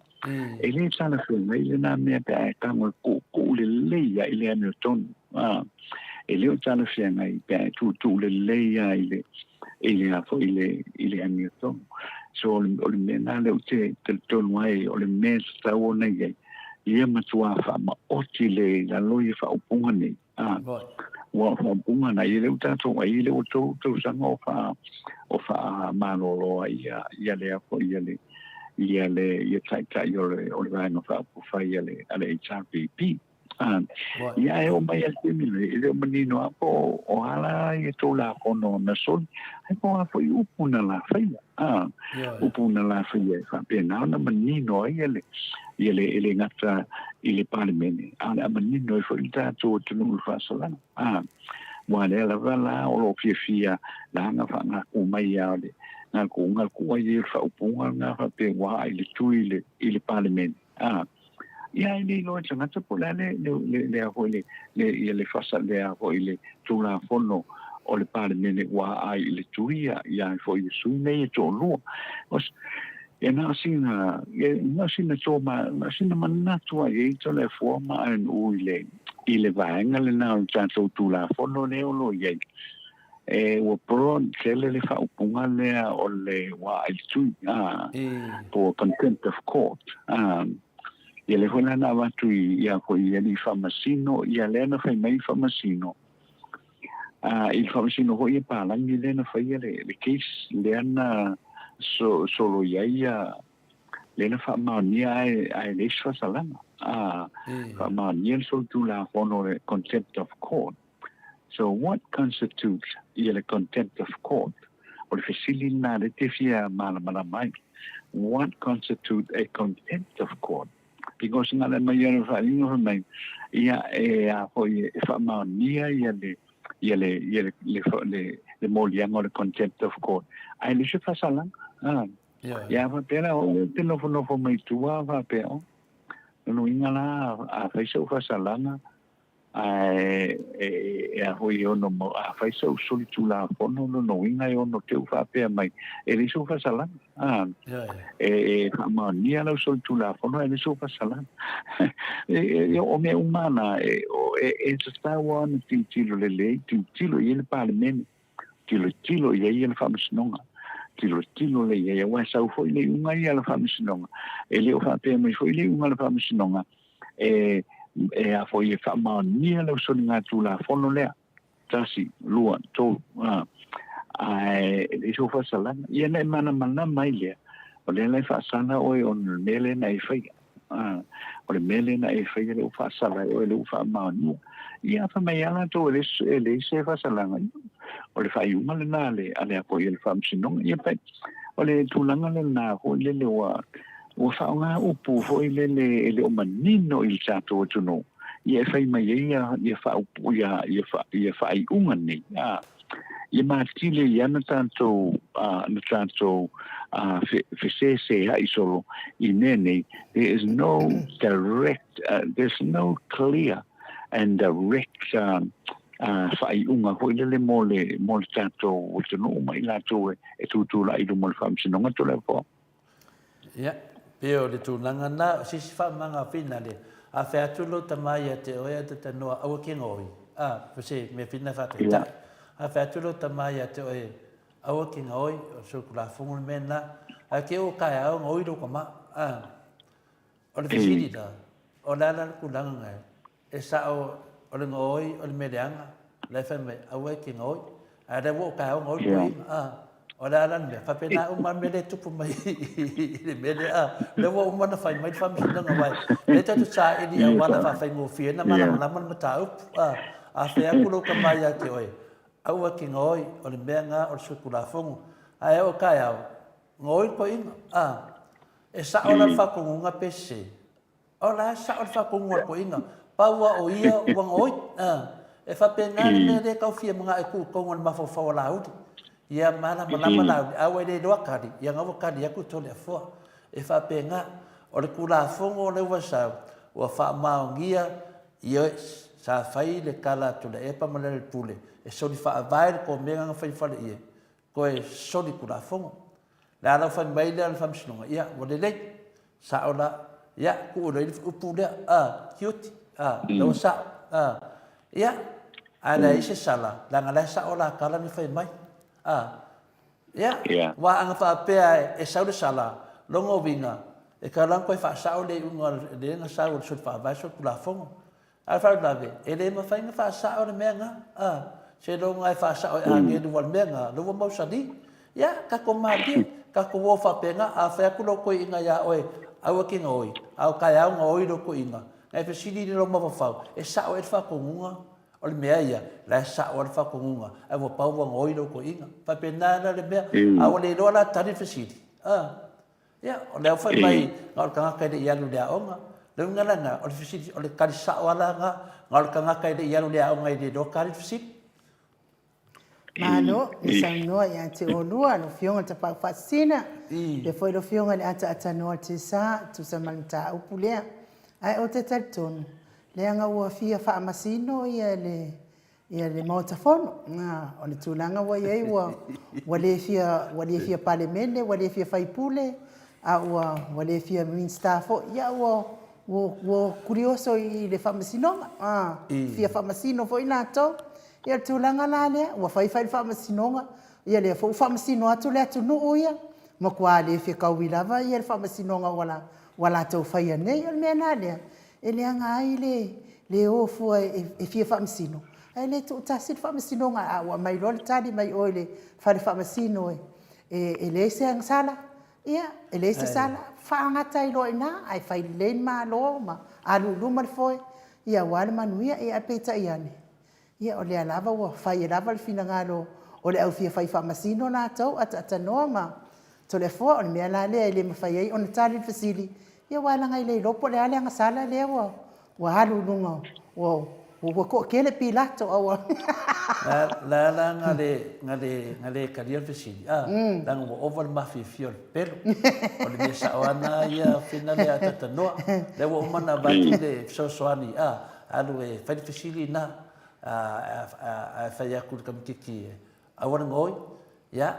e le talafeagai lena mea pe a e tago e tuutuu lelei lava i le amiotonu a e le o talafeagai pe a e tuutuu lelei lava i le i le a foi i le i le amiotonu. So o le, o le mea lena lea ou te talitonu ai o le mea e tatau ona i ai ia matua faamaoti le i lalo ia faaupuga nei a. Ua o faaupuga na ia lea ua tatou ai i le ua tolu tausaga o faa o faamalolo ai ia ia lea foi ia le ia le ia taitai o le o le vaega faaupufai a le a le HRPP. Ah, ia e oo mai a le taimi lenei, e le o manino lava po o a la ia Tulafono na soli, ae po o a foi upu na la faia. Ah, upu na la faia e faapena ona manino ai le ia le e le gata i le Palemene, a o le a manino ai foi le tatou atunuu i le faasalaga. Ah, aua lea lava la o lo o fiafia la na faagaku mai a le gaku gaku ai le faaupuga lena faapea ua ai le tui i le i le Palemene. Ah, ia e le iloa e tagata po o le a le, le, le, le, a foi le, le, ia le fasa, le a foi le Tulafono o le Palemene ua aai i le tui ia, ia ai foi i sui nei e toalua. O, ia na o sina, ia na o sina tō ma, na o sina manatu ai e ito le afua ma ai nuu i le, i le vaega lena o le tatou Tulafono lea o lo o i ai. E ua broad tele le faaupuga lea o le ua aai le tui, a, po o contempt of court. A, ia lea foi la na avatu i, ia foi i alii faamasino, ia lea na fai mai faamasino, a, i le faamasino foi ia palagi lea na faia le, le case lea na so, solo i ai ia, lea na faamaonia ae, ae leai se faasalaga. A, faamaonia le solitulafono o le contempt of court. So what constitutes ia le contempt of court? O le fesili lena lea te fia malamalama ai. What constitute a contempt of court? Because na le mai ia le faaiuga fai mai, ia e a foi e faamaonia ia le ia le ia le le, le, le moliaga o le contempt of court. Ae le se faasalaga. Ah. Ia faapea la o te nofonofo mai tua faapea o. Lona uiga la a fai sau faasalaga Ae e a foi e ono mau, a fai sau solitulafono, lona uiga e ono teu faapea mai, e leai sou faasalaga. A, e, e faamaonia lau solitulafono ae leai sou faasalaga. E, e, o mea uma na, e, e, e tatau lava ona tilotilo lelei, tilotilo i ai le Palemene, tilotilo i ai le Faamasinoga, tilotilo lelei i ai, aua e sau foi le iuga ia a le Faamasinoga, e le o faapea mai foi le iuga a le Faamasinoga, e, e a foi e faamaonia lau soligatulafono lea, tasi, lua, tolu, a, ae e leai sou faasalaga. Ia na e malamalama ai lea, o lea la e faasala oe ona o le mea lea na e faia. A, o le mea lea na e faia lea ua faasala ai oe lea ua faamaonia. Ia, fai mai lava latou e leai, e leai se faasalaga. O le faaiuga lena a le, a le a foi a le Faamasinoga. Ia, pe, o le tulaga lena foi lele ua, Ua faaaoga upu foi lele e le o manino i le tatou atunuu, ia e fai mai ai ia, ia faaupu, ia, ia, fa, ia faaiuga nei, a, ia matile i ana tatou, a, na tatou, a, fe, fesesea'i solo i mea nei, there is no direct, uh, there's no clear and direct, um, uh, faaiuga foi lele mo le, mo le tatou atunuu ma i latou e, e tutula'i i luma o le Faamasinoga Tulafono. Ia, pei o le tulaga na, o sisi faamaga whina le, a whea atu lo tama ia te oe a te tanoa aua ke ngaoi, a, ko se mea whina whātaitai, a whea atu lo tama ia te oe aua ke ngaoi, o so ku la fongo le mea na, a ke o kae ao ngaoi lo kama, a, o le fesili la, o le ala le tulaga ngai, E sao, o le gaoi o le mea leaga, la e fai mai, aua e te gaoi. Ae lea ua ou taeao gaoi le toeaina, a. O le a la le mea? Faapena uma lava le mea lea e tupu mai i le mea lea, a. Lea ua uma ona fai mai le faamasinoga, aua e lea tatou te saili i auala faafaigofie ai ona malamalama le mataupu, a. A fai atu lou tama ia te oe, aua e te gaoi, o le mea lena o le solitulafono. Ae oo taeao, gaoi le toeaina, a. E sao la le faatonuga pe sese? O la e sao le faatonuga a le toeaina, pau a o ia ua gaoi. E faapena le mea lea e tau fia manao e tuu i totonu o le mafaufau o Laauli. Ia malamalama Laauli, a ua e le iloa tali, ia na ua tali atu Toleafoa. E faapena, o le Tulafono lea ua sau, ua faamaonia, ioe, sa fai le tala a Tuilaepa ma Lealailepule, e soli faavae le komea na fai i Faleie, toe soli Tulafono. Le a lau fai mai lea o le Faamasinoga, ia, ua lelei, sao la, ia, tuu loa i le upu lea, a, tiuti, a, lea ua sao, a, ia, ae leai se sala, leaga la e sao la tala na fai mai, a, ia, aua ana faapea e sau le sala, lona uiga, e tatau la ona toe faasao le iuga lea na sau o le soli faavae solitulafono. A o le faalavelave, e le mafai ona faasao le mea lena, a, seiloga e faasao e agelu aua o le mea lena, lea ua mausali. Ia, tatou malie, tatou o faapena, a fai atu lou toeaina ia oe, aua e te gaoi, a o taeao gaoi lou toeaina, ona e fesili lea i lou mafaufau, e sao ea le faatonuga? O le mea ia, o la e sao lava le faatonuga, ae ua pau ua gaoi lou toeaina. E faapena la le mea, a ua le iloa la tali le fesili, a. Ia, o lea ua fai mai, na o le tagata e le i alu i le aoga. O le uiga la lena, o le fesili, o le tali sao lava la lena, na o le tagata e le i alu i le aoga e le iloa tali le fesili. Malo le saunoa ia te oulua, lau Afioga i le Tapaau Faasisina, faapea foi lau Afioga i le Ataatanoa o le TSA e tusa ma le mataupu lea. Ae ou te talitonu, leaga ua fia faamasino le Ia le Maota Fono, o le tulaga ua i ai ua ua le fia ua le fia Palemene, ua le fia faipule, a ua ua le fia Minisita foi, ia ua ua ua kurioso i le Faamasinoga, a fia faamasino foi latou. Ia o le tulaga la lea, ua fai fai le Faamasinoga, ia lea foi ua faamasino atu le atunuu ia, matua le fetaui lava le Faamasinoga ua ua latou faia nei. O le mea la lea, E leaga ai le le o fua e fia faamasino, ae le tuutasi le faamasinoga, a ua aumai loa le tali mai o i le fale faamasino e leai se agasala, ia, e leai se sala, faagata ai loa i ina, ae fai lelei le Malo ma alu i luma le foe aua le manuia. Ae peitai ane, Ia o lea lava ua fai lava le finagalo o le au fia fai faamasino latou, ataatanoa ma Toleafoa. O le mea la lea e le mafai ai ona tali le fesili, ia aua leaga e le iloa po o le a le agasala lea ua alu i luga, ua toatele Pilato a ua... La la na le, na le, na le talia le fesili, a, leaga ua ova le mafiafia o le pepelo. O le mea sao lava lena ia Fina lea ataatanoa. Lea ua uma ona avatu le fesoasoani, a, Alu e fai le fesili ina, ae fai atu i le tamaititi e aua le gaoi, ia,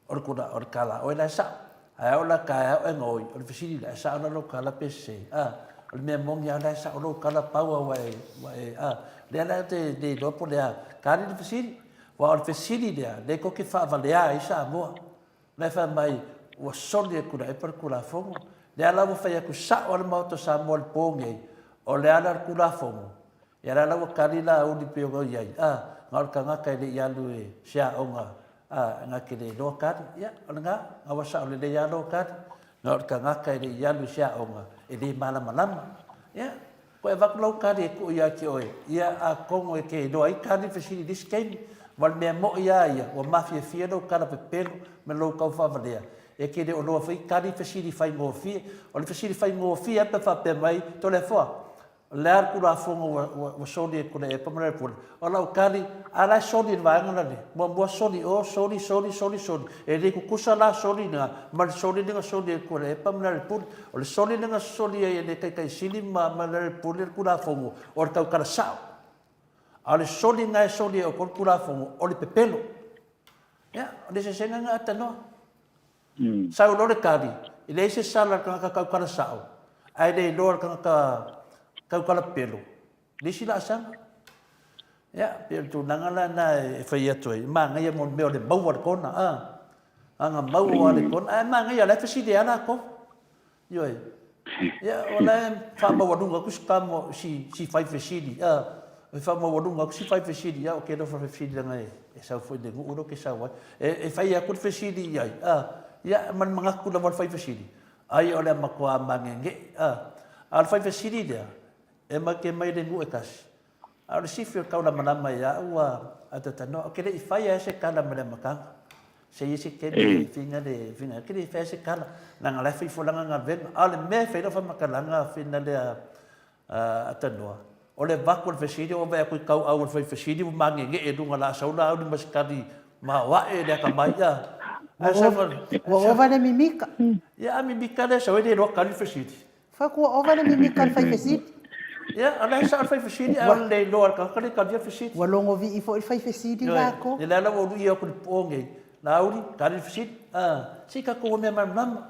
o le tula, o le tala a oe la e sao. Ae a oo la taeao e gaoi, o le fesili lea, e sao la lou tala pe sese? A, o le mea moni lava o la e sao lou tala, pau lava ua e, ua e, a. Lea la ou te le iloa po o le a tali le fesili, aua o le fesili lea, lea tou te faavalea ai Samoa. La e fai mai, ua soli e Tuilaepa le Tulafono. Lea la ua fai atu sao lava le Maota o Samoa i le po nei, o le ala o le Tulafono, ia la la ua tali Laauli pei ona i ai, a, na o le tagata e le i alu i se aoga, a, na te le iloa tali. Ia, o lena, na ua sao lelei lava lou tali, na o le tagata e le i alu i se aoga, e le malamalama. Ia, Toe avatu lau tali e tuu ia te oe, ia atonu e te iloa ai tali fesili i le isi taimi. Ma o le mea moi lava ia, ua mafiafia lou tala pepelo ma lou tau faavalea, e te le o iloa foi tali fesili faigofie. O le fesili faigofie lava pe faapea mai, Toleafoa, o le a le Tulafono ua, ua soli e Tuilaepa ma Lealailepule? O lau tali, a la e soli e le vaega la le, muamua soli i o, soli, soli, soli, soli. E le tutusa la soli na, ma le soli lea na soli e Tuilaepa ma Lealailepule. O le soli lea na soli ai e le Taitaisili ma Lealailepule le Tulafono, o le tautala sao. A o le soli na e soli e outou le Tulafono, o le pepelo. Ia, o le eseesega lena Tanoa. Sau loa le tali, e leai se sala a le tagata tautala sao, ae le iloa e le tagata tautala pepelo, le isi laasaga. Ia, pei o le tulaga la lena e fai atu ai, e manaia mo le mea o le maua o le kona, a, ana maua lava le kona, ae manaia o la e fesili lava latou. Ioe. Ia, o la e faamaualuga atu si tama, si, si fai fesili, a, e faamaualuga atu si fai fesili, a, o ke lofa fesili lana e, e sau foi le nuu lo ke sau ai. E, e fai atu le fesili i ai, a, ia, ma le manatu lava o le fai fesili, ai o le a matua magege, a. A o le fai fesili lea, E make mai le nuu e tasi. A o le sifi o le taulamalama ia au a a tatanoa, ou te le i fai a se tala ma le amataga. Se i ai se taimi e finga le finga, ou te le i fai a se tala, leaga la e fai folanga galuega. A o le mea e fai lau faamatalaga fina lea a tanoa, o le avatu o le fesili, ua vaai atu i tauau o le fai fesili ua magegee i luga o le a sau Laauli ma se tali maoae le atamai a. Ua ova le mimika. Ia a mimika lea sau ai le iloa tali le fesili. Fai ua ova le mimika o le fai fesili. Ia, o la e sao le fai fesili, ae o le le iloa e le tagata le talia le fesili. Ua logovii foi le fai fesili lako. Ioe, lea la ua uluia atu i le po nei, Laauli, tali le fesili. A, se i tatou o mea malamalama.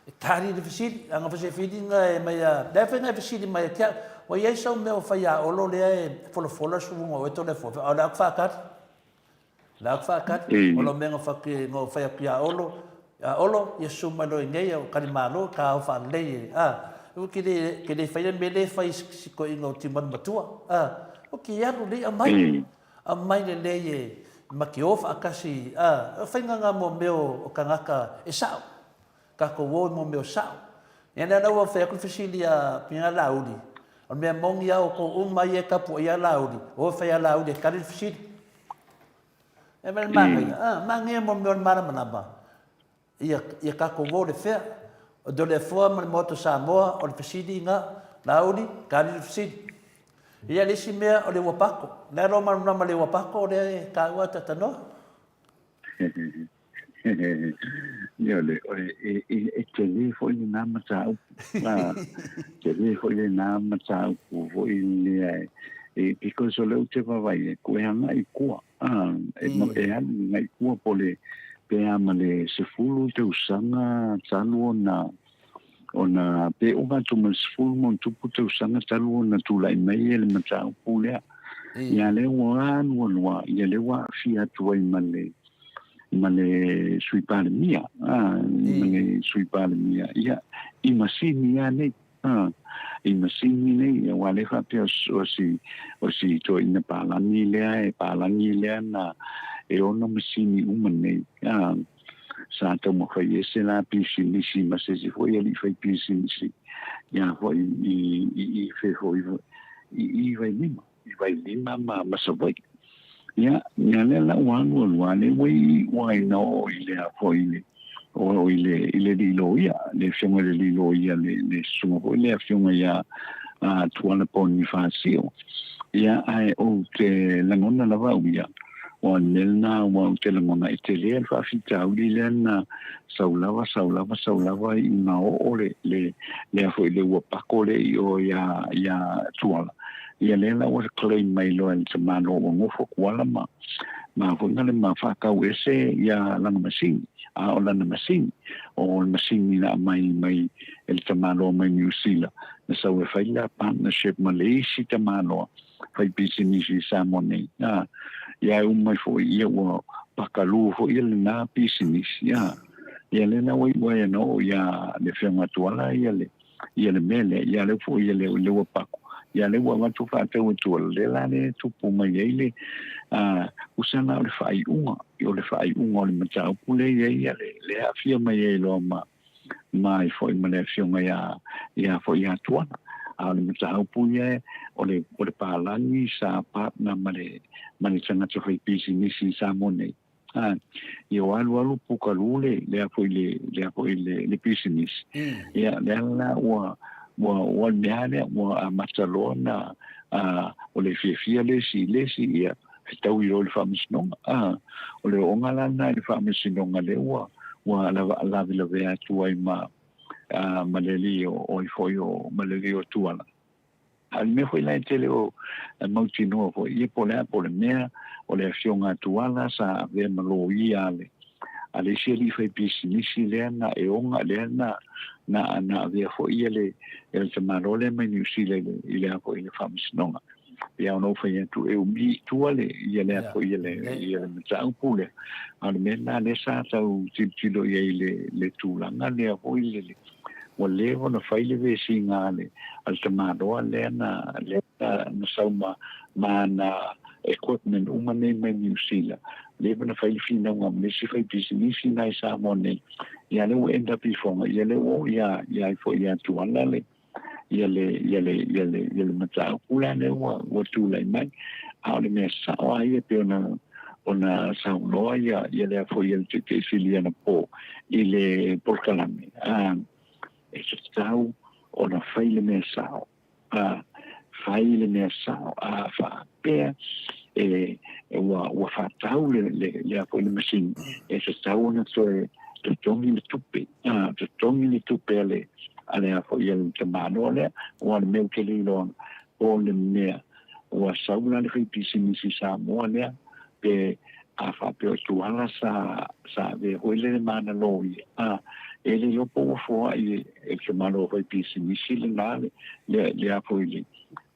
E tali le fesili, leaga foi se filiga e mai a, lea foi na e fesili mai ia te au, ua i ai sau mea o fai ia Olo lea e folafola le suluga o oe Toleafoa, a o le a ou faatali. La aku faatali, o lau mea na fai, na fai atu ia Olo, ia Olo, ia susu mai loa i inei, o tali malo, ta o faalelei e, a. Ke le, ke le faia le mea lea e fai i si toeaina o Timani Matua, a, ok, alu lelei aumai, aumai lelei e ma te o faatasi, a, o faiga na mo mea o tagata e sao, tatou o i mo mea o sao. Ia lea la ua fai atu le fesili a Pina Laauli, o le mea moni lava outou uma ia e tapuaia Laauli, o e fai a Laauli e tali le fesili. E mea manaia, a, manaia mo mea o le malamalama. Ia, ia tatou o le fea. O Toleafoa ma le Maota o Samoa, o le fesili na, Laauli, tali le fesili. Ia, le isi mea, o le ua pako. O le a lou malamalama i le ua pako lea e taua e Tatanoa? Ia, o le, o le, e, e, e tele foi lena mataupu. Ah, tele foi lena mataupu foi lea e, because o lea ou te vaavaai atu, e agai i tua. A, e, mm. e alu ngai kua po le pe a ma le 10 tausaga talu ona ona pe ova atu ma le 10 ma ona tupu tausaga talu ona tulai mai e le mataupu lea. Mm. Ia lea ua alu alu a, ia lea ua aafia atu ai ma le ma le sui palemia, a, mm. ma le sui palemia, ia, i masini a nei. A, i masini nei, aua lea faapea o si, o si toeaina palagi lea, e palagi lea na e ona masini uma nei. A, sa taumafai ese la pisinisi ma se isi foi alii fai pisinisi, ia foi i, i, i fe foi, i, i Vailima. I Vailima ma, ma Savaii. Ia, ia lea la ua alu alu a lea ua i ua ina oo i le a foi i le o i le i le alii loia, le afioga i le alii loia le le susuga foi le afioga ia a Tuala Ponifasio. Ia ae ou te lagona lava au ia, ua le mea lena ua ou te lagona e tele le faafitauli lea na sau lava sau lava sau lava i una oo le le lea foi le ua pako le i o ia ia Tuala. Ia lea la ua claim mai loa e le tamaloa ua nofo Kuala ma ma foi na le ma whakau ese ia lana masini, a o lana masini, o le masini na mai mai e le tamaloa mai New Zealand. Na sau e whai la partnership ma le isi tamaloa whai pisinisi i Samoa nei. A, ia e umai foi ia ua pakalu foi ia le nā pisinisi. A, ia le na wai wai ana o ia le whionga tuala ia le ia le mea lea, ia lea foi ia le, le ua pako, ia lea ua avatu faatau e tua, le la le tupu mai ai le a, usa la o le faaiuga, o le faaiuga o le mataupu lea ia ia le, le aafia mai ai loa ma, ma ai foi ma le afioga ia, ia foi ia Tuala. A o le mataupu ia, o le, o le palagi sa partner ma le, ma le tagata fai pisinisi i Samoa nei. A, ia o alu alu pukalu le, lea foi le, lea foi le, le pisinisi. Mm. Ia, lea la ua, ua, ua le mea lea, ua amata loa na, a, o le fiafia le isi, le isi, ia, he tau i loa le faamasinoga. A, o le ooga la lena i le faamasinoga lea ua, ua lava, lavelavea atu ai ma, a, ma le alii o, o ai foi o, ma le alii o Tuala. A o le mea foi la e tele o mautinoa foi, ia po o le a po o le mea, o le afioga a Tuala sa avea ma loia a le, a le isi alii fai pisinisi lea na e oga, lea na, na, na avea foi ia le, e le tamaloa lea mai Niu Sila i le, i le a foi i le faamasinoga. Ia ona ou fai atu, e umi i tua le, ia le a foi ia le, ia le mataupu lea. A o le mea lena lea sa tau tilotilo i ai i le, le tulaga lea foi le, le, Ua leva ona fai le vesiga a le, a le tamaloa lea na, lea na sau ma, ma ana equipment uma nei mai Niu Sila. Leva ona fai le finauga ma le isi faipisinisi na i Samoa nei. Ia lea ua end up ifoga, ia lea ua oo ia, ia ai foi ia Tuala le, ia le, ia le, ia le, ia le mataupu la lea ua, ua tulai mai. A o le mea sao lava ia pei ona, ona saunoa ia, ia lea foi ia le Taitaisili anapo i le polokalame, a, e tatau ona fai le mea sao, a, fai le mea sao, a faapea e, e ua, ua faatau le, le, lea foi le masini, e tatau ona toe totogi le tupe, a, totogi le tupe a le, a lea foi a le tamaloa lea, aua o le mea ou te le iloa po o le mea ua sau la le faipisinisi Samoa lea, pe a faapea o Tuala sa, sa avea foi lele ma ana loia, a, e le iloa po ua foai e, e le tamaloa faipisinisi lena le, le, le a foi le,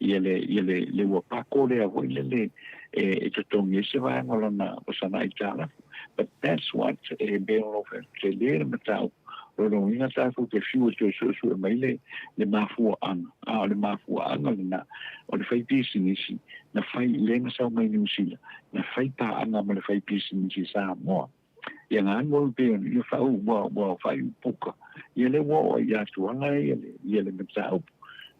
ia le, ia le, le ua pako lea foi lele e, e totogi ai se vaega o lana, o sana aitalafu. But that's what e mea o lo o tele le mataupu. Lona uiga tatou te fiu e toe suesue mai le le mafuaaga, a o le mafuaaga lena o le fai pisinisi na fai lea na sau mai Niu Sila, na fai paaga ma le fai pisinisi i Samoa. Ia na alu alu pei ona ia fau ua ua faaiu puka, ia lea ua oo ai ia Tuala ia le ia le mataupu.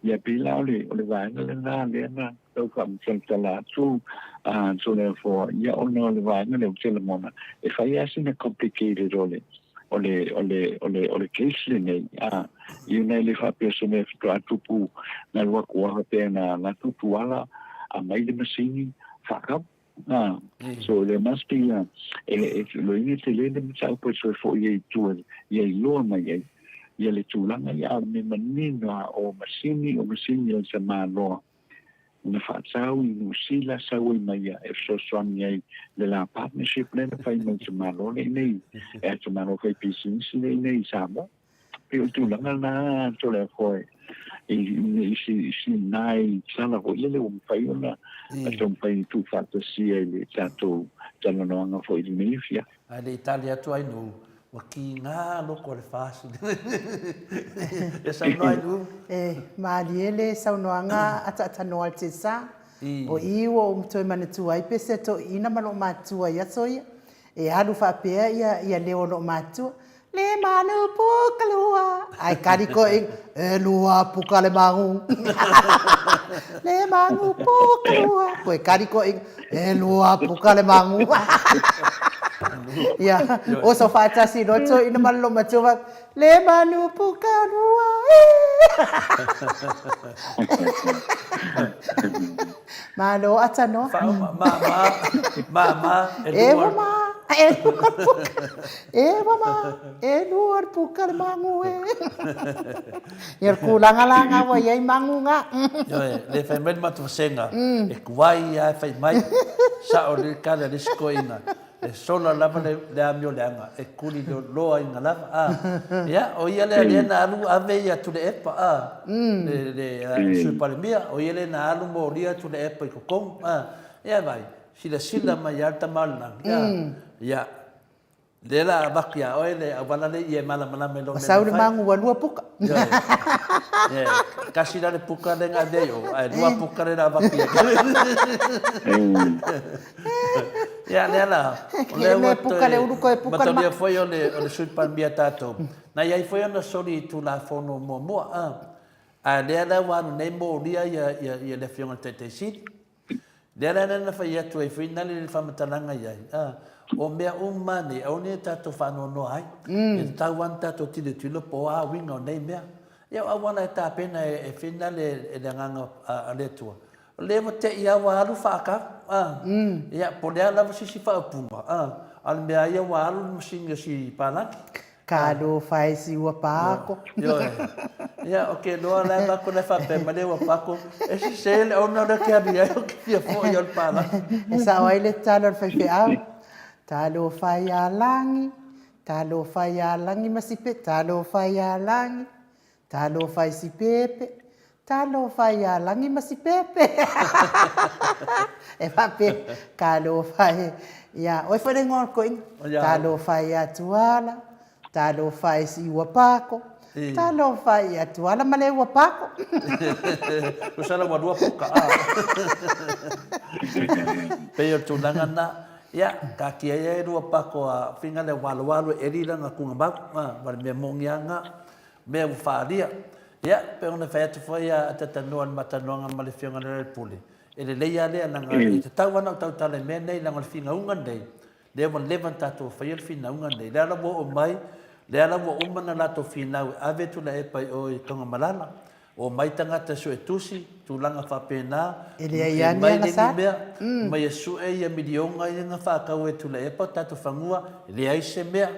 Ia pei la o le o le vaega lena lea na tau faamatalatala atu a Toleafoa, ia ona o le vaega lea ou te lagona e fai lava sina complicated o le o le o le o le o le case lenei a ia ona e le faapea o se mea faatoa tupu na alu atu lava faapea na na tupu ala aumai le masini faakau a so there must be a e e loina tele le mataupu e toe foi ai i tua ia iloa mai ai ia le tulaga ia a o le mea manino lava o masini o masini a le tamaloa na faatau i Niu Sila sau ai mai ia e fesoasoani ai le la partnership lea na fai ma le tamaloa lea inei e a tamaloa fai pisinisi lea inei i Samoa. Pei o le tulaga lena Toleafoa i i si si nai tala foi lele ua mafai ona taumafai e tuufaatasia i le tatou talanoaga foi i lenei afiafi. Ae le i tali atu ai nuu, ua kiga loko o le FAST. E saunoa ai nuu. E malie le saunoaga a taatanoa le Tesa. O i ua ou toe manatua ai pe se toeaina ma loo matua i aso ia. E alu faapea ia ia leo o loo matua. Le manu puka lua. Ae kali koe e lua puka le magu. Le manu puka lua. Koe kali koe e lua puka le magu. Ia, oso faatasi loa toeaina ma le loomatua, Le manu puka lua e. Malo atanoa. Whaoma, ma, ma, ma, ma, e lua. E ua ma, e lua puka. E ua ma, e lua le puka le magu e. Ia le kulaga la nga ua iai magu nga. Ioe, le fai mai le matou vasenga, e kuai a e fai mai, sao le kale a le isi toeaina. E sola lava le, le amio leaga, e kuli loa ina lava, a. Ia, o ia lea lea na alu ave ia Tuilaepa, a, le, le, le Sui Palemia, o ia lea na alu molia Tuilaepa i totonu, a. Ia vai, silasila mai lava le tama o le lagi, a. Ia, lea la avatu ia oe le auala lea ia e malamalama i lou mea na fai. Ua sau le magu ua lua puka. Ioe. Ioe. Tasi la le puka lea na ave ai o, ae lua puka lea na avatu ia te. Ia, lea la, o lea ua toe matalia foi o le, o le Sui Palemia tatou, na i ai foi ona soli Tulafono muamua, a, a lea la ua alu nei molia ia, ia, ia le Afioga i le Taitai Sili. Lea la na fai atu ai foi nale le faamatalaga i ai, a, o mea uma nei, aua ne i tatou faanoanoa ai. E tatau lava ona tatou tilotilo po o a uiga o nei mea. Ia o auala e tapena e, e finale e le Agaga a le Atua, O lea ua te i a ua alu faakau, a. Ia, po o le a lava se isi faaupuga, a, a o le mea lava ia ua alu le masini o si palagi. Talofa e si ua pako. Ioe. Ia, o ke loa la e avatu la e faapea mai lea ua pako, e sese le owner lea ke alu i ai o ke fia foi o le palagi. E sao ai le tatalo a le faifeau, Talofa iā Lagi, talofa iā Lagi ma si pe, talofa iā Lagi, Talofa i si pepe, talofa iā Lagi ma si pepe. E faapea, talofa e, ia oe foi le igoa o le toeaina. Talofa iā Tuala, talofa i si ua pako, talofa iā Tuala ma le ua pako. Tusa la ua lua puka, a. Pei o le tulaga lena. Ia, taatia ia e lua pako a Finga le waloalo e eli lana tugamau, a, ma le mea moni lava lena. mea ua faaalia. Ia, pei ona fai atu foi a Tatanoa i le matalanoaga ma le Afioga i le Lealailepule, e lelei lava lea, leaga e tatau lava ona ou tautala i mea nei, leaga o le finauga lenei, lea ua leva ona tatou faia le finauga lenei. Lea la ua oo mai, lea la ua uma ona latou finau e ave Tuilaepa i o i Tagamalala, omai tagata e suetusi, tulaga faapena, E leai lava ni mai lenei mea, omai e sue ia miliona ia na faatau e Tuilaepa o tatou fanua, e leai se mea.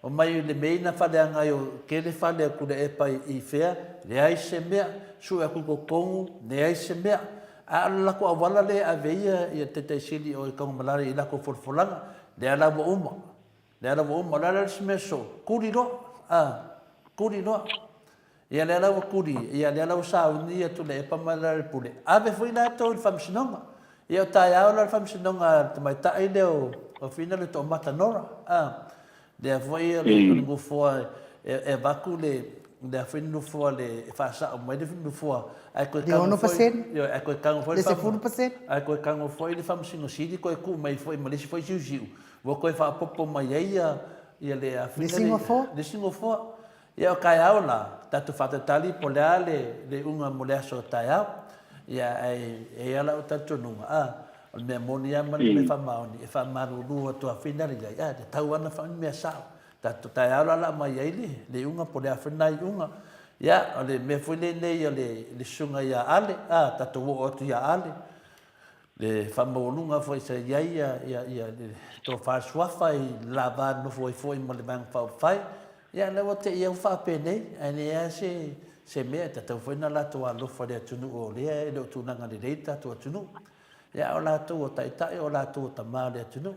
Omai i le mea na faleaga ai o kele fale a Tuilaepa i fea, leai se mea, sue atu i totonu, leai se mea. A o le latou auala lea e ave ai ia Taitai Sili o i Tanumalala i latou folafolaga, lea la ua uma. Lea la ua uma. O le a la le isi mea soo? Kuli loa. A, kuli loa. Ia lea la ua kuli, ia lea la ua sauni ia Tuilaepa ma Lealailepule, ave foi latou i le faamasinoga. Ia o taeao la le faamasinoga a le tamaitai lea o Fina le Toomata Nora, a, lea foi o le nofoa e avatu le le a foi nofoa le e faasao mai le nofoa ae toe Le tago foi 6%. ioe ae toe tago foi Le le faam 10%. ae toe tago foi le Faamasino Sili toe tuu mai foi ma le isi foi siusiu ua toe faaopoopo mai ai ia ia le a Le foi isi le nofoa. le isi nofoa. Ia o taeao la, tatou faatalitali po o le a le le iuga mo le aso taeao. Ia ae e i ai lava lau talitonuga, a, o le mea moni lava ma le mea faamaoni, e faamalulu atu lava foi na i ai, a, e tatau lava ona fai ni mea sao. Tatou taeao la o le a aumai ai le le iuga po o le a foi lena iuga. Ia, o le mea foi lenei o le le susuga ia Ale, a, tatou oo atu ia Ale, le faamaualuga foi sa i ai le tofa suafa i le la va nofo ai foi ma le Vaega Faaupufai, ia lea ua te i au faapenei, ae leai lava se, se mea, e tatau foi ona latou alofa i le atunuu o lea e le o tulaga lelei le tatou atunuu. Ia, a o latou o taitai, o latou o tama o le atunuu.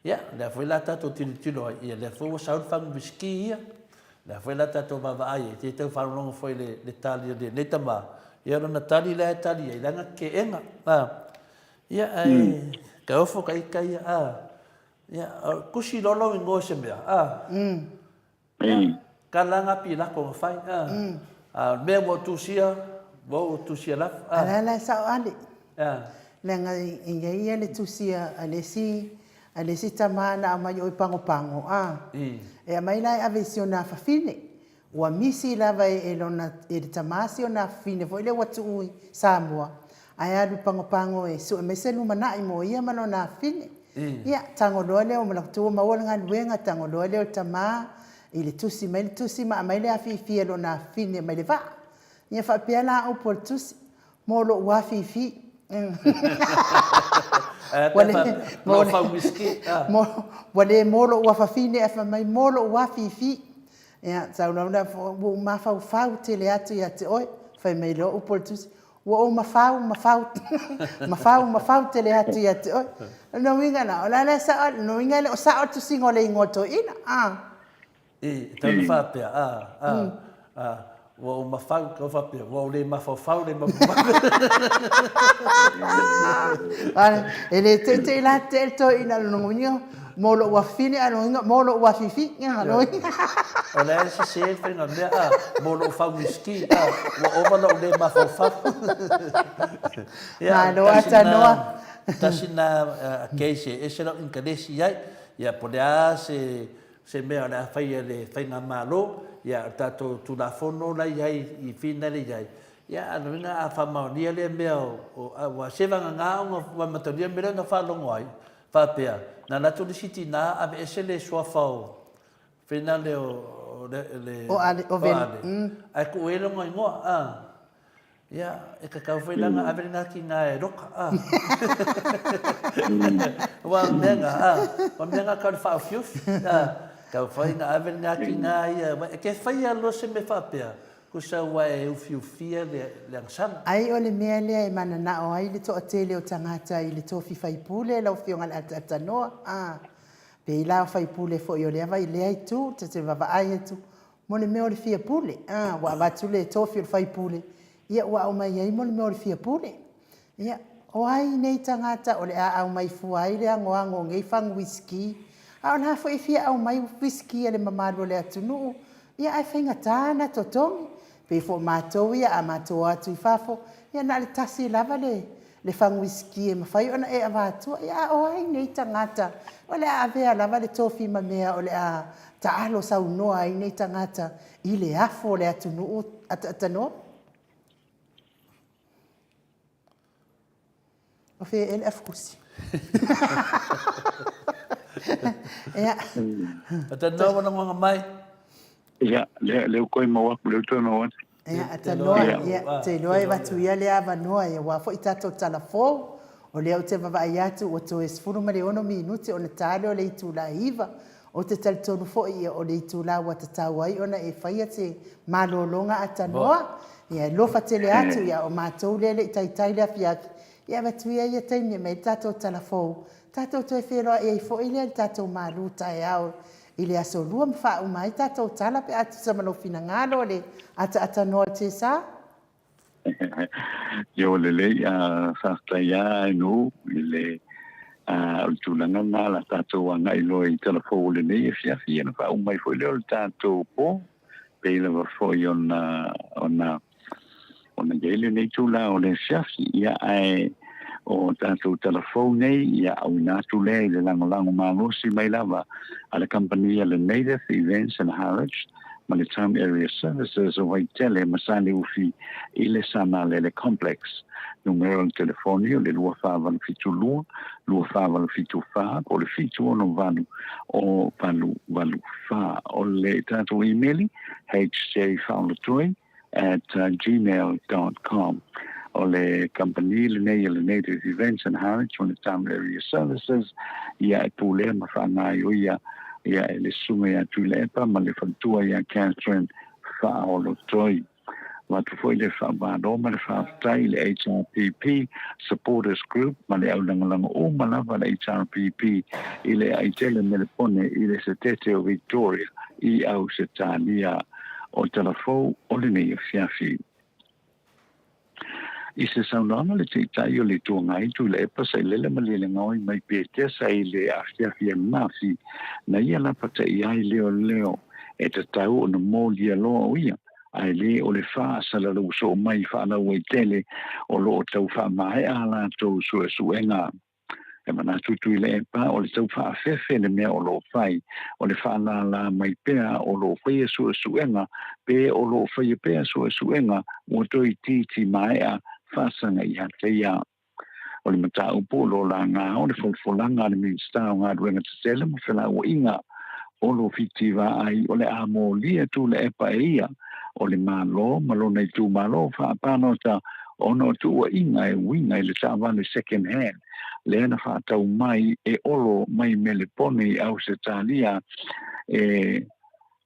Ia, o lea foi la tatou tilotilo ai, ia lea foi ua sau le fagu uisiki ia. O lea foi la tatou vaavaai ai, te tau faalogologo foi i le, le tali a lenei tama. Ia lona tali lea e tali ai, leaga keega. A, ia, ae mm. ka ofo ka ika ia, a. Ia, kusi loa lou ingoa i se mea, a. Mm. Ia, ka la nga pilako nga fai, a. Mm. A, o le mea ua tusia, ua ou tusia lava, a. A la la e sao ale. A. Leaga e i ai ia le tusia a le isi, a le isi tama na aumai o i Pagopago, a. E aumai la e ave i si ona afafine. Ua misi lava e lona, e le tama si ona afafine foi lea ua tuu i Samoa, ae alu i Pagopago e sue mai se lumanai mo ia ma lona afafine. Ia, tago loa lea o Malakutu ua maua le galuega, tago loa lea o le tama i le tusi mai le tusi ma aumai le afifi a lona afafine mai le vaa. Ia faapea la upu o le tusi, mo lou afifi. Ua le mo lou afafine ae fai mai mo lou afifi. Ia, sau loa ua ou mafaufau tele atu ia te oe. Fai mai loa upu o le tusi, ua ou mafau, mafau, mafau, mafau tele atu ia te oe. O lona uiga la, o le a le sao, o lona uiga e le o sao le tusiga o le igoa toeaina. A. E tau na faapea, a, a, a, ua ou mafau, tau faapea, ua ou le mafaufau, le mafau. E le teitei la te le toeaina, o lona uiga, mo lou afafine, a o lona uiga, mo lou afifi. O la e sese le faiga mea, a, mo lou fau uisiki, a, ua ova lou le mafaufau. Malo Atanoa. Tasi na case e ese lau inkalesi i ai, ia po o le a se Se mea o le a fai e le Faigamalo, ia, o le tatou Tulafono la i ai i finale i ai, ia, a lona uiga a faamaonia lea mea o, o, aua se vagana ona ua matalia le mea lea na faalogo ai, faapea, na alu atu le isi tina aveese le suafa o, finale o, o le, le, O Ale, o Vele. o Ale, ae tuu ai lona igoa, a. Ia, e tatau foi la ona ave lena tina e roka, a. Aua o mea na, a, o mea na tau le faaofiofi, a. Tau foi na ave lena tina ia, e te faia loa se mea faapea, tusa ua e ufiufia le, le agasala. Ai o le mea lea e mananao ai le toatele o tagata i le tofi faipule lau Afioga i le Ataatanoa, a. Pei la o faipule foi o lea vai lea itu, ta te vavaai atu, Mo le mea o le fia pule, a, ua avatu le tofi o le faipule, ia ua aumai ai mo le mea o le fia pule. Ia, o ai nei tagata o le a aumai fua ai le agoago o nei fagu uisiki? A o la foi e fia aumai uisiki a le mamalu o le atunuu, ia ae faigata ona totogi. Pei foi o matou ia, a matou o atu i fafo, ia na o le tasi lava le le fagu uisiki e mafai ona e avatua. Ia a o ai nei tagata o le a avea lava le tofi ma mea o le a taalo saunoa ai nei tagata i le afu o le atunuu ataatanoo? O fea ea le afukusi? Ia. Atanoa ua lagoga mai. Ia, lea, lea ua toe maua atu, lea ua toe maua atu. Ia, Atanoa, ia, ou te iloa e avatu ia lea avanoa ia aua foi tatou tala fou. O lea ou te vavaai atu ua toe 16 minute ona ta lea o le itula e 9. Ou te talitonu foi ia o le itula ua tatau ai ona e faia se malologa Atanoa. Ia, e lofa tele atu, ia, o matou lea e le i taitai le afiafi, ia avatu ia ia taimi e aumai ai le tatou tala fou. Tatou toe feiloai ai foi lea i le tatou malu taeao i le Aso Lua ma faauma ai tatou tala pe a tusa ma lou finagalo o le ataatanoa o le TSA. Ioe lelei, faafetai lava Enu i le o le tulaga lena la tatou agai loa i tala fou o lenei afiafi ona faauma ai foi lea o le tatou po. Pei lava foi ona ona ona i ai lenei itula o le afiafi, ia ae o tatou talafou nei, ia auina atu lea i le lagolago malosi mai lava a le kamupani a le Native Events and Harwich ma le Town Area Services o Vaitele ma Saleufi i le Samalele Complex. Numera o le telefoni o le 2472 2474 po o le 768 o 884. O le tatou imeli, hjfaolotoi at gmail dot com. O le kamupani lenei o le Native Events and Heritage ma le Town Area Services, ia e pulea ma faagaioia ia e le Susuga ia Tuilaepa ma le faletua ia Catherine Faaolotoi. Avatu foi le faamalo ma le faafetai i le HRPP Supporters Group ma le aulagolago uma lava a le HRPP i le aitele Melepone i le Setete o Victoria i Ausetalia. O tala fou o lenei afiafi. I se saunoaga le Taitai o le Itu Agai Tuilaepa Sailele Malielegaoi mai Petesa i le afiafi ananafi, na ia lapataia ai leoleo e tatau ona molia loa o ia, ae le o le faasalalau soo mai faalauaitele o lo o tau faamaea a latou suesuega. E manatu Tuilaepa o le tau faafefe le mea o lo o fai, o le faalālā mai pea o lo o faia suesuega pe o lo o faia pea suesuega ua toeitiiti maea faasaga ia te ia. O le mataupu o lo o laga o le folafolaga a le Minisita o Galuega Tetele ma Felauaiga o lo Fiti Vaai o le a molia Tuilaepa e ia o le Malo ma lona itumalo faapalota ona o tuuaiga e uiga i le taavale second hand lea na faatau mai e Olo mai Melepone i Ausetalia e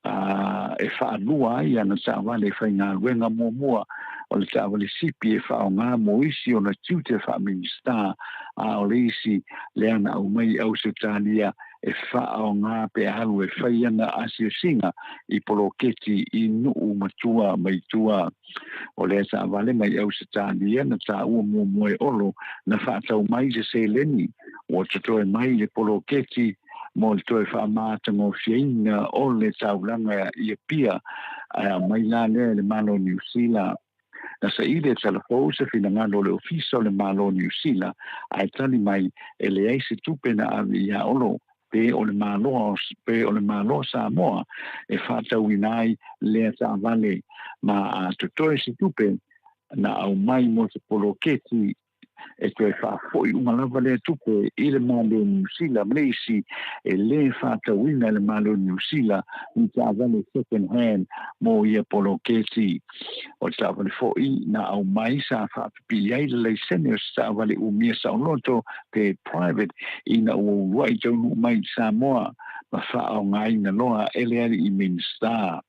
a e faalua ai ana taavale faigaluega muamua o le taavale sipi e faaaoga mo isi ona tiute faa-Minisita, a o le isi lea na aumai i Ausetalia e faaaoga pe alu e fai ana asiasiga i poloketi i nuu ma tua mai tua. O lea taavale mai Ausetalia na taua muamua e Olo na faatau mai i se seleni ua totoe mai i le poloketi mo le toe faamātagofieina o le taulaga i Apia, ae aumai la lea e le Malo o Niu Sila. Na saili e Talafou se finagalo o le Ofisa o le Malo o Niu Sila, ae tali mai e leai se tupe na ave iā Olo pe o le Malo pe o le Malo o Samoa e faatauina ai lea taavale, ma a totoe se tupe na aumai mo se poloketi e toe faafoi uma lava lea tupe i le Malo o Niu Sila ma le isi e lē faatauina e le Malo o Niu Sila ni taavale second hand mo ia poloketi. O le taavale foʻi na aumai sa faapipii ai le laisene o se taavale umia saoloto pe private ina ua uluaʻi taunuu mai i Samoa ma faaaogaina loa e le alii Minisita.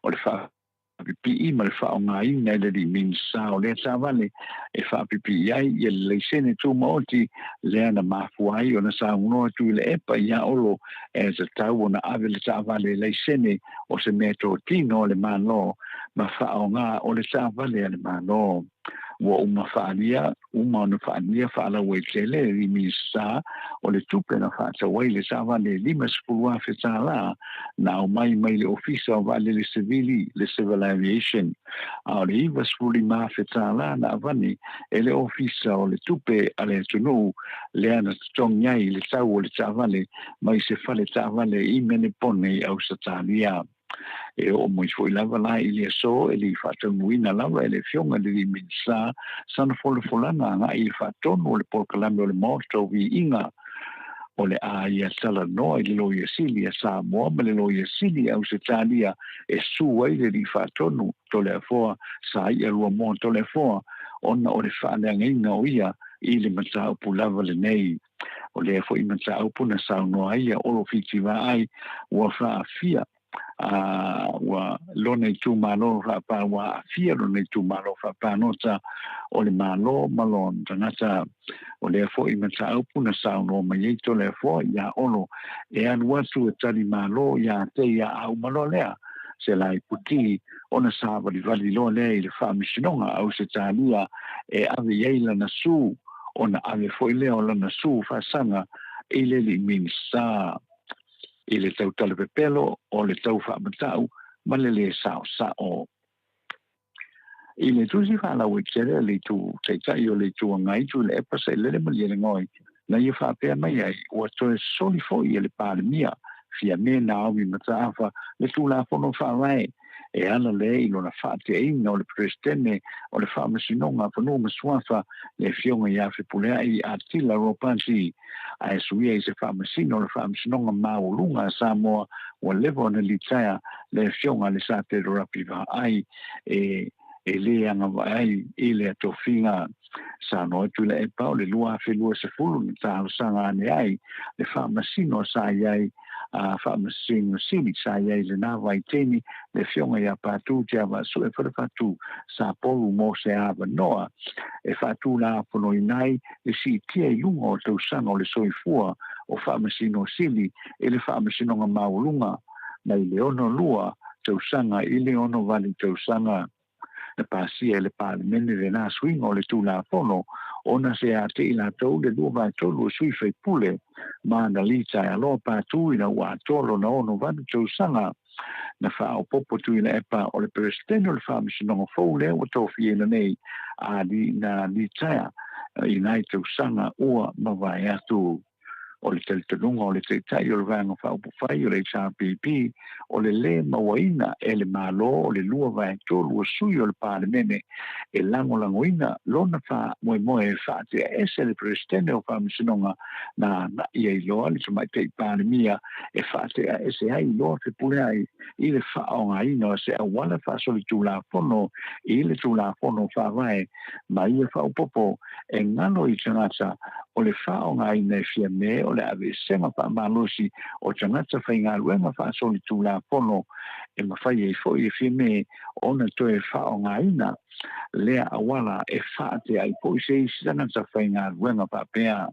O le faapipii ma le faaaogaina e le alii Minisita o lea taavale e faapipii ai ia le laisene tumaoti lea na mafua ai ona saunoa Tuilaepa iā Olo e tatau ona ave le taavale laisene o se mea totino a le Malo ma faaaoga o le taavale a le Malo. Ua uma faaalia, uma ona faaalia faalauaitele le alii Minisita o le tupe na faatau ai le taavale $50,000 na aumai mai le Ofisa o Vaalele Sevili, le Civil Aviation, a o le $95,000 na avane e le Ofisa o le Tupe a le atunuu lea na totogi ai le tau o le taavale mai se fale taavale i Menepone i Ausetalia. E oo mai foi lava la i le aso e le i faataunuuina lava e le Afioga i le Alii Minisita sana folafolaga agai i le faatonu o le polokalame o le Maota o Viiga o le a ia talanoa i le Loia Sili a Samoa ma le Loia Sili a Ausetalia e su ai le Alii Faatonu Toleafoa Saia Luamoa Toleafoa ona o le faaleagaina o ia i le mataupu lava lenei. O lea foi mataupu na saunoa ai ia Olo Fiti Vaai ua faaafia a ua lona itumalo faapa ua aafia lona itumalo faapalota o le Malo ma lona tagata. O lea foi mataupu na saunoa mai ai Toleafoa iā Olo e alu atu e tali malo iā te ia a uma loa lea se lae puti ona savalivali loa lea i le Faamasinoga a Ausetalia e ave i ai lana su ona ave foi lea o lana su faasaga i le alii Minisita i le tau talapepelo o le tau faamatau ma le lē saosao. I le tusi faalauaitele a le Itu Taitai o le Itu Agai Tuilaepa Sailele Malielegaoi na ia faapea mai ai, ua toe soli foi e le Palemia Fiame Naomi Mataafa le Tulafono Faavae e ala lea i lona faateaina o le Peresetene o le Faamasinoga Fanua ma Suafa le Afioga ia Fepuleai Atila Ropati ae suia i se Faamasino o le Faamasinoga Maualuga a Samoa ua leva ona litaea le Afioga a Lesatelo Rapi Vaai e e lē agavaa ai i lea tofiga. Saunoa Tuilaepa o le 2020 na talosaga ane ai le Faamasino sa i ai a Faamasino Sili sa i ai i lenā vaitaimi le Afioga ia Patu Te Avaasue Falefatu Sapolu mo se avanoa e faatulafonoina ai le siitia i luga o tausaga o le soifua o Faamasino Sili i le Faamasinoga Maualuga mai le 62 tausaga i le 68 tausaga. Na pasia e le Palemene lenā suiga o le Tulafono ona se ate i latou le 2/3 o sui faipule ma na litaea loa Patu ina ua atoa lona 68 tausaga. Na faaopoopo Tuilaepa o le Peresetene o le Faamasinoga fou lea ua tofiaina nei a na litaea i nai tausaga ua mavae atu. O le talitonuga o le Taitai o le Vaega Faaupufai o le HRPP, o le lē mauaina e le Malo o le 2/3 o sui o le Palemene e lagolagoina lona faamoemoe e faateaese le Peresetene o Faamasinoga na agai ai loa le Tamaitai Palemia e faateaese ai loa Fepuleai i le faaaogaina o se auala faasolitulafono i le Tulafono Faavae ma ia faaopoopo e galo i tagata o le faaaogaina e Fiame o le aveesega faamalosi o tagata faigaluega faasolitulafono e mafai ai foi e Fiame ona toe faaaogaina lea auala e faatea ai foi se isi tagata faigaluega faapea.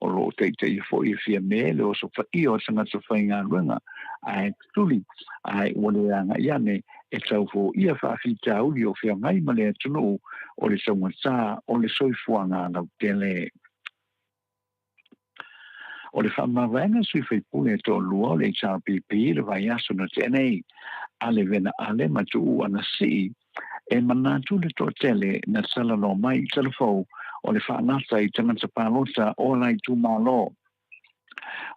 O lo o taitaia foi e Fiame le oso paia o tagata faigaluega ae tutuli ae ua le agai ane e tau foia faafitauli o feagai ma le atunuu o le taugatā o le soifuaga lautele. O le faamavaega sui faipule e toalua o le HRPP i le vaiaso na tea nei, Ale Vena Ale ma Tuuu Anasii, e manatu le toatele na talanoa mai i Talafou o le faalata i tagata palota o la itumalo.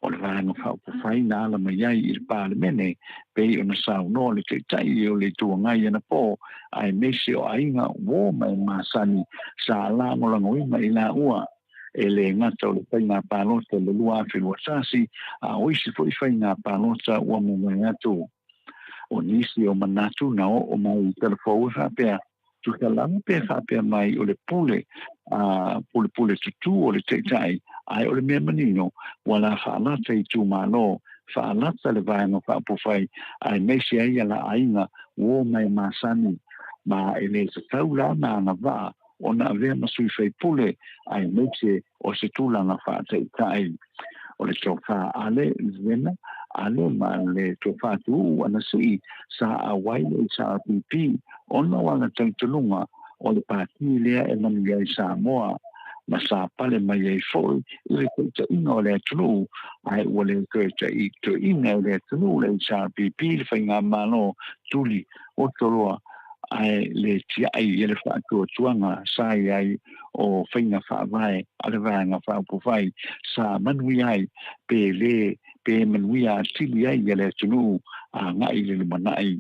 O le Vaega Faaupufai na ala mai ai i le Palemene, pei ona saunoa le Taitai o le Itu Agai anapō, aemaise o aiga uō ma e masani sa lagolagoina i laua. E lē gata o le faiga palota i le 2021, a o isi foi faiga palota ua mavae atu. O nisi o manatu na oo mai i Talafou e faapea, tusa lava pe faapea mai o le pule a pulepule tutū o le Taitai, ae o le mea manino ua la faalata itumalo, faalata le Vaega Faaupufai aemaise ai ia la aiga uō ma e masani, ma e lē tatau la na agavaa ona avea ma sui faipule aemaise o se tulaga faataitai. O le tofa Ale Vena Ale ma le tofa Tuuu Anasii sa auai le HRPP ona o ana talitonuga o le pati lea e manuia ai Samoa ma sa pale mai ai foi i le taitaiga o le atunuu ae ua le toe taitoina e le atunuu le HRPP le faigamalo tuli oto loa ae le tiai i le faatuatuaga sa i ai o faiga faavae a le Vaega Faaupufai sa manuia ai pe lē pe manuia atili ai le atunuu agai i le lumanai.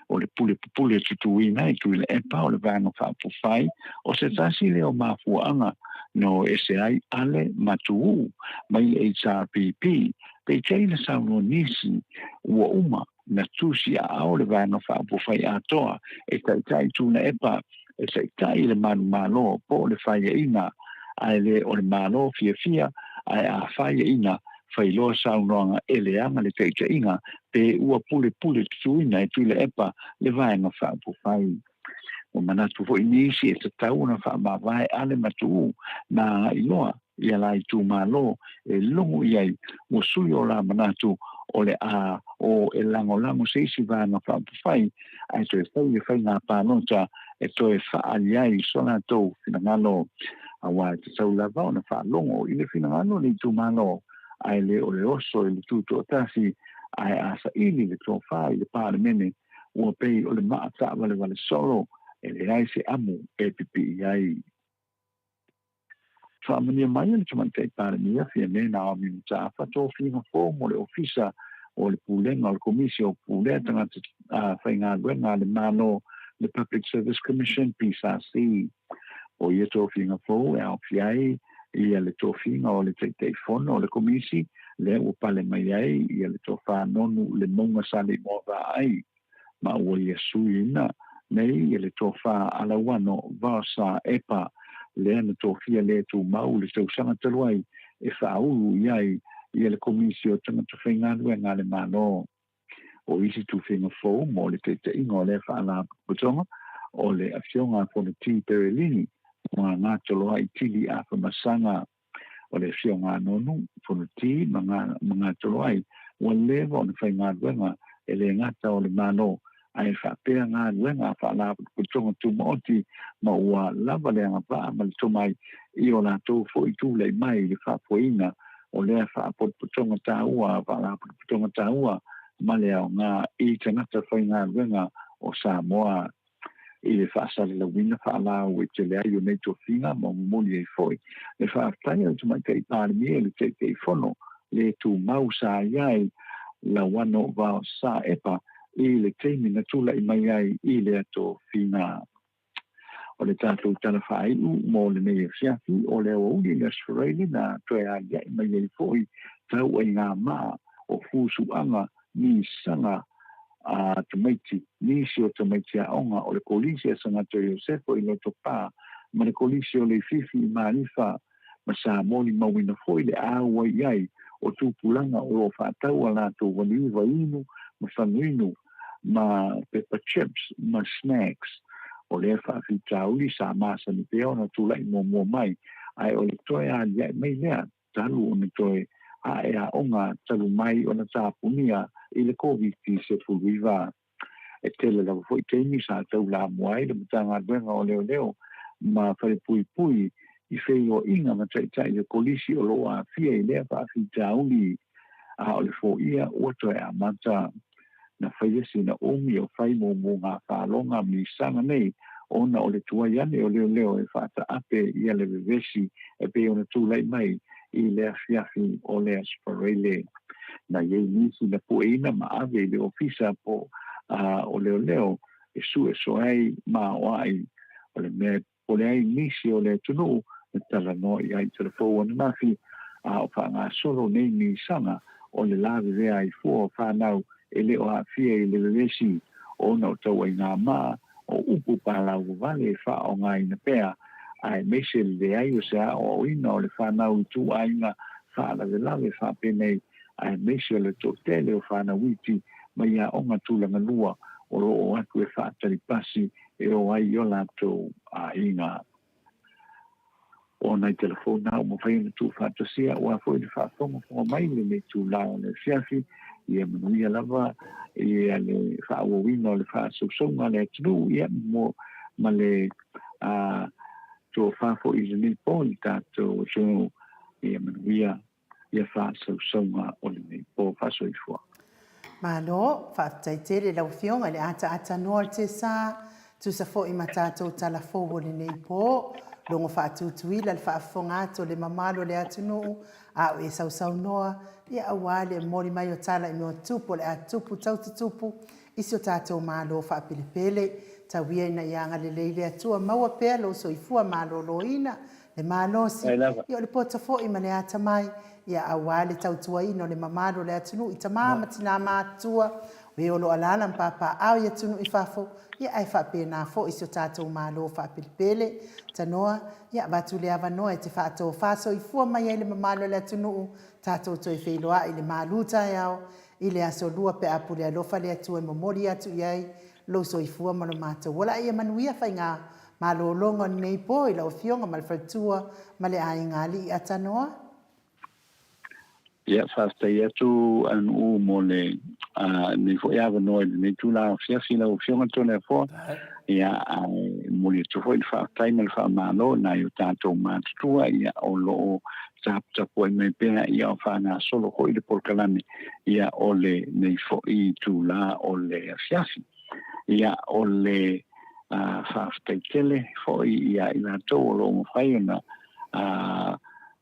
O le pule pupule tutuina i Tuilaepa o le Vaega Faaupufai o se tasi lea o mafuaaga na o ese ai Ale ma Tuuu mai le HRPP, peitai na saunoa nisi ua uma na tusi aao le Vaega Faaupufai atoa e taitai Tuilaepa e taitai le manumalo po o le faiaina ae le o le Malo fiafia ae a faiaina fai loa saunoaga e leaga le taitaiga pe ua pulepule tutuina e Tuilaepa le Vaega Faaupufai. Ua manatu foi nisi e tatau ona faamavae Ale ma Tuuu na agai loa ia la itumalo e logo i ai ua sui o la manatu o le a o e lagolago se isi Vaega Faaupufai ae toe fai le faiga palota e toe faaali ai so latou finagalo auā e tatau lava ona faalogo i le finagalo o le itumalo ae le o le oso i le tutoatasi ae a saili le tofa i le Palemene. Ua pei o le maa taavalevale solo, e leai se amu e pipii ai. Faamanuia mai e le Tamaitai Palemia Fiame Naomi Mataafa tofiga fou mo le Ofisa o le Pulega o le Komisi o Pulea Tagata Faigaluega a le Malo, le Public Service Commission, PSC. O ia tofiga fou e aofia ai ia le tofiga o le Taitaifono o le Komisi, lea ua pale mai ai ia le Tofa Nonu Lemauga Saleimoa Vaai, ma ua ia suiina nei ia le Tofa Alauano Vaosa Epa, lea na tofia le tumau i le tausaga talu ai e faaulu i ai ia le Komisi o Tagata Faigaluega a le Malo. O isi tufiga fou mo le taitaiga o lea faalapotopotoga, o le Afioga a Fonoti Perelini ma Gatoloai Tili Afamasaga. O le Afioga a Nonu, Fonoti ma Gatoloai ua leva ona faigaluega e le gata o le Malo ae faapea galuega a Faalapotopotoga Tumaoti ma ua lava le agavaa ma le tomai i o latou foi tulai mai i le faafoeina o lea faapotopotoga taua Faalapotopotoga taua ma le aoga i tagata faigaluega o Samoa i le faasalalauina faalauaitele ai o nei tofiga ma momoli ai foi le faafetai a le Tamaitai Palemia i le Taitaifono le tumau sa i ai Lauano Vao Sa Epa i le taimi na tulai mai ai i lea tofiga. O le tatou tala faaiu mo lenei afiafi, o le aoauli i le Aso Faraile na toe aliae mai ai foi tauaiga maa o fusuaga misaga a tamaiti, nisi o tamaiti aoga o le Kolisi a Sagato Iosefo i Lotopa ma le Kolisi o Leififi i Malifa, ma sa molimauina foi le auai i ai o tupulaga o lo o faatau a latou valiu vaiinu ma faguinu ma pepa chips ma snacks. O lea faafitauli sa masani pea ona tulai muamua mai, ae o le toe aliae mai lea talu ona toe ae aoga talu mai ona tapunia i le Koviti-19. E tele lava foi taimi sa taulamua ai le Matagaluega o Leoleo ma Falepuipui i feiloaiga ma taitai o kolisi o lo o aafia i lea faafitauli, a o le foia ua toe amata. Na faia sina umi o fai muamua faloga misaga nei ona o le tuai ane o leoleo e faataape ia le vevesi e pei ona tulai mai i le afiafi o le Aso Faraile. Na i ai nisi na pueina ma ave i le ofisa po o leoleo e suesoe ai ma aoai. O le mea e popole ai nisi o le atunuu na talanoa i ai i telefou ananafi, a o faagasolo nei misaga o le lavevea ai fua o fanau e le o aafia i le vevesi ona o tauaiga maa o upu palauvavale e faaaogaina pea, aemaise le leai o se aoaoina o le fanau i ituaiga faalavelave faapenei, aemaise o le toatele o fanau iti mai aoga tulagalua o lo o atu e faatali pasi e o ai i o latou aiga. O nai telefoni na ua mafai ona tuufaatasia aua foi le faafogafoga mai i lenei itula o le afiafi, ia manuia lava ia le faaauauina o le faasausauga a le atunuu, ia mo ma le tofa foi i lenei po i le tatou atunuu, ia manuia ia faasausauga o lenei po. Faasoifua. Malo, faafetai tele i lau Afioga i le ataata noa o le Tesa, tusa foi ma tatou tala fou o lenei po. Logo faatutuila le faafofoga atu o le mamalu o le atunuu, a o e sausaunoa, ia aua le momoli mai o tala i mea o tupu o le a tupu tau tutupu i si o tatou Malo faapelepele. Tau ia ina ia agalelei le Atua maua pea lou soifua maloloina, le malosi, ia o le poto foi ma le atamai, ia aua le tautuaina o le mamalu o le atunuu i tama ma tina matutua, o e o lo o alaala ma papaaao i atunuu i fafo, ia ae faapena foi si o tatou Malo faapelepele. Tanoa, ia avatu le avanoa e te faatofa soifua mai ai le mamalu o le atunuu, tatou toe feiloai i le malu taeao i le aso Lua pe a pule alofa le Atua e momoli atu i ai lou soifua ma lo matou ola. A ia manuia faiga malologa o lenei po i lau Afioga ma le faletua ma le aiga alii Atanoa. Ia, faafetai atu Anu'u mo le lenei foi avanoa i lenei itula afiafi lau Afioga Toleafoa. Ia, ae momoli atu foi le faafetai ma le faamalo i nai o tatou matutua ia o lo o taputapuai mai pea ia o faagasolo foi le polokalame ia o lenei foi itula o le afiafi. Ia, o le faafetai tele foi ia i latou o lo o mafai ona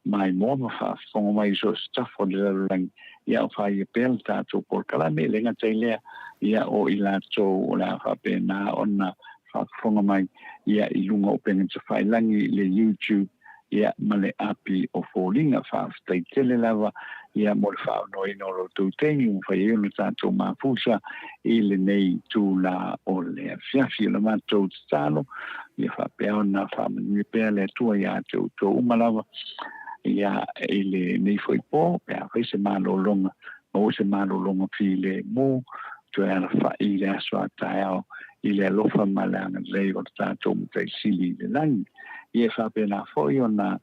maimoa ma faafofoga mai i so o se tafa o le lalolagi, ia o faia pea le tatou polokalame. E le gata i lea, ia o i latou o le a faapena ona faafofoga mai ia i luga o upega tafailagi i le YouTube ia ma le api o foliga. Faafetai tele lava ia mo le faaonoaina o lo outou taimi ua mafai ai ona tatou mafusa i lenei itula o le afiafi. O le matou tatalo ia faapea ona faamanuia pea le Atua ia te outou uma lava ia i lenei foi po pe afai se malologa maua se malologa filemu toe alafai i le aso a taeao i le alofa ma le agalelei o le tatou Matai Sili i le lagi. Ia e faapena foi ona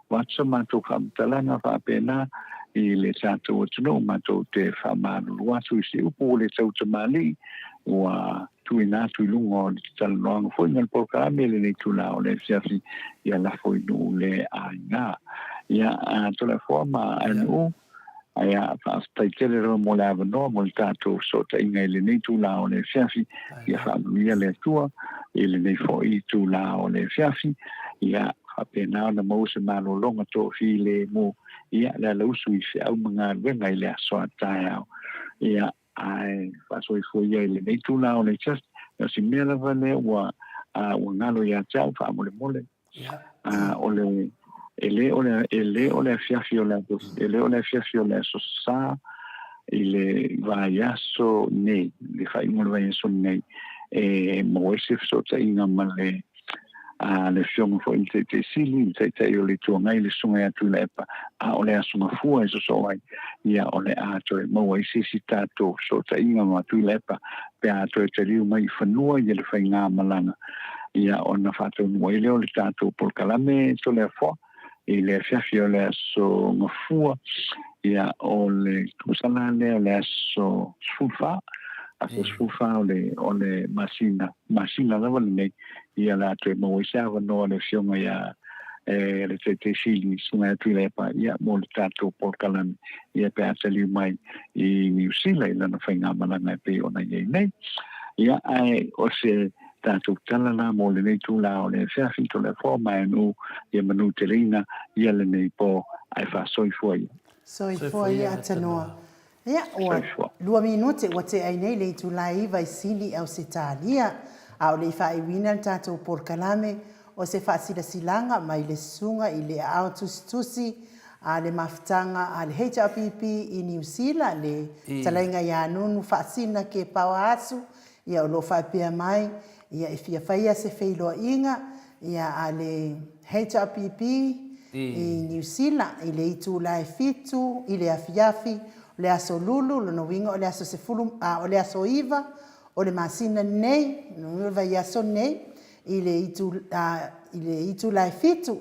avatu sa matou faamatalaga faapena i le tatou atunuu, matou te faamalulu atu i se upu ua le tautamalii ua tuuina atu i luga o le talanoaga foi ma le polokalame i lenei itula o le afiafi ia lafo i nuu le aiga. Ia, Toleafoa ma Aenuu, Ia, faafetai tele lava mo le avanoa mo le tatou fesootaiga i lenei itula o le afiafi. Ia faamanuia le Atua i lenei foi itula o le afiafi. Ia faapena ona maua se malologa toafilemu, ia, le alausu i feau ma galuega i le aso a taeao. Ia, ae faasoifua ia i lenei itula o le afiafi. O si mea lava lea ua, ua galo ia te au faamolemole. O le, e le o le, e le o le afiafi o le, e le o le afiafi o le aso Sa i le vaiaso nei, le faaiuga o le vaiaso nei, e maua ai se fesootaiga ma le, a le Afioga foi i le Taitai Sili, le Taitai o le Itu Agai, le Susuga ia Tuilaepa, a o le Aso Gafua e sosoo ai, ia o le a toe maua ai se isi tatou fesootaiga ma Tuilaepa pe a toe taliu mai i fanua ia le faigamalaga ia ona faataunuu ai lea o le tatou polokalame Toleafoa i le afiafi o le aso Gafua, ia o le tausaga lea o le aso 14, aso 14 o le, o le masina, masina lava lenei, ia o le a toe maua ai se avanoa le Afioga ia e le Taitai Sili, Susuga ia Tuilaepa, ia mo le tatou polokalame, ia pe a taliu mai i Niu Sila i lana faigamalaga e pei ona i ai nei. Ia, ae o se tatou tala la mo lenei itula o le afiafi, Toleafoa ma Aenuu, ia manuteleina ia lenei po, ae faasoifua ia. Soifua ia Atanoa. Ia, ua lua minute ua tea ai nei le itula e 9 i Sini, Ausetalia. A o le i faaiuina le tatou polokalame, o se faasilasilaga mai le Susuga i le Aao Tusitusi a le Mafutaga a le HRPP i Niu Sila, le Fetalaiga ia Nunu Faasina Kepaoa Asu, Ia o lo o faapea mai, ia e fia faia se feiloaiga ia a le HRPP i Niu Sila i le itula e 7 i le afiafi o le aso Lulu, lona uiga o le aso sefulu, a, o le aso 9 o le masina lenei, lona uiga o le vaiaso lenei i le itu, a, i le itula e 7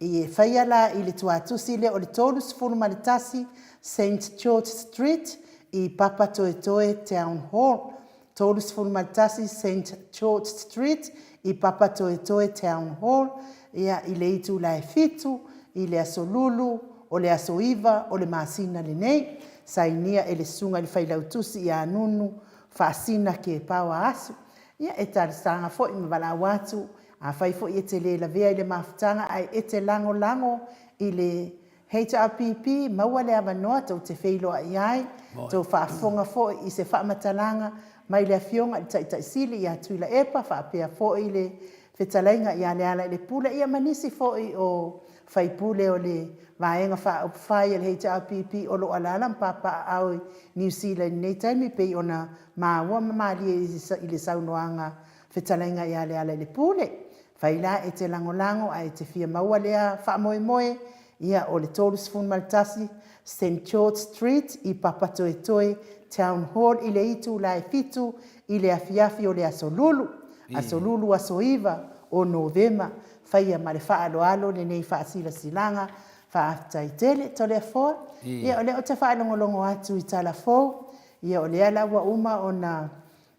i e faia la i le tuatusi lea o le 31 Saint George Street i Papatoetoe Town Hall, 31 Saint George Street i Papatoetoe Town Hall, ia, i le itula e 7 i le aso Lulu o le aso 9 o le masina lenei. Sainia e le Susuga i le Failautusi ia Nunu Faasina Kepaoa Asu. Ia, e talosaga foi ma valaau atu, afai foi e te le lavea i le mafutaga ae e te lagolago i le HRPP, maua le avanoa tou te feiloai ai, tou faafofoga foi i se faamatalaga mai le Afioga i le Taitai Sili ia Tuilaepa faapea foi le Fetalaiga ia Lealailepule ia ma nisi foi o faipule o le Vaega Faaupufai a le HRPP o lo o alaala ma papaaao i Niu Sila i lenei taimi pei ona maua ma malie i le saunoaga Fetalaiga ia Lealailepule. Fai la e te lagolago ae e te fia maua lea faamoemoe, ia o le 31 Saint George Street i Papatoetoe Town Hall i le itula e 7 i le afiafi o le aso Lulu, aso Lulu aso 9 o Novema. Faia ma le faaaloalo lenei faasilasilaga. Faafetai tele Toleafoa. Ia o lea ou te faalogologo atu i tala fou, ia o lea la ua uma ona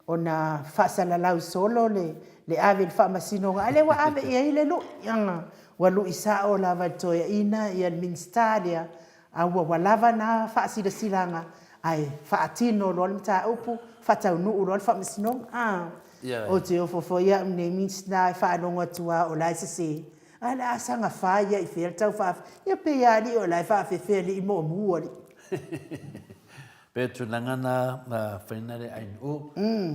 ona faasalalau solo le le ave i le faamasinoga, a lea ua ave i ai le lui, ua lui sao lava i le toeaina ia le Minisita lea, a ua ua lava na faasilasilaga, Ae faatino loa le mataupu, faataunuu loa le faamasinoga. A, ou te ofo foi au i lenei Minisita e faalogo atu lava o la e sese, ae o le a saga fa ia i fea le tau faafe, ia pei lava alii o la e faafefe alii mo alii. Pei o tulaga na faina le ainu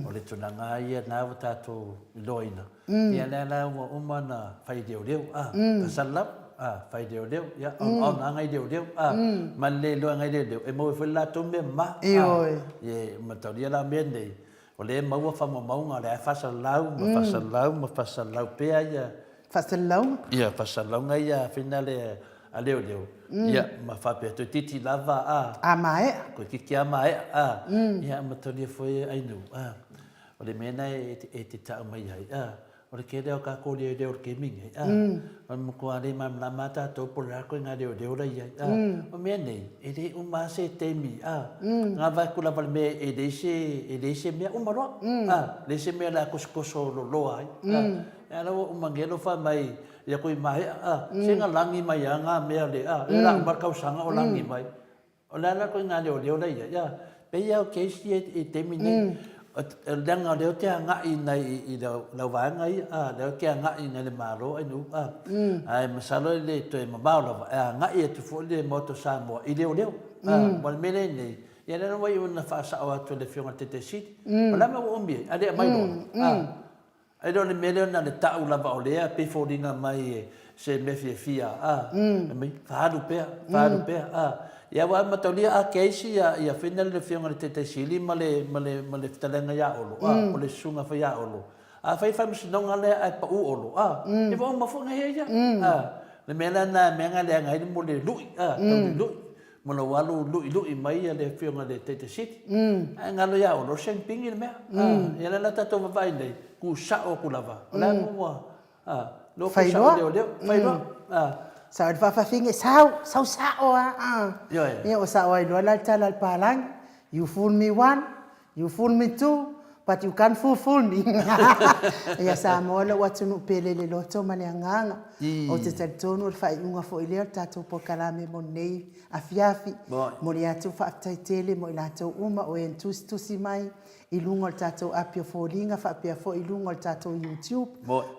o le tulaga ia na ua tatou iloaina ia lea la ua uma na fai leoleo a fasalalau a fai leoleo ia on on a ngai leoleo a ma le iloa ngai leoleo e maua foi le latou mea ma a e mataulia la mea nei o lea e maua faamaumauga o lea e faasalalau ma faasalalau ma faasalalau pea ia Faasalalauga? Ia, faasalalauga ia faina le a leoleo, ia, ma faapea, toeitiiti lava a. A maea. Toeitiiti a maea, a. Ia, amatalia foi Ainuu, a. O le mea lena e te tau mai ai, a, o le tele lava o tatou leoleo o le taimi lenei, a, o le matua le malamalama lava tatou po o le a le ituaiga leoleo la e i ai, a. O mea nei, e le uma lava se taimi, a, na vaai atu lava i le mea e leai se, e leai se mea, uma loa, a, leai se mea o le a tosotoso loloa ai, a. Ia la ua uma nei alofa mai ia koe maea a se na lagi mai a nga mea le a le la uma le tausaga o lagi mai o le a la koe nga leoleo la ia ia pei a o case ia i taimi nei leaga o lea ou te agai nai i lau vaega ia a lea ou te agai nai le Malo ai nu a ae masalo e le toe mamao lava e agai atu foi le Maota o Samoa i leoleo a ma le mea lea nei ia lea ua iu ina faasao atu e le Afioga i le Taitai Sili o le a mea ua umi ai a le aumai loa a Ai lea o le mea lea na o le tau lava o lea pei foliga mai se mea fiafia a, fai mai, faaalu pea, faaalu pea a. Ia aua e mataulia a case ia ia fai le afioga i le Taitai Sili ma le ma le ma le fetalaiga ia Olo a, o le susuga foi ia Olo. A fai faamasinoga lea ae pau Olo a, ia ua uma foi na ia ia a. Le mea la lena mea na leaga ai le mo le lui a, tau luilui. Ma lou alu luʻiluʻi mai le afioga i le Taitai Sili. Ae galo ia Olo, o le same pigi le mea. Ia lea la tatou vavaai nei, tu sao atu lava. O le a ua, lea ua tu sao leoleo, fai loa. Sao i le faafafine, sau, sau sao lava. Ia ua sao ai loa la le tala a le palagi, you fool me one, You fool me too, but you can't fool fool me. Ia Samoa lou atunuu pele i le loto ma le agaga. Ou te talitonu o le faaiuga foi lea o le tatou polokalame mo lenei afiafi. Momoli atu faafetai tele mo i latou uma o e na tusitusi mai i luga o le tatou api o foliga faapea foi i luga o le tatou YouTube.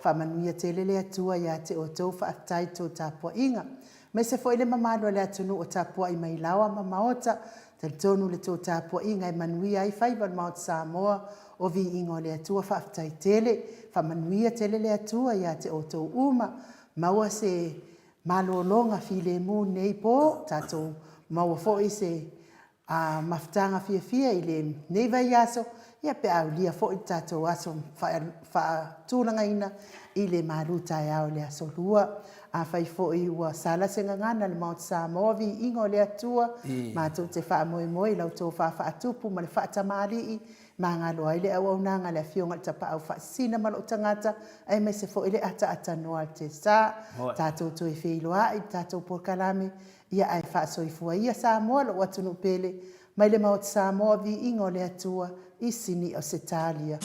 Faamanuia tele le Atua ia te outou, faafetai i le tou tapuaiga. Aemaise foi le mamalu o le atunuu o tapuai mai laoa ma maota, talitonu le tou tapuaiga e manuia ai faiva o le Maota Samoa, o viiga o le Atua faafetai tele, faamanuia tele le Atua ia te outou uma, maua se malologa filemu nei po, tatou maua foi se A mafutaga fiafia i lenei vaiaso, ia pe a aulia foi le tatou aso faatulagaina i le malu taeao i le aso Lua. Afai foi ua sala se gagana i le Maota Samoa, viiga o le Atua, matou te faamoemoe i la outou faafaatupu ma le faatamalii, magalo ai le auaunaga a le Afioga i le Tapaau Faasisina ma lou tagata, aemaise foi le ataatanoa a le Tesa. Tatou toe feiloai i le tatou polokalame Ia ae faasoifua ia Samoa lou atunuu pele, mai le Maota Samoa viiga o le Atua i Sini Ausetalia.